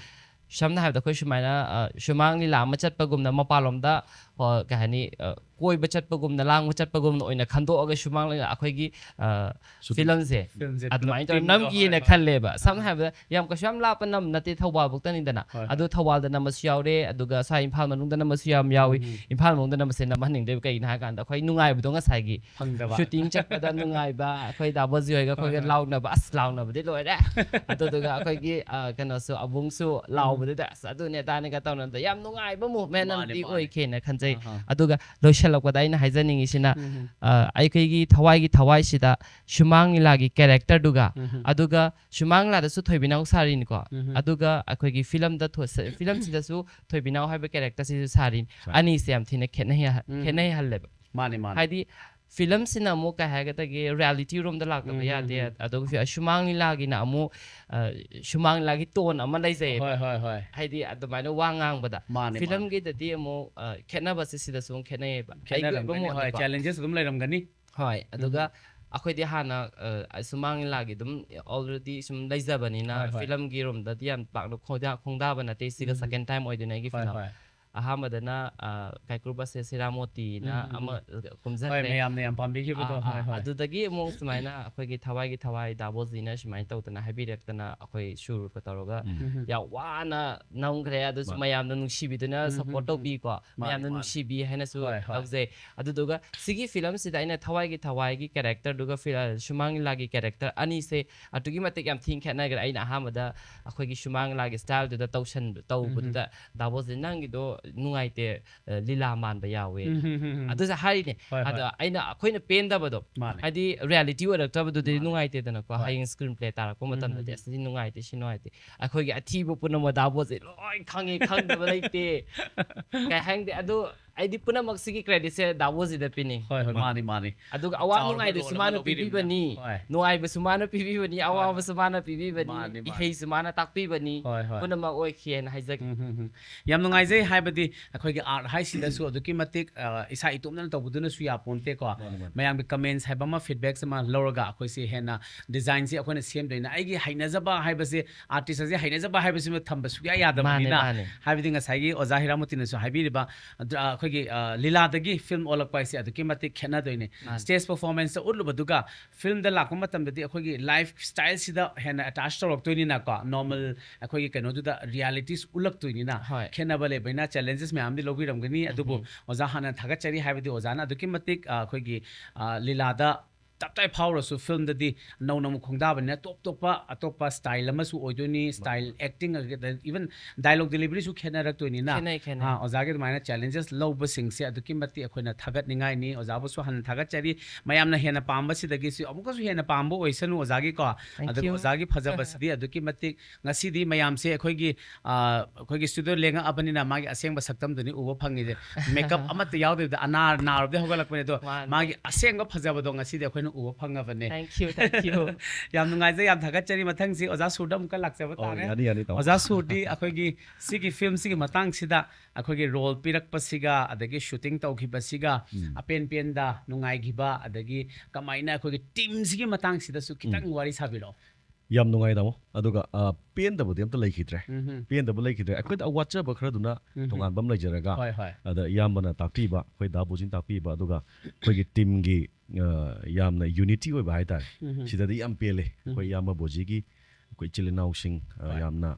ꯁꯝꯅ ꯍꯥꯏꯔꯕꯗ ꯑꯩꯈꯣꯏ ꯁꯨꯃꯥꯏꯅ, ꯑ, ꯁꯨꯃꯥꯡ ꯂꯤꯂꯥ ꯑꯃ ꯆꯠꯄꯒꯨꯝꯅ ꯃꯄꯥꯟꯂꯣꯝꯗ, ꯍꯣ, ꯀꯩ ꯍꯥꯏꯅꯤ, ꯑ, ꯀꯣꯏꯕ ꯆꯠꯄꯒꯨꯝꯅ, ꯂꯥꯡꯕ ꯆꯠꯄꯒꯨꯝꯅ ꯑꯣꯏꯅ ꯈꯟꯗꯣꯛꯑꯒ ꯁꯨꯃꯥꯡ ꯂꯤꯂꯥ ꯑꯩꯈꯣꯏꯒꯤ, ꯑ, ꯁꯨꯇꯤꯡ꯫ ꯐꯤꯂꯝꯁꯦ ꯐꯤꯂꯝꯁꯦ ꯑꯗꯨꯃꯥꯏꯅ ꯄꯨꯂꯞ ꯇꯧꯔ ꯇꯤꯝꯗꯣ, ꯅꯝꯒꯦꯅ ꯍꯣꯏ, ꯍꯣꯏ꯫ ꯈꯜꯂꯦꯕ꯫ ꯁꯝꯅ ꯑꯥ꯫ ꯍꯥꯏꯔꯕꯗ ꯌꯥꯝ ꯀꯩꯁꯨ ꯌꯥꯝ ꯂꯥꯞꯄ ꯅꯝ ꯅꯠꯇꯦ, ꯊꯧꯕꯥꯜꯐꯧꯇꯅꯤꯗꯅ꯫ ꯍꯣꯏ, ꯍꯣꯏ꯫ ꯑꯗꯨ ꯊꯧꯕꯥꯜꯗ ꯅꯝꯕꯁꯨ ꯌꯥꯎꯔꯦ, ꯑꯗꯨꯒ ꯁ꯭ꯋꯥꯏ ꯏꯝꯐꯥꯜ ꯃꯅꯨꯡꯗ ꯅꯝꯕꯁꯨ ꯌꯥꯝ ꯌꯥꯎꯏ꯫ ꯎꯝ꯫ ꯏꯝꯐꯥꯜ ꯃꯅꯨꯡꯗ ꯅꯝꯕꯁꯦ ꯅꯝꯍꯟꯅꯤꯡꯗꯦꯕ, ꯀꯩꯒꯤꯅꯣ ꯍꯥꯏ ꯀꯥꯟꯗ ꯑꯩꯈꯣꯏ ꯅꯨꯡꯉꯥꯏꯕꯗꯣ ꯉꯁꯥꯏꯒꯤ ꯐꯪꯗꯕ꯫ ꯁꯨꯇꯤꯡ ꯆꯠꯄꯗ ꯅꯨꯡꯉꯥꯏꯕ, ꯑꯩꯈꯣꯏ ꯗꯥꯕꯣꯖꯤ ꯍꯣꯏꯒ ꯑꯩꯈꯣꯏꯒ ꯍꯣꯏ꯫ ꯂꯥꯎꯅꯕ, ꯑꯁ, ꯂꯥꯎꯅꯕꯗꯤ ꯂꯣꯏꯔꯦ꯫ ꯑꯗꯨꯗꯨꯒ ꯑꯩꯈꯣꯏꯒꯤ, ꯑ, ꯀꯩꯅꯣꯁꯨ, ꯑꯕꯨꯡꯁꯨ ꯂꯥꯎꯕꯗꯨꯗ, "ꯑꯁ, ꯑꯗꯨꯅꯦ ꯑꯗꯥꯅꯦꯒ" ꯇꯧꯅꯕꯗ ꯌꯥꯝ ꯅꯨꯡꯉꯥꯏꯕ ꯃꯨꯞꯃꯦꯟ ꯃꯥꯅꯦ, ꯑꯃꯗꯤ ꯃꯥꯅꯦ꯫ ꯑꯣꯏꯈꯤꯅ ꯈꯟꯖꯩ꯫ ꯑꯍꯥ꯫ ꯑꯗꯨꯒ ꯂꯣꯏꯁꯤꯜꯂꯛꯄꯗ ꯑꯩꯅ ꯍꯥꯏꯖꯅꯤꯡꯉꯤꯁꯤꯅ, ꯎꯝ꯫ ꯑ, ꯑꯩꯈꯣꯏꯒꯤ ꯊꯋꯥꯏꯒꯤ ꯊꯋꯥꯏꯁꯤꯗ ꯁꯨꯃꯥꯡ ꯂꯤꯂꯥꯒꯤ ꯀꯦꯔꯦꯛꯇꯔꯗꯨꯒ, ꯎꯝ꯫ ꯑꯗꯨꯒ ꯁꯨꯃꯥꯡ ꯂꯤꯂꯥꯗꯁꯨ ꯊꯣꯏꯕꯤꯅꯥꯎ ꯁꯥꯔꯤꯅꯤꯀꯣ, ꯎꯝ꯫ ꯑꯗꯨꯒ ꯑꯩꯈꯣꯏꯒꯤ ꯐꯤꯂꯝꯗ ꯊꯣ-, ꯁ-, ꯐꯤꯂꯝꯁꯤꯗꯁꯨ ꯊꯣꯏꯕꯤꯅꯥꯎ ꯍꯥꯏꯕ ꯀꯦꯔꯦꯛꯇꯔꯁꯤꯁꯨ ꯁꯥꯔꯤꯅꯤ꯫ ꯁꯥꯔꯤ꯫ ꯑꯅꯤꯁꯦ ꯌꯥꯝ ꯊꯤꯅ ꯈꯦꯠꯅꯩ ꯍ-, ꯎꯝ꯫ ꯈꯦꯠꯅꯩꯍꯜꯂꯦꯕ꯫ ꯃꯥꯅꯦ, ꯃꯥꯅꯦ꯫ ꯍꯥꯏꯗꯤ ꯐꯤꯂꯝꯁꯤꯅ ꯑꯃꯨꯛ ꯀꯩ ꯍꯥꯏꯒꯗꯒꯦ, ꯔꯤꯌꯦꯂꯤꯇꯤ ꯔꯣꯝꯗ ꯂꯥꯛꯇꯕ ꯎꯝ, ꯌꯥꯗꯦ꯫ ꯎꯝ, ꯑꯗꯨꯒ ꯐꯤ- ꯁꯨꯃꯥꯡ ꯂꯤꯂꯥꯒꯤꯅ ꯑꯃꯨꯛ ꯑ, ꯁꯨꯃꯥꯡ ꯂꯤꯂꯥꯒꯤ ꯇꯣꯟ ꯑꯃ ꯂꯩꯖꯩꯌꯦꯕ꯫ ꯍꯣꯏ ꯍꯣꯏ ꯍꯣꯏ ꯍꯥꯏꯗꯤ ꯑꯗꯨꯃꯥꯏꯅ ꯋꯥ ꯉꯥꯡꯕꯗ ꯃꯥꯅꯦ ꯃꯥꯅꯦ ꯐꯤꯂꯝꯒꯤꯗꯗꯤ ꯑꯃꯨꯛ ꯑ, ꯈꯦꯠꯅꯕꯁꯦ ꯁꯤꯗ ꯁꯨꯝ ꯈꯦꯠꯅꯩꯌꯦꯕ, ꯑꯩꯒꯤ ꯑꯣꯏꯕ ꯈꯦꯠꯅꯔꯝꯒꯅꯤ ꯍꯣꯏ ꯃꯣꯠꯅꯤꯀꯣ꯫ ꯆꯦꯂꯦꯟꯖꯦꯁ ꯑꯗꯨꯝ ꯂꯩꯔꯝꯒꯅꯤ ꯍꯣꯏ, ꯑꯗꯨꯒ ꯑꯩꯈꯣꯏꯗꯤ ꯍꯥꯟꯅ ꯑ, ꯁꯨꯃꯥꯡ ꯂꯤꯂꯥꯒꯤ ꯑꯗꯨꯝ ꯑꯣꯜꯔꯦꯗꯤ ꯁꯨꯝ ꯂꯩꯖꯕꯅꯤꯅ ꯍꯣꯏ, ꯍꯣꯏ꯫ ꯐꯤꯂꯝꯒꯤ ꯔꯣꯝꯗꯗꯤ ꯌꯥꯝ ꯄꯥꯛꯅ ꯈꯣꯡꯗꯥ- ꯈꯣꯡꯗꯥꯕ ꯅꯠꯇꯦ꯫ ꯁꯤꯒ ꯎꯝ꯫ ꯁꯦꯀꯦꯟ ꯇꯥꯏꯝ ꯑꯣꯏꯗꯣꯏꯅꯦ ꯑꯩꯒꯤ ꯍꯣꯏ ꯐꯤꯂꯝ꯫ ꯍꯣꯏ ꯑꯍꯥꯟꯕꯗꯅ ꯑ, ꯀꯥꯏꯀꯨ ꯕꯁꯦ ꯁꯤꯔꯥꯃꯣꯇꯤꯅ ꯎꯝ, ꯎꯝ, ꯑꯃ ꯎꯝ꯫ ꯍꯣꯏ ꯀꯨꯝꯖꯈ꯭ꯔꯦ꯫ ꯃꯌꯥꯝꯅ ꯌꯥꯝ ꯄꯥꯝꯕꯤꯈꯤꯕꯗꯣ ꯑꯥ, ꯍꯣꯏ ꯑꯥ, ꯍꯣꯏ ꯑꯗꯨꯗꯒꯤ ꯑꯃꯨꯛ ꯁꯨꯃꯥꯏꯅ ꯑꯩꯈꯣꯏꯒꯤ ꯊꯋꯥꯏꯒꯤ ꯊꯋꯥꯏ ꯗꯥꯕꯣꯖꯤꯅ ꯁꯨꯃꯥꯏꯅ ꯇꯧꯗꯅ ꯍꯥꯏꯕꯤꯔꯛꯇꯅ ꯑꯩꯈꯣꯏ ꯁꯨꯔꯒ ꯇꯧꯔꯒ ꯎꯝ꯫ ꯎꯝ, ꯎꯝ꯫ ꯌꯥꯝ ꯋꯥꯅ ꯅꯝꯈ꯭ꯔꯦ꯫ ꯑꯗꯨꯁꯨ ꯃꯥꯅꯦ꯫ ꯃꯌꯥꯝꯅ ꯅꯨꯡꯁꯤꯕꯤꯗꯨꯅ ꯎꯝ, ꯁꯞꯄꯣꯔꯠ ꯎꯝ, ꯎꯝ꯫ ꯇꯧꯕꯤꯀꯣ, ꯃꯥꯅꯦ, ꯃꯌꯥꯝꯅ ꯃꯥꯅꯦ꯫ ꯅꯨꯡꯁꯤꯕꯤ ꯍꯥꯏꯅꯁꯨ ꯍꯣꯏ, ꯍꯣꯏ꯫ ꯂꯧꯖꯩ꯫ ꯑꯗꯨꯗꯨꯒ ꯁꯤꯒꯤ ꯐꯤꯂꯝꯁꯤꯗ ꯑꯩꯅ ꯊꯋꯥꯏꯒꯤ ꯊꯋꯥꯏꯒꯤ ꯀꯦꯔꯦꯛꯇꯔꯗꯨꯒ ꯐꯤ- ꯑ, ꯁꯨꯃꯥꯡ ꯂꯤꯂꯥꯒꯤ ꯀꯦꯔꯦꯛꯇꯔ ꯑꯅꯤꯁꯦ ꯑꯗꯨꯛꯀꯤ ꯃꯇꯤꯛ ꯌꯥꯝ ꯊꯤꯅ ꯈꯦꯠꯅꯈ꯭ꯔꯦ꯫ ꯑꯩꯅ ꯑꯍꯥꯟꯕꯗ ꯑꯩꯈꯣꯏꯒꯤ ꯁꯨꯃꯥꯡ ꯂꯤꯂꯥꯒꯤ ꯁ꯭ꯇꯥꯏꯜꯗꯨꯗ ꯇꯧꯁꯟ ꯇꯧꯕꯗꯨꯗ ꯗꯥꯕꯣꯁꯦ, "ꯅꯪꯒꯤꯗꯣ ꯅꯨꯡꯉꯥꯏꯇꯦ, ꯑ, ꯂꯤꯂꯥ ꯃꯥꯟꯕ ꯌꯥꯎꯋꯦ", ꯎꯝ, ꯎꯝ, ꯎꯝ, ꯎꯝ꯫ ꯑꯗꯨꯁꯨ ꯍꯥꯏꯔꯤꯅꯦ꯫ ꯍꯣꯏ, ꯍꯣꯏ꯫ ꯑꯗꯣ ꯑꯩꯅ, ꯑꯩꯈꯣꯏꯅ ꯄꯦꯟꯗꯕꯗꯣ, ꯃꯥꯅꯦ꯫ ꯍꯥꯏꯗꯤ ꯔꯤꯌꯦꯂꯤꯇꯤ ꯑꯣꯏꯔꯛꯇꯕꯗꯨꯗꯤ ꯃꯥꯅꯦ꯫ ꯅꯨꯡꯉꯥꯏꯇꯦꯗꯅꯀꯣ꯫ ꯍꯣꯏ꯫ ꯍꯌꯦꯡ ꯁ꯭ꯀ꯭ꯔꯤꯟ ꯄ꯭ꯂꯦ ꯇꯥꯔꯛꯄ ꯎꯝ, ꯃꯇꯝꯗꯗꯤ ꯎꯝ, "ꯑꯁꯤꯗꯤ ꯅꯨꯡꯉꯥꯏꯇꯦ, ꯁꯤ ꯅꯨꯡꯉꯥꯏꯇꯦ", ꯑꯩꯈꯣꯏꯒꯤ ꯑꯊꯤꯕ ꯄꯨꯝꯅꯃꯛ ꯗꯥꯕꯣꯁꯦ ꯂꯣꯏ ꯈꯪꯉꯦ, ꯈꯪꯗꯕ ꯂꯩꯇꯦ꯫ ꯀꯩ ꯍꯥꯏꯅꯤ, ꯑꯗꯣ ꯑꯩꯗꯤ ꯄꯨꯝꯅꯃꯛꯁꯤꯒꯤ ꯀ꯭ꯔꯦꯗꯤꯠꯁꯦ ꯗꯥꯕꯣꯁꯤꯗ ꯄꯤꯅꯤꯡꯉꯤ꯫ ꯍꯣꯏ ꯍꯣꯏ ꯃꯥꯅꯤ ꯃꯥꯅꯤ꯫ ꯑꯗꯨꯒ ꯑꯋꯥ ꯆꯥꯎꯔꯕ ꯅꯨꯡꯉꯥꯏꯗꯨꯁꯨ ꯔꯣꯜ ꯃꯥꯅ ꯑꯃ ꯂꯧꯕꯤꯔꯤꯕꯅꯤꯅ꯫ ꯄꯤꯕꯤꯕꯅꯤ, ꯍꯣꯏ꯫ ꯅꯨꯡꯉꯥꯏꯕꯁꯨ ꯃꯥꯅ ꯄꯤꯕꯤꯕꯅꯤ, ꯍꯣꯏ꯫ ꯑꯋꯥꯕꯁꯨ ꯃꯥꯅ ꯄꯤꯕꯤꯕꯅꯤ, ꯃꯥꯅꯤ, ꯃꯥꯅꯤ꯫ ꯏꯍꯩꯁꯨ ꯃꯥꯅ ꯇꯥꯛꯄꯤꯕꯅꯤ꯫ ꯍꯣꯏ, ꯍꯣꯏ꯫ ꯄꯨꯝꯅꯃꯛ ꯑꯣꯏꯈꯤꯑꯅ ꯍꯥꯏꯖꯒꯦ꯫ ꯎꯝ, ꯎꯝ, ꯎꯝ꯫ ꯌꯥꯝ ꯅꯨꯡꯉꯥꯏꯖꯩ꯫ ꯍꯥꯏꯕꯗꯤ ꯑꯩꯈꯣꯏꯒꯤ ꯑꯥꯔꯠ ꯍꯥꯏꯁꯤꯗꯁꯨ ꯑꯗꯨꯛꯀꯤ ꯃꯇꯤꯛ ꯑ, ꯏꯁꯥ ꯏꯇꯣꯝꯇꯅ ꯇꯧꯕꯗꯨꯅꯁꯨ ꯌꯥꯄꯣꯟꯇꯦꯀꯣ꯫ ꯃꯥꯅꯤ, ꯃꯥꯅꯤ꯫ ꯃꯌꯥꯝꯒꯤ ꯀꯃꯦꯟꯁ ꯍꯥꯏꯕ ꯑꯃ, ꯐꯤꯗꯕꯦꯛꯁ ꯑꯃ ꯂꯧꯔꯒ ꯑꯩꯈꯣꯏꯁꯦ ꯍꯦꯟꯅ ꯗꯤꯖꯥꯏꯟꯁꯦ ꯑꯩꯈꯣꯏꯅ ꯁꯦꯝꯗꯣꯏꯅꯦ꯫ ꯑꯩꯒꯤ ꯍꯩꯅꯖꯕ ꯍꯥꯏꯕꯁꯦ, ꯑꯥꯔꯇꯤꯁ ꯑꯁꯦ ꯍꯩꯅꯖꯕ ꯍꯥꯏꯕꯁꯤꯃ ꯊꯝꯕ ꯁꯨꯡꯌꯥ ꯌꯥꯗꯕꯅꯤꯅ꯫ ꯃꯥꯅꯦ, ꯃꯥꯅꯦ꯫ ꯍꯥꯏꯕꯗꯤ ꯉꯁꯥꯏꯒꯤ ꯑꯣꯖꯥ ꯍꯤꯔꯥꯃꯣꯇꯤꯅꯁꯨ ꯍꯥꯏꯕꯤꯔꯤꯕ, ꯑꯗ, ꯑꯩꯈꯣꯏꯒꯤ ꯑ, ꯂꯤꯂꯥꯗꯒꯤ ꯐꯤꯂꯝ ꯑꯣꯜꯂꯛꯄ ꯍꯥꯏꯁꯦ ꯑꯗꯨꯛꯀꯤ ꯃꯇꯤꯛ ꯈꯦꯠꯅꯗꯣꯏꯅꯦ꯫ ꯃꯥꯅꯦ꯫ ꯁ꯭ꯇꯦꯖ ꯄꯔꯐꯣꯔꯃꯦꯟꯁꯇ ꯎꯠꯂꯨꯕꯗꯨꯒ ꯐꯤꯂꯝꯗ ꯂꯥꯛꯄ ꯃꯇꯝꯗꯗꯤ ꯑꯩꯈꯣꯏꯒꯤ ꯂꯥꯏꯐ ꯁ꯭ꯇꯥꯏꯜꯁꯤꯗ ꯍꯦꯟꯅ ꯑꯦꯇꯥꯆ ꯇꯧꯔꯛꯇꯣꯏꯅꯤꯅꯀꯣ, ꯅꯣꯔꯃꯦꯜ ꯑꯩꯈꯣꯏꯒꯤ ꯀꯩꯅꯣꯗꯨꯗ ꯔꯤꯌꯦꯂꯤꯇꯤꯁ ꯎꯠꯂꯛꯇꯣꯏꯅꯤꯅ꯫ ꯍꯣꯏ꯫ ꯈꯦꯠꯅꯕ ꯂꯩꯕꯅꯤꯅ ꯆꯦꯂꯦꯟꯖꯦꯁ ꯃꯌꯥꯝꯗꯤ ꯂꯧꯕꯤꯔꯝꯒꯅꯤ꯫ ꯑꯗꯨꯕꯨ ꯎꯝ꯫ ꯑꯣꯖꯥ ꯍꯥꯟꯅ ꯊꯥꯒꯠꯆꯔꯤ꯫ ꯍꯥꯏꯕꯗꯤ ꯑꯣꯖꯥꯅ ꯑꯗꯨꯛꯀꯤ ꯃꯇꯤꯛ ꯑ, ꯑꯩꯈꯣꯏꯒꯤ ꯑ, ꯂꯤꯂꯥꯗ ꯇꯞ ꯇꯥꯏ ꯐꯥꯎꯔꯁꯨ ꯐꯤꯂꯝꯗꯗꯤ ꯅꯧꯅ ꯑꯃꯨꯛ ꯈꯣꯡꯗꯥꯕꯅꯤꯅ ꯇꯣꯞ ꯇꯣꯞꯄ ꯑꯇꯣꯞꯄ ꯁ꯭ꯇꯥꯏꯜ ꯑꯃꯁꯨ ꯑꯣꯏꯗꯣꯏꯅꯤ꯫ ꯁ꯭ꯇꯥꯏꯜ, ꯑꯦꯛꯇꯤꯡ, ꯏꯚꯟ ꯗꯥꯏꯂꯣꯛ ꯗꯦꯂꯤꯚꯔꯤꯁꯨ ꯈꯦꯠꯅꯔꯛꯇꯣꯏꯅꯤꯅ꯫ ꯈꯦꯠꯅꯩ, ꯈꯦꯠꯅꯩ꯫ ꯑꯥ, ꯑꯣꯖꯥꯒꯤ ꯑꯗꯨꯃꯥꯏꯅ ꯆꯦꯂꯦꯟꯖꯦꯁ ꯂꯧꯕꯁꯤꯡꯁꯦ ꯑꯗꯨꯛꯀꯤ ꯃꯇꯤꯛ ꯑꯩꯈꯣꯏꯅ ꯊꯥꯒꯠꯅꯤꯡꯉꯥꯏꯅꯤ꯫ ꯑꯣꯖꯥꯕꯨꯁꯨ ꯍꯟꯅ ꯊꯥꯒꯠꯆꯔꯤ꯫ ꯃꯌꯥꯝꯅ ꯍꯦꯟꯅ ꯄꯥꯝꯕꯁꯤꯗꯒꯤꯁꯨ ꯑꯃꯨꯛꯀꯁꯨ ꯍꯦꯟꯅ ꯄꯥꯝꯕ ꯑꯣꯏꯁꯅꯨ ꯑꯣꯖꯥꯒꯤꯀꯣ꯫ Thank ꯑꯗꯨꯒ you. ꯑꯣꯖꯥꯒꯤ ꯐꯖꯕꯁꯤꯗꯤ ꯑꯗꯨꯛꯀꯤ ꯃꯇꯤꯛ ꯉꯁꯤꯗꯤ ꯃꯌꯥꯝꯁꯦ ꯑꯩꯈꯣꯏꯒꯤ, ꯑꯥ, ꯑꯩꯈꯣꯏꯒꯤ ꯁ꯭ꯇꯨꯗꯤꯑꯣ ꯂꯦꯡꯉꯛꯑꯕꯅꯤꯅ ꯃꯥꯒꯤ ꯑꯁꯦꯡꯕ ꯁꯛꯇꯝꯗꯨꯅꯤ ꯎꯕ ꯐꯪꯉꯤꯁꯦ꯫ ꯃꯦꯀꯞ ꯑꯃꯠꯇ ꯌꯥꯎꯗꯕꯤꯗ ꯑꯅꯥ ꯅꯥꯔꯨꯕꯗꯩ ꯍꯧꯒꯠꯂꯛꯄꯅꯦ꯫ ꯑꯗꯣ ꯃꯥꯅꯦ꯫ ꯃꯥꯒꯤ ꯑꯁꯦꯡꯕ ꯐꯖꯕꯗꯣ ꯉꯁꯤꯗꯤ ꯑꯩꯈꯣꯏꯅ ꯎꯕ ꯐꯪꯉꯕꯅꯦ꯫ Thank you, thank you. ꯌꯥꯝ ꯅꯨꯡꯉꯥꯏꯖꯩ, ꯌꯥꯝ ꯊꯥꯒꯠꯆꯔꯤ꯫ ꯃꯊꯪꯁꯤ ꯑꯣꯖꯥ ꯁꯨꯔꯗ ꯑꯃꯨꯛꯀ ꯂꯥꯛꯆꯕ ꯑꯣ, ꯇꯥꯔꯦ꯫ ꯌꯥꯅꯤ, ꯌꯥꯅꯤ, ꯇꯥꯃꯣ꯫ ꯑꯣꯖꯥ ꯁꯨꯔꯗꯤ ꯑꯩꯈꯣꯏꯒꯤ ꯁꯤꯒꯤ ꯐꯤꯂꯝꯁꯤꯒꯤ ꯃꯇꯥꯡꯁꯤꯗ ꯑꯩꯈꯣꯏꯒꯤ ꯔꯣꯜ ꯄꯤꯔꯛꯄꯁꯤꯒ ꯑꯗꯒꯤ ꯁꯨꯇꯤꯡ ꯇꯧꯈꯤꯕꯁꯤꯒ ꯎꯝ꯫ ꯑꯄꯦꯟ ꯄꯦꯟꯗ ꯅꯨꯡꯉꯥꯏꯈꯤꯕ ꯑꯗꯒꯤ ꯀꯃꯥꯏꯅ ꯑꯩꯈꯣꯏꯒꯤ ꯇꯤꯝꯁꯤꯒꯤ ꯃꯇꯥꯡꯁꯤꯗꯁꯨ ꯈꯤꯇꯪ ꯋꯥꯔꯤ ꯁꯥꯕꯤꯔꯛꯑꯣ꯫ ꯌꯥꯝ ꯅꯨꯡꯉꯥꯏ ꯇꯥꯃꯣ꯫ ꯑꯗꯨꯒ ꯑ, ꯄꯦꯟꯗꯕꯗꯤ ꯑꯝꯇ ꯂꯩꯈꯤꯗ꯭ꯔꯦ꯫ ꯎꯝꯍꯨꯝ꯫ ꯄꯦꯟꯗꯕ ꯂꯩꯈꯤꯗ꯭ꯔꯦ꯫ ꯑꯩꯈꯣꯏꯗ ꯑꯋꯥꯠꯆꯕ ꯈꯔꯗꯨꯅ ꯎꯝꯍꯨꯝ꯫ ꯇꯣꯉꯥꯟꯕ ꯑꯃ ꯂꯩꯖꯔꯒ ꯍꯣꯏ, ꯍꯣꯏ꯫ ꯑꯗ ꯏꯌꯥꯝꯕꯅ ꯇꯥꯛꯄꯤꯕ, ꯑꯩꯈꯣꯏ ꯗꯥ ꯕꯣꯖꯤꯟ ꯇꯥꯛꯄꯤꯕ, ꯑꯗꯨꯒ ꯑꯩꯈꯣꯏꯒꯤ ꯇꯤꯝꯒꯤ ꯑ, ꯌꯥꯝꯅ ꯌꯨꯅꯤꯇꯤ ꯑꯣꯏꯕ ꯍꯥꯏꯇꯥꯔꯦ꯫ ꯎꯝꯍꯨꯝ꯫ ꯁꯤꯗꯗꯤ ꯌꯥꯝ ꯄꯦꯜꯂꯦ꯫ ꯑꯩꯈꯣꯏ ꯎꯝꯍꯨꯝ꯫ ꯏꯌꯥꯝꯕ ꯕꯣꯖꯤꯒꯤ ꯑꯩꯈꯣꯏ ꯏꯆꯤꯜ ꯏꯅꯥꯎꯁꯤꯡ ꯑ, ꯍꯣꯏ꯫ ꯌꯥꯝꯅ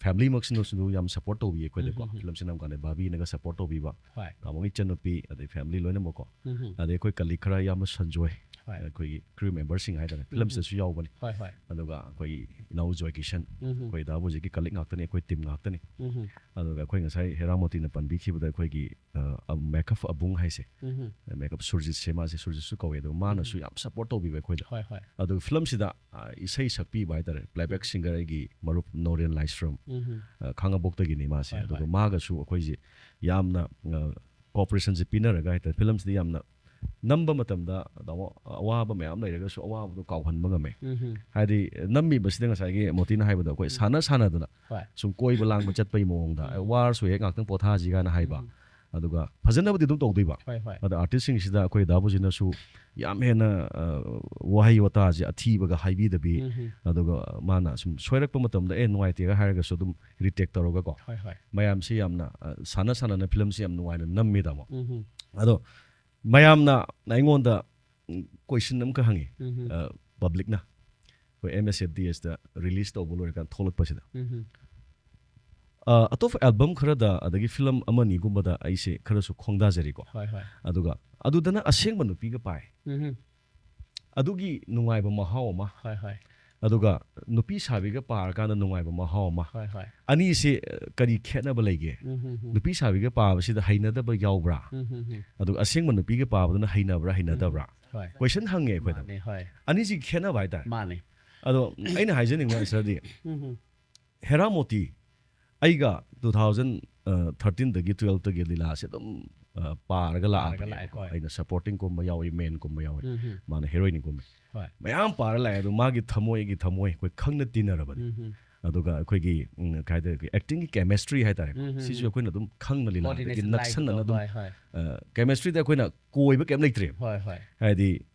ꯐꯦꯃꯤꯂꯤꯃꯛꯁꯤꯅꯁꯨ ꯌꯥꯝ ꯁꯞꯄꯣꯔꯠ ꯇꯧꯕꯤꯌꯦ ꯑꯩꯈꯣꯏꯗꯀꯣ꯫ ꯎꯝꯍꯨꯝ꯫ ꯐꯤꯂꯝꯁꯤ ꯅꯝꯀꯥꯟꯗ ꯕꯥꯕꯤꯅꯒ ꯁꯞꯄꯣꯔꯠ ꯇꯧꯕꯤꯕ, ꯍꯣꯏ꯫ ꯇꯥꯃꯣꯒꯤ ꯏꯆꯟꯅꯨꯄꯤ, ꯑꯗꯩ ꯐꯦꯃꯤꯂꯤ ꯂꯣꯏꯅꯃꯛꯀꯣ꯫ ꯎꯝꯍꯨꯝ꯫ ꯑꯗꯩ ꯑꯩꯈꯣꯏ ꯀꯂꯤꯛ ꯈꯔ ꯏꯌꯥꯝꯕ ꯁꯟꯖꯣꯏ, ꯍꯣꯏ꯫ ꯑꯩꯈꯣꯏꯒꯤ ꯀ꯭ꯔꯤꯎ ꯃꯦꯝꯕꯔꯁꯤꯡ ꯍꯥꯏꯇꯥꯔꯦ, ꯐꯤꯂꯝꯁꯤꯗꯁꯨ ꯌꯥꯎꯕꯅꯤ꯫ ꯍꯣꯏ, ꯍꯣꯏ꯫ ꯑꯗꯨꯒ ꯑꯩꯈꯣꯏꯒꯤ ꯏꯅꯥꯎ ꯖꯣꯏ ꯀꯤꯁꯟ, ꯎꯝꯍꯨꯝ꯫ ꯑꯩꯈꯣꯏ ꯗꯥ ꯕꯣꯖꯤꯒꯤ ꯀꯂꯤꯛ ꯉꯥꯛꯇꯅꯤ, ꯑꯩꯈꯣꯏ ꯇꯤꯝ ꯉꯥꯛꯇꯅꯤ꯫ ꯎꯝꯍꯨꯝ꯫ ꯑꯗꯨꯒ ꯑꯩꯈꯣꯏ ꯉꯁꯥꯏ ꯍꯦꯔꯥꯃꯣꯇꯤꯅ ꯄꯟꯕꯤꯈꯤꯕꯗ ꯑꯩꯈꯣꯏꯒꯤ ꯑ, ꯃꯦꯀꯞ ꯑꯕꯨꯡ ꯍꯥꯏꯁꯦ, ꯎꯝꯍꯨꯝ꯫ ꯃꯦꯀꯞ ꯁꯨꯔꯖꯤꯠꯁꯦ, ꯃꯥꯁꯦ ꯁꯨꯔꯖꯤꯠꯁꯨ ꯀꯧꯋꯦ꯫ ꯑꯗꯣ ꯃꯥꯅꯁꯨ ꯌꯥꯝ ꯁꯞꯄꯣꯔꯠ ꯇꯧꯕꯤꯕ ꯑꯩꯈꯣꯏꯗ꯫ ꯍꯣꯏ, ꯍꯣꯏ꯫ ꯑꯗꯨꯒ ꯐꯤꯂꯝꯁꯤꯗ ꯑ, ꯏꯁꯩ ꯁꯛꯄꯤꯕ ꯍꯥꯏꯇꯥꯔꯦ, ꯄ꯭ꯂꯦꯕꯦꯛ ꯁꯤꯡꯒꯔ ꯑꯩꯒꯤ ꯃꯔꯨꯞ ꯅꯣꯔꯦꯟ ꯂꯥꯏꯁ꯭ꯔꯝ, ꯎꯝꯍꯨꯝ꯫ ꯑ, ꯈꯥꯉꯕꯣꯛꯇꯒꯤꯅꯤ ꯃꯥꯁꯦ꯫ ꯍꯣꯏ, ꯑꯗꯨꯒ ꯍꯣꯏ꯫ ꯃꯥꯒꯁꯨ ꯑꯩꯈꯣꯏꯁꯦ ꯌꯥꯝꯅ ꯀꯣꯑꯣꯄꯔꯦꯁꯟꯁꯦ ꯄꯤꯅꯔꯒ ꯍꯥꯏꯇꯥꯔꯦ, ꯐꯤꯂꯝꯁꯤꯗ ꯌꯥꯝꯅ ꯅꯝꯕ ꯃꯇꯝꯗ ꯇꯥꯃꯣ, ꯑꯋꯥꯕ ꯃꯌꯥꯝ ꯂꯩꯔꯒꯁꯨ ꯑꯋꯥꯕꯗꯣ ꯀꯥꯎꯍꯟꯕ ꯉꯝꯃꯦ꯫ ꯎꯝꯍꯨꯝ꯫ ꯍꯥꯏꯗꯤ ꯅꯝꯃꯤꯕꯁꯤꯗ ꯉꯁꯥꯏꯒꯤ ꯃꯣꯇꯤꯅ ꯍꯥꯏꯕꯗꯣ ꯑꯩꯈꯣꯏ ꯎꯝ꯫ ꯁꯥꯟꯅ ꯁꯥꯟꯅꯗꯅ ꯍꯣꯏ꯫ ꯁꯨꯝ ꯀꯣꯏꯕ ꯂꯥꯡꯕ ꯆꯠꯄꯒꯤ ꯃꯑꯣꯡꯗ, ꯎꯝ꯫ "ꯋꯥꯔꯁꯨ ꯍꯦꯛ ꯉꯥꯛꯇꯪ ꯄꯣꯊꯥꯁꯤ" ꯀꯥꯏꯅ ꯍꯥꯏꯕ꯫ ꯎꯝ꯫ ꯑꯗꯨꯒ ꯐꯖꯅꯕꯨꯗꯤ ꯑꯗꯨꯝ ꯇꯧꯗꯣꯏꯕ꯫ ꯍꯣꯏ, ꯍꯣꯏ꯫ ꯑꯗ ꯑꯥꯔꯇꯤꯁꯁꯤꯡꯁꯤꯗ ꯑꯩꯈꯣꯏ ꯗꯥ ꯕꯣꯖꯤꯅꯁꯨ ꯌꯥꯝ ꯍꯦꯟꯅ ꯑ, ꯋꯥꯍꯩ ꯋꯥꯇꯥꯁꯦ ꯑꯊꯤꯕꯒ ꯍꯥꯏꯕꯤꯗꯕꯤ, ꯎꯝꯍꯨꯝ꯫ ꯑꯗꯨꯒ ꯃꯥꯅ ꯁꯨꯝ ꯁꯣꯏꯔꯛꯄ ꯃꯇꯝꯗ ꯑꯦ ꯅꯨꯡꯉꯥꯏꯇꯦꯒ ꯍꯥꯏꯔꯒꯁꯨ ꯑꯗꯨꯝ ꯔꯤꯇꯦꯛ ꯇꯧꯔꯒꯀꯣ, ꯍꯣꯏ, ꯍꯣꯏ꯫ ꯃꯌꯥꯝꯁꯤ ꯌꯥꯝꯅ ꯑ, ꯁꯥꯟꯅ ꯁꯥꯟꯅꯅ ꯐꯤꯂꯝꯁꯤ ꯌꯥꯝ ꯅꯨꯡꯉꯥꯏꯅ ꯅꯝꯃꯤ ꯇꯥꯃꯣ꯫ ꯎꯝꯍꯨꯝ꯫ ꯑꯗꯣ ꯃꯌꯥꯝꯅ ꯑꯩꯉꯣꯟꯗ ꯎꯝ, ꯀꯣꯏꯁꯟ ꯑꯃꯈꯛ ꯍꯪꯉꯤ꯫ ꯎꯝꯍꯨꯝ꯫ ꯑ, ꯄꯕ꯭ꯂꯤꯛꯅ ꯑꯩꯈꯣꯏ ꯑꯦꯝ ꯑꯦꯁ ꯑꯦꯐ ꯗꯤ ꯑꯦꯁꯇ ꯔꯤꯂꯤꯁ ꯇꯧꯕ ꯂꯣꯏꯔꯀꯥꯟꯗ ꯊꯣꯛꯂꯛꯄꯁꯤꯗ, ꯎꯝꯍꯨꯝ꯫ ꯑ, ꯑꯇꯣꯞꯄ ꯑꯦꯜꯕꯝ ꯈꯔꯗ ꯑꯗꯒꯤ ꯐꯤꯂꯝ ꯑꯃꯅꯤꯒꯨꯝꯕꯗ ꯑꯩꯁꯦ ꯈꯔꯁꯨ ꯈꯣꯡꯗꯥꯖꯔꯤꯀꯣ꯫ ꯍꯣꯏ, ꯍꯣꯏ꯫ ꯑꯗꯨꯒ ꯑꯗꯨꯗꯅ ꯑꯁꯦꯡꯕ ꯅꯨꯄꯤꯒ ꯄꯥꯏ꯫ ꯎꯝꯍꯨꯝ꯫ ꯑꯗꯨꯒꯤ ꯅꯨꯡꯉꯥꯏꯕ ꯃꯍꯥꯎ ꯑꯃ, ꯍꯣꯏ ꯍꯣꯏ ꯑꯗꯨꯒ ꯅꯨꯄꯤ ꯁꯥꯕꯤꯒ ꯄꯥꯔꯀꯥꯟꯗ ꯅꯨꯡꯉꯥꯏꯕ ꯃꯍꯥꯎ ꯑꯃ, ꯍꯣꯏ ꯍꯣꯏ ꯑꯅꯤꯁꯦ ꯑ, ꯀꯔꯤ ꯈꯦꯠꯅꯕ ꯂꯩꯒꯦ? ꯎꯝ, ꯎꯝ, ꯎꯝ. ꯅꯨꯄꯤ ꯁꯥꯕꯤꯒ ꯄꯥꯕꯁꯤꯗ ꯍꯩꯅꯗꯕ ꯌꯥꯎꯕ꯭ꯔꯥ? ꯎꯝ, ꯎꯝ, ꯎꯝ. ꯑꯗꯨꯒ ꯑꯁꯦꯡꯕ ꯅꯨꯄꯤꯒ ꯄꯥꯕꯗꯨꯅ ꯍꯩꯅꯕ꯭ꯔꯥ ꯍꯩꯅꯗꯕ꯭ꯔꯥ? ꯍꯣꯏ ꯀꯣꯏꯁꯟ ꯍꯪꯉꯦ ꯑꯩꯈꯣꯏꯗ꯫ ꯃꯥꯅꯦ, ꯍꯣꯏ. ꯑꯅꯤꯁꯤꯒꯤ ꯈꯦꯠꯅꯕ ꯍꯥꯏꯇꯥꯔꯦ꯫ ꯃꯥꯅꯦ. ꯑꯗꯣ ꯑꯩꯅ ꯍꯥꯏꯖꯅꯤꯡꯕ ꯑꯟꯁꯔꯗꯤ, ꯎꯝ, ꯎꯝ. ꯍꯦꯔꯥ ꯃꯣꯇꯤ ꯑꯩꯒ ꯇꯨ ꯊꯥꯎꯖꯟ ꯊꯥꯔꯇꯤꯟꯗꯒꯤ ꯇꯨꯋꯦꯜꯐꯇꯒꯤ ꯂꯤꯂꯥꯁꯦ ꯑꯗꯨꯝ ꯑ, ꯄꯥꯔꯒ ꯄꯥꯔꯒ ꯂꯥꯛꯑꯕꯅꯦ꯫ ꯂꯥꯛꯑꯦꯀꯣ, ꯍꯣꯏ. ꯑꯩꯅ ꯁꯄꯣꯔꯇꯤꯡ ꯀꯨꯝꯕ ꯌꯥꯎꯏ, ꯃꯦꯟ ꯀꯨꯝꯕ ꯌꯥꯎꯏ, ꯎꯝ, ꯎꯝ. ꯃꯥꯅ ꯍꯦꯔꯣꯏꯟ ꯀꯨꯝꯃꯦ꯫ ꯍꯣꯏ. ꯃꯌꯥꯝ ꯄꯥꯔ ꯂꯥꯛꯑꯦ, ꯑꯗꯣ ꯃꯥꯒꯤ ꯊꯃꯣꯏ ꯑꯩꯒꯤ ꯊꯃꯣꯏ ꯑꯩꯈꯣꯏ ꯈꯪꯅ ꯇꯤꯟꯅꯔꯕꯅꯤ꯫ ꯎꯝ, ꯎꯝ. ꯑꯗꯨꯒ ꯑꯩꯈꯣꯏꯒꯤ ꯎꯝ, ꯀꯩ ꯍꯥꯏꯇꯥꯔꯦ, ꯑꯦꯛꯇꯤꯡꯒꯤ ꯀꯦꯃꯤꯁꯇ꯭ꯔꯤ ꯍꯥꯏꯇꯥꯔꯦ, ꯎꯝ, ꯎꯝ, ꯁꯤꯁꯨ ꯎꯝ. ꯑꯩꯈꯣꯏꯅ ꯑꯗꯨꯝ ꯈꯪꯅ ꯂꯤꯂꯥꯗꯒꯤ Coordination ꯅꯛꯁꯟꯅꯅ ꯂꯥꯏꯗꯀꯣ, ꯑꯗꯨꯝ ꯍꯣꯏ, ꯍꯣꯏ. ꯀꯦꯃꯤꯁꯇ꯭ꯔꯤꯗ ꯑꯩꯈꯣꯏꯅ ꯀꯣꯏꯕ ꯀꯩꯝ ꯂꯩꯇ꯭ꯔꯦꯕ꯫ ꯍꯣꯏ, ꯍꯣꯏ. ꯍꯥꯏꯗꯤ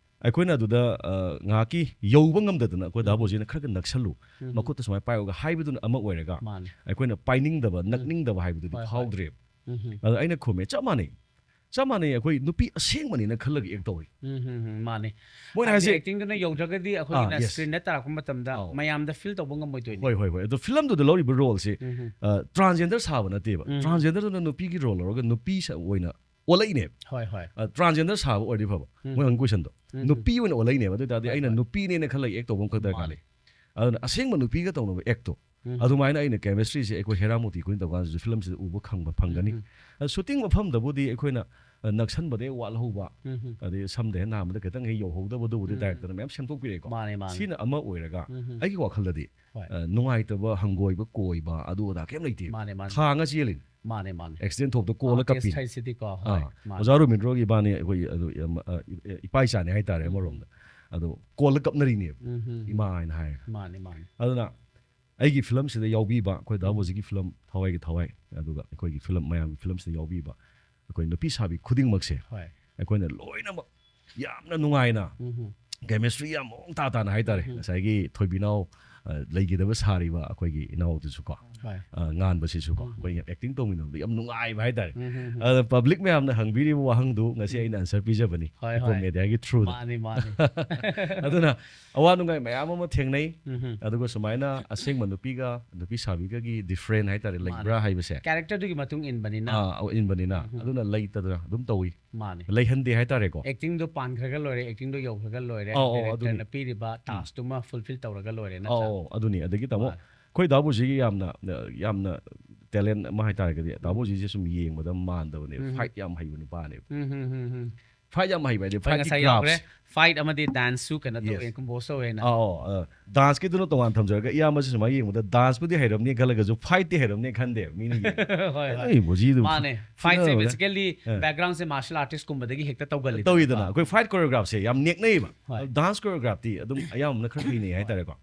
ꯑꯩꯈꯣꯏꯅ ꯑꯗꯨꯗ ꯑ, ꯉꯥꯏꯍꯥꯛꯀꯤ ꯌꯧꯕ ꯉꯝꯗꯗꯅ ꯑꯩꯈꯣꯏ ꯗꯥ ꯎꯝ. ꯕꯣꯖꯤꯅ ꯈꯔ ꯈꯔ ꯅꯛꯁꯜꯂꯨ, ꯎꯝ. ꯃꯈꯨꯠꯇ ꯁꯨꯃꯥꯏꯅ ꯄꯥꯏꯌꯣꯒ ꯍꯥꯏꯕꯗꯨꯅ ꯑꯃ ꯑꯣꯏꯔꯒ, ꯃꯥꯅꯦ. ꯑꯩꯈꯣꯏꯅ ꯄꯥꯏꯅꯤꯡꯗꯕ, ꯍꯣꯏ, ꯍꯣꯏ. ꯅꯛꯅꯤꯡꯗꯕ ꯍꯥꯏꯕꯗꯨꯗꯤ ꯍꯣꯏ, ꯍꯣꯏ. ꯐꯥꯎꯗ꯭ꯔꯦꯕ꯫ ꯎꯝ, ꯎꯝ. ꯑꯗꯣ ꯑꯩꯅ ꯈꯨꯝꯃꯦ, "ꯆꯞ ꯃꯥꯟꯅꯩ, ꯆꯞ ꯃꯥꯟꯅꯩ, ꯑꯩꯈꯣꯏ ꯅꯨꯄꯤ ꯑꯁꯦꯡꯕꯅꯤꯅ ꯈꯜꯂꯒ ꯑꯦꯛ ꯇꯧꯏ"꯫ ꯎꯝ, ꯎꯝ, ꯎꯝ, ꯃꯥꯅꯦ. ꯃꯣꯏꯅ ꯍꯥꯏꯗꯤ ꯍꯥꯏꯁꯦ ꯑꯦꯛꯇꯤꯡꯗꯨꯅ ꯌꯧꯗ꯭ꯔꯒꯗꯤ ꯑꯩꯈꯣꯏꯒꯤꯅ ꯑꯥ, yes. ꯁ꯭ꯀ꯭ꯔꯤꯟꯗ ꯇꯥꯔꯛꯄ ꯃꯇꯝꯗ ꯑꯧ. ꯃꯌꯥꯝꯗ ꯐꯤꯜ ꯇꯧꯕ ꯉꯝꯃꯣꯏꯗꯣꯏꯅꯤ. ꯍꯣꯏ, ꯍꯣꯏ, ꯍꯣꯏ꯫ ꯑꯗꯣ ꯐꯤꯂꯝꯗꯨꯗ ꯂꯧꯔꯤꯕ ꯔꯣꯜꯁꯦ ꯎꯝ, ꯎꯝ. ꯑ, ꯇ꯭ꯔꯥꯟꯁꯖꯦꯟꯗꯔ ꯁꯥꯕ ꯅꯠꯇꯦꯕ꯫ ꯎꯝ. ꯇ꯭ꯔꯥꯟꯁꯖꯦꯟꯗꯔꯗꯨꯅ ꯅꯨꯄꯤꯒꯤ ꯔꯣꯜ ꯂꯧꯔꯒ ꯅꯨꯄꯤ ꯁ-, ꯑꯣꯏꯅ ꯑꯣꯜꯂꯛꯏꯅꯦꯕ꯫ ꯍꯣꯏ, ꯍꯣꯏ. ꯑ, ꯇ꯭ꯔꯥꯟꯁꯖꯦꯟꯗꯔ ꯁꯥꯕ ꯑꯣꯏꯔꯗꯤ ꯐꯕ꯫ ꯎꯝ. ꯃꯣꯏ ꯍꯪ ꯀꯣꯏꯁꯟꯗꯣ꯫ ꯎꯝ. ꯅꯨꯄꯤ ꯑꯣꯏꯅ ꯑꯣꯜꯂꯛꯏꯅꯦꯕ꯫ ꯑꯗꯨ ꯑꯣꯏ ꯇꯥꯔꯗꯤ ꯍꯣꯏ, ꯑꯩꯅ ꯍꯣꯏ. ꯅꯨꯄꯤꯅꯦꯅ ꯈꯜꯂꯒ ꯑꯦꯛ ꯇꯧꯕ ꯑꯃꯈꯛ ꯗꯔꯀꯥꯔ ꯃꯥꯅꯦ. ꯂꯩ꯫ ꯑꯗꯨꯅ ꯑꯁꯦꯡꯕ ꯅꯨꯄꯤꯒ ꯇꯧꯅꯕ ꯑꯦꯛꯇꯣ, ꯎꯝ. ꯑꯗꯨꯃꯥꯏꯅ ꯑꯩꯅ ꯀꯦꯃꯤꯁꯇ꯭ꯔꯤꯁꯦ ꯑꯩꯈꯣꯏ ꯍꯦꯔꯥ ꯃꯣꯇꯤ ꯑꯩꯈꯣꯏꯅ ꯇꯧꯀꯥꯟꯗꯁꯨ ꯐꯤꯂꯝꯁꯤꯗ ꯎꯕ ꯈꯪꯕ ꯐꯪꯒꯅꯤ꯫ ꯎꯝ. ꯑ, ꯁꯨꯇꯤꯡ ꯃꯐꯝꯗꯕꯨꯗꯤ ꯑꯩꯈꯣꯏꯅ, ꯑ, ꯅꯛꯁꯟꯕꯗ ꯍꯦꯛ ꯋꯥꯠꯍꯧꯕ, ꯎꯝ. ꯑꯗꯩ ꯁꯝꯗ ꯍꯦꯛ ꯅꯥꯝꯃꯗ ꯈꯤꯇꯪ ꯍꯦꯛ ꯌꯧꯍꯧꯗꯕꯗꯨꯕꯨꯗꯤ ꯎꯝ. ꯗꯥꯏꯔꯦꯛꯇꯔꯅ ꯃꯌꯥꯝ ꯁꯦꯝꯗꯣꯛꯄꯤꯔꯛꯑꯦꯀꯣ꯫ ꯃꯥꯅꯦ, ꯃꯥꯅꯦ. ꯁꯤꯅ ꯑꯃ ꯑꯣꯏꯔꯒ ꯎꯝ. ꯍꯣꯏ. ꯑ, ꯅꯨꯡꯉꯥꯏꯇꯕ, ꯍꯪꯒꯣꯏꯕ, ꯀꯣꯏꯕ ꯑꯗꯨ ꯑꯗꯥ ꯀꯩꯝ ꯂꯩꯇꯦ꯫ ꯃꯥꯅꯦ, ꯃꯥꯅꯦ. ꯊꯥꯡꯉ ꯆꯦꯜꯂꯤꯅꯤ꯫ ꯃꯥꯅꯦ, ꯃꯥꯅꯦ. ꯑꯦꯛꯁꯤꯗꯦꯟ ꯊꯣꯛꯇ ꯀꯣꯜꯂ ꯀꯞꯄꯤꯅꯤ꯫ ꯍꯥꯏꯁꯤꯗꯤꯀꯣ, ꯍꯣꯏ. ꯑꯥ, ꯃꯥꯅꯦ. ꯑꯣꯖꯥ ꯔꯣꯃꯤꯟꯗ꯭ꯔꯣꯒꯤ ꯏꯕꯥꯅꯤ ꯑꯩꯈꯣꯏ ꯑꯗꯨ, ꯌꯥꯝ, ꯑ, ꯏ-, ꯏꯄꯥ ꯏꯆꯥꯅꯤ ꯍꯥꯏꯇꯥꯔꯦ꯫ ꯎꯝ. ꯑꯃꯔꯣꯝꯗ ꯑꯗꯣ ꯀꯣꯜꯂ ꯀꯞꯅꯔꯤꯅꯦꯕ, ꯎꯝ, ꯎꯝ, ꯎꯝ. ꯏꯃꯥ ꯍꯥꯏꯅ ꯍꯥꯏꯔꯒ꯫ ꯃꯥꯅꯦ, ꯃꯥꯅꯦ. ꯑꯗꯨꯅ ꯑꯩꯒꯤ ꯐꯤꯂꯝꯁꯤꯗ ꯌꯥꯎꯕꯤꯕ ꯑꯩꯈꯣꯏ ꯗꯥ ꯎꯝ. ꯕꯣꯖꯤꯒꯤ ꯐꯤꯂꯝ ꯊꯋꯥꯏꯒꯤ ꯊꯋꯥꯏ, ꯑꯗꯨꯒ ꯑꯩꯈꯣꯏꯒꯤ ꯐꯤꯂꯝ, ꯃꯌꯥꯝꯒꯤ ꯐꯤꯂꯝꯁꯤꯗ ꯌꯥꯎꯕꯤꯕ ꯑꯩꯈꯣꯏ ꯅꯨꯄꯤ ꯁꯥꯕꯤ ꯈꯨꯗꯤꯡꯃꯛꯁꯦ ꯍꯣꯏ. ꯑꯩꯈꯣꯏꯅ ꯂꯣꯏꯅꯃꯛ ꯌꯥꯝꯅ ꯅꯨꯡꯉꯥꯏꯅ, ꯎꯝ, ꯎꯝ. ꯀꯦꯃꯤꯁꯇ꯭ꯔꯤ ꯌꯥꯝ ꯃꯑꯣꯡ ꯇꯥ ꯇꯥꯅ ꯍꯥꯏꯇꯥꯔꯦ꯫ ꯎꯝ. ꯉꯁꯥꯏꯒꯤ ꯊꯣꯏꯕꯤꯅꯥꯎ, ꯑ, ꯂꯩꯒꯗꯕ ꯁꯥꯔꯤꯕ ꯑꯩꯈꯣꯏꯒꯤ ꯏꯅꯥꯎꯗꯨꯁꯨ ꯀꯣ, ꯍꯣꯏ ꯑ, ꯉꯥꯟꯕꯁꯤꯁꯨ ꯀꯣ, ꯎꯝ. ꯑꯩꯈꯣꯏ acting ꯇꯧꯃꯤꯟꯅꯕꯗ ꯌꯥꯝ ꯅꯨꯡꯉꯥꯏꯕ ꯍꯥꯏꯇꯥꯔꯦ. ꯎꯝ, ꯎꯝ, ꯎꯝ. ꯑꯗ public ꯃꯌꯥꯝꯅ ꯍꯪꯕꯤꯔꯤꯕ ꯋꯥꯍꯪꯗꯨ ꯉꯁꯤ ꯎꯝ. ꯑꯩꯅ answer ꯄꯤꯖꯕꯅꯤ, ꯍꯣꯏ, ꯏꯄꯣꯝ ꯍꯣꯏ. ꯃꯦꯗꯤꯌꯥꯒꯤ through ꯗ. ꯃꯥꯅꯤ ꯃꯥꯅꯤ. ꯑꯗꯨꯅ ꯑꯋꯥ ꯅꯨꯡꯉꯥꯏ ꯃꯌꯥꯝ ꯑꯃ ꯊꯦꯡꯅꯩ. ꯎꯝ, ꯎꯝ. ꯑꯗꯨꯒ ꯁꯨꯃꯥꯏꯅ ꯑꯁꯦꯡꯕ ꯅꯨꯄꯤꯒ ꯅꯨꯄꯤ ꯁꯥꯕꯤꯒꯒꯤ different ꯍꯥꯏꯇꯥꯔꯦ, ꯃꯥꯅꯤ. ꯂꯩꯕ꯭ꯔꯥ ꯍꯥꯏꯕꯁꯦ. Character ꯗꯨꯒꯤ ꯃꯇꯨꯡ ꯏꯟꯕꯅꯤꯅ. ꯑꯥ, ꯑꯧ, ꯏꯟꯕꯅꯤꯅ. ꯎꯝ. ꯑꯗꯨꯅ ꯂꯩꯇꯗꯅ ꯑꯗꯨꯝ ꯇꯧꯏ. ꯃꯥꯅꯤ. ꯂꯩꯍꯟꯗꯦ ꯍꯥꯏꯇꯥꯔꯦꯀꯣ. Acting ꯗꯣ ꯄꯥꯟꯈ꯭ꯔꯒ ꯂꯣꯏꯔꯦ, acting ꯗꯣ ꯌꯧꯈ꯭ꯔꯒ ꯂꯣꯏꯔꯦ, ꯑꯧ, ꯑꯧ, director ꯑꯗꯨꯅꯤ. ꯅ ꯄꯤꯔꯤꯕ ꯎꯝ. task ꯇꯨꯃ fulfill ꯇꯧꯔꯒ ꯂꯣꯏꯔꯦ, ꯅꯠꯇ꯭ꯔꯥ? ꯑꯧ, ꯑꯗꯨꯅꯤ. ꯑꯗꯒꯤ ꯇꯥꯃꯣ, ꯃꯥꯅꯤ. ꯑꯩꯈꯣꯏ ꯗꯥꯕꯨꯖꯤꯒꯤ ꯌꯥꯝꯅ, ꯌꯥꯝꯅ talent ꯑꯃ ꯍꯥꯏꯇꯥꯔꯒꯗꯤ, ꯗꯥꯕꯨꯖꯤꯁꯦ ꯁꯨꯝ ꯌꯦꯡꯕꯗ ꯃꯥꯟꯗꯕꯅꯦꯕ. ꯎꯝ. Fight ꯌꯥꯝ ꯍꯩꯕ ꯅꯨꯄꯥꯅꯦꯕ. ꯎꯝ, ꯎꯝ, ꯎꯝ, ꯎꯝ. Fight ꯌꯥꯝ ꯍꯩꯕ ꯍꯥꯏꯗꯤ ꯍꯣꯏ, fight ꯀꯤ ꯉꯁꯥꯏ craft. ꯌꯥꯎꯈ꯭ꯔꯦ. Fight ꯑꯃꯗꯤ dance ꯁꯨ ꯀꯩꯅꯣ ꯇꯧꯋꯦ, Yes. compose ꯇꯧꯋꯦꯅ. ꯑꯧ, ꯑ, dance ꯀꯤꯗꯨꯅ ꯇꯣꯉꯥꯟ ꯊꯝꯖꯔꯒ, ꯏꯌꯥꯝꯕꯁꯤ ꯁꯨꯃꯥꯏꯅ ꯌꯦꯡꯕꯗ dance ꯄꯨꯗꯤ ꯍꯩꯔꯝꯅꯤ ꯈꯜꯂꯒꯁꯨ fight ꯇꯤ ꯍꯩꯔꯝꯅꯤ ꯈꯟꯗꯦꯕ ꯃꯤꯅ ꯌꯦꯡꯕꯗ. ꯍꯣꯏ, ꯍꯣꯏ. ꯑꯩ ꯕꯣꯖꯤꯗꯨ ꯃꯥꯅꯦ. Fight ꯁꯦ ꯐꯨꯅꯕꯗ. basically ꯑ. background ꯁꯦ martial artist ꯀꯨꯝꯕꯗꯒꯤ ꯍꯦꯛꯇ ꯇꯧꯒꯜꯂꯤꯗꯅ. ꯇꯧꯋꯤꯗꯅ, ꯑꯩꯈꯣꯏ fight choreograph ꯁꯦ ꯌꯥꯝ ꯅꯦꯛꯅꯩꯕ. ꯍꯣꯏ. Dance choreograph ꯇꯤ ꯑꯗꯨꯝ ꯑꯌꯥꯝꯕꯅ ꯈꯔ ꯍꯩꯅꯩ ꯍꯥꯏꯇꯥꯔꯦꯀꯣ.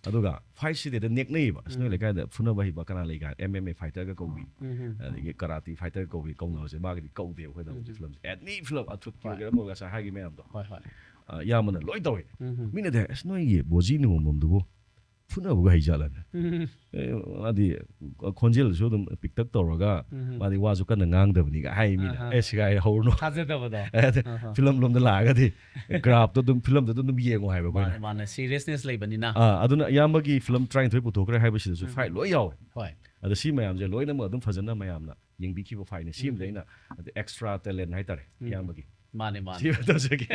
ꯑꯗꯨꯒ fight ꯁꯤꯗꯤ ꯍꯦꯛꯇ ꯅꯦꯛꯅꯩꯕ. ꯑꯁ, ꯅꯣꯏ ꯎꯝ. ꯂꯩꯀꯥꯏꯗ ꯐꯨꯅꯕ ꯍꯩꯕ ꯀꯅꯥ ꯂꯩꯒꯦ ꯍꯥꯏꯅ M M A fighter ꯒ ꯀꯧꯕꯤ, ꯎꯝ, ꯎꯝ. ꯑꯗꯒꯤ karate fighter ꯀꯧꯕꯤ ꯀꯧꯅꯕꯁꯦ, ꯃꯥꯒꯤꯗꯤ ꯀꯧꯗꯦꯕ ꯑꯩꯈꯣꯏ ꯗꯥꯕꯨꯖꯤ ꯎꯝ. ꯐꯤꯂꯝꯁꯦ. Any ꯐꯤꯂꯝ, ꯑꯊꯨꯠꯀꯤ ꯍꯣꯏ. ꯑꯣꯏꯒꯦꯔꯥ ꯑꯃ ꯑꯣꯏꯒꯦꯔꯥ, ꯉꯁꯥꯏ ꯍꯥꯏꯈꯤ ꯃꯌꯥꯝꯗꯣ. ꯍꯣꯏ, ꯍꯣꯏ. ꯑ, ꯏꯌꯥꯝꯕꯅ ꯂꯣꯏ ꯇꯧꯋꯤ. ꯎꯝ, ꯎꯝ. ꯃꯤꯅꯗꯤ ꯍꯥꯏ, "ꯑꯁ, ꯅꯣꯏꯒꯤ ꯕꯣꯖꯤ ꯅꯤꯉꯣꯝꯕꯝꯗꯨꯕꯨ ꯐꯨꯅꯕꯒ ꯍꯩꯖꯥꯠꯂꯅꯦ?" ꯎꯝ, ꯎꯝ. ꯑꯦ, ꯃꯥꯗꯤ ꯈꯣꯟꯖꯦꯜꯁꯨ ꯑꯗꯨꯝ ꯄꯤꯛꯇꯛ ꯇꯧꯔꯒ, ꯎꯝ, ꯎꯝ. ꯃꯥꯗꯤ ꯋꯥꯁꯨ ꯀꯟꯅ ꯉꯥꯡꯗꯕꯅꯤꯒ ꯍꯥꯏ ꯃꯤꯅ. ꯑꯍꯥ. "ꯑꯦ, ꯁꯤꯒꯥꯏ ꯍꯧꯔꯨꯅꯨ." ꯊꯥꯖꯗꯕꯗꯣ. ꯑꯦ, ꯑꯍꯥ. ꯐꯤꯂꯝ ꯂꯣꯝꯗ ꯂꯥꯛꯑꯒꯗꯤ craft ꯇꯣ ꯑꯗꯨꯝ ꯐꯤꯂꯝꯗꯨꯗ ꯑꯗꯨꯝ ꯌꯦꯡꯉꯣ ꯍꯥꯏꯕ ꯑꯩꯈꯣꯏꯅ. ꯃꯥꯅꯦ, ꯃꯥꯅꯦ. Seriousness ꯂꯩꯕꯅꯤꯅ. ꯑꯥ, ꯑꯗꯨꯅ ꯏꯌꯥꯝꯕꯒꯤ ꯐꯤꯂꯝ ꯇꯔꯥꯅꯤꯊꯣꯏ ꯄꯨꯊꯣꯛꯈ꯭ꯔꯦ ꯍꯥꯏꯕꯁꯤꯗꯁꯨ ꯎꯝ. fight ꯂꯣꯏ ꯌꯥꯎꯋꯦ. ꯍꯣꯏ. ꯑꯗ ꯁꯤ ꯃꯌꯥꯝꯁꯦ ꯂꯣꯏꯅꯃꯛ ꯑꯗꯨꯝ ꯐꯖꯅ ꯃꯌꯥꯝꯅ ꯌꯦꯡꯕꯤꯈꯤꯕ fight ꯅꯤ. ꯁꯤꯃꯗꯤ ꯎꯝ. ꯑꯩꯅ ꯑꯗ extra talent ꯍꯥꯏꯇꯥꯔꯦ, ꯎꯝ. ꯏꯌꯥꯝꯕꯒꯤ. ꯃꯥꯅꯦ, ꯃꯥꯅꯦ. ꯁꯤ ꯇꯧꯖꯒꯦ.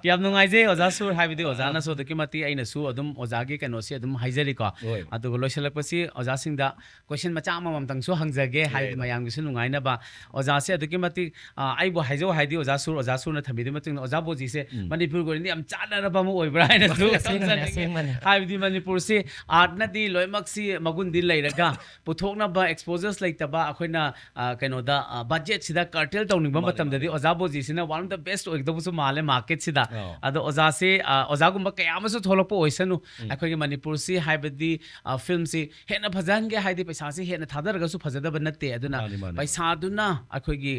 ꯌꯥꯝ ꯅꯨꯡꯉꯥꯏꯖꯩ ꯑꯣꯖꯥ ꯁꯨꯔ, ꯍꯥꯏꯕꯗꯤ ꯑꯣꯖꯥꯅꯁꯨ ꯑꯗꯨꯛꯀꯤ ꯃꯇꯤꯛ, ꯑꯩꯅꯁꯨ ꯑꯗꯨꯝ ꯑꯣꯖꯥꯒꯤ ꯀꯩꯅꯣꯁꯤ ꯑꯗꯨꯝ ꯍꯥꯏꯖꯔꯤꯀꯣ. ꯍꯣꯏ. ꯑꯗꯨꯒ ꯂꯣꯏꯁꯤꯜꯂꯛꯄꯁꯤ ꯑꯣꯖꯥꯁꯤꯡꯗ question ꯃꯆꯥ ꯑꯃꯃꯝꯇꯪꯁꯨ ꯍꯪꯖꯒꯦ, ꯍꯥꯏꯕꯗꯤ ꯌꯥꯏꯌꯦ. ꯃꯌꯥꯝꯒꯤꯁꯨ ꯅꯨꯡꯉꯥꯏꯅꯕ. ꯑꯣꯖꯥꯁꯦ ꯑꯗꯨꯛꯀꯤ ꯃꯇꯤꯛ, ꯑ, ꯑꯩꯕꯨ ꯍꯥꯏꯖꯧ ꯍꯥꯏꯗꯤ ꯑꯣꯖꯥ ꯁꯨꯔ, ꯑꯣꯖꯥ ꯁꯨꯔꯅ ꯊꯝꯕꯤꯗꯨꯒꯤ ꯃꯇꯨꯡꯗ ꯑꯣꯖꯥ ꯕꯣꯖꯤꯁꯦ ꯎꯝ. ꯃꯅꯤꯄꯨꯔꯒꯤ ꯑꯣꯏꯅꯗꯤ ꯌꯥꯝ ꯆꯥꯟꯅꯔꯕ ꯑꯃ ꯑꯣꯏꯕ꯭ꯔꯥ ꯍꯥꯏꯅꯁꯨ ꯑꯁꯦꯡꯕꯅꯦ, ꯈꯪꯖꯅꯤꯡꯉꯤ. ꯑꯁꯦꯡꯕꯅꯦ. ꯍꯥꯏꯕꯗꯤ ꯃꯅꯤꯄꯨꯔꯁꯤ art ꯅꯗꯤ ꯂꯣꯏꯅꯃꯛꯁꯤ ꯃꯒꯨꯟꯗꯤ ꯂꯩꯔꯒ ꯄꯨꯊꯣꯛꯅꯕ exposures ꯂꯩꯇꯕ, ꯑꯩꯈꯣꯏꯅ, ꯑ, ꯀꯩꯅꯣꯗ, ꯑ, budget ꯁꯤꯗ curtail ꯇꯧꯅꯤꯡꯕ ꯃꯥꯅꯦ, ꯃꯇꯝꯗꯗꯤ ꯃꯥꯅꯦ. ꯑꯣꯖꯥ ꯕꯣꯖꯤꯁꯤꯅ one of the best ꯑꯣꯏꯒꯗꯧꯕꯁꯨ ꯃꯥꯜꯂꯦ marketꯁꯤꯗ꯫ ꯑꯣ. ꯑꯗꯣ ꯑꯣꯖꯥꯁꯦ ꯑ, ꯑꯣꯖꯥꯒꯨꯝꯕ ꯀꯌꯥ ꯑꯃꯁꯨ ꯊꯣꯛꯂꯛꯄ ꯑꯣꯏꯁꯅꯨ꯫ ꯑꯩꯈꯣꯏꯒꯤ ꯃꯅꯤꯄꯨꯔꯁꯤ ꯍꯥꯏꯕꯗꯤ ꯑ, filmꯁꯤ ꯍꯦꯟꯅ ꯐꯖꯍꯟꯒꯦ ꯍꯥꯏꯗꯤ ꯄꯩꯁꯥꯁꯤ ꯍꯦꯟꯅ ꯊꯥꯗꯔꯒꯁꯨ ꯐꯖꯗꯕ ꯅꯠꯇꯦ꯫ ꯑꯗꯨꯅ ꯃꯥꯅꯤ, ꯃꯥꯅꯤ. ꯄꯩꯁꯥꯗꯨꯅ ꯑꯩꯈꯣꯏꯒꯤ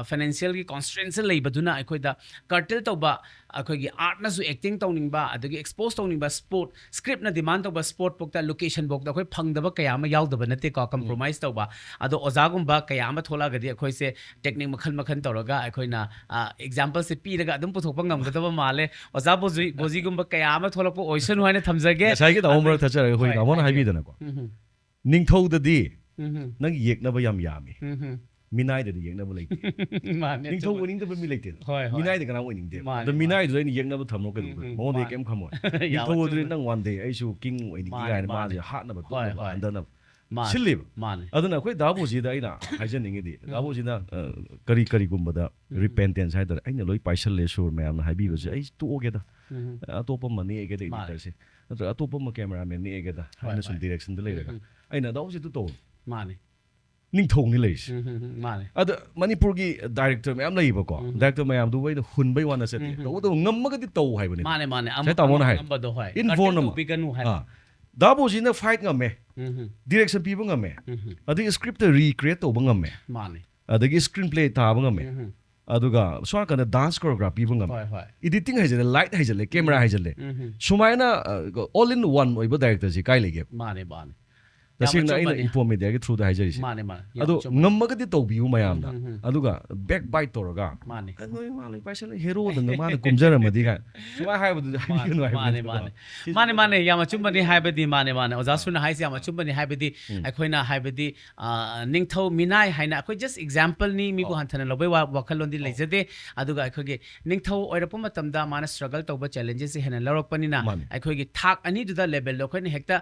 ꯐꯥꯏꯅꯥꯟꯁꯤꯌꯦꯜꯒꯤ ꯀꯣꯟꯁꯇ꯭ꯔꯦꯟꯁꯤ ꯂꯩꯕꯗꯨꯅ ꯑꯩꯈꯣꯏꯗ curtail ꯇꯧꯕ, ꯑꯩꯈꯣꯏꯒꯤ ꯑꯥꯔꯠꯅꯁꯨ ꯑꯦꯛꯇꯤꯡ ꯇꯧꯅꯤꯡꯕ, ꯑꯗꯒꯤ ꯑꯦꯛꯁꯄꯣꯖ ꯇꯧꯅꯤꯡꯕ ꯁ꯭ꯄꯣꯠ, ꯁ꯭ꯀ꯭ꯔꯤꯞꯅ ꯗꯤꯃꯥꯟ ꯇꯧꯕ ꯁ꯭ꯄꯣꯠ ꯐꯥꯎꯗ ꯂꯣꯀꯦꯁꯟ ꯐꯥꯎꯗ ꯑꯩꯈꯣꯏ ꯐꯪꯗꯕ ꯀꯌꯥ ꯑꯃ ꯌꯥꯎꯗꯕ ꯅꯠꯇꯦꯀꯣ, ꯀꯝꯄ꯭ꯔꯣꯃꯥꯏꯁ ꯇꯧꯕ꯫ ꯑꯗꯣ ꯑꯣꯖꯥꯒꯨꯝꯕ ꯀꯌꯥ ꯑꯃ ꯊꯣꯛꯂꯛꯑꯒꯗꯤ ꯑꯩꯈꯣꯏꯁꯦ ꯇꯦꯛꯅꯤꯛ ꯃꯈꯜ ꯃꯈꯜ ꯇꯧꯔꯒ ꯑꯩꯈꯣꯏꯅ ꯑꯦꯛꯖꯥꯝꯄꯜꯁꯦ ꯄꯤꯔꯒ ꯑꯗꯨꯝ ꯄꯨꯊꯣꯛꯄ ꯉꯝꯒꯗꯕ ꯃꯥꯜꯂꯦ꯫ ꯑꯣꯖꯥ ꯕꯣꯖꯤ ꯕꯣꯖꯤꯒꯨꯝꯕ ꯀꯌꯥ ꯑꯃ ꯊꯣꯛꯂꯛꯄ ꯑꯣꯏꯁꯅꯨ ꯍꯥꯏꯅ ꯊꯝꯖꯒꯦ꯫ ꯉꯁꯥꯏꯒꯤ ꯇꯥꯃꯣ ꯃꯔꯛ ꯊꯠꯆꯔꯒ ꯑꯩꯈꯣꯏ ꯍꯣꯏ, ꯇꯥꯃꯣꯅ ꯍꯥꯏꯕꯤꯌꯨ꯫ ꯍꯥꯏꯕꯤꯗꯅꯀꯣ, ꯎꯝ, ꯎꯝ, ꯅꯤꯡꯊꯧꯗꯗꯤ ꯎꯝ, ꯎꯝ, ꯅꯪ ꯌꯦꯛꯅꯕ ꯌꯥꯝ ꯌꯥꯝꯃꯤ, ꯎꯝ, ꯎꯝ꯫ ꯃꯤꯅꯥꯏꯗꯗꯤ ꯌꯦꯛꯅꯕ ꯂꯩꯇꯦ꯫ ꯃꯥꯅꯦ, ꯅꯤꯡꯊꯧ ꯆꯨꯝꯃꯦ꯫ ꯑꯣꯏꯅꯤꯡꯗꯕ ꯃꯤ ꯂꯩꯇꯦ꯫ ꯍꯣꯏ, ꯍꯣꯏ꯫ ꯃꯤꯅꯥꯏꯗ ꯀꯅꯥ ꯑꯣꯏꯅꯤꯡꯗꯦ? ꯃꯥꯅꯦ, ꯑꯗꯣ ꯃꯥꯅꯦ꯫ ꯃꯤꯅꯥꯏꯗꯨꯗ ꯑꯩꯅ ꯌꯦꯛꯅꯕ ꯊꯝꯃꯣ ꯀꯩꯗꯧꯕ? ꯎꯝ, ꯎꯝ, ꯃꯉꯣꯟꯗ ꯃꯥꯅꯦ꯫ ꯀꯩꯝ ꯈꯝꯃꯣꯏ꯫ ꯌꯥꯝ ꯅꯤꯡꯊꯧ ꯑꯣꯏꯗ꯭ꯔꯗꯤ ꯆꯨꯝꯃꯦ꯫ ꯅꯪ one day ꯑꯩꯁꯨ king ꯑꯣꯏꯅꯤꯡꯉꯤ ꯃꯥꯅꯦ, ꯀꯥꯏꯅ ꯃꯥꯅꯦ꯫ ꯃꯥꯁꯦ ꯍꯥꯠꯅꯕ ꯍꯣꯏ, ꯇꯨꯞꯅꯕ ꯍꯣꯏ꯫ ꯍꯟꯊꯅꯕ ꯃꯥꯅꯦ꯫ ꯁꯤꯜꯂꯤꯕ꯫ ꯃꯥꯅꯦ꯫ ꯑꯗꯨꯅ ꯑꯩꯈꯣꯏ ꯗꯥꯕꯨꯖꯤꯗ ꯑꯩꯅ ꯍꯥꯏꯖꯅꯤꯡꯉꯤꯗꯤ, ꯗꯥꯕꯨꯖꯤꯅ ꯑ, ꯀꯔꯤ ꯀꯔꯤꯒꯨꯝꯕꯗ repentance ꯍꯥꯏꯇꯥꯔꯦ, ꯑꯩꯅ ꯂꯣꯏ ꯄꯥꯏꯁꯜꯂꯦ ꯁꯨꯔ ꯃꯌꯥꯝꯅ ꯍꯥꯏꯕꯤꯕꯁꯦ, ꯑꯩ ꯇꯣꯛꯑꯒꯦꯗ, ꯎꯝ, ꯑꯇꯣꯞꯄ ꯑꯃ ꯅꯦꯛꯑꯒꯦꯗ ꯃꯥꯅꯦ꯫ editorꯁꯦ, ꯅꯠꯇ꯭ꯔꯒ ꯑꯇꯣꯞꯄ ꯑꯃ cameraman ꯅꯦꯛꯑꯒꯦꯗ ꯍꯣꯏ, ꯍꯥꯏꯅ ꯁꯨꯝ ꯍꯣꯏ꯫ directionꯗ ꯂꯩꯔꯒ ꯎꯝ, ꯑꯩꯅ ꯗꯥꯕꯨꯖꯤꯗ ꯇꯧꯔꯣ, ꯃꯥꯅꯦ꯫ ꯅꯤꯡꯊꯧꯅꯤ ꯂꯩꯔꯤꯁꯦ꯫ ꯎꯝ, ꯎꯝ, ꯎꯝ, ꯃꯥꯅꯦ꯫ ꯑꯗ ꯃꯅꯤꯄꯨꯔꯒꯤ director ꯃꯌꯥꯝ ꯂꯩꯌꯦꯕꯀꯣ, ꯎꯝ꯫ director ꯃꯌꯥꯝꯗꯨꯕꯨ ꯑꯩꯅ ꯍꯨꯟꯕꯩ ꯋꯥ ꯅꯠꯆꯗꯦ꯫ ꯎꯝ, ꯎꯝ꯫ ꯇꯧꯕꯇꯕꯨ ꯉꯝꯃꯒꯗꯤ ꯇꯧ ꯍꯥꯏꯕꯅꯤ꯫ ꯃꯥꯅꯦ, ꯃꯥꯅꯦ꯫ ꯑꯃ-, ꯉꯁꯥꯏ ꯇꯥꯃꯣꯅ ꯑꯃ ꯍꯥꯏ, ꯉꯝꯕꯗꯣ, ꯍꯣꯏ꯫ involve Curtail ꯑꯃ꯫ ꯇꯧꯕꯤꯒꯅꯨ ꯍꯥꯏꯕ꯫ ꯑꯥ, ꯗꯥꯕꯨꯖꯤꯅ fight ꯉꯝꯃꯦ, ꯎꯝ, ꯎꯝ, direction ꯄꯤꯕ ꯉꯝꯃꯦ, ꯎꯝ, ꯎꯝ꯫ ꯑꯗꯒꯤ scriptꯇ recreate ꯇꯧꯕ ꯉꯝꯃꯦ, ꯃꯥꯅꯦ꯫ ꯑꯗꯒꯤ screenplay ꯊꯥꯕ ꯉꯝꯃꯦ, ꯎꯝ, ꯎꯝ꯫ ꯑꯗꯨꯒ ꯁꯣꯝ ꯅꯥꯀꯟꯗ dance choreograph ꯄꯤꯕ ꯉꯝꯃꯦ, ꯍꯣꯏ, ꯍꯣꯏ꯫ editing ꯍꯩꯖꯜꯂꯦ, light ꯍꯩꯖꯜꯂꯦ, camera ꯍꯩꯖꯜꯂꯦ, ꯎꯝ, ꯎꯝ꯫ ꯁꯨꯃꯥꯏꯅ ꯑ, all in one ꯑꯣꯏꯕ directorꯁꯤ ꯀꯥꯏ ꯂꯩꯒꯦ? ꯃꯥꯅꯦ, ꯃꯥꯅꯦ꯫ ꯇꯁꯦꯡꯅ ꯌꯥꯝ ꯑꯩꯅ ꯑꯆꯨꯝꯕꯅꯤ꯫ Info Mediaꯒꯤ throughꯗ ꯍꯥꯏꯖꯔꯤꯁꯦ꯫ ꯃꯥꯅꯦ, ꯃꯥꯅꯦ꯫ ꯌꯥꯝ ꯑꯗꯣ ꯑꯆꯨꯝꯕꯅꯤ꯫ ꯉꯝꯃꯒꯗꯤ ꯇꯧꯕꯤꯌꯨ ꯃꯌꯥꯝꯅ, ꯎꯝ, ꯎꯝ, ꯎꯝ꯫ ꯑꯗꯨꯒ backbite ꯇꯧꯔꯒ, ꯃꯥꯅꯦ꯫ "ꯑ, ꯅꯣꯏ ꯃꯥ ꯂꯣꯏ ꯄꯥꯏꯁꯜꯂꯦ, heroꯗꯅ ꯃꯥꯅ ꯀꯨꯝꯖꯔꯝꯃꯗꯤ" ꯀꯥꯏꯅ ꯁꯨꯃꯥꯏꯅ ꯍꯥꯏꯕꯗꯨꯗꯤ ꯍꯥꯏꯕꯤꯒꯅꯨ ꯃꯥꯅꯦ, ꯍꯥꯏꯕꯅꯤ꯫ ꯃꯥꯅꯦ, ꯃꯥꯅꯦ꯫ ꯃꯥꯅꯦ, ꯃꯥꯅꯦ, ꯌꯥꯝ ꯑꯆꯨꯝꯕꯅꯤ ꯍꯥꯏꯕꯗꯤ, ꯃꯥꯅꯦ, ꯃꯥꯅꯦ, ꯑꯣꯖꯥ ꯁꯨꯅ ꯍꯥꯏꯁꯦ ꯌꯥꯝ ꯑꯆꯨꯝꯕꯅꯤ ꯍꯥꯏꯕꯗꯤ, ꯎꯝ꯫ ꯑꯩꯈꯣꯏꯅ ꯍꯥꯏꯕꯗꯤ, ꯑ, ꯅꯤꯡꯊꯧ ꯃꯤꯅꯥꯏ ꯍꯥꯏꯅ ꯑꯩꯈꯣꯏ just exampleꯅꯤ, ꯃꯤꯕꯨ ꯑꯧ꯫ ꯍꯟꯊꯅ ꯂꯧꯕꯩ ꯋꯥ-, ꯋꯥꯈꯜꯂꯣꯟꯗꯤ ꯑꯧ꯫ ꯂꯩꯖꯗꯦ꯫ ꯑꯗꯨꯒ ꯑꯩꯈꯣꯏꯒꯤ ꯅꯤꯡꯊꯧ ꯑꯣꯏꯔꯛꯄ ꯃꯇꯝꯗ ꯃꯥꯅ struggle ꯇꯧꯕ challengesꯁꯦ ꯍꯦꯟꯅ ꯂꯧꯔꯛꯄꯅꯤꯅ ꯃꯥꯅꯦ꯫ ꯑꯩꯈꯣꯏꯒꯤ ꯊꯥꯛ ꯑꯅꯤꯗꯨꯗ levelꯗꯣ ꯑꯩꯈꯣꯏꯅ ꯍꯦꯛꯇ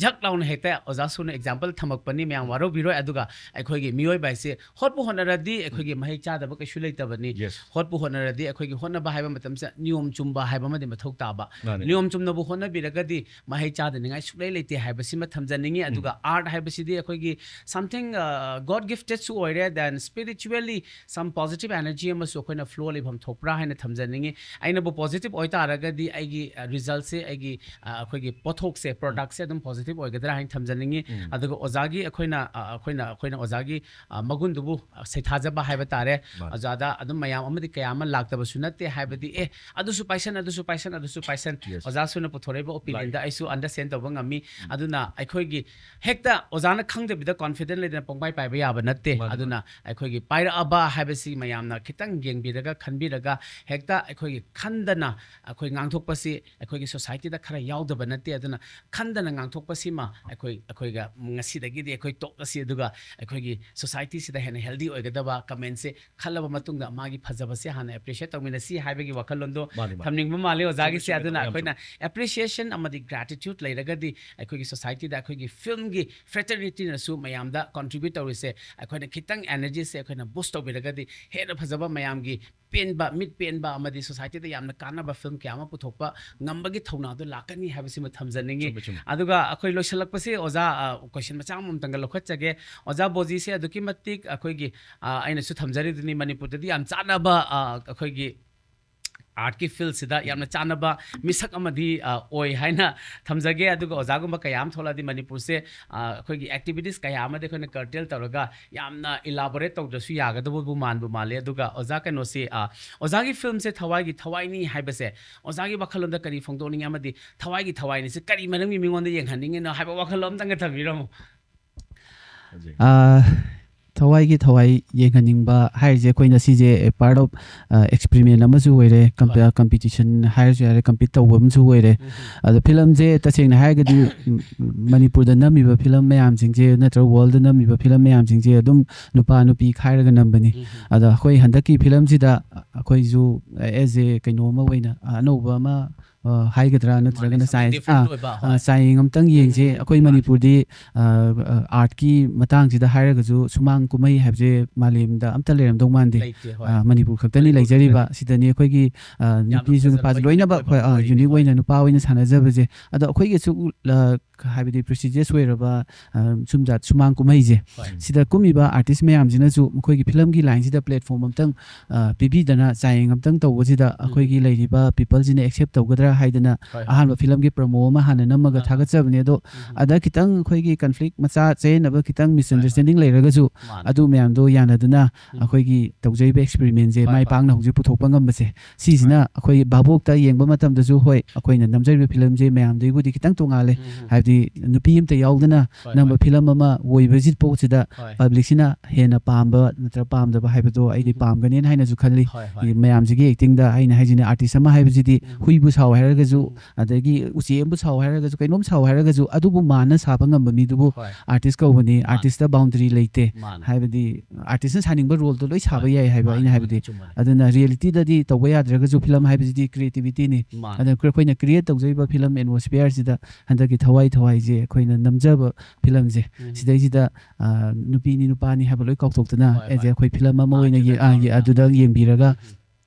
ꯖꯛ ꯂꯥꯎꯅ ꯍꯦꯛꯇ ꯑꯣꯖꯥ ꯑꯦꯛꯖꯥꯝꯄꯜ ꯊꯝꯃꯛꯄꯅꯤ, ꯃꯌꯥꯝ ꯋꯥꯔꯧꯕꯤꯔꯣꯏ꯫ ꯑꯗꯨꯒ ꯑꯩꯈꯣꯏꯒꯤ ꯃꯤꯑꯣꯏꯕ ꯍꯥꯏꯁꯦ ꯍꯣꯠꯄꯨ ꯍꯣꯠꯅꯔꯗꯤ ꯑꯩꯈꯣꯏꯒꯤ ꯃꯍꯩ ꯆꯥꯗꯕ ꯀꯩꯁꯨ ꯂꯩꯇꯕꯅꯤ꯫ Yes. ꯍꯣꯠꯄꯨ ꯍꯣꯠꯅꯔꯗꯤ ꯑꯩꯈꯣꯏꯒꯤ ꯍꯣꯠꯅꯕ ꯍꯥꯏꯕ ꯃꯇꯝꯁꯤꯗ ꯅꯤꯌꯣꯝ ꯆꯨꯝꯕ ꯍꯥꯏꯕ ꯑꯃꯗꯤ ꯃꯊꯧ ꯇꯥꯕ꯫ ꯃꯥꯅꯦ꯫ ꯅꯤꯌꯣꯝ ꯆꯨꯝꯅꯕꯨ ꯍꯣꯠꯅꯕꯤꯔꯒꯗꯤ ꯃꯍꯩ ꯆꯥꯗꯅꯤꯡꯉꯥꯏ ꯁꯨꯛꯂꯩ ꯂꯩꯇꯦ ꯍꯥꯏꯕꯁꯤꯃ ꯊꯝꯖꯅꯤꯡꯉꯤ꯫ ꯑꯗꯨꯒ art ꯍꯥꯏꯕꯁꯤꯗꯤ ꯑꯩꯈꯣꯏꯒꯤ something, uh, God giftedꯁꯨ ꯑꯣꯏꯔꯦ, then spiritually some positive energy ꯑꯃꯁꯨ ꯑꯩꯈꯣꯏꯅ flow ꯂꯩꯐꯝ ꯊꯣꯛꯄ꯭ꯔꯥ ꯍꯥꯏꯅ ꯊꯝꯖꯅꯤꯡꯉꯤ꯫ ꯑꯩꯅꯕꯨ positive ꯑꯣꯏꯇꯥꯔꯒꯗꯤ ꯑꯩꯒꯤ, uh, resultꯁꯦ, ꯑꯩꯒꯤ, uh, ꯑꯩꯈꯣꯏꯒꯤ ꯄꯣꯠꯊꯣꯛꯁꯦ, productꯁꯦ ꯑꯗꯨꯝ positive ꯑꯣꯏꯒꯗ꯭ꯔꯥ ꯍꯥꯏꯅ ꯊꯝꯖꯅꯤꯡꯉꯤ꯫ ꯎꯝ꯫ ꯑꯗꯨꯒ ꯑꯣꯖꯥꯒꯤ ꯑꯩꯈꯣꯏꯅ, uh, ꯑꯩꯈꯣꯏꯅ, ꯑꯩꯈꯣꯏꯅ ꯑꯣꯖꯥꯒꯤ, uh, ꯃꯒꯨꯟꯗꯨꯕꯨ, uh, ꯁꯩꯊꯥꯖꯕ ꯍꯥꯏꯕ ꯇꯥꯔꯦ꯫ ꯃꯥꯅꯦ꯫ ꯑꯣꯖꯥꯗ ꯑꯗꯨꯝ ꯃꯌꯥꯝ ꯑꯃꯗꯤ ꯀꯌꯥ ꯑꯃ ꯂꯥꯛꯇꯕꯁꯨ ꯅꯠꯇꯦ, ꯍꯥꯏꯕꯗꯤ ꯑꯦ ꯑꯗꯨꯁꯨ ꯄꯥꯏꯁꯟ, ꯑꯗꯨꯁꯨ ꯄꯥꯏꯁꯟ, ꯑꯗꯨꯁꯨ ꯄꯥꯏꯁꯟ, Yes. ꯑꯣꯖꯥꯁꯨꯅ ꯄꯨꯊꯣꯔꯛꯏꯕ opinionꯗ ꯑꯩꯁꯨ understand ꯇꯧꯕ ꯉꯝꯃꯤ꯫ ꯎꯝ꯫ ꯑꯗꯨꯅ ꯑꯩꯈꯣꯏꯒꯤ ꯍꯦꯛꯇ ꯑꯣꯖꯥꯅ ꯈꯪꯗꯕꯤꯗ confident ꯂꯩꯗꯅ ꯄꯪꯄꯥꯏ ꯄꯥꯏꯕ ꯌꯥꯕ ꯅꯠꯇꯦ꯫ ꯃꯥꯅꯤ, ꯑꯗꯨꯅ ꯑꯩꯈꯣꯏꯒꯤ ꯄꯥꯏꯔꯛꯑꯕ ꯍꯥꯏꯕꯁꯤ ꯃꯌꯥꯝꯅ ꯈꯤꯇꯪ ꯌꯦꯡꯕꯤꯔꯒ ꯈꯟꯕꯤꯔꯒ ꯍꯦꯛꯇ ꯑꯩꯈꯣꯏꯒꯤ ꯈꯟꯗꯅ ꯑꯩꯈꯣꯏ ꯉꯥꯡꯊꯣꯛꯄꯁꯤ ꯑꯩꯈꯣꯏꯒꯤ societyꯗ ꯈꯔ ꯌꯥꯎꯗꯕ ꯅꯠꯇꯦ꯫ ꯑꯗꯨꯅ ꯈꯟꯗꯅ ꯉꯥꯡꯊꯣꯛꯄꯁꯤꯃ ꯑꯩꯈꯣꯏ, ꯑꯩꯈꯣꯏꯒ ꯉꯁꯤꯗꯒꯤꯗꯤ ꯑꯩꯈꯣꯏ ꯇꯣꯛꯂꯁꯤ, ꯑꯗꯨꯒ ꯑꯩꯈꯣꯏꯒꯤ societyꯁꯤꯗ ꯍꯦꯟꯅ healthy ꯑꯣꯏꯒꯗꯕ commentꯁꯦ ꯈꯜꯂꯕ ꯃꯇꯨꯡꯗ ꯃꯥꯒꯤ ꯐꯖꯕꯁꯦ ꯍꯥꯟꯅ appreciate ꯇꯧꯃꯤꯟꯅꯁꯤ ꯍꯥꯏꯕꯒꯤ ꯋꯥꯈꯜꯂꯣꯟꯗꯣ ꯃꯥꯅꯤ, ꯃꯥꯅꯤ꯫ ꯊꯝꯅꯤꯡꯕ ꯃꯥꯜꯂꯤ ꯑꯣꯖꯥꯒꯤꯁꯦ꯫ ꯆꯨꯝꯃꯤ, ꯆꯨꯝꯃꯤ, ꯑꯗꯨꯅ ꯌꯥꯝ ꯑꯩꯈꯣꯏꯅ ꯆꯨꯝꯃꯤ꯫ appreciation ꯑꯃꯗꯤ gratitude ꯂꯩꯔꯒꯗꯤ ꯑꯩꯈꯣꯏꯒꯤ societyꯗ ꯑꯩꯈꯣꯏꯒꯤ filmꯒꯤ fraternityꯅꯁꯨ ꯃꯌꯥꯝꯗ contribute ꯇꯧꯔꯤꯁꯦ꯫ ꯑꯩꯈꯣꯏꯅ ꯈꯤꯇꯪ energyꯁꯦ ꯑꯩꯈꯣꯏꯅ boost ꯇꯧꯕꯤꯔꯒꯗꯤ ꯍꯦꯟꯅ ꯐꯖꯕ, ꯃꯌꯥꯝꯒꯤ ꯄꯦꯟꯕ, ꯃꯤꯠ ꯄꯦꯟꯕ ꯑꯃꯗꯤ societyꯗ ꯌꯥꯝꯅ ꯀꯥꯟꯅꯕ film ꯀꯌꯥ ꯑꯃ ꯄꯨꯊꯣꯛꯄ ꯉꯝꯕꯒꯤ ꯊꯧꯅꯥꯗꯣ ꯂꯥꯛꯀꯅꯤ ꯍꯥꯏꯕꯁꯤꯃ ꯊꯝꯖꯅꯤꯡꯉꯤ꯫ ꯆꯨꯝꯃꯤ, ꯆꯨꯝꯃꯤ꯫ ꯑꯗꯨꯒ ꯑꯩꯈꯣꯏ ꯂꯣꯏꯁꯤꯜꯂꯛꯄꯁꯦ ꯑꯣꯖꯥ, ꯑ, question ꯃꯆꯥ ꯑꯃꯃꯝꯇꯪꯒ ꯂꯧꯈꯠꯆꯒꯦ꯫ ꯑꯣꯖꯥ ꯕꯣꯖꯤꯁꯦ ꯑꯗꯨꯛꯀꯤ ꯃꯇꯤꯛ ꯑꯩꯈꯣꯏꯒꯤ, ꯑ, ꯑꯩꯅꯁꯨ ꯊꯝꯖꯔꯤꯗꯨꯅꯤ, ꯃꯅꯤꯄꯨꯔꯗꯗꯤ ꯌꯥꯝ ꯆꯥꯟꯅꯕ, ꯑ, ꯑꯩꯈꯣꯏꯒꯤ artꯀꯤ fieldꯁꯤꯗ ꯌꯥꯝꯅ ꯆꯥꯟꯅꯕ ꯃꯤꯁꯛ ꯑꯃꯗꯤ, ꯑ, ꯑꯣꯏ ꯍꯥꯏꯅ ꯊꯝꯖꯒꯦ꯫ ꯑꯗꯨꯒ ꯑꯣꯖꯥꯒꯨꯝꯕ ꯀꯌꯥ ꯑꯃ ꯊꯣꯛꯂꯛꯑꯗꯤ ꯃꯅꯤꯄꯨꯔꯁꯦ, ꯑ, ꯑꯩꯈꯣꯏꯒꯤ activities ꯀꯌꯥ ꯑꯃꯗꯤ ꯑꯩꯈꯣꯏꯅ curtail ꯇꯧꯔꯒ ꯌꯥꯝꯅ elaborate ꯇꯧꯗ꯭ꯔꯁꯨ ꯌꯥꯒꯗꯕꯕꯨ ꯃꯥꯟꯕꯨ ꯃꯥꯜꯂꯦ꯫ ꯑꯗꯨꯒ ꯑꯣꯖꯥ ꯀꯩꯅꯣꯁꯤ, ꯑ, ꯑꯣꯖꯥꯒꯤ filmꯁꯦ ꯊꯋꯥꯏꯒꯤ ꯊꯋꯥꯏꯅꯤ ꯍꯥꯏꯕꯁꯦ ꯑꯣꯖꯥꯒꯤ ꯋꯥꯈꯜꯂꯣꯟꯗ ꯀꯔꯤ ꯐꯣꯡꯗꯣꯛꯅꯤꯡꯉꯤ ꯑꯃꯗꯤ ꯊꯋꯥꯏꯒꯤ ꯊꯋꯥꯏꯅꯤꯁꯦ ꯀꯔꯤ ꯃꯔꯝꯒꯤ ꯃꯤꯉꯣꯟꯗ ꯌꯦꯡꯍꯟꯅꯤꯡꯉꯤꯅꯣ ꯍꯥꯏꯕ ꯋꯥꯈꯜꯂꯣꯟ ꯑꯝꯇꯪꯒ ꯊꯝꯕꯤꯔꯝꯃꯣ꯫ ꯐꯖꯩ꯫ ꯑꯥ, ꯊꯋꯥꯏꯒꯤ ꯊꯋꯥꯏ ꯌꯦꯡꯍꯟꯅꯤꯡꯕ ꯍꯥꯏꯔꯤꯁꯦ ꯑꯩꯈꯣꯏꯅ ꯁꯤꯁꯦ a part of, ꯑ, experiment ꯑꯃꯁꯨ ꯑꯣꯏꯔꯦ꯫ ꯀꯝ-, ꯍꯣꯏ꯫ competition ꯍꯥꯏꯔꯁꯨ ꯌꯥꯔꯦ, compete ꯇꯧꯕ ꯑꯃꯁꯨ ꯑꯣꯏꯔꯦ꯫ ꯑꯗꯣ filmꯁꯦ ꯇꯁꯦꯡꯅ ꯍꯥꯏꯔꯒꯗꯤ, ꯎꯝ, ꯃꯅꯤꯄꯨꯔꯗ ꯅꯝꯃꯤꯕ film ꯃꯌꯥꯝꯁꯤꯡꯁꯦ ꯅꯠꯇ꯭ꯔꯒ worldꯗ ꯅꯝꯃꯤꯕ film ꯃꯌꯥꯝꯁꯤꯡꯁꯦ ꯑꯗꯨꯝ ꯅꯨꯄꯥ ꯅꯨꯄꯤ ꯈꯥꯏꯔꯒ ꯅꯝꯕꯅꯤ꯫ ꯑꯗꯣ ꯑꯩꯈꯣꯏ ꯍꯟꯗꯛꯀꯤ filmꯁꯤꯗ ꯑꯩꯈꯣꯏꯁꯨ as a ꯀꯩꯅꯣ ꯑꯃ ꯑꯣꯏꯅ, ꯑꯅꯧꯕ ꯑꯃ ꯑ, ꯍꯥꯏꯒꯗ꯭ꯔꯥ, ꯅꯠꯇ꯭ꯔꯒꯅ ꯃꯥꯅꯦ, something ꯆꯥꯏ-, different ꯑꯥ, ꯑꯣꯏꯕ, ꯑ, ꯍꯣꯏ꯫ ꯆꯥꯌꯦꯡ ꯑꯝꯇꯪ ꯌꯦꯡꯁꯦ꯫ ꯎꯝ, ꯑꯩꯈꯣꯏ ꯃꯥꯅꯦ꯫ ꯃꯅꯤꯄꯨꯔꯗꯤ, ꯑ, ꯑ, ꯑꯥꯔꯠꯀꯤ ꯃꯇꯥꯡꯁꯤꯗ ꯍꯥꯏꯔꯒꯁꯨ ꯁꯨꯃꯥꯡ ꯀꯨꯝꯍꯩ ꯍꯥꯏꯕꯁꯦ ꯃꯥꯂꯦꯝꯗ ꯑꯝꯇ ꯂꯩꯔꯝꯗꯧ ꯃꯥꯟꯗꯦ꯫ ꯂꯩꯇꯦ, ꯍꯣꯏ꯫ ꯑ, ꯃꯅꯤꯄꯨꯔ ꯈꯛꯇꯅꯤ ꯃꯅꯤꯄꯨꯔ ꯂꯩꯖꯔꯤꯕ꯫ ꯈꯛꯇꯅꯤ꯫ ꯁꯤꯗꯅꯤ ꯑꯩꯈꯣꯏꯒꯤ, ꯑ, ꯌꯥꯝꯅ ꯅꯨꯄꯤꯁꯨ ꯐꯖꯕ, ꯅꯨꯄꯥꯁꯨ unique ꯂꯣꯏꯅꯃꯛ ꯑꯣꯏꯕ ꯑꯩꯈꯣꯏ, ꯑ, ꯑꯣꯏꯔꯤꯅꯤ, unique ꯍꯣꯏ꯫ ꯑꯣꯏꯅ ꯅꯨꯄꯥ ꯑꯣꯏꯅ ꯎꯝ꯫ ꯁꯥꯟꯅꯖꯕꯁꯦ꯫ ꯑꯗꯣ ꯑꯩꯈꯣꯏꯒꯤꯁꯨ, ꯑ, ꯍꯥꯏꯕꯗꯤ prestigious ꯑꯣꯏꯔꯕ, ꯑ, ꯁꯨꯝꯖꯥꯠ ꯁꯨꯃꯥꯡ ꯀꯨꯝꯍꯩꯁꯦ꯫ ꯍꯣꯏ꯫ ꯁꯤꯗ ꯀꯨꯝꯃꯤꯕ artist ꯃꯌꯥꯝꯁꯤꯅꯁꯨ ꯃꯈꯣꯏꯒꯤ ꯐꯤꯂꯝꯒꯤ lineꯁꯤꯗ platform ꯑꯝꯇꯪ, ꯑ, ꯄꯤꯕꯤꯗꯅ ꯆꯥꯌꯦꯡ ꯑꯝꯇꯪ ꯇꯧꯕꯁꯤꯗ ꯎꯝ꯫ ꯑꯩꯈꯣꯏꯒꯤ ꯂꯩꯔꯤꯕ peopleꯁꯤꯅ accept ꯇꯧꯒꯗ꯭ꯔꯥ ꯍꯥꯏꯗꯅ ꯍꯣꯏ, ꯍꯣꯏ꯫ ꯑꯍꯥꯟꯕ ꯐꯤꯂꯝꯒꯤ promo ꯑꯃ ꯍꯥꯟꯅ ꯅꯝꯃꯒ ꯑꯥ, ꯑꯥ꯫ ꯊꯥꯒꯠꯆꯕꯅꯦ꯫ ꯑꯗꯣ ꯎꯝ꯫ ꯑꯗ ꯈꯤꯇꯪ ꯑꯩꯈꯣꯏꯒꯤ conflict ꯃꯆꯥ, ꯆꯌꯦꯠꯅꯕ ꯈꯤꯇꯪ misunderstanding ꯂꯩꯔꯒꯁꯨ ꯃꯥꯅꯦ꯫ ꯑꯗꯨ ꯃꯌꯥꯝꯗꯣ ꯌꯥꯅꯗꯨꯅ ꯎꯝ꯫ ꯑꯩꯈꯣꯏꯒꯤ ꯇꯧꯖꯔꯤꯕ experimentꯁꯦ ꯍꯣꯏ, ꯃꯥꯏ ꯍꯣꯏ꯫ ꯄꯥꯛꯅ ꯍꯧꯖꯤꯛ ꯄꯨꯊꯣꯛꯄ ꯉꯝꯕꯁꯦ꯫ ꯁꯤꯁꯤꯅ ꯑꯩꯈꯣꯏ ꯚꯥꯕꯣꯛꯇ ꯌꯦꯡꯕ ꯃꯇꯝꯗꯁꯨ, ꯍꯣꯏ, ꯑꯩꯈꯣꯏꯅ ꯅꯝꯖꯔꯤꯕ ꯐꯤꯂꯝꯁꯦ ꯃꯌꯥꯝꯗꯒꯤꯕꯨꯗꯤ ꯈꯤꯇꯪ ꯇꯣꯡꯉꯥꯜꯂꯦ꯫ ꯎꯝ, ꯎꯝ꯫ ꯍꯥꯏꯕꯗꯤ ꯅꯨꯄꯤ ꯑꯝꯇ ꯌꯥꯎꯗꯅ ꯍꯣꯏ, ꯅꯝꯕ ꯍꯣꯏ꯫ ꯐꯤꯂꯝ ꯑꯃ ꯑꯣꯏꯕꯁꯤ ꯄꯣꯠꯁꯤꯗ ꯍꯣꯏ꯫ publicꯁꯤꯅ ꯍꯦꯟꯅ ꯄꯥꯝꯕ ꯅꯠꯇ꯭ꯔꯒ ꯄꯥꯝꯗꯕ ꯍꯥꯏꯕꯗꯣ ꯑꯩꯗꯤ ꯎꯝ꯫ ꯄꯥꯝꯒꯅꯦꯅ ꯍꯥꯏꯅꯁꯨ ꯈꯜꯂꯤ꯫ ꯍꯣꯏ, ꯍꯣꯏ꯫ ꯃꯌꯥꯝꯁꯤꯒꯤ actingꯗ ꯑꯩꯅ ꯍꯥꯏꯁꯤꯅꯦ, artist ꯑꯃ ꯍꯥꯏꯕꯁꯤꯗꯤ ꯎꯝ꯫ ꯍꯨꯏꯕꯨ ꯁꯥꯎ ꯍꯥꯏꯔꯒꯁꯨ, ꯎꯝ꯫ ꯑꯗꯒꯤ ꯎꯆꯦꯛ ꯑꯃꯕꯨ ꯁꯥꯎ ꯍꯥꯏꯔꯒꯁꯨ, ꯀꯩꯅꯣꯝ ꯁꯥꯎ ꯍꯥꯏꯔꯒꯁꯨ, ꯑꯗꯨꯕꯨ ꯃꯥꯅ ꯁꯥꯕ ꯉꯝꯕ ꯃꯤꯗꯨꯕꯨ ꯍꯣꯏ꯫ artist ꯀꯧꯕꯅꯤ꯫ ꯃꯥꯅꯦ꯫ Artistꯇ boundary ꯂꯩꯇꯦ꯫ ꯃꯥꯅꯦ꯫ ꯍꯥꯏꯕꯗꯤ artistꯅ ꯁꯥꯅꯤꯡꯕ roleꯗꯣ ꯂꯣꯏ ꯁꯥꯕ ꯃꯥꯅꯦ꯫ ꯌꯥꯏ ꯍꯥꯏꯕ ꯃꯥꯅꯦ, ꯑꯩꯅ ꯃꯥꯅꯦ, ꯍꯥꯏꯕꯗꯤ꯫ ꯑꯆꯨꯝꯕꯅꯦ꯫ ꯑꯗꯨꯅ realityꯗꯗꯤ ꯇꯧꯕ ꯌꯥꯗ꯭ꯔꯒꯁꯨ ꯐꯤꯂꯝ ꯍꯥꯏꯕꯁꯤꯗꯤ creativityꯅꯤ꯫ ꯃꯥꯅꯦ꯫ ꯑꯗꯨꯅ ꯑꯩꯈꯣꯏꯅ create ꯇꯧꯖꯔꯤꯕ ꯐꯤꯂꯝ atmosphereꯁꯤꯗ ꯍꯟꯗꯛꯀꯤ ꯊꯋꯥꯏ ꯊꯋꯥꯏꯁꯦ ꯑꯩꯈꯣꯏꯅ ꯅꯝꯖꯕ ꯐꯤꯂꯝꯁꯦ, ꯎꯝ꯫ ꯁꯤꯗꯩꯁꯤꯗ, ꯑ, ꯅꯨꯄꯤꯅꯤ ꯅꯨꯄꯥꯅꯤ ꯍꯥꯏꯕ ꯂꯣꯏ ꯀꯥꯎꯊꯣꯛꯇꯅ, ꯍꯣꯏ, ꯑꯦꯁ, ꯍꯣꯏ꯫ ꯑꯩꯈꯣꯏ ꯐꯤꯂꯝ ꯑꯃ ꯑꯥ, ꯑꯣꯏꯅ ꯌꯦ-, ꯑꯗꯨꯗ ꯑ, ꯌꯦ-, ꯌꯥꯎꯅ꯫ ꯑꯗꯨꯗ ꯌꯦꯡꯕꯤꯔꯒ ꯎꯝ꯫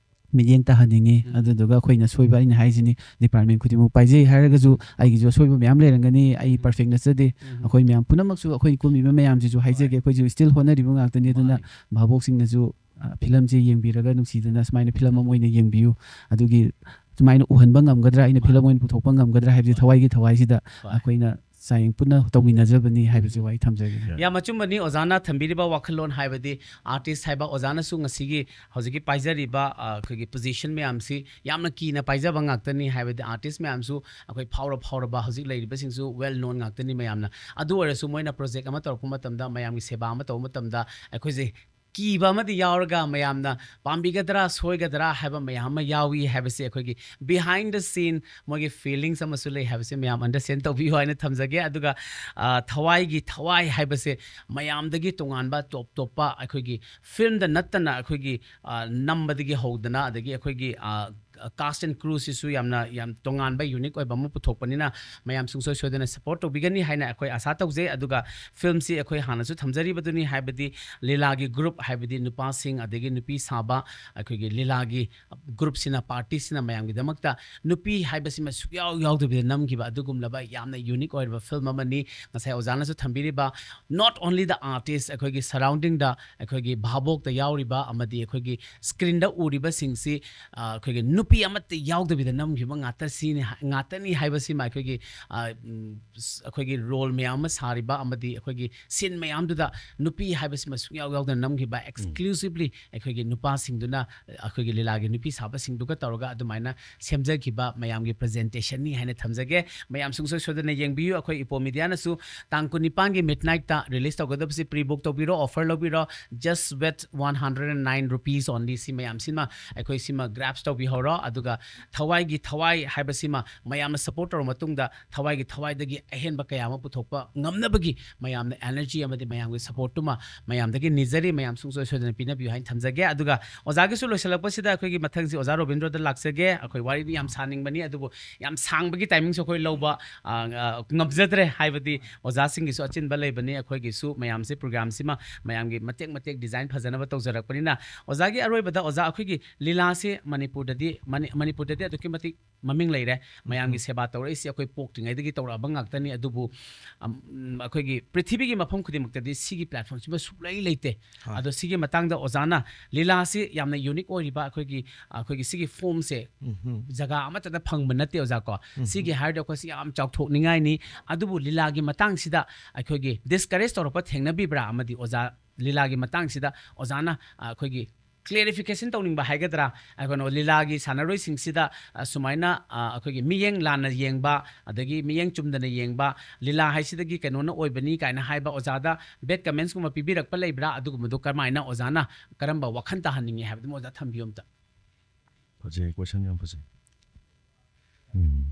ꯃꯤꯠꯌꯦꯡ ꯇꯥꯍꯟꯅꯤꯡꯉꯤ꯫ ꯎꯝ꯫ ꯑꯗꯨꯗꯨꯒ ꯑꯩꯈꯣꯏꯅ ꯁꯣꯏꯕ, ꯑꯩꯅ ꯍꯥꯏꯁꯤꯅꯤ, department ꯈꯨꯗꯤꯡꯃꯛ ꯄꯥꯏꯖꯩ ꯍꯥꯏꯔꯒꯁꯨ ꯑꯩꯒꯤꯁꯨ ꯑꯁꯣꯏꯕ ꯃꯌꯥꯝ ꯂꯩꯔꯝꯒꯅꯤ꯫ ꯑꯩ ꯎꯝ꯫ perfect ꯅꯠꯆꯗꯦ꯫ ꯎꯝ꯫ ꯑꯩꯈꯣꯏ ꯃꯌꯥꯝ ꯄꯨꯝꯅꯃꯛꯁꯨ, ꯑꯩꯈꯣꯏ ꯀꯨꯝꯃꯤꯕ ꯃꯌꯥꯝꯁꯤꯁꯨ ꯍꯥꯏꯖꯒꯦ, ꯍꯣꯏ꯫ ꯑꯩꯈꯣꯏꯁꯨ still ꯍꯣꯠꯅꯔꯤꯕ ꯉꯥꯛꯇꯅꯤ꯫ ꯑꯗꯨꯅ ꯃꯥꯅꯤ꯫ ꯚꯥꯕꯣꯛꯁꯤꯡꯅꯁꯨ, ꯑ, ꯐꯤꯂꯝꯁꯦ ꯌꯦꯡꯕꯤꯔꯒ ꯅꯨꯡꯁꯤꯗꯅ ꯁꯨꯃꯥꯏꯅ ꯐꯤꯂꯝ ꯑꯃ ꯑꯣꯏꯅ ꯌꯦꯡꯕꯤꯌꯨ꯫ ꯑꯗꯨꯒꯤ ꯁꯨꯃꯥꯏꯅ ꯎꯍꯟꯕ ꯉꯝꯒꯗ꯭ꯔꯥ, ꯑꯩꯅ ꯃꯥꯅꯤ꯫ ꯐꯤꯂꯝ ꯑꯣꯏꯅ ꯄꯨꯊꯣꯛꯄ ꯉꯝꯒꯗ꯭ꯔꯥ ꯍꯥꯏꯕꯁꯦ ꯍꯣꯏ꯫ ꯊꯋꯥꯏꯒꯤ ꯊꯋꯥꯏꯁꯤꯗ ꯍꯣꯏ꯫ ꯑꯩꯈꯣꯏꯅ ꯆꯥꯌꯦꯡ ꯄꯨꯟꯅ ꯇꯧꯃꯤꯟꯅꯖꯕꯅꯤ ꯍꯥꯏꯕꯁꯤ ꯋꯥꯍꯩ ꯊꯝꯖꯒꯦ꯫ ꯌꯥꯝ ꯑꯆꯨꯝꯕꯅꯤ ꯑꯣꯖꯥꯅ ꯊꯝꯕꯤꯔꯤꯕ ꯋꯥꯈꯜꯂꯣꯟ, ꯍꯥꯏꯕꯗꯤ artist ꯍꯥꯏꯕ ꯑꯣꯖꯥꯅꯁꯨ ꯉꯁꯤꯒꯤ ꯍꯧꯖꯤꯛꯀꯤ ꯄꯥꯏꯖꯔꯤꯕ, ꯑ, ꯑꯩꯈꯣꯏꯒꯤ position ꯃꯌꯥꯝꯁꯤ ꯌꯥꯝꯅ ꯀꯤꯅ ꯄꯥꯏꯖꯕ ꯉꯥꯛꯇꯅꯤ꯫ ꯍꯥꯏꯕꯗꯤ artist ꯃꯌꯥꯝꯁꯨ ꯑꯩꯈꯣꯏ ꯐꯥꯎꯔ ꯐꯥꯎꯔꯕ ꯍꯧꯖꯤꯛ ꯂꯩꯔꯤꯕꯁꯤꯡꯁꯨ well known ꯉꯥꯛꯇꯅꯤ ꯃꯌꯥꯝꯅ꯫ ꯑꯗꯨ ꯑꯣꯏꯔꯁꯨ ꯃꯣꯏꯅ project ꯑꯃ ꯇꯧꯔꯛꯄ ꯃꯇꯝꯗ, ꯃꯌꯥꯝꯒꯤ ꯁꯦꯕꯥ ꯑꯃ ꯇꯧꯕ ꯃꯇꯝꯗ ꯑꯩꯈꯣꯏꯁꯦ ꯀꯤꯕ ꯑꯃꯗꯤ ꯌꯥꯎꯔꯒ ꯃꯌꯥꯝꯅ ꯄꯥꯝꯕꯤꯒꯗ꯭ꯔꯥ ꯁꯣꯏꯒꯗ꯭ꯔꯥ ꯍꯥꯏꯕ ꯃꯌꯥꯝ ꯑꯃ ꯌꯥꯎꯏ ꯍꯥꯏꯕꯁꯦ ꯑꯩꯈꯣꯏꯒꯤ behind the scene ꯃꯣꯏꯒꯤ feelings ꯑꯃꯁꯨ ꯂꯩ ꯍꯥꯏꯕꯁꯦ ꯃꯌꯥꯝ understand ꯇꯧꯕꯤꯌꯨ ꯍꯥꯏꯅ ꯊꯝꯖꯒꯦ꯫ ꯑꯗꯨꯒ, ꯑ, ꯊꯋꯥꯏꯒꯤ ꯊꯋꯥꯏ ꯍꯥꯏꯕꯁꯦ ꯃꯌꯥꯝꯗꯒꯤ ꯇꯣꯉꯥꯟꯕ ꯇꯣꯞ ꯇꯣꯞꯄ ꯑꯩꯈꯣꯏꯒꯤ ꯐꯤꯂꯝꯗ ꯅꯠꯇꯅ ꯑꯩꯈꯣꯏꯒꯤ, ꯑ, ꯅꯝꯕꯗꯒꯤ ꯍꯧꯗꯅ ꯑꯗꯒꯤ ꯑꯩꯈꯣꯏꯒꯤ, ꯑ, cast and crew ꯁꯤꯁꯨ ꯌꯥꯝꯅ ꯌꯥꯝ ꯇꯣꯉꯥꯟꯕ ꯌꯨꯅꯤꯛ ꯑꯣꯏꯕ ꯑꯃ ꯄꯨꯊꯣꯛꯄꯅꯤꯅ ꯃꯌꯥꯝ ꯁꯨꯡꯁꯣꯏ ꯁꯣꯏꯗꯅ ꯁꯄꯣꯔꯠ ꯇꯧꯕꯤꯒꯅꯤ ꯍꯥꯏꯅ ꯑꯩꯈꯣꯏ ꯑꯥꯁꯥ ꯇꯧꯖꯩ꯫ ꯑꯗꯨꯒ ꯐꯤꯂꯝꯁꯤ ꯑꯩꯈꯣꯏ ꯍꯥꯟꯅꯁꯨ ꯊꯝꯖꯔꯤꯕꯗꯨꯅꯤ, ꯍꯥꯏꯕꯗꯤ ꯂꯤꯂꯥꯒꯤ ꯒ꯭ꯔꯨꯞ, ꯍꯥꯏꯕꯗꯤ ꯅꯨꯄꯥꯁꯤꯡ ꯑꯗꯒꯤ ꯅꯨꯄꯤ ꯁꯥꯕ ꯑꯩꯈꯣꯏꯒꯤ ꯂꯤꯂꯥꯒꯤ ꯒ꯭ꯔꯨꯞꯁꯤꯅ, ꯄꯥꯔꯇꯤꯁꯤꯅ ꯃꯌꯥꯝꯒꯤꯗꯃꯛꯇ ꯅꯨꯄꯤ ꯍꯥꯏꯕꯁꯤꯃ ꯁꯨꯛꯌꯥꯎ ꯌꯥꯎꯗꯕꯤꯗ ꯅꯝꯈꯤꯕ ꯑꯗꯨꯒꯨꯝꯂꯕ ꯌꯥꯝꯅ ꯌꯨꯅꯤꯛ ꯑꯣꯏꯔꯕ ꯐꯤꯂꯝ ꯑꯃꯅꯤ꯫ ꯉꯁꯥꯏ ꯑꯣꯖꯥꯅꯁꯨ ꯊꯝꯕꯤꯔꯤꯕ, not only the artist, ꯑꯩꯈꯣꯏꯒꯤ ꯁꯔꯥꯎꯟꯗꯤꯡꯗ ꯑꯩꯈꯣꯏꯒꯤ ꯚꯥꯕꯣꯛꯇ ꯌꯥꯎꯔꯤꯕ ꯑꯃꯗꯤ ꯑꯩꯈꯣꯏꯒꯤ ꯁ꯭ꯀ꯭ꯔꯤꯟꯗ ꯎꯔꯤꯕꯁꯤꯡꯁꯤ, ꯑ, ꯑꯩꯈꯣꯏꯒꯤ ꯅꯨꯄꯤ ꯑꯃꯠꯇ ꯌꯥꯎꯗꯕꯤꯗ ꯅꯝꯈꯤꯕ ꯉꯥꯛꯇ ꯁꯤꯅꯤ ꯍꯥꯏ-, ꯉꯥꯛꯇꯅꯤ ꯍꯥꯏꯕꯁꯤꯃ ꯑꯩꯈꯣꯏꯒꯤ, ꯑ, ꯎꯝ, ꯁ-, ꯑꯩꯈꯣꯏꯒꯤ ꯔꯣꯜ ꯃꯌꯥꯝ ꯑꯃ ꯁꯥꯔꯤꯕ ꯑꯃꯗꯤ ꯑꯩꯈꯣꯏꯒꯤ ꯁꯤꯟ ꯃꯌꯥꯝꯗꯨꯗ ꯅꯨꯄꯤ ꯍꯥꯏꯕꯁꯤꯃ ꯁꯨꯡꯌꯥꯎ ꯌꯥꯎꯗꯅ ꯅꯝꯈꯤꯕ, exclusively ꯑꯩꯈꯣꯏꯒꯤ ꯅꯨꯄꯥꯁꯤꯡꯗꯨꯅ, ꯑꯩꯈꯣꯏꯒꯤ ꯂꯤꯂꯥꯒꯤ ꯅꯨꯄꯤ ꯁꯥꯕꯁꯤꯡꯗꯨꯒ ꯇꯧꯔꯒ ꯑꯗꯨꯃꯥꯏꯅ ꯁꯦꯝꯖꯈꯤꯕ ꯃꯌꯥꯝꯒꯤ ꯄ꯭ꯔꯖꯦꯟꯇꯦꯁꯟꯅꯤ ꯍꯥꯏꯅ ꯊꯝꯖꯒꯦ꯫ ꯃꯌꯥꯝ ꯁꯨꯡꯁꯣꯏ ꯁꯣꯏꯗꯅ ꯌꯦꯡꯕꯤꯌꯨ꯫ ꯑꯩꯈꯣꯏ ꯏꯄꯣ ꯃꯤꯗꯤꯌꯥꯅꯁꯨ ꯇꯥꯡ ꯀꯨꯟꯅꯤꯄꯥꯟꯒꯤ ꯃꯤꯗ ꯅꯥꯏꯠꯇ ꯔꯤꯂꯤꯁ ꯇꯧꯒꯗꯕꯁꯤ ꯄ꯭ꯔꯤ ꯕꯨꯛ ꯇꯧꯕꯤꯔꯣ, ꯑꯣꯐꯔ ꯂꯧꯕꯤꯔꯣ꯫ Just with one hundred and nine rupees only꯫ ꯁꯤ ꯃꯌꯥꯝꯁꯤꯃ ꯑꯩꯈꯣꯏ ꯁꯤꯃ ꯒ꯭ꯔꯥꯞꯁ ꯇꯧꯕꯤꯍꯧꯔꯣ꯫ ꯑꯗꯨꯒ ꯊꯋꯥꯏꯒꯤ ꯊꯋꯥꯏ ꯍꯥꯏꯕꯁꯤꯃ ꯃꯌꯥꯝꯅ ꯁꯄꯣꯔꯠ ꯇꯧꯔꯕ ꯃꯇꯨꯡꯗ ꯊꯋꯥꯏꯒꯤ ꯊꯋꯥꯏꯗꯒꯤ ꯑꯍꯦꯟꯕ ꯀꯌꯥ ꯑꯃ ꯄꯨꯊꯣꯛꯄ ꯉꯝꯅꯕꯒꯤ ꯃꯌꯥꯝꯅ ꯑꯦꯅꯔꯖꯤ ꯑꯃꯗꯤ ꯃꯌꯥꯝꯒꯤ ꯁꯄꯣꯔꯠꯇꯨꯃ ꯃꯌꯥꯝꯗꯒꯤ ꯅꯤꯖꯔꯤ꯫ ꯃꯌꯥꯝ ꯁꯨꯡꯁꯣꯏ ꯁꯣꯏꯗꯅ ꯄꯤꯅꯕꯤꯌꯨ ꯍꯥꯏꯅ ꯊꯝꯖꯒꯦ꯫ ꯑꯗꯨꯒ ꯑꯣꯖꯥꯒꯤꯁꯨ ꯂꯣꯏꯁꯤꯜꯂꯛꯄꯁꯤꯗ ꯑꯩꯈꯣꯏꯒꯤ ꯃꯊꯪꯁꯤ ꯑꯣꯖꯥ ꯔꯣꯕꯤꯟꯗ꯭ꯔꯣꯗ ꯂꯥꯛꯆꯒꯦ꯫ ꯑꯩꯈꯣꯏ ꯋꯥꯔꯤꯗꯤ ꯌꯥꯝ ꯁꯥꯅꯤꯡꯕꯅꯤ, ꯑꯗꯨꯕꯨ ꯌꯥꯝ ꯁꯥꯡꯕꯒꯤ ꯇꯥꯏꯃꯤꯡꯁꯨ ꯑꯩꯈꯣꯏ ꯂꯧꯕ, ꯑ, ꯑ, ꯉꯝꯖꯗ꯭ꯔꯦ꯫ ꯍꯥꯏꯕꯗꯤ ꯑꯣꯖꯥꯁꯤꯡꯒꯤꯁꯨ ꯑꯆꯤꯟꯕ ꯂꯩꯕꯅꯤ, ꯑꯩꯈꯣꯏꯒꯤꯁꯨ ꯃꯌꯥꯝꯁꯦ ꯄ꯭ꯔꯣꯒ꯭ꯔꯥꯝꯁꯤꯃ ꯃꯌꯥꯝꯒꯤ ꯃꯇꯦꯛ ꯃꯇꯦꯛ ꯗꯤꯖꯥꯏꯟ ꯐꯖꯅꯕ ꯇꯧꯖꯔꯛꯄꯅꯤꯅ꯫ ꯑꯣꯖꯥꯒꯤ ꯑꯔꯣꯏꯕꯗ, ꯑꯣꯖꯥ, ꯑꯩꯈꯣꯏꯒꯤ ꯂꯤꯂꯥꯁꯦ ꯃꯅꯤꯄꯨꯔꯗꯗꯤ, ꯃꯅꯤ-, ꯃꯅꯤꯄꯨꯔꯗꯗꯤ ꯑꯗꯨꯛꯀꯤ ꯃꯇꯤꯛ ꯃꯃꯤꯡ ꯂꯩꯔꯦ꯫ ꯃꯌꯥꯝꯒꯤ ꯎꯝ꯫ ꯁꯦꯕꯥ ꯇꯧꯔꯛꯏꯁꯤ ꯑꯩꯈꯣꯏ ꯄꯣꯛꯇ꯭ꯔꯤꯉꯩꯗꯒꯤ ꯇꯧꯔꯛꯑꯕ ꯉꯥꯛꯇꯅꯤ꯫ ꯑꯗꯨꯕꯨ, ꯑꯝ, ꯑꯩꯈꯣꯏꯒꯤ ꯄ꯭ꯔꯤꯊꯤꯕꯤꯒꯤ ꯃꯐꯝ ꯈꯨꯗꯤꯡꯃꯛꯇꯗꯤ ꯁꯤꯒꯤ ꯄ꯭ꯂꯦꯠꯐꯣꯝꯁꯤꯃ ꯁꯨꯛꯂꯩ ꯂꯩꯇꯦ꯫ ꯍꯣꯏ꯫ ꯑꯗꯣ ꯁꯤꯒꯤ ꯃꯇꯥꯡꯗ ꯑꯣꯖꯥꯅ ꯂꯤꯂꯥꯁꯤ ꯌꯥꯝꯅ ꯌꯨꯅꯤꯛ ꯑꯣꯏꯔꯤꯕ ꯑꯩꯈꯣꯏꯒꯤ, ꯑꯩꯈꯣꯏꯒꯤ ꯁꯤꯒꯤ ꯐꯣꯝꯁꯦ ꯎꯝ꯫ ꯖꯒꯥ ꯑꯃꯠꯇꯗ ꯐꯪꯕ ꯅꯠꯇꯦ, ꯑꯣꯖꯥ, ꯀꯣ꯫ ꯎꯝ꯫ ꯁꯤꯒꯤ ꯍꯥꯏꯔꯗꯤ ꯑꯩꯈꯣꯏꯁꯤ ꯌꯥꯝ ꯆꯥꯎꯊꯣꯛꯅꯤꯡꯉꯥꯏꯅꯤ꯫ ꯑꯗꯨꯕꯨ ꯂꯤꯂꯥꯒꯤ ꯃꯇꯥꯡꯁꯤꯗ ꯑꯩꯈꯣꯏꯒꯤ ꯗꯤꯁꯀꯔꯦꯖ ꯇꯧꯔꯛꯄ ꯊꯦꯡꯅꯕꯤꯕ꯭ꯔꯥ? ꯑꯃꯗꯤ ꯑꯣꯖꯥ, ꯂꯤꯂꯥꯒꯤ ꯃꯇꯥꯡꯁꯤꯗ ꯑꯣꯖꯥꯅ, ꯑ, ꯑꯩꯈꯣꯏꯒꯤ ꯀ꯭ꯂꯦꯔꯤꯐꯤꯀꯦꯁꯟ ꯇꯧꯅꯤꯡꯕ ꯍꯥꯏꯒꯗ꯭ꯔꯥ, ꯑꯩꯈꯣꯏꯅ ꯂꯤꯂꯥꯒꯤ ꯁꯥꯟꯅꯔꯣꯏꯁꯤꯡꯁꯤꯗ, ꯑ, ꯁꯨꯃꯥꯏꯅ, ꯑ, ꯑꯩꯈꯣꯏꯒꯤ ꯃꯤꯠꯌꯦꯡ ꯂꯥꯟꯅ ꯌꯦꯡꯕ, ꯑꯗꯒꯤ ꯃꯤꯠꯌꯦꯡ ꯆꯨꯝꯗꯅ ꯌꯦꯡꯕ, ꯂꯤꯂꯥ ꯍꯥꯏꯁꯤꯗꯒꯤ ꯀꯩꯅꯣꯅ ꯑꯣꯏꯕꯅꯤ ꯀꯥꯏꯅ ꯍꯥꯏꯕ ꯑꯣꯖꯥꯗ ꯕꯦꯗ ꯀꯃꯦꯟꯁꯀꯨꯝꯕ ꯄꯤꯕꯤꯔꯛꯄ ꯂꯩꯕ꯭ꯔꯥ? ꯑꯗꯨꯒꯨꯝꯕꯗꯣ ꯀꯔꯝꯍꯥꯏꯅ ꯑꯣꯖꯥꯅ ꯀꯔꯝꯕ ꯋꯥꯈꯜ ꯇꯥꯍꯟꯅꯤꯡꯉꯤ ꯍꯥꯏꯕꯗꯨꯃ ꯑꯣꯖꯥ ꯊꯝꯕꯤꯌꯨ ꯑꯝꯇ꯫ ꯐꯖꯩ, ꯀꯣꯏꯁꯟ ꯌꯥꯝ ꯐꯖꯩ꯫ ꯎꯝ꯫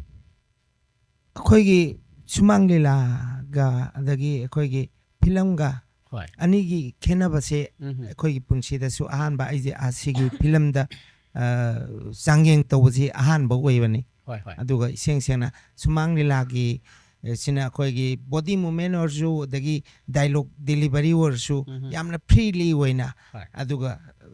ꯑꯩꯈꯣꯏꯒꯤ ꯁꯨꯃꯥꯡ ꯂꯤꯂꯥꯒ ꯑꯗꯒꯤ ꯑꯩꯈꯣꯏꯒꯤ ꯐꯤꯂꯝꯒ ꯍꯣꯏ꯫ ꯑꯅꯤꯒꯤ ꯈꯦꯠꯅꯕꯁꯦ ꯎꯝ꯫ ꯑꯩꯈꯣꯏꯒꯤ ꯄꯨꯟꯁꯤꯗꯁꯨ ꯑꯍꯥꯟꯕ ꯑꯩꯁꯦ ꯑꯁꯤꯒꯤ ꯐꯤꯂꯝꯗ ꯑ, ꯆꯥꯡꯌꯦꯡ ꯇꯧꯕꯁꯤ ꯑꯍꯥꯟꯕ ꯑꯣꯏꯕꯅꯤ꯫ ꯍꯣꯏ, ꯍꯣꯏ꯫ ꯑꯗꯨꯒ ꯏꯁꯦꯡ ꯁꯦꯡꯅ ꯁꯨꯃꯥꯡ ꯂꯤꯂꯥꯒꯤ, ꯑ, ꯁꯤꯅ ꯑꯩꯈꯣꯏꯒꯤ ꯕꯣꯗꯤ ꯃꯨꯚꯃꯦꯟ ꯑꯣꯏꯔꯁꯨ, ꯑꯗꯒꯤ ꯗꯥꯏꯂꯣꯛ ꯗꯦꯂꯤꯚꯔꯤ ꯑꯣꯏꯔꯁꯨ ꯎꯝ꯫ ꯌꯥꯝꯅ ꯐ꯭ꯔꯤꯂꯤ ꯑꯣꯏꯅ, ꯍꯣꯏ꯫ ꯑꯗꯨꯒ, ꯑ,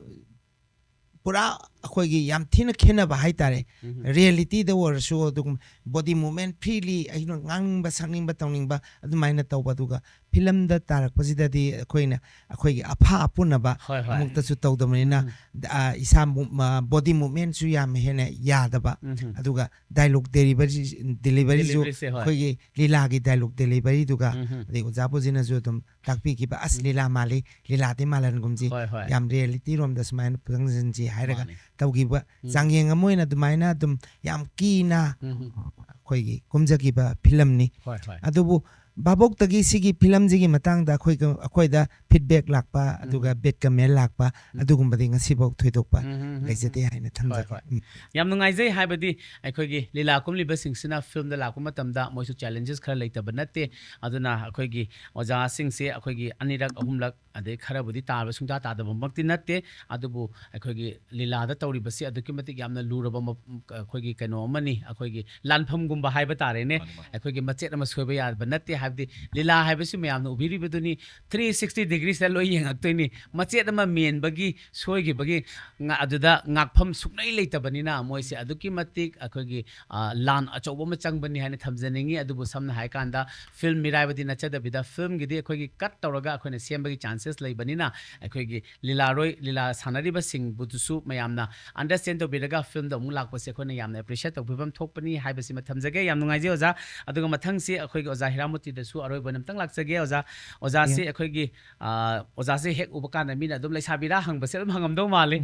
ꯄꯨꯔꯥ ꯑꯩꯈꯣꯏꯒꯤ ꯌꯥꯝ ꯊꯤꯅ ꯈꯦꯠꯅꯕ ꯍꯥꯏꯇꯥꯔꯦ꯫ ꯎꯝ꯫ ꯔꯤꯌꯦꯂꯤꯇꯤꯗ ꯑꯣꯏꯔꯁꯨ ꯑꯗꯨꯒꯨꯝ ꯕꯣꯗꯤ ꯃꯨꯚꯃꯦꯟ ꯐ꯭ꯔꯤꯂꯤ ꯑꯩꯅ ꯉꯥꯡꯅꯤꯡꯕ, ꯁꯛꯅꯤꯡꯕ, ꯇꯧꯅꯤꯡꯕ ꯑꯗꯨꯃꯥꯏꯅ ꯇꯧꯕ꯫ ꯑꯗꯨꯒ ꯐꯤꯂꯝꯗ ꯇꯥꯔꯛꯄꯁꯤꯗꯗꯤ ꯑꯩꯈꯣꯏꯅ ꯑꯩꯈꯣꯏꯒꯤ ꯑꯐ ꯑꯄꯨꯟꯅꯕ ꯍꯣꯏ, ꯍꯣꯏ꯫ ꯑꯃꯨꯛꯇꯁꯨ ꯇꯧꯗꯕꯅꯤꯅ, ꯎꯝ꯫ ꯑ, ꯏꯁꯥ ꯃꯨ-, ꯃ-, ꯕꯣꯗꯤ ꯃꯨꯚꯃꯦꯟꯁꯨ ꯌꯥꯝ ꯍꯦꯟꯅ ꯌꯥꯗꯕ꯫ ꯎꯝ꯫ ꯑꯗꯨꯒ ꯗꯥꯏꯂꯣꯛ ꯗꯦꯂꯤꯚꯔꯤ, ꯗꯦꯂꯤꯚꯔꯤꯁꯨ ꯗꯦꯂꯤꯚꯔꯤꯁꯦ, ꯍꯣꯏ꯫ ꯑꯩꯈꯣꯏꯒꯤ ꯂꯤꯂꯥꯒꯤ ꯗꯥꯏꯂꯣꯛ ꯗꯦꯂꯤꯚꯔꯤꯗꯨꯒ, ꯎꯝ꯫ ꯑꯗꯩ ꯑꯣꯖꯥ ꯕꯣꯖꯤꯅꯁꯨ ꯑꯗꯨꯝ ꯇꯥꯛꯄꯤꯈꯤꯕ, "ꯑꯁ, ꯎꯝ꯫ ꯂꯤꯂꯥ ꯃꯥꯜꯂꯤ, ꯂꯤꯂꯥꯗꯤ ꯃꯥꯜꯍꯟꯒꯨꯝꯁꯤ, ꯍꯣꯏ, ꯍꯣꯏ꯫ ꯌꯥꯝ ꯔꯤꯌꯦꯂꯤꯇꯤ ꯔꯣꯝꯗ ꯁꯨꯃꯥꯏꯅ ꯆꯪꯁꯤꯟꯁꯤ" ꯍꯥꯏꯔꯒ ꯃꯥꯅꯤ꯫ ꯇꯧꯈꯤꯕ ꯎꯝ꯫ ꯆꯥꯡꯌꯦꯡ ꯑꯃ ꯑꯣꯏꯅ ꯑꯗꯨꯃꯥꯏꯅ ꯑꯗꯨꯝ ꯌꯥꯝ ꯀꯤꯅ ꯎꯝ꯫ ꯑꯩꯈꯣꯏꯒꯤ ꯀꯨꯝꯖꯈꯤꯕ ꯐꯤꯂꯝꯅꯤ꯫ ꯍꯣꯏ, ꯍꯣꯏ꯫ ꯑꯗꯨꯕꯨ ꯚꯥꯕꯣꯛꯇꯒꯤ ꯁꯤꯒꯤ ꯐꯤꯂꯝꯁꯤꯒꯤ ꯃꯇꯥꯡꯗ ꯑꯩꯈꯣꯏꯒ, ꯑꯩꯈꯣꯏꯗ ꯐꯤꯗꯕꯦꯛ ꯂꯥꯛꯄ, ꯑꯗꯨꯒ ꯕꯦꯗ ꯀꯃꯦꯟ ꯂꯥꯛꯄ, ꯎꯝ꯫ ꯑꯗꯨꯒꯨꯝꯕꯗꯤ ꯉꯁꯤꯐꯥꯎ ꯊꯣꯏꯗꯣꯛꯄ ꯎꯝ, ꯎꯝ, ꯎꯝ, ꯂꯩꯖꯗꯦ ꯎꯝ꯫ ꯍꯥꯏꯅ ꯍꯣꯏ, ꯊꯝꯖꯒꯦ꯫ ꯍꯣꯏ꯫ ꯎꯝ꯫ ꯌꯥꯝ ꯅꯨꯡꯉꯥꯏꯖꯩ, ꯍꯥꯏꯕꯗꯤ ꯑꯩꯈꯣꯏꯒꯤ ꯂꯤꯂꯥ ꯀꯨꯝꯂꯤꯕꯁꯤꯡꯁꯤꯅ ꯐꯤꯂꯝꯗ ꯂꯥꯛꯄ ꯃꯇꯝꯗ ꯃꯣꯏꯁꯨ ꯆꯦꯂꯦꯟꯖꯦꯁ ꯈꯔ ꯂꯩꯇꯕ ꯅꯠꯇꯦ꯫ ꯑꯗꯨꯅ ꯑꯩꯈꯣꯏꯒꯤ ꯑꯣꯖꯥꯁꯤꯡꯁꯦ ꯑꯩꯈꯣꯏꯒꯤ ꯑꯅꯤꯔꯛ, ꯑꯍꯨꯝꯂꯛ, ꯑꯗꯩ ꯈꯔꯕꯨꯗꯤ ꯇꯥꯕ, ꯁꯨꯡꯇꯥ ꯇꯥꯗꯕꯃꯛꯇꯤ ꯅꯠꯇꯦ, ꯑꯗꯨꯕꯨ ꯑꯩꯈꯣꯏꯒꯤ ꯂꯤꯂꯥꯗ ꯇꯧꯔꯤꯕꯁꯤ ꯑꯗꯨꯛꯀꯤ ꯃꯇꯤꯛ ꯌꯥꯝꯅ ꯂꯨꯔꯕ ꯃ-, ꯑꯩꯈꯣꯏꯒꯤ ꯀꯩꯅꯣ ꯑꯃꯅꯤ, ꯑꯩꯈꯣꯏꯒꯤ ꯂꯥꯟꯐꯝꯒꯨꯝꯕ ꯍꯥꯏꯕ ꯇꯥꯔꯦꯅꯦ꯫ ꯃꯥꯅꯤ, ꯃꯥꯅꯤ꯫ ꯑꯩꯈꯣꯏꯒꯤ ꯃꯆꯦꯠ ꯑꯃ ꯁꯣꯏꯕ ꯌꯥꯕ ꯅꯠꯇꯦ, ꯍꯥꯏꯕꯗꯤ ꯂꯤꯂꯥ ꯍꯥꯏꯕꯁꯤ ꯃꯌꯥꯝꯅ ꯎꯕꯤꯔꯤꯕꯗꯨꯅꯤ, ꯊ꯭ꯔꯤ ꯁꯤꯛꯁꯇꯤ ꯗꯤꯒ꯭ꯔꯤꯁꯤꯗ ꯂꯣꯏ ꯌꯦꯡꯉꯛꯇꯣꯏꯅꯤ꯫ ꯃꯆꯦꯠ ꯑꯃ ꯃꯦꯟꯕꯒꯤ, ꯁꯣꯏꯈꯤꯕꯒꯤ ꯉ-, ꯑꯗꯨꯗ ꯉꯥꯛꯐꯝ ꯁꯨꯡꯂꯩ ꯂꯩꯇꯕꯅꯤꯅ ꯃꯣꯏꯁꯦ ꯑꯗꯨꯛꯀꯤ ꯃꯇꯤꯛ ꯑꯩꯈꯣꯏꯒꯤ, ꯑ, ꯂꯥꯟ ꯑꯆꯧꯕ ꯑꯃ ꯆꯪꯕꯅꯤ ꯍꯥꯏꯅ ꯊꯝꯖꯅꯤꯡꯉꯤ꯫ ꯑꯗꯨꯕꯨ ꯁꯝꯅ ꯍꯥꯏꯔꯀꯥꯟꯗ ꯐꯤꯂꯝ ꯃꯤꯔꯥꯏꯕꯗꯤ ꯅꯠꯆꯗꯕꯤꯗ ꯐꯤꯂꯝꯒꯤꯗꯤ ꯑꯩꯈꯣꯏꯒꯤ ꯀꯠ ꯇꯧꯔꯒ ꯑꯩꯈꯣꯏꯅ ꯁꯦꯝꯕꯒꯤ ꯆꯥꯟꯁꯦꯁ ꯂꯩꯕꯅꯤꯅ ꯑꯩꯈꯣꯏꯒꯤ ꯂꯤꯂꯥꯔꯣꯏ, ꯂꯤꯂꯥ ꯁꯥꯟꯅꯔꯤꯕꯁꯤꯡꯕꯨꯗꯨꯁꯨ ꯃꯌꯥꯝꯅ ꯑꯟꯗꯔꯁ꯭ꯇꯦꯟ ꯇꯧꯕꯤꯔꯒ ꯐꯤꯂꯝꯗ ꯑꯃꯨꯛ ꯂꯥꯛꯄꯁꯦ ꯑꯩꯈꯣꯏꯅ ꯌꯥꯝꯅ ꯑꯦꯄ꯭ꯔꯤꯁꯤꯌꯦꯠ ꯇꯧꯕꯤꯐꯝ ꯊꯣꯛꯄꯅꯤ ꯍꯥꯏꯕꯁꯤꯃ ꯊꯝꯖꯒꯦ꯫ ꯌꯥꯝ ꯅꯨꯡꯉꯥꯏꯖꯩ ꯑꯣꯖꯥ꯫ ꯑꯗꯨꯒ ꯃꯊꯪꯁꯤ ꯑꯩꯈꯣꯏꯒꯤ ꯑꯣꯖꯥ ꯍꯤꯔꯥꯃꯨꯇꯤꯗꯁꯨ ꯑꯔꯣꯏꯕ ꯑꯣꯏꯅ ꯑꯝꯇꯪ ꯂꯥꯛꯆꯒꯦ ꯑꯣꯖꯥ꯫ ꯑꯣꯖꯥꯁꯤ ꯌꯥ꯫ ꯑꯩꯈꯣꯏꯒꯤ, ꯑ, ꯑꯣꯖꯥꯁꯦ ꯍꯦꯛ ꯎꯕ ꯀꯥꯟꯗ ꯃꯤꯅ ꯑꯗꯨꯝ "ꯂꯩꯁꯥꯕꯤꯔꯥ?" ꯍꯪꯕꯁꯦ ꯑꯗꯨꯝ ꯍꯪꯉꯝꯗꯧ ꯃꯥꯜꯂꯤ꯫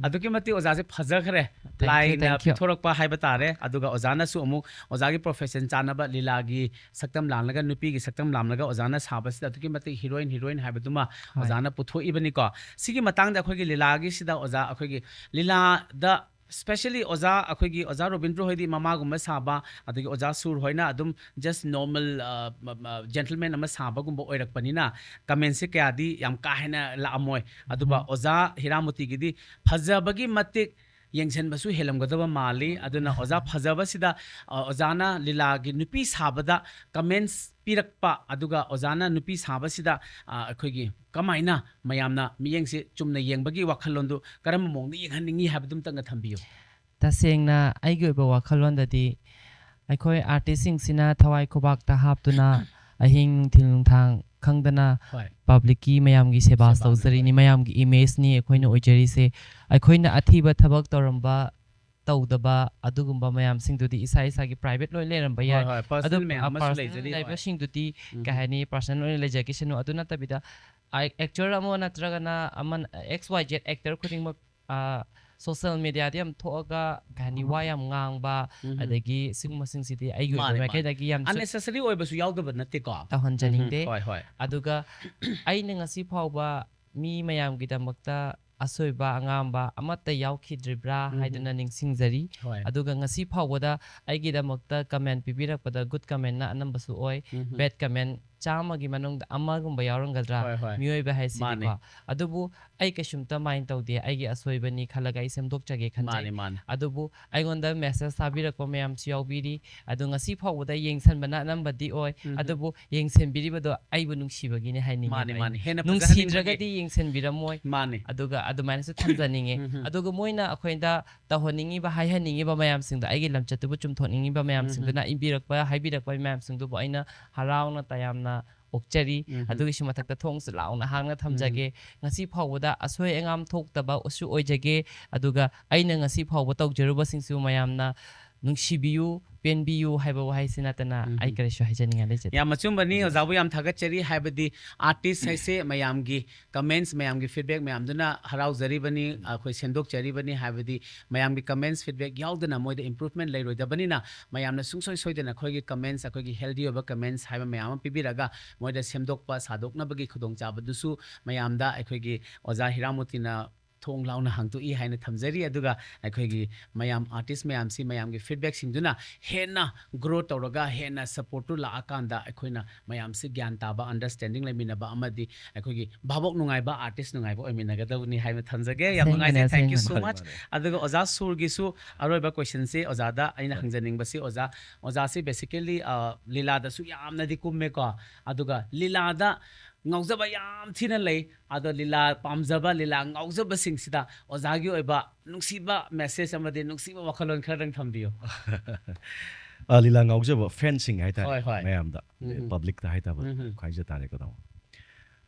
ꯑꯗꯨꯛꯀꯤ ꯃꯇꯤꯛ ꯑꯣꯖꯥꯁꯦ ꯐꯖꯈ꯭ꯔꯦ꯫ Thank you, ꯂꯥꯏꯅ thank you. ꯄꯤꯊꯣꯔꯛꯄ ꯍꯥꯏꯕ ꯇꯥꯔꯦ꯫ ꯑꯗꯨꯒ ꯑꯣꯖꯥꯅꯁꯨ ꯑꯃꯨꯛ ꯑꯣꯖꯥꯒꯤ ꯄ꯭ꯔꯣꯐꯦꯁꯟ ꯆꯥꯟꯅꯕ ꯂꯤꯂꯥꯒꯤ ꯁꯛꯇꯝ ꯂꯥꯡꯂꯒ, ꯅꯨꯄꯤꯒꯤ ꯁꯛꯇꯝ ꯂꯥꯡꯂꯒ ꯑꯣꯖꯥꯅ ꯁꯥꯕꯁꯤꯗ ꯑꯗꯨꯛꯀꯤ ꯃꯇꯤꯛ ꯍꯤꯔꯣꯏꯟ, ꯍꯤꯔꯣꯏꯟ ꯍꯥꯏꯕꯗꯨꯃ ꯍꯣꯏ꯫ ꯑꯣꯖꯥꯅ ꯄꯨꯊꯣꯛꯏꯕꯅꯤꯀꯣ꯫ ꯁꯤꯒꯤ ꯃꯇꯥꯡꯗ ꯑꯩꯈꯣꯏꯒꯤ ꯂꯤꯂꯥꯒꯤꯁꯤꯗ ꯑꯣꯖꯥ, ꯑꯩꯈꯣꯏꯒꯤ ꯂꯤꯂꯥꯗ specially ꯑꯣꯖꯥ, ꯑꯩꯈꯣꯏꯒꯤ ꯑꯣꯖꯥ ꯔꯣꯕꯤꯟꯗ꯭ꯔ ꯍꯣꯏꯗꯤ ꯃꯃꯥꯒꯨꯝꯕ ꯁꯥꯕ, ꯑꯗꯒꯤ ꯑꯣꯖꯥ ꯁꯨꯔ ꯍꯣꯏꯅ ꯑꯗꯨꯝ just normal, ꯑ, ꯃ-, ꯃ-, gentleman ꯑꯃ ꯁꯥꯕꯒꯨꯝꯕ ꯑꯣꯏꯔꯛꯄꯅꯤꯅ ꯀꯃꯦꯟꯁꯦ ꯀꯌꯥꯗꯤ ꯌꯥꯝ ꯀꯥ ꯍꯦꯟꯅ ꯂꯥꯛꯑꯝꯃꯣꯏ꯫ ꯑꯗꯨꯒ ꯎꯝ꯫ ꯑꯣꯖꯥ ꯍꯤꯔꯥꯃꯨꯇꯤꯒꯤꯗꯤ ꯐꯖꯕꯒꯤ ꯃꯇꯤꯛ ꯌꯦꯡꯁꯤꯟꯕꯁꯨ ꯍꯦꯜꯂꯝꯒꯗꯕ ꯃꯥꯜꯂꯤ꯫ ꯑꯗꯨꯅ ꯑꯣꯖꯥ ꯐꯖꯕꯁꯤꯗ, ꯑ, ꯑꯣꯖꯥꯅ ꯂꯤꯂꯥꯒꯤ ꯅꯨꯄꯤ ꯁꯥꯕꯗ comments ꯄꯤꯔꯛꯄ, ꯑꯗꯨꯒ ꯑꯣꯖꯥꯅ ꯅꯨꯄꯤ ꯁꯥꯕꯁꯤꯗ, ꯑ, ꯑꯩꯈꯣꯏꯒꯤ ꯀꯃꯥꯏꯅ ꯃꯌꯥꯝꯅ ꯃꯤꯠꯌꯦꯡꯁꯤ ꯆꯨꯝꯅ ꯌꯦꯡꯕꯒꯤ ꯋꯥꯈꯜꯂꯣꯟꯗꯨ ꯀꯔꯝꯕ ꯃꯑꯣꯡꯗ ꯌꯦꯡꯍꯟꯅꯤꯡꯉꯤ ꯍꯥꯏꯕꯗꯨꯝꯇꯪꯒ ꯊꯝꯕꯤꯌꯨ꯫ ꯇꯁꯦꯡꯅ ꯑꯩꯒꯤ ꯑꯣꯏꯕ ꯋꯥꯈꯜꯂꯣꯟꯗꯗꯤ ꯑꯩꯈꯣꯏ artistꯁꯤꯡꯁꯤꯅ ꯊꯋꯥꯏ ꯈꯨꯕꯥꯛꯇ ꯍꯥꯞꯇꯨꯅ ꯑꯍꯤꯡ ꯅꯨꯡꯊꯤꯜ ꯅꯨꯡꯊꯥꯡ ꯈꯪꯗꯅ ꯍꯣꯏ꯫ Publicꯀꯤ ꯃꯌꯥꯝꯒꯤ ꯁꯦꯕꯥ ꯁꯦꯕꯥ ꯇꯧꯖꯔꯤꯅꯤ, ꯇꯧꯖꯔꯤ꯫ ꯃꯌꯥꯝꯒꯤ imageꯅꯤ ꯑꯩꯈꯣꯏꯅ ꯑꯣꯏꯖꯔꯤꯁꯦ꯫ ꯑꯩꯈꯣꯏꯅ ꯑꯊꯤꯕ ꯊꯕꯛ ꯇꯧꯔꯝꯕ ꯇꯧꯗꯕ ꯑꯗꯨꯒꯨꯝꯕ ꯃꯌꯥꯝꯁꯤꯡꯗꯨꯗꯤ ꯏꯁꯥ ꯏꯁꯥꯒꯤ private ꯂꯣꯏ ꯂꯩꯔꯝꯕ ꯍꯣꯏ, ꯌꯥꯏ꯫ ꯍꯣꯏ, personal ꯑꯗꯨ ꯃꯌꯥꯝ ꯑꯃꯁꯨ personal ꯂꯩꯖꯔꯤ, ꯍꯣꯏ꯫ ꯂꯩꯕꯁꯤꯡꯗꯨꯗꯤ ꯎꯝ꯫ ꯀꯩ ꯍꯥꯏꯅꯤ, personal ꯑꯣꯏꯅ ꯂꯩꯖꯈꯤꯁꯅꯨ꯫ ꯑꯗꯨ ꯅꯠꯇꯕꯤꯗ ꯑꯦꯛꯇꯔ ꯑꯃ ꯅꯠꯇ꯭ꯔꯒꯅ ꯑꯃ, X Y Z actor ꯈꯨꯗꯤꯡꯃꯛ, ꯑ, social mediaꯗ ꯌꯥꯝ ꯊꯣꯛꯑꯒ ꯀꯩ ꯍꯥꯏꯅꯤ, ꯋꯥ ꯌꯥꯝ ꯉꯥꯡꯕ, ꯎꯝ꯫ ꯑꯗꯒꯤ ꯁꯤꯒꯨꯝꯕꯁꯤꯡꯁꯤꯗꯤ ꯑꯩꯒꯤ ꯃꯥꯅꯦ, ꯑꯣꯏꯕ ꯃꯥꯅꯦ꯫ ꯃꯥꯏꯀꯩꯗꯒꯤ ꯌꯥꯝ Unnecessary ꯑꯣꯏꯕꯁꯨ ꯌꯥꯎꯗꯕ ꯅꯠꯇꯦꯀꯣ꯫ ꯇꯧꯍꯟꯖꯅꯤꯡꯗꯦ꯫ ꯎꯝ, ꯍꯣꯏ, ꯍꯣꯏ꯫ ꯑꯗꯨꯒ ꯑꯩꯅ ꯉꯁꯤ ꯐꯥꯎꯕ ꯃꯤ ꯃꯌꯥꯝꯒꯤꯗꯃꯛꯇ ꯑꯁꯣꯏꯕ ꯑꯉꯥꯝꯕ ꯑꯃꯠꯇ ꯌꯥꯎꯈꯤꯗ꯭ꯔꯤꯕ꯭ꯔꯥ ꯎꯝ꯫ ꯍꯥꯏꯗꯨꯅ ꯅꯤꯡꯁꯤꯡꯖꯔꯤ꯫ ꯍꯣꯏ꯫ ꯑꯗꯨꯒ ꯉꯁꯤ ꯐꯥꯎꯕꯗ ꯑꯩꯒꯤꯗꯃꯛꯇ comment ꯄꯤꯕꯤꯔꯛꯄꯗ good commentꯅ ꯑꯅꯝꯕꯁꯨ ꯑꯣꯏ꯫ ꯎꯝ꯫ Bad comment ꯆꯥꯝꯃꯒꯤ ꯃꯅꯨꯡꯗ ꯑꯃꯒꯨꯝꯕ ꯌꯥꯎꯔꯝꯒꯗ꯭ꯔꯥ? ꯍꯣꯏ, ꯍꯣꯏ꯫ ꯃꯤꯑꯣꯏꯕ ꯍꯥꯏꯁꯤꯗꯤꯀꯣ꯫ ꯃꯥꯅꯦ꯫ ꯑꯗꯨꯕꯨ ꯑꯩ ꯀꯩꯁꯨꯝꯇ mind ꯇꯧꯗꯦ, ꯑꯩꯒꯤ ꯑꯁꯣꯏꯕꯅꯤ ꯈꯜꯂꯒ ꯑꯩ ꯁꯦꯝꯗꯣꯛꯆꯒꯦ ꯈꯟꯖꯩ꯫ ꯃꯥꯅꯦ, ꯃꯥꯅꯦ꯫ ꯑꯗꯨꯕꯨ ꯑꯩꯉꯣꯟꯗ message ꯊꯥꯕꯤꯔꯛꯄ ꯃꯌꯥꯝꯁꯨ ꯌꯥꯎꯕꯤꯔꯤ꯫ ꯑꯗꯣ ꯉꯁꯤ ꯐꯥꯎꯕꯗ ꯌꯦꯡꯁꯟꯕꯅ ꯑꯅꯝꯕꯗꯤ ꯑꯣꯏ꯫ ꯎꯝ꯫ ꯑꯗꯨꯕꯨ ꯌꯦꯡꯁꯟꯕꯤꯔꯤꯕꯗꯣ ꯑꯩꯕꯨ ꯅꯨꯡꯁꯤꯕꯒꯤꯅꯦ ꯍꯥꯏꯅꯤꯡꯉꯦꯕ ꯃꯥꯅꯦ, ꯑꯩꯅ꯫ ꯃꯥꯅꯦ꯫ ꯍꯦꯟꯅ ꯅꯨꯡꯁꯤꯗ꯭ꯔꯒꯗꯤ ꯐꯖꯍꯟꯅꯤꯡꯕꯒꯤ꯫ ꯌꯦꯡꯁꯟꯕꯤꯔꯝꯃꯣꯏ꯫ ꯃꯥꯅꯦ꯫ ꯑꯗꯨꯒ ꯑꯗꯨꯃꯥꯏꯅꯁꯨ ꯊꯝꯖꯅꯤꯡꯉꯦ꯫ ꯎꯝ, ꯎꯝ꯫ ꯑꯗꯨꯒ ꯃꯣꯏꯅ ꯑꯩꯈꯣꯏꯗ ꯇꯧꯍꯟꯅꯤꯡꯉꯤꯕ, ꯍꯥꯏꯍꯟꯅꯤꯡꯉꯤꯕ ꯃꯌꯥꯝꯁꯤꯡꯗꯣ, ꯑꯩꯒꯤ ꯂꯝꯆꯠꯇꯨꯕꯨ ꯆꯨꯝꯊꯣꯛꯅꯤꯡꯉꯤꯕ ꯃꯌꯥꯝꯁꯤꯡꯗꯨꯅ ꯏꯕꯤꯔꯛꯄ, ꯍꯥꯏꯕꯤꯔꯛꯄ ꯃꯌꯥꯝꯁꯤꯡꯗꯨꯕꯨ ꯑꯩꯅ ꯍꯔꯥꯎꯅ ꯇꯌꯥꯝꯅ ꯑꯣꯛꯆꯔꯤ꯫ ꯎꯝ꯫ ꯑꯗꯨꯒꯤꯁꯨ ꯃꯊꯛꯇ ꯊꯣꯡꯁꯨ ꯂꯥꯎꯅ ꯍꯥꯡꯅ ꯊꯝꯖꯒꯦ꯫ ꯉꯁꯤ ꯐꯥꯎꯕꯗ ꯑꯁꯣꯏ ꯑꯉꯥꯝ ꯊꯣꯛꯇꯕꯁꯨ ꯑꯣꯏꯖꯒꯦ꯫ ꯑꯗꯨꯒ ꯑꯩꯅ ꯉꯁꯤ ꯐꯥꯎꯕ ꯇꯧꯖꯔꯨꯕꯁꯤꯡꯁꯨ ꯃꯌꯥꯝꯅ ꯅꯨꯡꯁꯤꯕꯤꯌꯨ, ꯄꯦꯟꯕꯤꯌꯨ ꯍꯥꯏꯕ ꯋꯥꯍꯩꯁꯤ ꯅꯠꯇꯅ ꯎꯝ꯫ ꯑꯩ ꯀꯔꯤꯁꯨ ꯍꯥꯏꯖꯅꯤꯡꯉꯥꯏ ꯂꯩꯖꯗꯦ꯫ ꯌꯥꯝ ꯑꯆꯨꯝꯕꯅꯤ, ꯑꯣꯖꯥꯕꯨ ꯌꯥꯝ ꯊꯥꯒꯠꯆꯔꯤ꯫ ꯍꯥꯏꯕꯗꯤ artist ꯍꯥꯏꯁꯦ ꯃꯌꯥꯝꯒꯤ comments, ꯃꯌꯥꯝꯒꯤ feedback ꯃꯌꯥꯝꯗꯨꯅ ꯍꯔꯥꯎꯖꯔꯤꯕꯅꯤ, ꯑꯩꯈꯣꯏ ꯁꯦꯝꯗꯣꯛꯆꯔꯤꯕꯅꯤ꯫ ꯍꯥꯏꯕꯗꯤ ꯃꯌꯥꯝꯒꯤ comments, feedback ꯌꯥꯎꯗꯅ ꯃꯣꯏꯗ improvement ꯂꯩꯔꯣꯏꯗꯕꯅꯤꯅ, ꯃꯌꯥꯝꯅ ꯁꯨꯡꯁꯣꯏ ꯁꯣꯏꯗꯅ ꯑꯩꯈꯣꯏꯒꯤ comments, ꯑꯩꯈꯣꯏꯒꯤ healthy ꯑꯣꯏꯕ comments ꯍꯥꯏꯕ ꯃꯌꯥꯝ ꯑꯃ ꯄꯤꯕꯤꯔꯒ ꯃꯣꯏꯗ ꯁꯦꯝꯗꯣꯛꯄ ꯁꯥꯗꯣꯛꯅꯕꯒꯤ ꯈꯨꯗꯣꯡꯆꯥꯕꯗꯨꯁꯨ ꯃꯌꯥꯝꯗ ꯑꯩꯈꯣꯏꯒꯤ ꯑꯣꯖꯥ ꯍꯤꯔꯥꯃꯣꯇꯤꯅ ꯊꯣꯡ ꯂꯥꯎꯅ ꯍꯥꯡꯗꯣꯛꯏ ꯍꯥꯏꯅ ꯊꯝꯖꯔꯤ꯫ ꯑꯗꯨꯒ ꯑꯩꯈꯣꯏꯒꯤ ꯃꯌꯥꯝ ꯑꯥꯔꯇꯤꯁ ꯃꯌꯥꯝꯁꯤ, ꯃꯌꯥꯝꯒꯤ ꯐꯤꯗꯕꯦꯛꯁꯤꯡꯗꯨꯅ ꯍꯦꯟꯅ ꯒ꯭ꯔꯣ ꯇꯧꯔꯒ, ꯍꯦꯟꯅ ꯁꯄꯣꯔꯠꯇꯨ ꯂꯥꯛꯑꯀꯥꯟꯗ, ꯑꯩꯈꯣꯏꯅ ꯃꯌꯥꯝꯁꯤ ꯒ꯭ꯌꯥꯟ ꯇꯥꯕ, ꯑꯟꯗꯔꯁ꯭ꯇꯦꯟꯗꯤꯡ ꯂꯩꯃꯤꯟꯅꯕ ꯑꯃꯗꯤ ꯑꯩꯈꯣꯏꯒꯤ ꯚꯥꯕꯣꯛ ꯅꯨꯡꯉꯥꯏꯕ ꯑꯥꯔꯇꯤꯁ ꯅꯨꯡꯉꯥꯏꯕ ꯑꯣꯏꯃꯤꯟꯅꯒꯗꯕꯅꯤ ꯍꯥꯏꯅ ꯊꯝꯖꯒꯦ꯫ ꯌꯥꯝ ꯑꯁꯦꯡꯕꯅꯦ, ꯅꯨꯡꯉꯥꯏꯖꯩ꯫ Thank you so ꯑꯁꯦꯡꯕꯅꯦ꯫ much꯫ ꯑꯗꯨꯒ ꯑꯣꯖꯥ ꯁꯨꯔꯒꯤꯁꯨ ꯑꯔꯣꯏꯕ ꯀꯣꯏꯁꯟꯁꯤ ꯑꯣꯖꯥꯗ ꯑꯩꯅ ꯍꯣꯏ꯫ ꯍꯪꯖꯅꯤꯡꯕꯁꯤ, ꯑꯣꯖꯥ, ꯑꯣꯖꯥꯁꯤ basically, ꯑ, ꯂꯤꯂꯥꯗꯁꯨ ꯌꯥꯝꯅꯗꯤ ꯀꯨꯝꯃꯦꯀꯣ, ꯑꯗꯨꯒ ꯂꯤꯂꯥꯗ ꯉꯥꯎꯖꯕ ꯌꯥꯝ ꯊꯤꯅ ꯂꯩ꯫ ꯑꯗꯣ ꯂꯤꯂꯥ ꯄꯥꯝꯖꯕ, ꯂꯤꯂꯥ ꯉꯥꯎꯖꯕꯁꯤꯡꯁꯤꯗ ꯑꯣꯖꯥꯒꯤ ꯑꯣꯏꯕ ꯅꯨꯡꯁꯤꯕ ꯃꯦꯁꯦꯖ ꯑꯃꯗꯤ ꯅꯨꯡꯁꯤꯕ ꯋꯥꯈꯜꯂꯣꯟ ꯈꯔꯗꯪ ꯊꯝꯕꯤꯌꯨ꯫ ꯑ, ꯂꯤꯂꯥ ꯉꯥꯎꯖꯕ ꯐꯦꯟꯁꯤꯡ ꯍꯥꯏꯇꯥꯔꯦ, ꯍꯣꯏ, ꯍꯣꯏ꯫ ꯃꯌꯥꯝꯗ, ꯎꯝ꯫ ꯄꯕ꯭ꯂꯤꯛꯇ ꯍꯥꯏꯇꯥꯕ, ꯎꯝ꯫ ꯍꯥꯏꯖ ꯇꯥꯔꯦꯀꯣ, ꯇꯥꯃꯣ꯫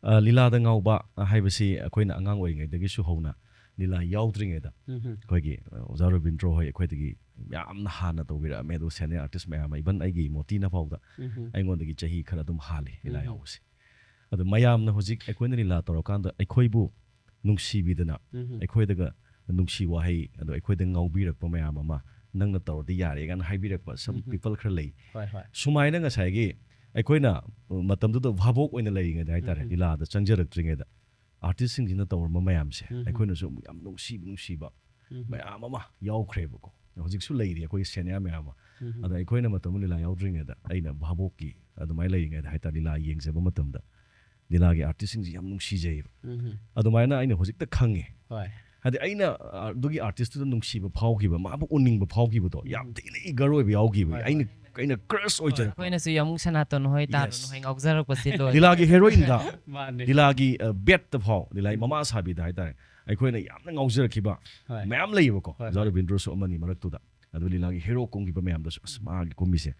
ꯑ, ꯂꯤꯂꯥꯗ ꯉꯥꯎꯕ ꯍꯥꯏꯕꯁꯤ ꯑꯩꯈꯣꯏꯅ ꯑꯉꯥꯡ ꯑꯣꯏꯔꯤꯉꯩꯗꯒꯤꯁꯨ ꯍꯧꯅ ꯂꯤꯂꯥ ꯌꯥꯎꯗ꯭ꯔꯤꯉꯩꯗ ꯎꯝ꯫ ꯑꯩꯈꯣꯏꯒꯤ, ꯑ, ꯑꯣꯖꯥ ꯔꯕꯤꯟꯗ꯭ꯔꯣ ꯍꯣꯏ ꯑꯩꯈꯣꯏꯗꯒꯤ ꯌꯥꯝꯅ ꯍꯥꯟꯅ ꯇꯧꯕꯤꯔꯛꯑꯝꯃꯦ꯫ ꯑꯗꯨꯒ ꯁꯦꯅꯤꯌꯔ ꯑꯥꯔꯇꯤꯁ ꯃꯌꯥꯝ ꯑꯃ, ꯏꯚꯟ ꯑꯩꯒꯤ ꯃꯣꯇꯤꯅ ꯐꯥꯎꯗ ꯎꯝ꯫ ꯑꯩꯉꯣꯟꯗꯒꯤ ꯆꯍꯤ ꯈꯔ ꯑꯗꯨꯝ ꯍꯥꯜꯂꯤ ꯂꯤꯂꯥ ꯎꯝ꯫ ꯌꯥꯎꯕꯁꯦ꯫ ꯑꯗꯣ ꯃꯌꯥꯝꯅ ꯍꯧꯖꯤꯛ ꯑꯩꯈꯣꯏꯅ ꯂꯤꯂꯥ ꯇꯧꯔꯀꯥꯟꯗ ꯑꯩꯈꯣꯏꯕꯨ ꯅꯨꯡꯁꯤꯕꯤꯗꯅ, ꯎꯝ꯫ ꯑꯩꯈꯣꯏꯗꯒ ꯅꯨꯡꯁꯤ ꯋꯥꯍꯩ, ꯑꯗꯣ ꯑꯩꯈꯣꯏꯗ ꯉꯥꯎꯕꯤꯔꯛꯄ ꯃꯌꯥꯝ ꯑꯃ, "ꯅꯪꯅ ꯇꯧꯔꯗꯤ ꯌꯥꯔꯦ" ꯀꯥꯏꯅ ꯍꯥꯏꯕꯤꯔꯛꯄ some ꯎꯝ꯫ ꯄꯤꯄꯜ ꯈꯔ ꯂꯩ꯫ ꯍꯣꯏ, ꯍꯣꯏ꯫ ꯁꯨꯃꯥꯏꯅ ꯉꯁꯥꯏꯒꯤ ꯑꯩꯈꯣꯏꯅ, ꯑ, ꯃꯇꯝꯗꯨꯗ ꯚꯥꯕꯣꯛ ꯑꯣꯏꯅ ꯂꯩꯔꯤꯉꯩꯗ ꯍꯥꯏꯇꯥꯔꯦ, ꯎꯝ꯫ ꯂꯤꯂꯥꯗ ꯆꯪꯖꯔꯛꯇ꯭ꯔꯤꯉꯩꯗ ꯑꯥꯔꯇꯤꯁꯁꯤꯡꯁꯤꯅ ꯇꯧꯔꯝꯕ ꯃꯌꯥꯝꯁꯦ, ꯎꯝ꯫ ꯑꯩꯈꯣꯏꯅꯁꯨ ꯌꯥꯝ ꯅꯨꯡꯁꯤꯕ ꯅꯨꯡꯁꯤꯕ ꯎꯝ꯫ ꯃꯌꯥꯝ ꯑꯃ ꯌꯥꯎꯈ꯭ꯔꯦꯕꯀꯣ꯫ ꯍꯧꯖꯤꯛꯁꯨ ꯂꯩꯔꯤ ꯑꯩꯈꯣꯏꯒꯤ ꯁꯦꯅꯤꯌꯔ ꯃꯌꯥꯝ ꯑꯃ꯫ ꯎꯝ꯫ ꯑꯗ ꯑꯩꯈꯣꯏꯅ ꯃꯇꯝꯗꯨ ꯂꯤꯂꯥ ꯌꯥꯎꯗ꯭ꯔꯤꯉꯩꯗ, ꯑꯩꯅ ꯚꯥꯕꯣꯛꯀꯤ ꯑꯗꯨꯃꯥꯏꯅ ꯂꯩꯔꯤꯉꯩꯗ ꯍꯥꯏꯇꯥꯔꯦ, ꯂꯤꯂꯥ ꯌꯦꯡꯖꯕ ꯃꯇꯝꯗ ꯂꯤꯂꯥꯒꯤ ꯑꯥꯔꯇꯤꯁꯁꯤꯡꯁꯤ ꯌꯥꯝ ꯅꯨꯡꯁꯤꯖꯩꯌꯦꯕ꯫ ꯎꯝ꯫ ꯑꯗꯨꯃꯥꯏꯅ ꯑꯩꯅ ꯍꯧꯖꯤꯛꯇ ꯈꯪꯉꯦ꯫ ꯍꯣꯏ꯫ ꯍꯥꯏꯗꯤ ꯑꯩꯅ, ꯑ, ꯑꯗꯨꯒꯤ ꯑꯥꯔꯇꯤꯁꯇꯨꯗ ꯅꯨꯡꯁꯤꯕ ꯐꯥꯎꯈꯤꯕ, ꯃꯥꯕꯨ ꯎꯅꯤꯡꯕ ꯐꯥꯎꯈꯤꯕꯗꯣ, ꯌꯥꯝ ꯎꯝ꯫ ꯊꯤꯅ ꯏꯒꯔ ꯑꯣꯏꯕ ꯌꯥꯎꯈꯤꯕ꯫ ꯍꯣꯏ, ꯑꯩꯅ, ꯍꯣꯏ꯫ ꯑꯩꯅ ꯀ꯭ꯔꯁ ꯑꯣꯏꯖꯔꯛꯄ꯫ ꯑꯩꯈꯣꯏꯅꯁꯨ ꯌꯥꯝ ꯁꯅꯥꯇꯣꯟ ꯍꯣꯏ, ꯇꯥꯔꯨꯟ Yes꯫ ꯍꯣꯏ ꯉꯥꯎꯖꯔꯛꯄꯁꯤ ꯂꯣꯏꯔꯦ꯫ ꯂꯤꯂꯥꯒꯤ ꯍꯦꯔꯣꯏꯟꯗ, ꯃꯥꯅꯦ꯫ ꯂꯤꯂꯥꯒꯤ, ꯑ, ꯕꯦꯠꯇ ꯐꯥꯎ, ꯂꯤꯂꯥꯒꯤ ꯎꯝ꯫ ꯃꯃꯥ ꯁꯥꯕꯤꯗ ꯍꯥꯏꯇꯥꯔꯦ, ꯑꯩꯈꯣꯏꯅ ꯌꯥꯝꯅ ꯉꯥꯎꯖꯔꯛꯈꯤꯕ ꯍꯣꯏ꯫ ꯃꯌꯥꯝ ꯂꯩꯌꯦꯕꯀꯣ꯫ ꯍꯣꯏ, ꯑꯣꯖꯥ ꯍꯣꯏ꯫ ꯔꯕꯤꯟꯗ꯭ꯔꯁꯨ ꯑꯃꯅꯤ ꯃꯔꯛꯇꯨꯗ꯫ ꯑꯗꯨ ꯂꯤꯂꯥꯒꯤ ꯍꯦꯔꯣ ꯀꯨꯝꯈꯤꯕ ꯃꯌꯥꯝꯗꯁꯨ, "ꯑꯁ, ꯃꯥꯒꯤ ꯀꯨꯝꯃꯤꯁꯦ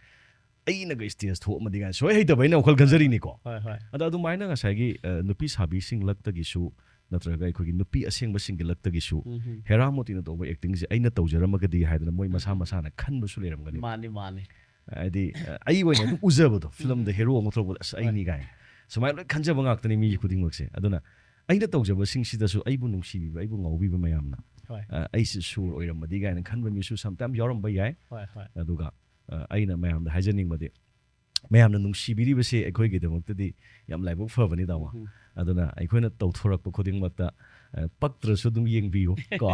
ꯑꯩꯅꯒ ꯁ꯭ꯇꯦꯖ ꯊꯣꯛꯑꯝꯃꯗꯤ" ꯀꯥꯏꯅ ꯁꯣꯏ ꯍꯩꯇꯕ ꯑꯩꯅ ꯋꯥꯈꯜ ꯈꯟꯖꯔꯤꯅꯤꯀꯣ꯫ ꯍꯣꯏ, ꯍꯣꯏ꯫ ꯑꯗ ꯑꯗꯨꯃꯥꯏꯅ ꯉꯁꯥꯏꯒꯤ, ꯑ, ꯅꯨꯄꯤ ꯁꯥꯕꯤꯁꯤꯡ ꯂꯛꯇꯒꯤꯁꯨ ꯅꯠꯇ꯭ꯔꯒ ꯑꯩꯈꯣꯏꯒꯤ ꯅꯨꯄꯤ ꯑꯁꯦꯡꯕꯁꯤꯡꯒꯤ ꯂꯛꯇꯒꯤꯁꯨ ꯎꯝ꯫ ꯍꯦꯔꯥ ꯃꯣꯇꯤꯅ ꯇꯧꯕ ꯑꯦꯛꯇꯤꯡꯁꯦ ꯑꯩꯅ ꯇꯧꯖꯔꯝꯃꯒꯗꯤ ꯍꯥꯏꯗꯅ ꯃꯣꯏ ꯃꯁꯥ ꯎꯝ꯫ ꯃꯁꯥꯅ ꯈꯟꯕꯁꯨ ꯂꯩꯔꯝꯒꯅꯤ꯫ ꯃꯥꯅꯤ, ꯃꯥꯅꯤ꯫ ꯍꯥꯏꯗꯤ, ꯑ, ꯑꯩ ꯑꯣꯏꯅ ꯑꯗꯨꯝ ꯎꯖꯕꯗꯣ, ꯐꯤꯂꯝꯗ ꯍꯦꯔꯣ ꯑꯃ ꯊꯣꯛꯂꯛꯄꯗ, "ꯑꯁ, ꯑꯩꯅꯤ" ꯀꯥꯏꯅ꯫ ꯁꯨꯃꯥꯏꯅ ꯂꯣꯏ ꯈꯟꯖꯕ ꯉꯥꯛꯇꯅꯤ ꯃꯤ ꯈꯨꯗꯤꯡꯃꯛꯁꯦ꯫ ꯑꯗꯨꯅ ꯑꯩꯅ ꯇꯧꯖꯕꯁꯤꯡꯁꯤꯗꯁꯨ ꯑꯩꯕꯨ ꯅꯨꯡꯁꯤꯕꯤꯕ, ꯑꯩꯕꯨ ꯉꯥꯎꯕꯤꯕ ꯃꯌꯥꯝꯅ, ꯍꯣꯏ꯫ ꯑ, "ꯑꯩꯁꯦ ꯁꯨꯔ ꯑꯣꯏꯔꯝꯃꯗꯤ" ꯀꯥꯏꯅ ꯈꯟꯕ ꯃꯤꯁꯨ ꯁꯝꯇꯥꯏꯝ ꯌꯥꯎꯔꯝꯕ ꯌꯥꯏ꯫ ꯍꯣꯏ, ꯍꯣꯏ꯫ ꯑꯗꯨꯒ, ꯑ, ꯑꯩꯅ ꯃꯌꯥꯝꯗ ꯍꯥꯏꯖꯅꯤꯡꯕꯗꯤ, ꯃꯌꯥꯝꯅ ꯅꯨꯡꯁꯤꯕꯤꯔꯤꯕꯁꯦ ꯑꯩꯈꯣꯏꯒꯤꯗꯃꯛꯇꯗꯤ ꯌꯥꯝ ꯂꯥꯏꯕꯛ ꯐꯕꯅꯤ, ꯇꯥꯃꯣ꯫ ꯎꯝ. ꯑꯗꯨꯅ ꯑꯩꯈꯣꯏꯅ ꯇꯧꯊꯣꯔꯛꯄ ꯈꯨꯗꯤꯡꯃꯛꯇ, ꯑ, ꯄꯛꯇ꯭ꯔꯁꯨ ꯑꯗꯨꯝ ꯌꯦꯡꯕꯤꯌꯨ ꯀꯣ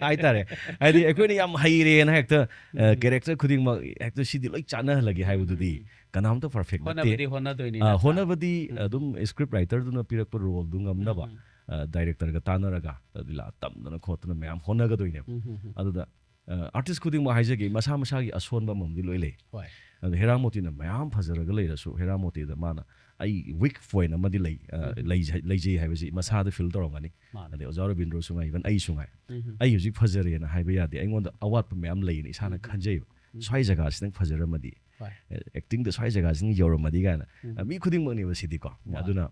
ꯍꯥꯏꯇꯥꯔꯦ꯫ ꯍꯥꯏꯗꯤ ꯑꯩꯈꯣꯏꯅ ꯌꯥꯝ ꯍꯩꯔꯦꯅ ꯍꯦꯛꯇ, ꯑ, ꯎꯝ. ꯀꯦꯔꯦꯛꯇꯔ ꯈꯨꯗꯤꯡꯃꯛ ꯍꯦꯛꯇ ꯁꯤꯗꯤ ꯂꯣꯏ ꯆꯥꯟꯅꯍꯜꯂꯒꯦ ꯍꯥꯏꯕꯗꯨꯗꯤ ꯎꯝ. ꯀꯅꯥꯝꯇ ꯄꯔꯐꯦꯛ ꯅꯠꯇꯦ꯫ ꯍꯣꯠꯅꯕꯗꯤ ꯍꯣꯠꯅꯗꯣꯏꯅꯤ, ꯑ, ꯅꯠꯇ꯭ꯔꯥ? ꯍꯣꯠꯅꯕꯗꯤ ꯎꯝ. ꯑꯗꯨꯝ ꯁ꯭ꯀ꯭ꯔꯤꯞ ꯔꯥꯏꯇꯔꯗꯨꯅ ꯄꯤꯔꯛꯄ ꯔꯣꯜꯗꯨ ꯉꯝꯅꯕ, ꯎꯝ, ꯎꯝ. ꯑ, ꯗꯥꯏꯔꯦꯛꯇꯔꯒ ꯇꯥꯟꯅꯔꯒ ꯂꯤꯂꯥ ꯇꯝꯗꯅ ꯈꯣꯠꯇꯅ ꯃꯌꯥꯝ ꯍꯣꯠꯅꯒꯗꯣꯏꯅꯦꯕ꯫ ꯎꯝ, ꯎꯝ, ꯎꯝ. ꯑꯗꯨꯗ, ꯑ, ꯑꯥꯔꯇꯤꯁ ꯈꯨꯗꯤꯡꯃꯛ ꯍꯥꯏꯖꯒꯦ, ꯃꯁꯥ ꯃꯁꯥꯒꯤ ꯑꯁꯣꯟꯕ ꯑꯃꯃꯝꯗꯤ ꯂꯣꯏ ꯂꯩ꯫ ꯍꯣꯏ. ꯑꯗ ꯍꯦꯔꯥꯃꯣꯇꯤꯅ ꯃꯌꯥꯝ ꯐꯖꯔꯒ ꯂꯩꯔꯁꯨ, ꯍꯦꯔꯥꯃꯣꯇꯤꯗ ꯃꯥꯅ "ꯑꯩ ꯋꯤꯛ ꯄꯣꯏꯟ ꯑꯃꯗꯤ ꯂꯩ, ꯑ, ꯎꯝ. ꯂꯩꯖ-, ꯂꯩꯖꯩ" ꯍꯥꯏꯕꯁꯤ ꯃꯁꯥꯗ ꯐꯤꯜ ꯇꯧꯔꯝꯒꯅꯤ꯫ ꯃꯥꯅꯦ. ꯑꯗꯩ ꯑꯣꯖꯥ ꯔꯕꯤꯟꯗ꯭ꯔꯣꯁꯨ ꯉꯥꯏ, ꯏꯚꯟ ꯑꯩꯁꯨ ꯉꯥꯏ, ꯎꯝ, ꯎꯝ. "ꯑꯩ ꯍꯧꯖꯤꯛ ꯐꯖꯔꯦꯅ ꯍꯥꯏꯕ ꯌꯥꯗꯦ, ꯑꯩꯉꯣꯟꯗ ꯑꯋꯥꯠꯄ ꯃꯌꯥꯝ ꯂꯩꯅ ꯏꯁꯥꯅ ꯎꯝ, ꯎꯝ. ꯈꯟꯖꯩꯕ꯫ ꯎꯝ. "ꯁ꯭ꯋꯥꯏ ꯖꯒꯥꯁꯤꯗꯪ ꯐꯖꯔꯝꯃꯗꯤ, ꯍꯣꯏ. ꯑꯦꯛꯇꯤꯡꯗ ꯁ꯭ꯋꯥꯏ ꯖꯒꯥꯁꯤꯗꯪ ꯌꯧꯔꯝꯃꯗꯤ" ꯀꯥꯏꯅ꯫ ꯎꯝ. ꯑ, ꯃꯤ ꯈꯨꯗꯤꯡꯃꯛꯅꯦꯕ ꯁꯤꯗꯤꯀꯣ꯫ ꯃꯥꯅꯦ. ꯑꯗꯨꯅ,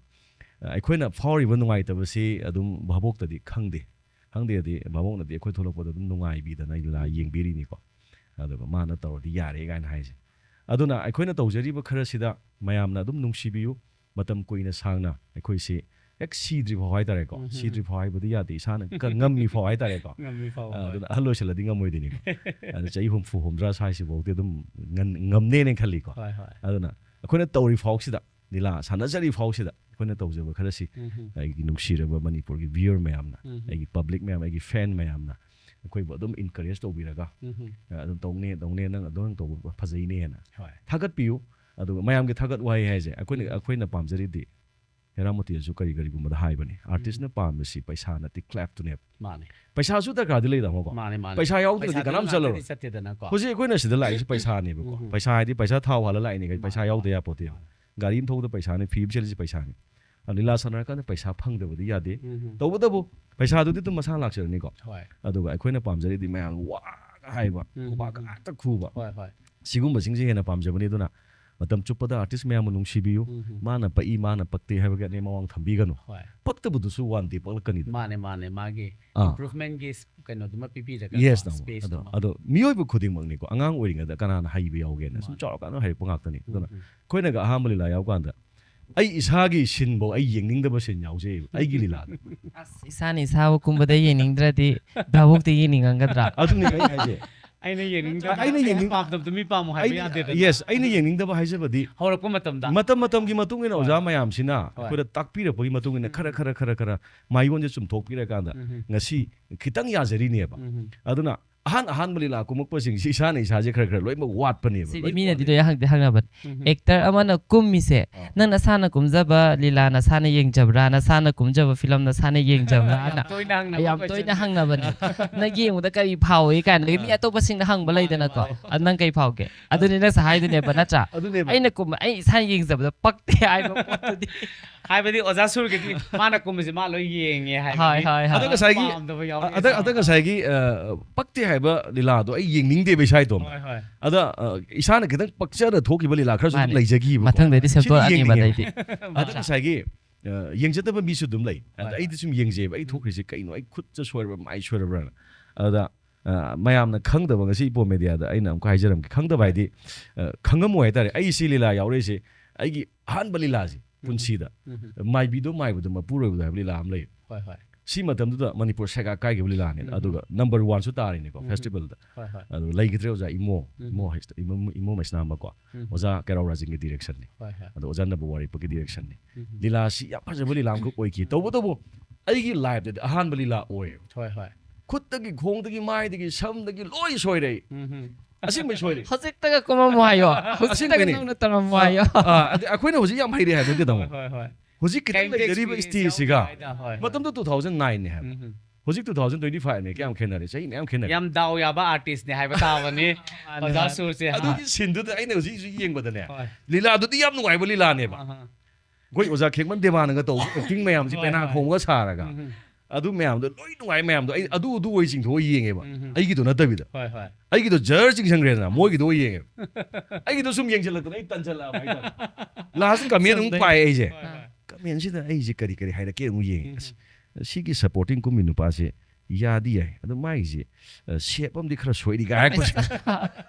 ꯑ, ꯑꯩꯈꯣꯏꯅ ꯐꯥꯎꯔꯤꯕ ꯅꯨꯡꯉꯥꯏꯇꯕꯁꯤ ꯑꯗꯨꯝ ꯚꯥꯕꯣꯛꯇꯗꯤ ꯈꯪꯗꯦ꯫ ꯈꯪꯗꯦꯗꯤ ꯚꯥꯕꯣꯛꯅꯗꯤ ꯑꯩꯈꯣꯏ ꯊꯣꯛꯂꯛꯄꯗ ꯑꯗꯨꯝ ꯅꯨꯡꯉꯥꯏꯕꯤꯗꯅ ꯂꯤꯂꯥ ꯎꯝ. ꯌꯦꯡꯕꯤꯔꯤꯅꯤꯀꯣ꯫ ꯑꯗꯨꯒ ꯃꯥꯅ ꯇꯧꯔꯗꯤ ꯌꯥꯔꯦ ꯀꯥꯏꯅ ꯍꯥꯏꯁꯦ꯫ ꯑꯗꯨꯅ ꯑꯩꯈꯣꯏꯅ ꯇꯧꯖꯔꯤꯕ ꯈꯔꯁꯤꯗ ꯃꯌꯥꯝꯅ ꯑꯗꯨꯝ ꯅꯨꯡꯁꯤꯕꯤꯌꯨ꯫ ꯃꯇꯝ ꯀꯨꯏꯅ ꯁꯥꯡꯅ ꯑꯩꯈꯣꯏꯁꯤ ꯍꯦꯛ ꯁꯤꯗ꯭ꯔꯤ ꯐꯥꯎ ꯍꯥꯏꯇꯥꯔꯦꯀꯣ꯫ ꯎꯝ. ꯁꯤꯗ꯭ꯔꯤ ꯐꯥꯎ ꯍꯥꯏꯕꯗꯤ ꯌꯥꯗꯦ, ꯏꯁꯥꯅ ꯀ-, ꯉꯝꯃꯤ ꯐꯥꯎ ꯍꯥꯏꯇꯥꯔꯦꯀꯣ꯫ ꯉꯝꯃꯤ ꯐꯥꯎ, ꯑ, ꯍꯣꯏ. ꯑꯗꯨꯅ ꯑꯍꯜ ꯑꯣꯏꯁꯜꯂꯗꯤ ꯉꯝꯃꯣꯏꯗꯣꯏꯅꯤꯀꯣ꯫ ꯑꯗ ꯆꯍꯤ ꯍꯨꯝꯐꯨ, ꯍꯨꯝꯗ꯭ꯔꯥ ꯁ꯭ꯋꯥꯏꯁꯤꯐꯥꯎꯗꯤ ꯑꯗꯨꯝ ꯉꯟ-, ꯉꯝꯅꯦꯅ ꯈꯜꯂꯤꯀꯣ꯫ ꯍꯣꯏ, ꯍꯣꯏ. ꯑꯗꯨꯅ ꯑꯩꯈꯣꯏꯅ ꯇꯧꯔꯤ ꯐꯥꯎꯁꯤꯗ, ꯂꯤꯂꯥ ꯁꯥꯟꯅꯖꯔꯤ ꯐꯥꯎꯁꯤꯗ ꯑꯩꯈꯣꯏꯅ ꯇꯧꯖꯕ ꯈꯔꯁꯤ, ꯎꯝ. ꯑꯩꯒꯤ ꯅꯨꯡꯁꯤꯔꯕ ꯃꯅꯤꯄꯨꯔꯒꯤ ꯚ꯭ꯌꯨꯋꯔ ꯃꯌꯥꯝꯅ, ꯎꯝ. ꯑꯩꯒꯤ ꯄꯕ꯭ꯂꯤꯛ ꯃꯌꯥꯝ, ꯑꯩꯒꯤ ꯐꯦꯟ ꯃꯌꯥꯝꯅ ꯑꯩꯈꯣꯏꯕꯨ ꯑꯗꯨꯝ ꯏꯟꯀꯔꯦꯖ ꯇꯧꯕꯤꯔꯒ, ꯎꯝ. ꯑ, ꯑꯗꯨꯝ "ꯇꯧꯅꯦ, ꯇꯧꯅꯦ, ꯅꯪ ꯑꯗꯨꯝ ꯇꯧꯕ ꯐꯖꯩꯅꯦꯅ" ꯍꯣꯏ. ꯊꯥꯒꯠꯄꯤꯌꯨ꯫ ꯑꯗꯨꯒ ꯃꯌꯥꯝꯒꯤ ꯊꯥꯒꯠ ꯋꯥꯍꯩ ꯍꯥꯏꯁꯦ ꯑꯩꯈꯣꯏꯅ, ꯎꯝ. ꯑꯩꯈꯣꯏꯅ ꯄꯥꯝꯖꯔꯤꯗꯤ, ꯍꯦꯔꯥꯃꯣꯇꯤꯗꯁꯨ ꯀꯔꯤ ꯀꯔꯤꯒꯨꯝꯕꯗ ꯍꯥꯏꯕꯅꯤ, ꯑꯥꯔꯇꯤꯁꯅ ꯄꯥꯝꯕꯁꯤ ꯄꯩꯁꯥ ꯅꯠꯇꯦ, ꯀ꯭ꯂꯦꯞꯇꯨꯅꯦꯕ꯫ ꯃꯥꯅꯦ. ꯄꯩꯁꯥꯁꯨ ꯗꯔꯀꯥꯔꯗꯤ ꯂꯩꯗ, ꯑꯃꯨꯛꯀꯣ꯫ ꯃꯥꯅꯦ, ꯃꯥꯅꯦ. ꯄꯩꯁꯥ ꯌꯥꯎꯗ꯭ꯔꯗꯤ ꯄꯩꯁꯥ ꯀꯅꯥꯝ ꯉꯥꯛꯇꯗꯤ ꯆꯠꯂꯔꯣꯏ꯫ ꯆꯠꯇꯦꯗꯅꯀꯣ. ꯍꯧꯖꯤꯛ ꯑꯩꯈꯣꯏꯅ ꯁꯤꯗ ꯂꯥꯛꯏꯁꯦ ꯄꯩꯁꯥꯅꯦꯕꯀꯣ꯫ ꯎꯝ. ꯄꯩꯁꯥ ꯍꯥꯏꯗꯤ ꯄꯩꯁꯥ ꯊꯥꯎ ꯍꯥꯜꯂ ꯂꯥꯛꯏꯅꯦ, ꯄꯩꯁꯥ ꯃꯥꯅꯦ. ꯌꯥꯎꯗ ꯌꯥꯄꯣꯠꯇꯦꯕ꯫ ꯒꯥꯔꯤ ꯑꯃ ꯊꯧꯕꯗ ꯄꯩꯁꯥꯅꯤ, ꯐꯤ ꯑꯃ ꯁꯦꯠꯂꯤꯁꯦ ꯄꯩꯁꯥꯅꯤ꯫ ꯑꯗꯣ ꯂꯤꯂꯥ ꯁꯥꯟꯅꯔꯀꯥꯟꯗ ꯄꯩꯁꯥ ꯐꯪꯗꯕꯗꯤ ꯌꯥꯗꯦ꯫ ꯎꯝ. ꯇꯧꯕꯇꯕꯨ ꯄꯩꯁꯥꯗꯨꯗꯤ ꯑꯗꯨꯝ ꯃꯁꯥ ꯂꯥꯛꯆꯔꯅꯤꯀꯣ꯫ ꯍꯣꯏ. ꯑꯗꯨꯒ ꯑꯩꯈꯣꯏꯅ ꯄꯥꯝꯖꯔꯤꯗꯤ ꯃꯌꯥꯝ ꯋꯥꯒ ꯍꯥꯏꯕ, ꯎꯝ. ꯈꯨꯕꯥꯛꯀ ꯉꯥꯛꯇ ꯈꯨꯕ, ꯍꯣꯏ, ꯍꯣꯏ. ꯁꯤꯒꯨꯝꯕꯁꯤꯡꯁꯦ ꯍꯦꯟꯅ ꯄꯥꯝꯖꯕꯅꯤ꯫ ꯑꯗꯨꯅ ꯃꯇꯝ ꯆꯨꯞꯄꯗ ꯑꯥꯔꯇꯤꯁ ꯃꯌꯥꯝꯕꯨ ꯅꯨꯡꯁꯤꯕꯤꯌꯨ꯫ ꯎꯝ. ꯃꯥꯅ ꯄꯛꯏ, ꯃꯥꯅ ꯄꯛꯇꯦ ꯍꯥꯏꯕꯒꯤ ꯑꯅꯦꯝ ꯑꯋꯥꯡ ꯊꯝꯕꯤꯒꯅꯨ꯫ ꯍꯣꯏ. ꯄꯛꯇꯕꯗꯨꯁꯨ ꯋꯥꯟ ꯗꯦ ꯄꯛꯂꯛꯀꯅꯤꯗ꯫ ꯃꯥꯅꯦ, ꯃꯥꯅꯦ. ꯃꯥꯒꯤ ꯑꯥ. ꯏꯝꯄ꯭ꯔꯨꯚꯃꯦꯟꯒꯤ ꯀꯩꯅꯣꯗꯨꯃ ꯄꯤꯕꯤꯔꯒ ꯌꯦꯁ, ꯇꯥꯃꯣ꯫ ꯑꯗꯣ, ꯁ꯭ꯄꯦꯁꯇꯨꯃ. ꯑꯗꯣ ꯃꯤꯑꯣꯏꯕ ꯈꯨꯗꯤꯡꯃꯛꯅꯤꯀꯣ, ꯑꯉꯥꯡ ꯑꯣꯏꯔꯤꯉꯩꯗ ꯀꯅꯥꯅ ꯍꯩꯕ ꯌꯥꯎꯒꯦꯅ ꯁꯨꯝ ꯃꯥꯅꯦ. ꯆꯥꯎꯔꯀꯥꯟꯗ ꯍꯩꯔꯛꯄ ꯉꯥꯛꯇꯅꯤ꯫ ꯑꯗꯨꯅ ꯎꯝ. ꯑꯩꯈꯣꯏꯅꯒ ꯑꯍꯥꯟꯕ ꯂꯤꯂꯥ ꯌꯥꯎꯀꯥꯟꯗ ꯑꯩ ꯏꯁꯥꯒꯤ ꯁꯤꯟꯐꯧ ꯑꯩ ꯌꯦꯡꯅꯤꯡꯗꯕ ꯁꯤꯟ ꯌꯥꯎꯖꯩꯕ ꯑꯩꯒꯤ ꯂꯤꯂꯥꯗ꯫ ꯑꯁ, ꯏꯁꯥꯅ ꯏꯁꯥꯕꯨ ꯀꯨꯝꯕꯗ ꯌꯦꯡꯅꯤꯡꯗ꯭ꯔꯗꯤ ꯚꯥꯕꯣꯛꯇꯤ ꯌꯦꯡꯅꯤꯡꯉꯝꯒꯗ꯭ꯔꯥ? ꯑꯗꯨꯅꯤ ꯑꯩ ꯍꯥꯏꯁꯦ꯫ ꯑꯩꯅ ꯌꯦꯡꯅꯤꯡꯗꯕ ꯑꯩꯅ ꯌꯦꯡꯅꯤꯡ- ꯄꯥꯝꯗꯕꯗꯣ ꯃꯤ ꯄꯥꯝꯃꯣ ꯍꯥꯏꯕ ꯑꯩꯅ ꯌꯥꯗꯦꯗꯅ. Yes, ꯑꯩꯅ ꯌꯦꯡꯅꯤꯡꯗꯕ ꯍꯥꯏꯖꯕꯗꯤ ꯍꯧꯔꯛꯄ ꯃꯇꯝꯗ ꯃꯇꯝ ꯃꯇꯝꯒꯤ ꯃꯇꯨꯡ ꯏꯟꯅ ꯑꯣꯖꯥ ꯃꯌꯥꯝꯁꯤꯅ ꯍꯣꯏ. ꯑꯩꯈꯣꯏꯗ ꯇꯥꯛꯄꯤꯔꯛꯄꯒꯤ ꯃꯇꯨꯡ ꯏꯟꯅ ꯈꯔ ꯈꯔ ꯈꯔ ꯈꯔ ꯃꯥꯏꯌꯣꯟꯁꯦ ꯆꯨꯝꯊꯣꯛꯄꯤꯔꯀꯥꯟꯗ ꯎꯝ. ꯉꯁꯤ ꯈꯤꯇꯪ ꯌꯥꯖꯔꯤꯅꯦꯕ꯫ ꯎꯝ. ꯑꯗꯨꯅ ꯑꯍꯥꯟ ꯑꯍꯥꯟꯕ ꯂꯤꯂꯥ ꯀꯨꯝꯃꯛꯄꯁꯤꯡꯁꯤ ꯏꯁꯥꯅ ꯏꯁꯥꯁꯦ ꯈꯔ ꯈꯔ ꯂꯣꯏꯅꯃꯛ ꯋꯥꯠꯄꯅꯦꯕ꯫ ꯁꯤꯗꯤ ꯂꯣꯏ ꯃꯤꯅꯗꯤ ꯋꯥꯠꯂꯦ꯫ ꯂꯣꯏ ꯍꯪꯗꯤ ꯍꯪꯅꯕꯅꯤ꯫ ꯎꯝ. ꯑꯦꯛꯇꯔ ꯑꯃꯅ ꯀꯨꯝꯃꯤꯁꯦ ꯑꯥ. ꯅꯪ ꯅꯁꯥꯅ ꯀꯨꯝꯖꯕ ꯂꯤꯂꯥ ꯅꯁꯥꯅ ꯌꯦꯡꯖꯕ꯭ꯔꯥ, ꯅꯁꯥꯅ ꯀꯨꯝꯖꯕ ꯐꯤꯂꯝ ꯅꯁꯥꯅ ꯌꯦꯡꯖꯕ꯭ꯔꯥꯅ ꯌꯥꯝ ꯇꯣꯏꯅ ꯍꯪꯅꯕ ꯌꯥꯝ question. ꯇꯣꯏꯅ ꯍꯪꯅꯕꯅꯦ꯫ ꯅꯪ ꯌꯦꯡꯕꯗ ꯀꯔꯤ ꯐꯥꯎꯏ ꯀꯥꯏꯅ꯫ ꯃꯤ ꯑꯇꯣꯞꯄꯁꯤꯡꯅ ꯍꯪꯕ ꯂꯩꯗꯅꯀꯣ, ꯑꯗꯨ ꯅꯪ ꯀꯔꯤ ꯐꯥꯎꯒꯦ? ꯑꯗꯨꯅꯦ ꯅꯪ ꯉꯁꯥꯏ ꯍꯥꯏꯗꯨꯅꯦꯕ, ꯅꯠꯇ꯭ꯔꯥ? ꯑꯗꯨꯅꯦꯕ꯫ ꯑꯩꯅ ꯀꯨꯝꯕ, ꯑꯩ ꯏꯁꯥꯅ ꯌꯦꯡꯖꯕꯗ ꯄꯛꯇꯦ ꯍꯥꯏꯕ ꯄꯣꯠꯇꯨꯗꯤ꯫ ꯍꯥꯏꯕꯗꯤ ꯑꯣꯖꯥ ꯁꯨꯔꯒꯤꯗꯤ ꯃꯥꯅ ꯀꯨꯝꯕꯁꯦ ꯃꯥ ꯂꯣꯏ ꯌꯦꯡꯉꯦ ꯍꯥꯏꯕ ꯍꯣꯏ, ꯃꯤ ꯍꯣꯏ, ꯍꯣꯏ꯫ ꯑꯗ ꯉꯁꯥꯏꯒꯤ ꯄꯥꯝꯗꯕ ꯌꯥꯎꯔꯤ. ꯑꯗ ꯑꯗ ꯉꯁꯥꯏꯒꯤ ꯑ, ꯄꯛꯇꯦ ꯍꯥꯏꯕ ꯂꯤꯂꯥꯗꯣ ꯑꯩ ꯌꯦꯡꯅꯤꯡꯗꯦꯕ ꯏꯁꯥ ꯏꯇꯣꯝꯇ꯫ ꯍꯣꯏ, ꯍꯣꯏ. ꯑꯗ ꯑ, ꯏꯁꯥꯅ ꯈꯤꯇꯪ ꯄꯛꯆꯅ ꯊꯣꯛꯈꯤꯕ ꯂꯤꯂꯥ ꯈꯔꯁꯨ ꯑꯗꯨꯝ ꯃꯥꯅꯦ. ꯂꯩꯖꯈꯤꯕꯀꯣ꯫ ꯃꯊꯪꯗꯩꯗꯤ ꯁꯤꯗꯤ ꯁꯦꯝꯗꯣꯛꯑꯅꯤꯕ ꯌꯦꯡꯅꯤꯡꯉꯦ꯫ ꯑꯗꯩꯗꯤ꯫ ꯑꯗ ꯉꯁꯥꯏꯒꯤ ꯑ, ꯌꯦꯡꯖꯗꯕ ꯃꯤꯁꯨ ꯑꯗꯨꯝ ꯂꯩ꯫ ꯑꯗ ꯍꯣꯏ, ꯑꯩꯗꯤ ꯁꯨꯝ ꯌꯦꯡꯖꯩꯕ, ꯑꯩ ꯊꯣꯛꯈ꯭ꯔꯤꯁꯦ ꯀꯩꯅꯣ, ꯑꯩ ꯈꯨꯠꯇ ꯁꯣꯏꯔꯕ꯭ꯔꯥ, ꯃꯥꯏ ꯁꯣꯏꯔꯕ꯭ꯔꯥꯅ꯫ ꯑꯗ ꯑ, ꯃꯌꯥꯝꯅ ꯈꯪꯗꯕ, ꯉꯁꯤ ꯏꯄꯣ ꯃꯦꯗꯤꯌꯥꯗ ꯑꯩꯅ ꯑꯃꯨꯛꯀ ꯍꯥꯏꯖꯔꯝꯒꯦ, ꯈꯪꯗꯕ ꯍꯥꯏꯗꯤ ꯑ, ꯈꯪꯉꯝꯃꯣꯏ ꯍꯥꯏꯇꯥꯔꯦ꯫ ꯑꯩ ꯁꯤ ꯂꯤꯂꯥ ꯌꯥꯎꯔꯛꯏꯁꯦ ꯑꯩꯒꯤ ꯑꯍꯥꯟꯕ ꯂꯤꯂꯥꯁꯦ ꯄꯨꯟꯁꯤꯗ꯫ ꯎꯝ. ꯃꯥꯏꯕꯤꯗꯣ ꯃꯥꯏꯕꯗꯣ ꯃꯄꯨꯔꯣꯏꯕꯗꯣ ꯍꯥꯏꯕ ꯂꯤꯂꯥ ꯑꯃ ꯂꯩ꯫ ꯍꯣꯏ, ꯍꯣꯏ. ꯁꯤ ꯃꯇꯝꯗꯨꯗ ꯃꯅꯤꯄꯨꯔ ꯁꯦꯒꯥ ꯀꯥꯏꯈꯤꯕ ꯂꯤꯂꯥꯅꯦ꯫ ꯎꯝ. ꯑꯗꯨꯒ ꯅꯝꯕꯔ ꯋꯥꯟꯁꯨ ꯇꯥꯔꯤꯅꯤꯀꯣ ꯎꯝ. ꯐꯦꯁꯇꯤꯚꯦꯜꯗ꯫ ꯍꯣꯏ, ꯍꯣꯏ. ꯑꯗꯨ ꯂꯩꯈꯤꯗ꯭ꯔꯦ ꯑꯣꯖꯥ ꯏꯃꯣ, ꯎꯝ. ꯏꯃꯣ ꯍꯩꯁ-, ꯏꯃꯣ, ꯏꯃꯣ ꯃꯩꯁꯅꯥꯝꯕꯀꯣ꯫ ꯎꯝ. ꯑꯣꯖꯥ ꯀꯩꯔꯥꯎ ꯔꯥꯖꯤꯡꯒꯤ ꯗꯤꯔꯦꯛꯁꯟꯅꯤ꯫ ꯍꯣꯏ, ꯍꯣꯏ. ꯑꯗꯣ ꯑꯣꯖꯥ ꯅꯕꯋꯥꯔꯤꯄꯒꯤ ꯗꯤꯔꯦꯛꯁꯟꯅꯤ꯫ ꯎꯝ. ꯂꯤꯂꯥꯁꯤ ꯌꯥꯝ ꯐꯖꯕ ꯂꯤꯂꯥ ꯑꯃꯈꯛ ꯑꯣꯏꯈꯤ꯫ ꯇꯧꯕꯇꯕꯨ ꯑꯩꯒꯤ ꯂꯥꯏꯐꯇꯗꯤ ꯑꯍꯥꯟꯕ ꯂꯤꯂꯥ ꯑꯣꯏꯌꯦꯕ꯫ ꯍꯣꯏ, ꯍꯣꯏ. ꯈꯨꯠꯇꯒꯤ, ꯈꯣꯡꯗꯒꯤ, ꯃꯥꯏꯗꯒꯤ, ꯁꯝꯗꯒꯤ ꯂꯣꯏ ꯁꯣꯏꯔꯦ꯫ ꯎꯝ. ꯑꯁꯦꯡꯕꯩ ꯁꯣꯏꯔꯦ꯫ ꯍꯧꯖꯤꯛꯇꯒ ꯀꯨꯝꯃꯝꯃꯣ ꯍꯥꯏꯌꯣ꯫ ꯍꯧꯖꯤꯛꯇꯒ ꯑꯁꯦꯡꯕꯩꯅꯦ꯫ ꯅꯧꯅ ꯇꯝꯃꯝꯃꯣ ꯍꯥꯏꯌꯣ꯫ ꯑꯥ, ꯑꯗ ꯑꯩꯈꯣꯏꯅ ꯍꯧꯖꯤꯛ ꯌꯥꯝ ꯍꯩꯔꯦ ꯍꯥꯏꯕ ꯀꯩꯗꯧꯕ? ꯍꯣꯏ, ꯍꯣꯏ. ꯍꯧꯖꯤꯛ ꯈꯤꯇꯪ ꯀꯩꯝꯇ ꯂꯩꯖꯔꯤꯕ experience ꯁ꯭ꯇꯦꯖꯁꯤꯒ ꯌꯥꯎꯗ꯭ꯔꯤꯉꯩꯗ, ꯍꯣꯏ, ꯍꯣꯏ. ꯃꯇꯝꯗꯨ two thousand nineꯅꯦ ꯍꯥꯏꯕ꯫ ꯎꯝ. ꯍꯧꯖꯤꯛ two thousand twenty fiveꯅꯦ꯫ ꯀꯌꯥꯝ ꯈꯦꯠꯅꯔꯦ? ꯆꯍꯤ ꯃꯌꯥꯝ ꯈꯦꯠꯅꯔꯦ꯫ ꯌꯥꯝ ꯗꯥꯎ ꯌꯥꯕ artistꯅꯦ ꯍꯥꯏꯕ ꯇꯥꯕꯅꯤ꯫ ꯃꯥꯅꯦ, ꯑꯣꯖꯥ ꯃꯥꯅꯦ. ꯁꯨꯔꯁꯦ, ꯍꯥ. ꯑꯗꯨꯒꯤ ꯁꯤꯟꯗꯨꯗ ꯑꯩꯅ ꯍꯧꯖꯤꯛ ꯍꯧꯖꯤꯛ ꯌꯦꯡꯕꯗꯅꯦ, ꯍꯣꯏ. ꯂꯤꯂꯥꯗꯨꯗꯤ ꯌꯥꯝ ꯅꯨꯡꯉꯥꯏꯕ ꯂꯤꯂꯥꯅꯦꯕ꯫ ꯑꯍꯥ. ꯑꯩꯈꯣꯏ ꯑꯣꯖꯥ ꯈꯦꯛꯃꯟ ꯗꯦꯕꯥꯅꯒ ꯇꯧꯕ acting ꯃꯌꯥꯝꯁꯤ ꯍꯣꯏ, ꯄꯦꯅꯥ ꯍꯣꯏ. ꯈꯣꯡꯕꯒ ꯁꯥꯔꯒ꯫ ꯎꯝ. ꯑꯗꯨ ꯃꯌꯥꯝꯗꯣ ꯂꯣꯏ ꯅꯨꯡꯉꯥꯏ ꯃꯌꯥꯝꯗꯣ꯫ ꯑꯩ ꯑꯗꯨ ꯑꯗꯨ ꯑꯣꯏ ꯆꯤꯡꯊꯣꯛꯑ ꯌꯦꯡꯉꯦꯕ꯫ ꯎꯝ. ꯑꯩꯒꯤꯗꯣ ꯅꯠꯇꯕꯤꯗ꯫ ꯍꯣꯏ, ꯍꯣꯏ. ꯑꯩꯒꯤꯗꯣ ꯖꯔ ꯆꯤꯡꯁꯟꯈ꯭ꯔꯦꯗꯅ, ꯃꯣꯏꯒꯤꯗꯣ ꯑꯣꯏ ꯌꯦꯡꯉꯦꯕ꯫ ꯑꯩꯒꯤꯗꯣ ꯁꯨꯝ ꯌꯦꯡꯁꯤꯜꯂꯛꯇꯅ ꯑꯩ ꯇꯟꯁꯤꯜꯂꯛꯑꯕ ꯍꯥꯏꯇꯥꯔꯦ꯫ Last comment ꯑꯃꯨꯛ ꯆꯨꯝꯗꯣꯏꯅꯦ. ꯄꯥꯏ ꯑꯩꯁꯦ꯫ ꯍꯣꯏ, ꯍꯣꯏ. Commentꯁꯤꯗ ꯑꯩꯁꯦ ꯀꯔꯤ ꯀꯔꯤ ꯍꯥꯏꯔꯛꯀꯦ ꯑꯃꯨꯛ ꯌꯦꯡꯉꯦ꯫ ꯎꯝ. ꯑꯁ, ꯁꯤꯒꯤ supporting ꯀꯨꯝꯃꯤ ꯅꯨꯄꯥꯁꯦ ꯌꯥꯗꯤ ꯌꯥꯏ, ꯑꯗꯣ ꯃꯥꯒꯤꯁꯦ, ꯑ, shape ꯑꯃꯗꯤ ꯈꯔ ꯁꯣꯏꯔꯤ ꯀꯥꯏ ꯍꯥꯏꯔꯛꯄꯁꯦ꯫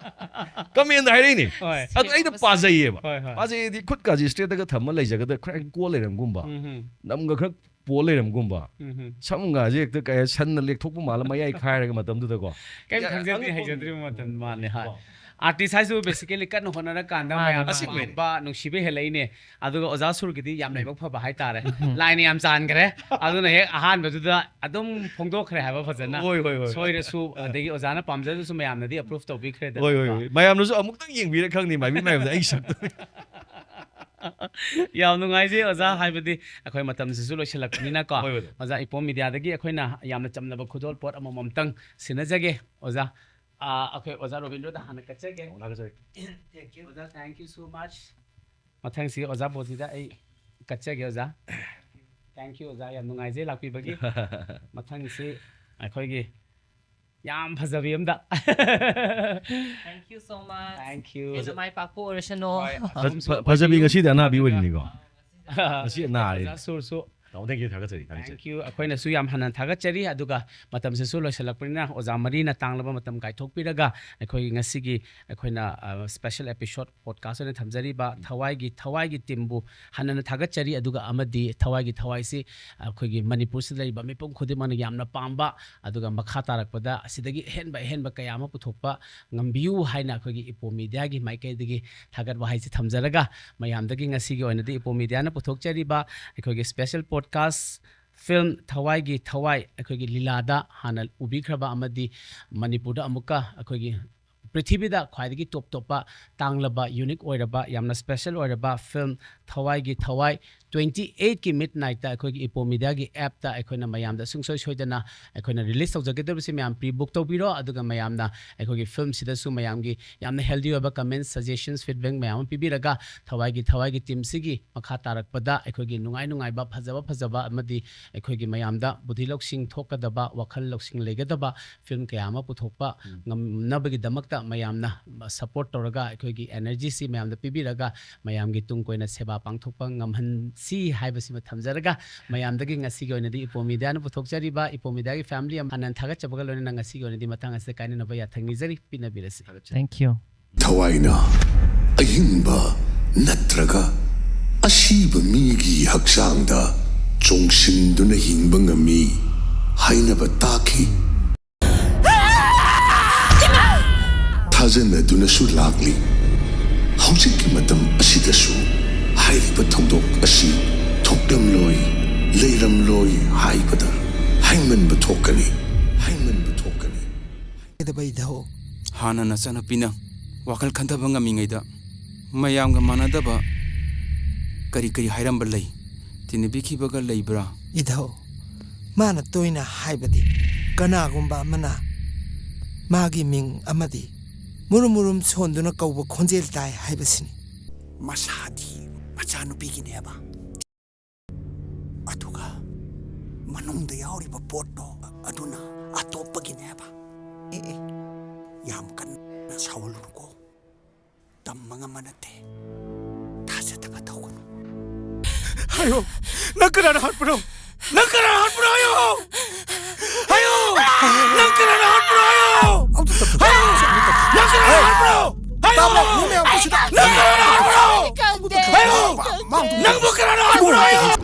Commentꯗ ꯍꯥꯏꯔꯛꯏꯅꯦ꯫ ꯍꯣꯏ. ꯑꯗꯣ ꯑꯩꯅ ꯄꯥꯖꯩꯌꯦꯕ꯫ ꯍꯣꯏ, ꯍꯣꯏ. ꯄꯥꯖꯩꯗꯤ ꯈꯨꯠꯀꯥꯁꯦ straightꯇꯒ ꯊꯝꯃ ꯂꯩꯖꯒꯗ ꯈꯔ ꯀꯣꯜ ꯂꯩꯔꯝꯒꯨꯝꯕ꯫ ꯎꯝ. ꯅꯝꯒ ꯈꯔ ꯄꯣ ꯂꯩꯔꯝꯒꯨꯝꯕ꯫ ꯎꯝ ꯍꯝ꯫ ꯁꯝꯒꯥꯁꯦ ꯍꯦꯛꯇ ꯀꯩ ꯁꯟꯅ ꯂꯦꯛꯊꯣꯛꯄ ꯃꯥꯜꯂ ꯃꯌꯥꯏ ꯈꯥꯏꯔꯒ ꯃꯇꯝꯗꯨꯗꯀꯣ꯫ ꯀꯩꯝ ꯌꯥ- ꯈꯪꯖꯗ꯭ꯔꯤ, ꯑꯉꯛꯄ ꯍꯩꯖꯗ꯭ꯔꯤꯕ ꯃꯇꯝ ꯃꯥꯅꯦ ꯍꯥꯏ꯫ ꯀꯣ꯫ ꯑꯥꯔꯇꯤꯁ ꯍꯥꯏꯁꯨ ꯕꯦꯁꯤꯀꯦꯂꯤ ꯀꯟꯅ ꯍꯣꯠꯅꯔꯀꯥꯟꯗ ꯃꯥꯅꯦ, ꯃꯌꯥꯝꯅ ꯑꯁꯦꯡꯕꯩꯅꯦ꯫ ꯄꯥꯝꯕ ꯅꯨꯡꯁꯤꯕ ꯍꯦꯜꯂꯛꯏꯅꯦ꯫ ꯑꯗꯨꯒ ꯑꯣꯖꯥ ꯁꯨꯔꯒꯤꯗꯤ ꯌꯥꯝ ꯂꯥꯏꯕꯛ ꯐꯕ ꯍꯥꯏꯇꯥꯔꯦ, ꯂꯥꯏꯅ ꯌꯥꯝ ꯆꯥꯟꯈ꯭ꯔꯦ꯫ ꯑꯗꯨꯅ ꯍꯦꯛ ꯑꯍꯥꯟꯕꯗꯨꯗ ꯑꯗꯨꯝ ꯐꯣꯡꯗꯣꯛꯈ꯭ꯔꯦ ꯍꯥꯏꯕ ꯐꯖꯅ꯫ ꯍꯣꯏ, ꯍꯣꯏ, ꯍꯣꯏ꯫ ꯁꯣꯏꯔꯁꯨ, ꯑꯗꯒꯤ ꯑꯣꯖꯥꯅ ꯄꯥꯝꯖꯗ꯭ꯔꯁꯨ ꯃꯌꯥꯝꯅꯗꯤ ꯑꯦꯄ꯭ꯔꯨꯞ ꯇꯧꯕꯤꯈ꯭ꯔꯦꯗꯅ꯫ ꯍꯣꯏ, ꯍꯣꯏ, ꯍꯣꯏ꯫ ꯃꯌꯥꯝꯅꯁꯨ ꯑꯃꯨꯛꯇꯪ ꯌꯦꯡꯕꯤꯔ ꯈꯪꯅꯤ ꯃꯥꯏ ꯃꯤꯠ ꯃꯌꯥꯝꯗ ꯑꯩ ꯁꯛꯇꯣ꯫ ꯌꯥꯝ ꯅꯨꯡꯉꯥꯏꯖꯩ ꯑꯣꯖꯥ, ꯍꯥꯏꯕꯗꯤ ꯑꯩꯈꯣꯏ ꯃꯇꯝꯁꯤꯁꯨ ꯂꯣꯏꯁꯤꯜꯂꯛꯄꯅꯤꯅꯀꯣ꯫ ꯍꯣꯏ, ꯍꯣꯏ꯫ ꯑꯣꯖꯥ, ꯏꯄꯣꯝ ꯃꯤꯗꯤꯌꯥꯗꯒꯤ ꯑꯩꯈꯣꯏꯅ ꯌꯥꯝꯅ ꯆꯝꯂꯕ ꯈꯨꯗꯣꯜ ꯄꯣꯠ ꯑꯃꯃꯝꯇꯪ ꯁꯤꯟꯅꯖꯒꯦ ꯑꯣꯖꯥ꯫ ꯑꯥ, ꯑꯩꯈꯣꯏ ꯑꯣꯖꯥ ꯔꯣꯕꯤꯟꯗ꯭ꯔꯣꯗ ꯍꯥꯟꯅ ꯀꯠꯆꯒꯦ꯫ ꯑꯃꯨꯛ ꯂꯥꯛꯀꯠꯆꯔꯤ꯫ Thank you, ꯑꯣꯖꯥ, thank you so much꯫ ꯃꯊꯪꯁꯤ ꯑꯣꯖꯥ ꯕꯣꯙꯤꯗ ꯑꯩ ꯀꯠꯆꯒꯦ ꯑꯣꯖꯥ꯫ Thank you ꯑꯣꯖꯥ, ꯌꯥꯝ ꯅꯨꯡꯉꯥꯏꯖꯩ ꯂꯥꯛꯄꯤꯕꯒꯤ꯫ ꯃꯊꯪꯁꯤ ꯑꯩꯈꯣꯏꯒꯤ ꯌꯥꯝ ꯐꯖꯕꯤ ꯑꯝꯗ꯫ Thank you so much. Thank you꯫ ꯍꯦꯟꯅ ꯃꯥꯏ ꯄꯥꯛꯄ ꯑꯣꯏꯔꯁꯅꯨ꯫ ꯐ- ꯐ- ꯐꯖꯕꯤ ꯉꯁꯤꯗꯤ ꯑꯅꯥꯕꯤ ꯑꯣꯏꯔꯤꯅꯤꯀꯣ꯫ ꯉꯁꯤ ꯑꯅꯥꯔꯤ꯫ ꯑꯣꯖꯥ ꯁꯨꯔꯁꯨ ꯇꯥꯃꯣ, thank you, ꯊꯥꯒꯠꯆꯔꯤ, ꯊꯥꯒꯠꯆꯔꯤ꯫ Thank you꯫ ꯑꯩꯈꯣꯏꯅꯁꯨ ꯌꯥꯝ ꯍꯟꯅ ꯊꯥꯒꯠꯆꯔꯤ꯫ ꯑꯗꯨꯒ ꯃꯇꯝꯁꯤꯁꯨ ꯂꯣꯏꯁꯤꯜꯂꯛꯄꯅꯤꯅ ꯑꯣꯖꯥ ꯃꯔꯤꯅ ꯇꯥꯡꯂꯕ ꯃꯇꯝ ꯀꯥꯏꯊꯣꯛꯄꯤꯔꯒ ꯑꯩꯈꯣꯏꯒꯤ ꯉꯁꯤꯒꯤ ꯑꯩꯈꯣꯏꯅ, ꯑ, special episode podcast ꯑꯣꯏꯅ ꯊꯝꯖꯔꯤꯕ ꯊꯋꯥꯏꯒꯤ, ꯊꯋꯥꯏꯒꯤ teamꯕꯨ ꯍꯟꯅ ꯊꯥꯒꯠꯆꯔꯤ꯫ ꯑꯗꯨꯒ ꯑꯃꯗꯤ ꯊꯋꯥꯏꯒꯤ, ꯊꯋꯥꯏꯁꯤ ꯑꯩꯈꯣꯏꯒꯤ ꯃꯅꯤꯄꯨꯔꯁꯤꯗ ꯂꯩꯔꯤꯕ ꯃꯤꯄꯨꯝ ꯈꯨꯗꯤꯡꯃꯛꯅ ꯌꯥꯝꯅ ꯄꯥꯝꯕ, ꯑꯗꯨꯒ ꯃꯈꯥ ꯇꯥꯔꯛꯄꯗ ꯑꯁꯤꯗꯒꯤ ꯑꯍꯦꯟꯕ, ꯑꯍꯦꯟꯕ ꯀꯌꯥ ꯑꯃ ꯄꯨꯊꯣꯛꯄ ꯉꯝꯕꯤꯌꯨ ꯍꯥꯏꯅ ꯑꯩꯈꯣꯏꯒꯤ ꯏꯄꯣꯝ ꯃꯤꯗꯤꯌꯥꯒꯤ ꯃꯥꯏꯀꯩꯗꯒꯤ ꯊꯥꯒꯠ ꯋꯥꯍꯩꯁꯤ ꯊꯝꯖꯔꯒ, ꯃꯌꯥꯝꯗꯒꯤ ꯉꯁꯤꯒꯤ ꯑꯣꯏꯅꯗꯤ ꯏꯄꯣꯝ ꯃꯤꯗꯤꯌꯥꯅ ꯄꯨꯊꯣꯛꯆꯔꯤꯕ ꯑꯩꯈꯣꯏꯒꯤ special podcast film ꯊꯋꯥꯏꯒꯤ ꯊꯋꯥꯏ ꯑꯩꯈꯣꯏꯒꯤ ꯂꯤꯂꯥꯗ ꯍꯥꯟꯅ ꯎꯕꯤꯈ꯭ꯔꯕ ꯑꯃꯗꯤ ꯃꯅꯤꯄꯨꯔꯗ ꯑꯃꯨꯛꯀ ꯑꯩꯈꯣꯏꯒꯤ ꯄ꯭ꯔꯤꯊꯤꯕꯤꯗ ꯈ꯭ꯋꯥꯏꯗꯒꯤ ꯇꯣꯞ ꯇꯣꯞꯄ, ꯇꯥꯡꯂꯕ, unique ꯑꯣꯏꯔꯕ, ꯌꯥꯝꯅ special ꯑꯣꯏꯔꯕ film ꯊꯋꯥꯏꯒꯤ ꯊꯋꯥꯏ twenty eightꯀꯤ midnightꯇ ꯑꯩꯈꯣꯏꯒꯤ ꯏꯄꯣꯝ ꯃꯤꯗꯤꯌꯥꯒꯤ appꯇ ꯑꯩꯈꯣꯏꯅ ꯃꯌꯥꯝꯗ ꯁꯨꯡꯁꯣꯏ ꯁꯣꯏꯗꯅ ꯑꯩꯈꯣꯏꯅ release ꯇꯧꯖꯒꯗꯧꯔꯤꯕꯁꯤ ꯃꯌꯥꯝ pre book ꯇꯧꯕꯤꯔꯣ꯫ ꯑꯗꯨꯒ ꯃꯌꯥꯝꯅ ꯑꯩꯈꯣꯏꯒꯤ filmꯁꯤꯗꯁꯨ ꯃꯌꯥꯝꯒꯤ ꯌꯥꯝꯅ healthy ꯑꯣꯏꯕ comments, suggestions, feedback ꯃꯌꯥꯝ ꯑꯃ ꯄꯤꯕꯤꯔꯒ ꯊꯋꯥꯏꯒꯤ, ꯊꯋꯥꯏꯒꯤ teamꯁꯤꯒꯤ ꯃꯈꯥ ꯇꯥꯔꯛꯄꯗ ꯑꯩꯈꯣꯏꯒꯤ ꯅꯨꯡꯉꯥꯏ ꯅꯨꯡꯉꯥꯏꯕ, ꯐꯖꯕ ꯐꯖꯕ ꯑꯃꯗꯤ ꯑꯩꯈꯣꯏꯒꯤ ꯃꯌꯥꯝꯗ ꯕꯨꯙꯤ ꯂꯧꯁꯤꯡ ꯊꯣꯛꯀꯗꯕ, ꯋꯥꯈꯜ ꯂꯧꯁꯤꯡ ꯂꯩꯒꯗꯕ film ꯀꯌꯥ ꯑꯃ ꯄꯨꯊꯣꯛꯄ ꯉꯝꯅꯕꯒꯤꯗꯃꯛꯇ ꯃꯌꯥꯝꯅ support ꯇꯧꯔꯒ ꯑꯩꯈꯣꯏꯒꯤ energyꯁꯤ ꯃꯌꯥꯝꯗ ꯄꯤꯕꯤꯔꯒ ꯃꯌꯥꯝꯒꯤ ꯇꯨꯡ ꯀꯣꯏꯅ ꯁꯦꯕꯥ ꯄꯥꯡꯊꯣꯛꯄ ꯉꯝꯍꯟꯁꯤ ꯍꯥꯏꯕꯁꯤꯃ ꯊꯝꯖꯔꯒ ꯃꯌꯥꯝꯗꯒꯤ ꯉꯁꯤꯒꯤ ꯑꯣꯏꯅꯗꯤ ꯏꯄꯣꯝ ꯃꯤꯗꯤꯌꯥꯅ ꯄꯨꯊꯣꯛꯆꯔꯤꯕ ꯏꯄꯣꯝ ꯃꯤꯗꯤꯌꯥꯒꯤ family ꯑꯃ ꯍꯥꯟꯅ ꯊꯥꯒꯠꯆꯕꯒ ꯂꯣꯏꯅꯅ ꯉꯁꯤꯒꯤ ꯑꯣꯏꯅꯗꯤ ꯃꯇꯥꯡ ꯑꯁꯤꯗ ꯀꯥꯏꯅꯅꯕ ꯌꯥꯊꯪ ꯅꯤꯖꯔꯤ, ꯄꯤꯅꯕꯤꯔꯁꯤ꯫ Thank you. ꯊꯋꯥꯏꯅ ꯑꯍꯤꯡꯕ ꯅꯠꯇ꯭ꯔꯒ ꯑꯁꯤꯕ ꯃꯤꯒꯤ ꯍꯛꯆꯥꯡꯗ ꯆꯣꯡꯁꯤꯟꯗꯨꯅ ꯍꯤꯡꯕ ꯉꯝꯃꯤ ꯍꯥꯏꯅꯕ ꯇꯥꯈꯤ꯫ ꯊꯥꯖꯅꯗꯨꯅꯁꯨ ꯂꯥꯛꯂꯤ꯫ ꯍꯧꯖꯤꯛꯀꯤ ꯃꯇꯝ ꯑꯁꯤꯗꯁꯨ ꯍꯥꯏꯔꯤꯕ ꯊꯧꯗꯣꯛ ꯑꯁꯤ ꯊꯣꯛꯂꯝꯂꯣꯏ, ꯂꯩꯔꯝꯂꯣꯏ ꯍꯥꯏꯕꯗ ꯍꯥꯏꯃꯟꯕ ꯊꯣꯛꯀꯅꯤ, ꯍꯥꯏꯃꯟꯕ ꯊꯣꯛꯀꯅꯤ꯫ ꯀꯩꯗꯧꯕꯩꯗꯣ? ꯍꯥꯟꯅ ꯅꯆꯥꯅꯨꯄꯤꯅ ꯋꯥꯈꯜ ꯈꯟꯊꯕ ꯉꯝꯃꯤꯉꯩꯗ ꯃꯌꯥꯝꯒ ꯃꯥꯟꯅꯗꯕ ꯀꯔꯤ ꯀꯔꯤ ꯍꯥꯏꯔꯝꯕ ꯂꯩ? ꯇꯤꯟꯅꯕꯤꯈꯤꯕꯒ ꯂꯩꯕ꯭ꯔꯥ? ꯏꯙꯧ, ꯃꯥꯅ ꯇꯣꯏꯅ ꯍꯥꯏꯕꯗꯤ ꯀꯅꯥꯒꯨꯝꯕ ꯑꯃꯅ ꯃꯥꯒꯤ ꯃꯤꯡ ꯑꯃꯗꯤ ꯃꯨꯔꯨꯝ ꯃꯨꯔꯨꯝ ꯁꯣꯟꯗꯨꯅ ꯀꯧꯕ ꯈꯣꯟꯖꯦꯜ ꯇꯥꯏ ꯍꯥꯏꯕꯁꯤꯅꯤ꯫ ꯃꯁꯥꯗꯤ ꯃꯆꯥꯅꯨꯄꯤꯒꯤꯅꯦꯕ, ꯑꯗꯨꯒ ꯃꯅꯨꯡꯗ ꯌꯥꯎꯔꯤꯕ ꯄꯣꯠꯇꯣ ꯑꯗꯨꯅ ꯑꯇꯣꯞꯄꯒꯤꯅꯦꯕ꯫ ꯑꯦ, ꯑꯦ, ꯌꯥꯝ ꯀꯟꯅ ꯁꯥꯎꯍꯜꯂꯨꯅꯨꯀꯣ꯫ ꯇꯝꯕ ꯉꯝꯕ ꯅꯠꯇꯦ꯫ ꯊꯥꯖꯗꯕ ꯇꯧꯒꯅꯨ꯫ ꯍꯥꯏꯌꯣ, ꯅꯪ ꯀꯅꯥꯅ ꯍꯥꯠꯄꯅꯣ? ꯅꯪ ꯀꯅꯥꯅ ꯍꯥꯠꯄꯅꯣ? ꯍꯥꯏꯌꯣ! ꯍꯥꯏꯌꯣ! ꯅꯪ ꯀꯅꯥꯅ ꯍꯥꯠꯄꯅꯣ? ꯍꯥꯏꯌꯣ! ꯍꯥꯏꯌꯣ! ꯅꯪ ꯀꯅꯥꯅ ꯍꯥꯠꯄꯅꯣ? ꯍꯥꯏꯌꯣ! ꯇꯥꯕ꯭ꯔꯣ? ꯃꯤ ꯃꯌꯥꯝ ꯄꯨꯟꯁꯤꯗ ꯅꯪ ꯀꯅꯥꯅ ꯍꯥꯠꯄꯅꯣ? ꯍꯥꯏꯌꯣ! ꯃꯥ ꯑꯝꯇ ꯅꯪꯕꯨ ꯀꯅꯥꯅ ꯍꯥꯠꯄꯅꯣ? ꯍꯥꯏꯌꯣ!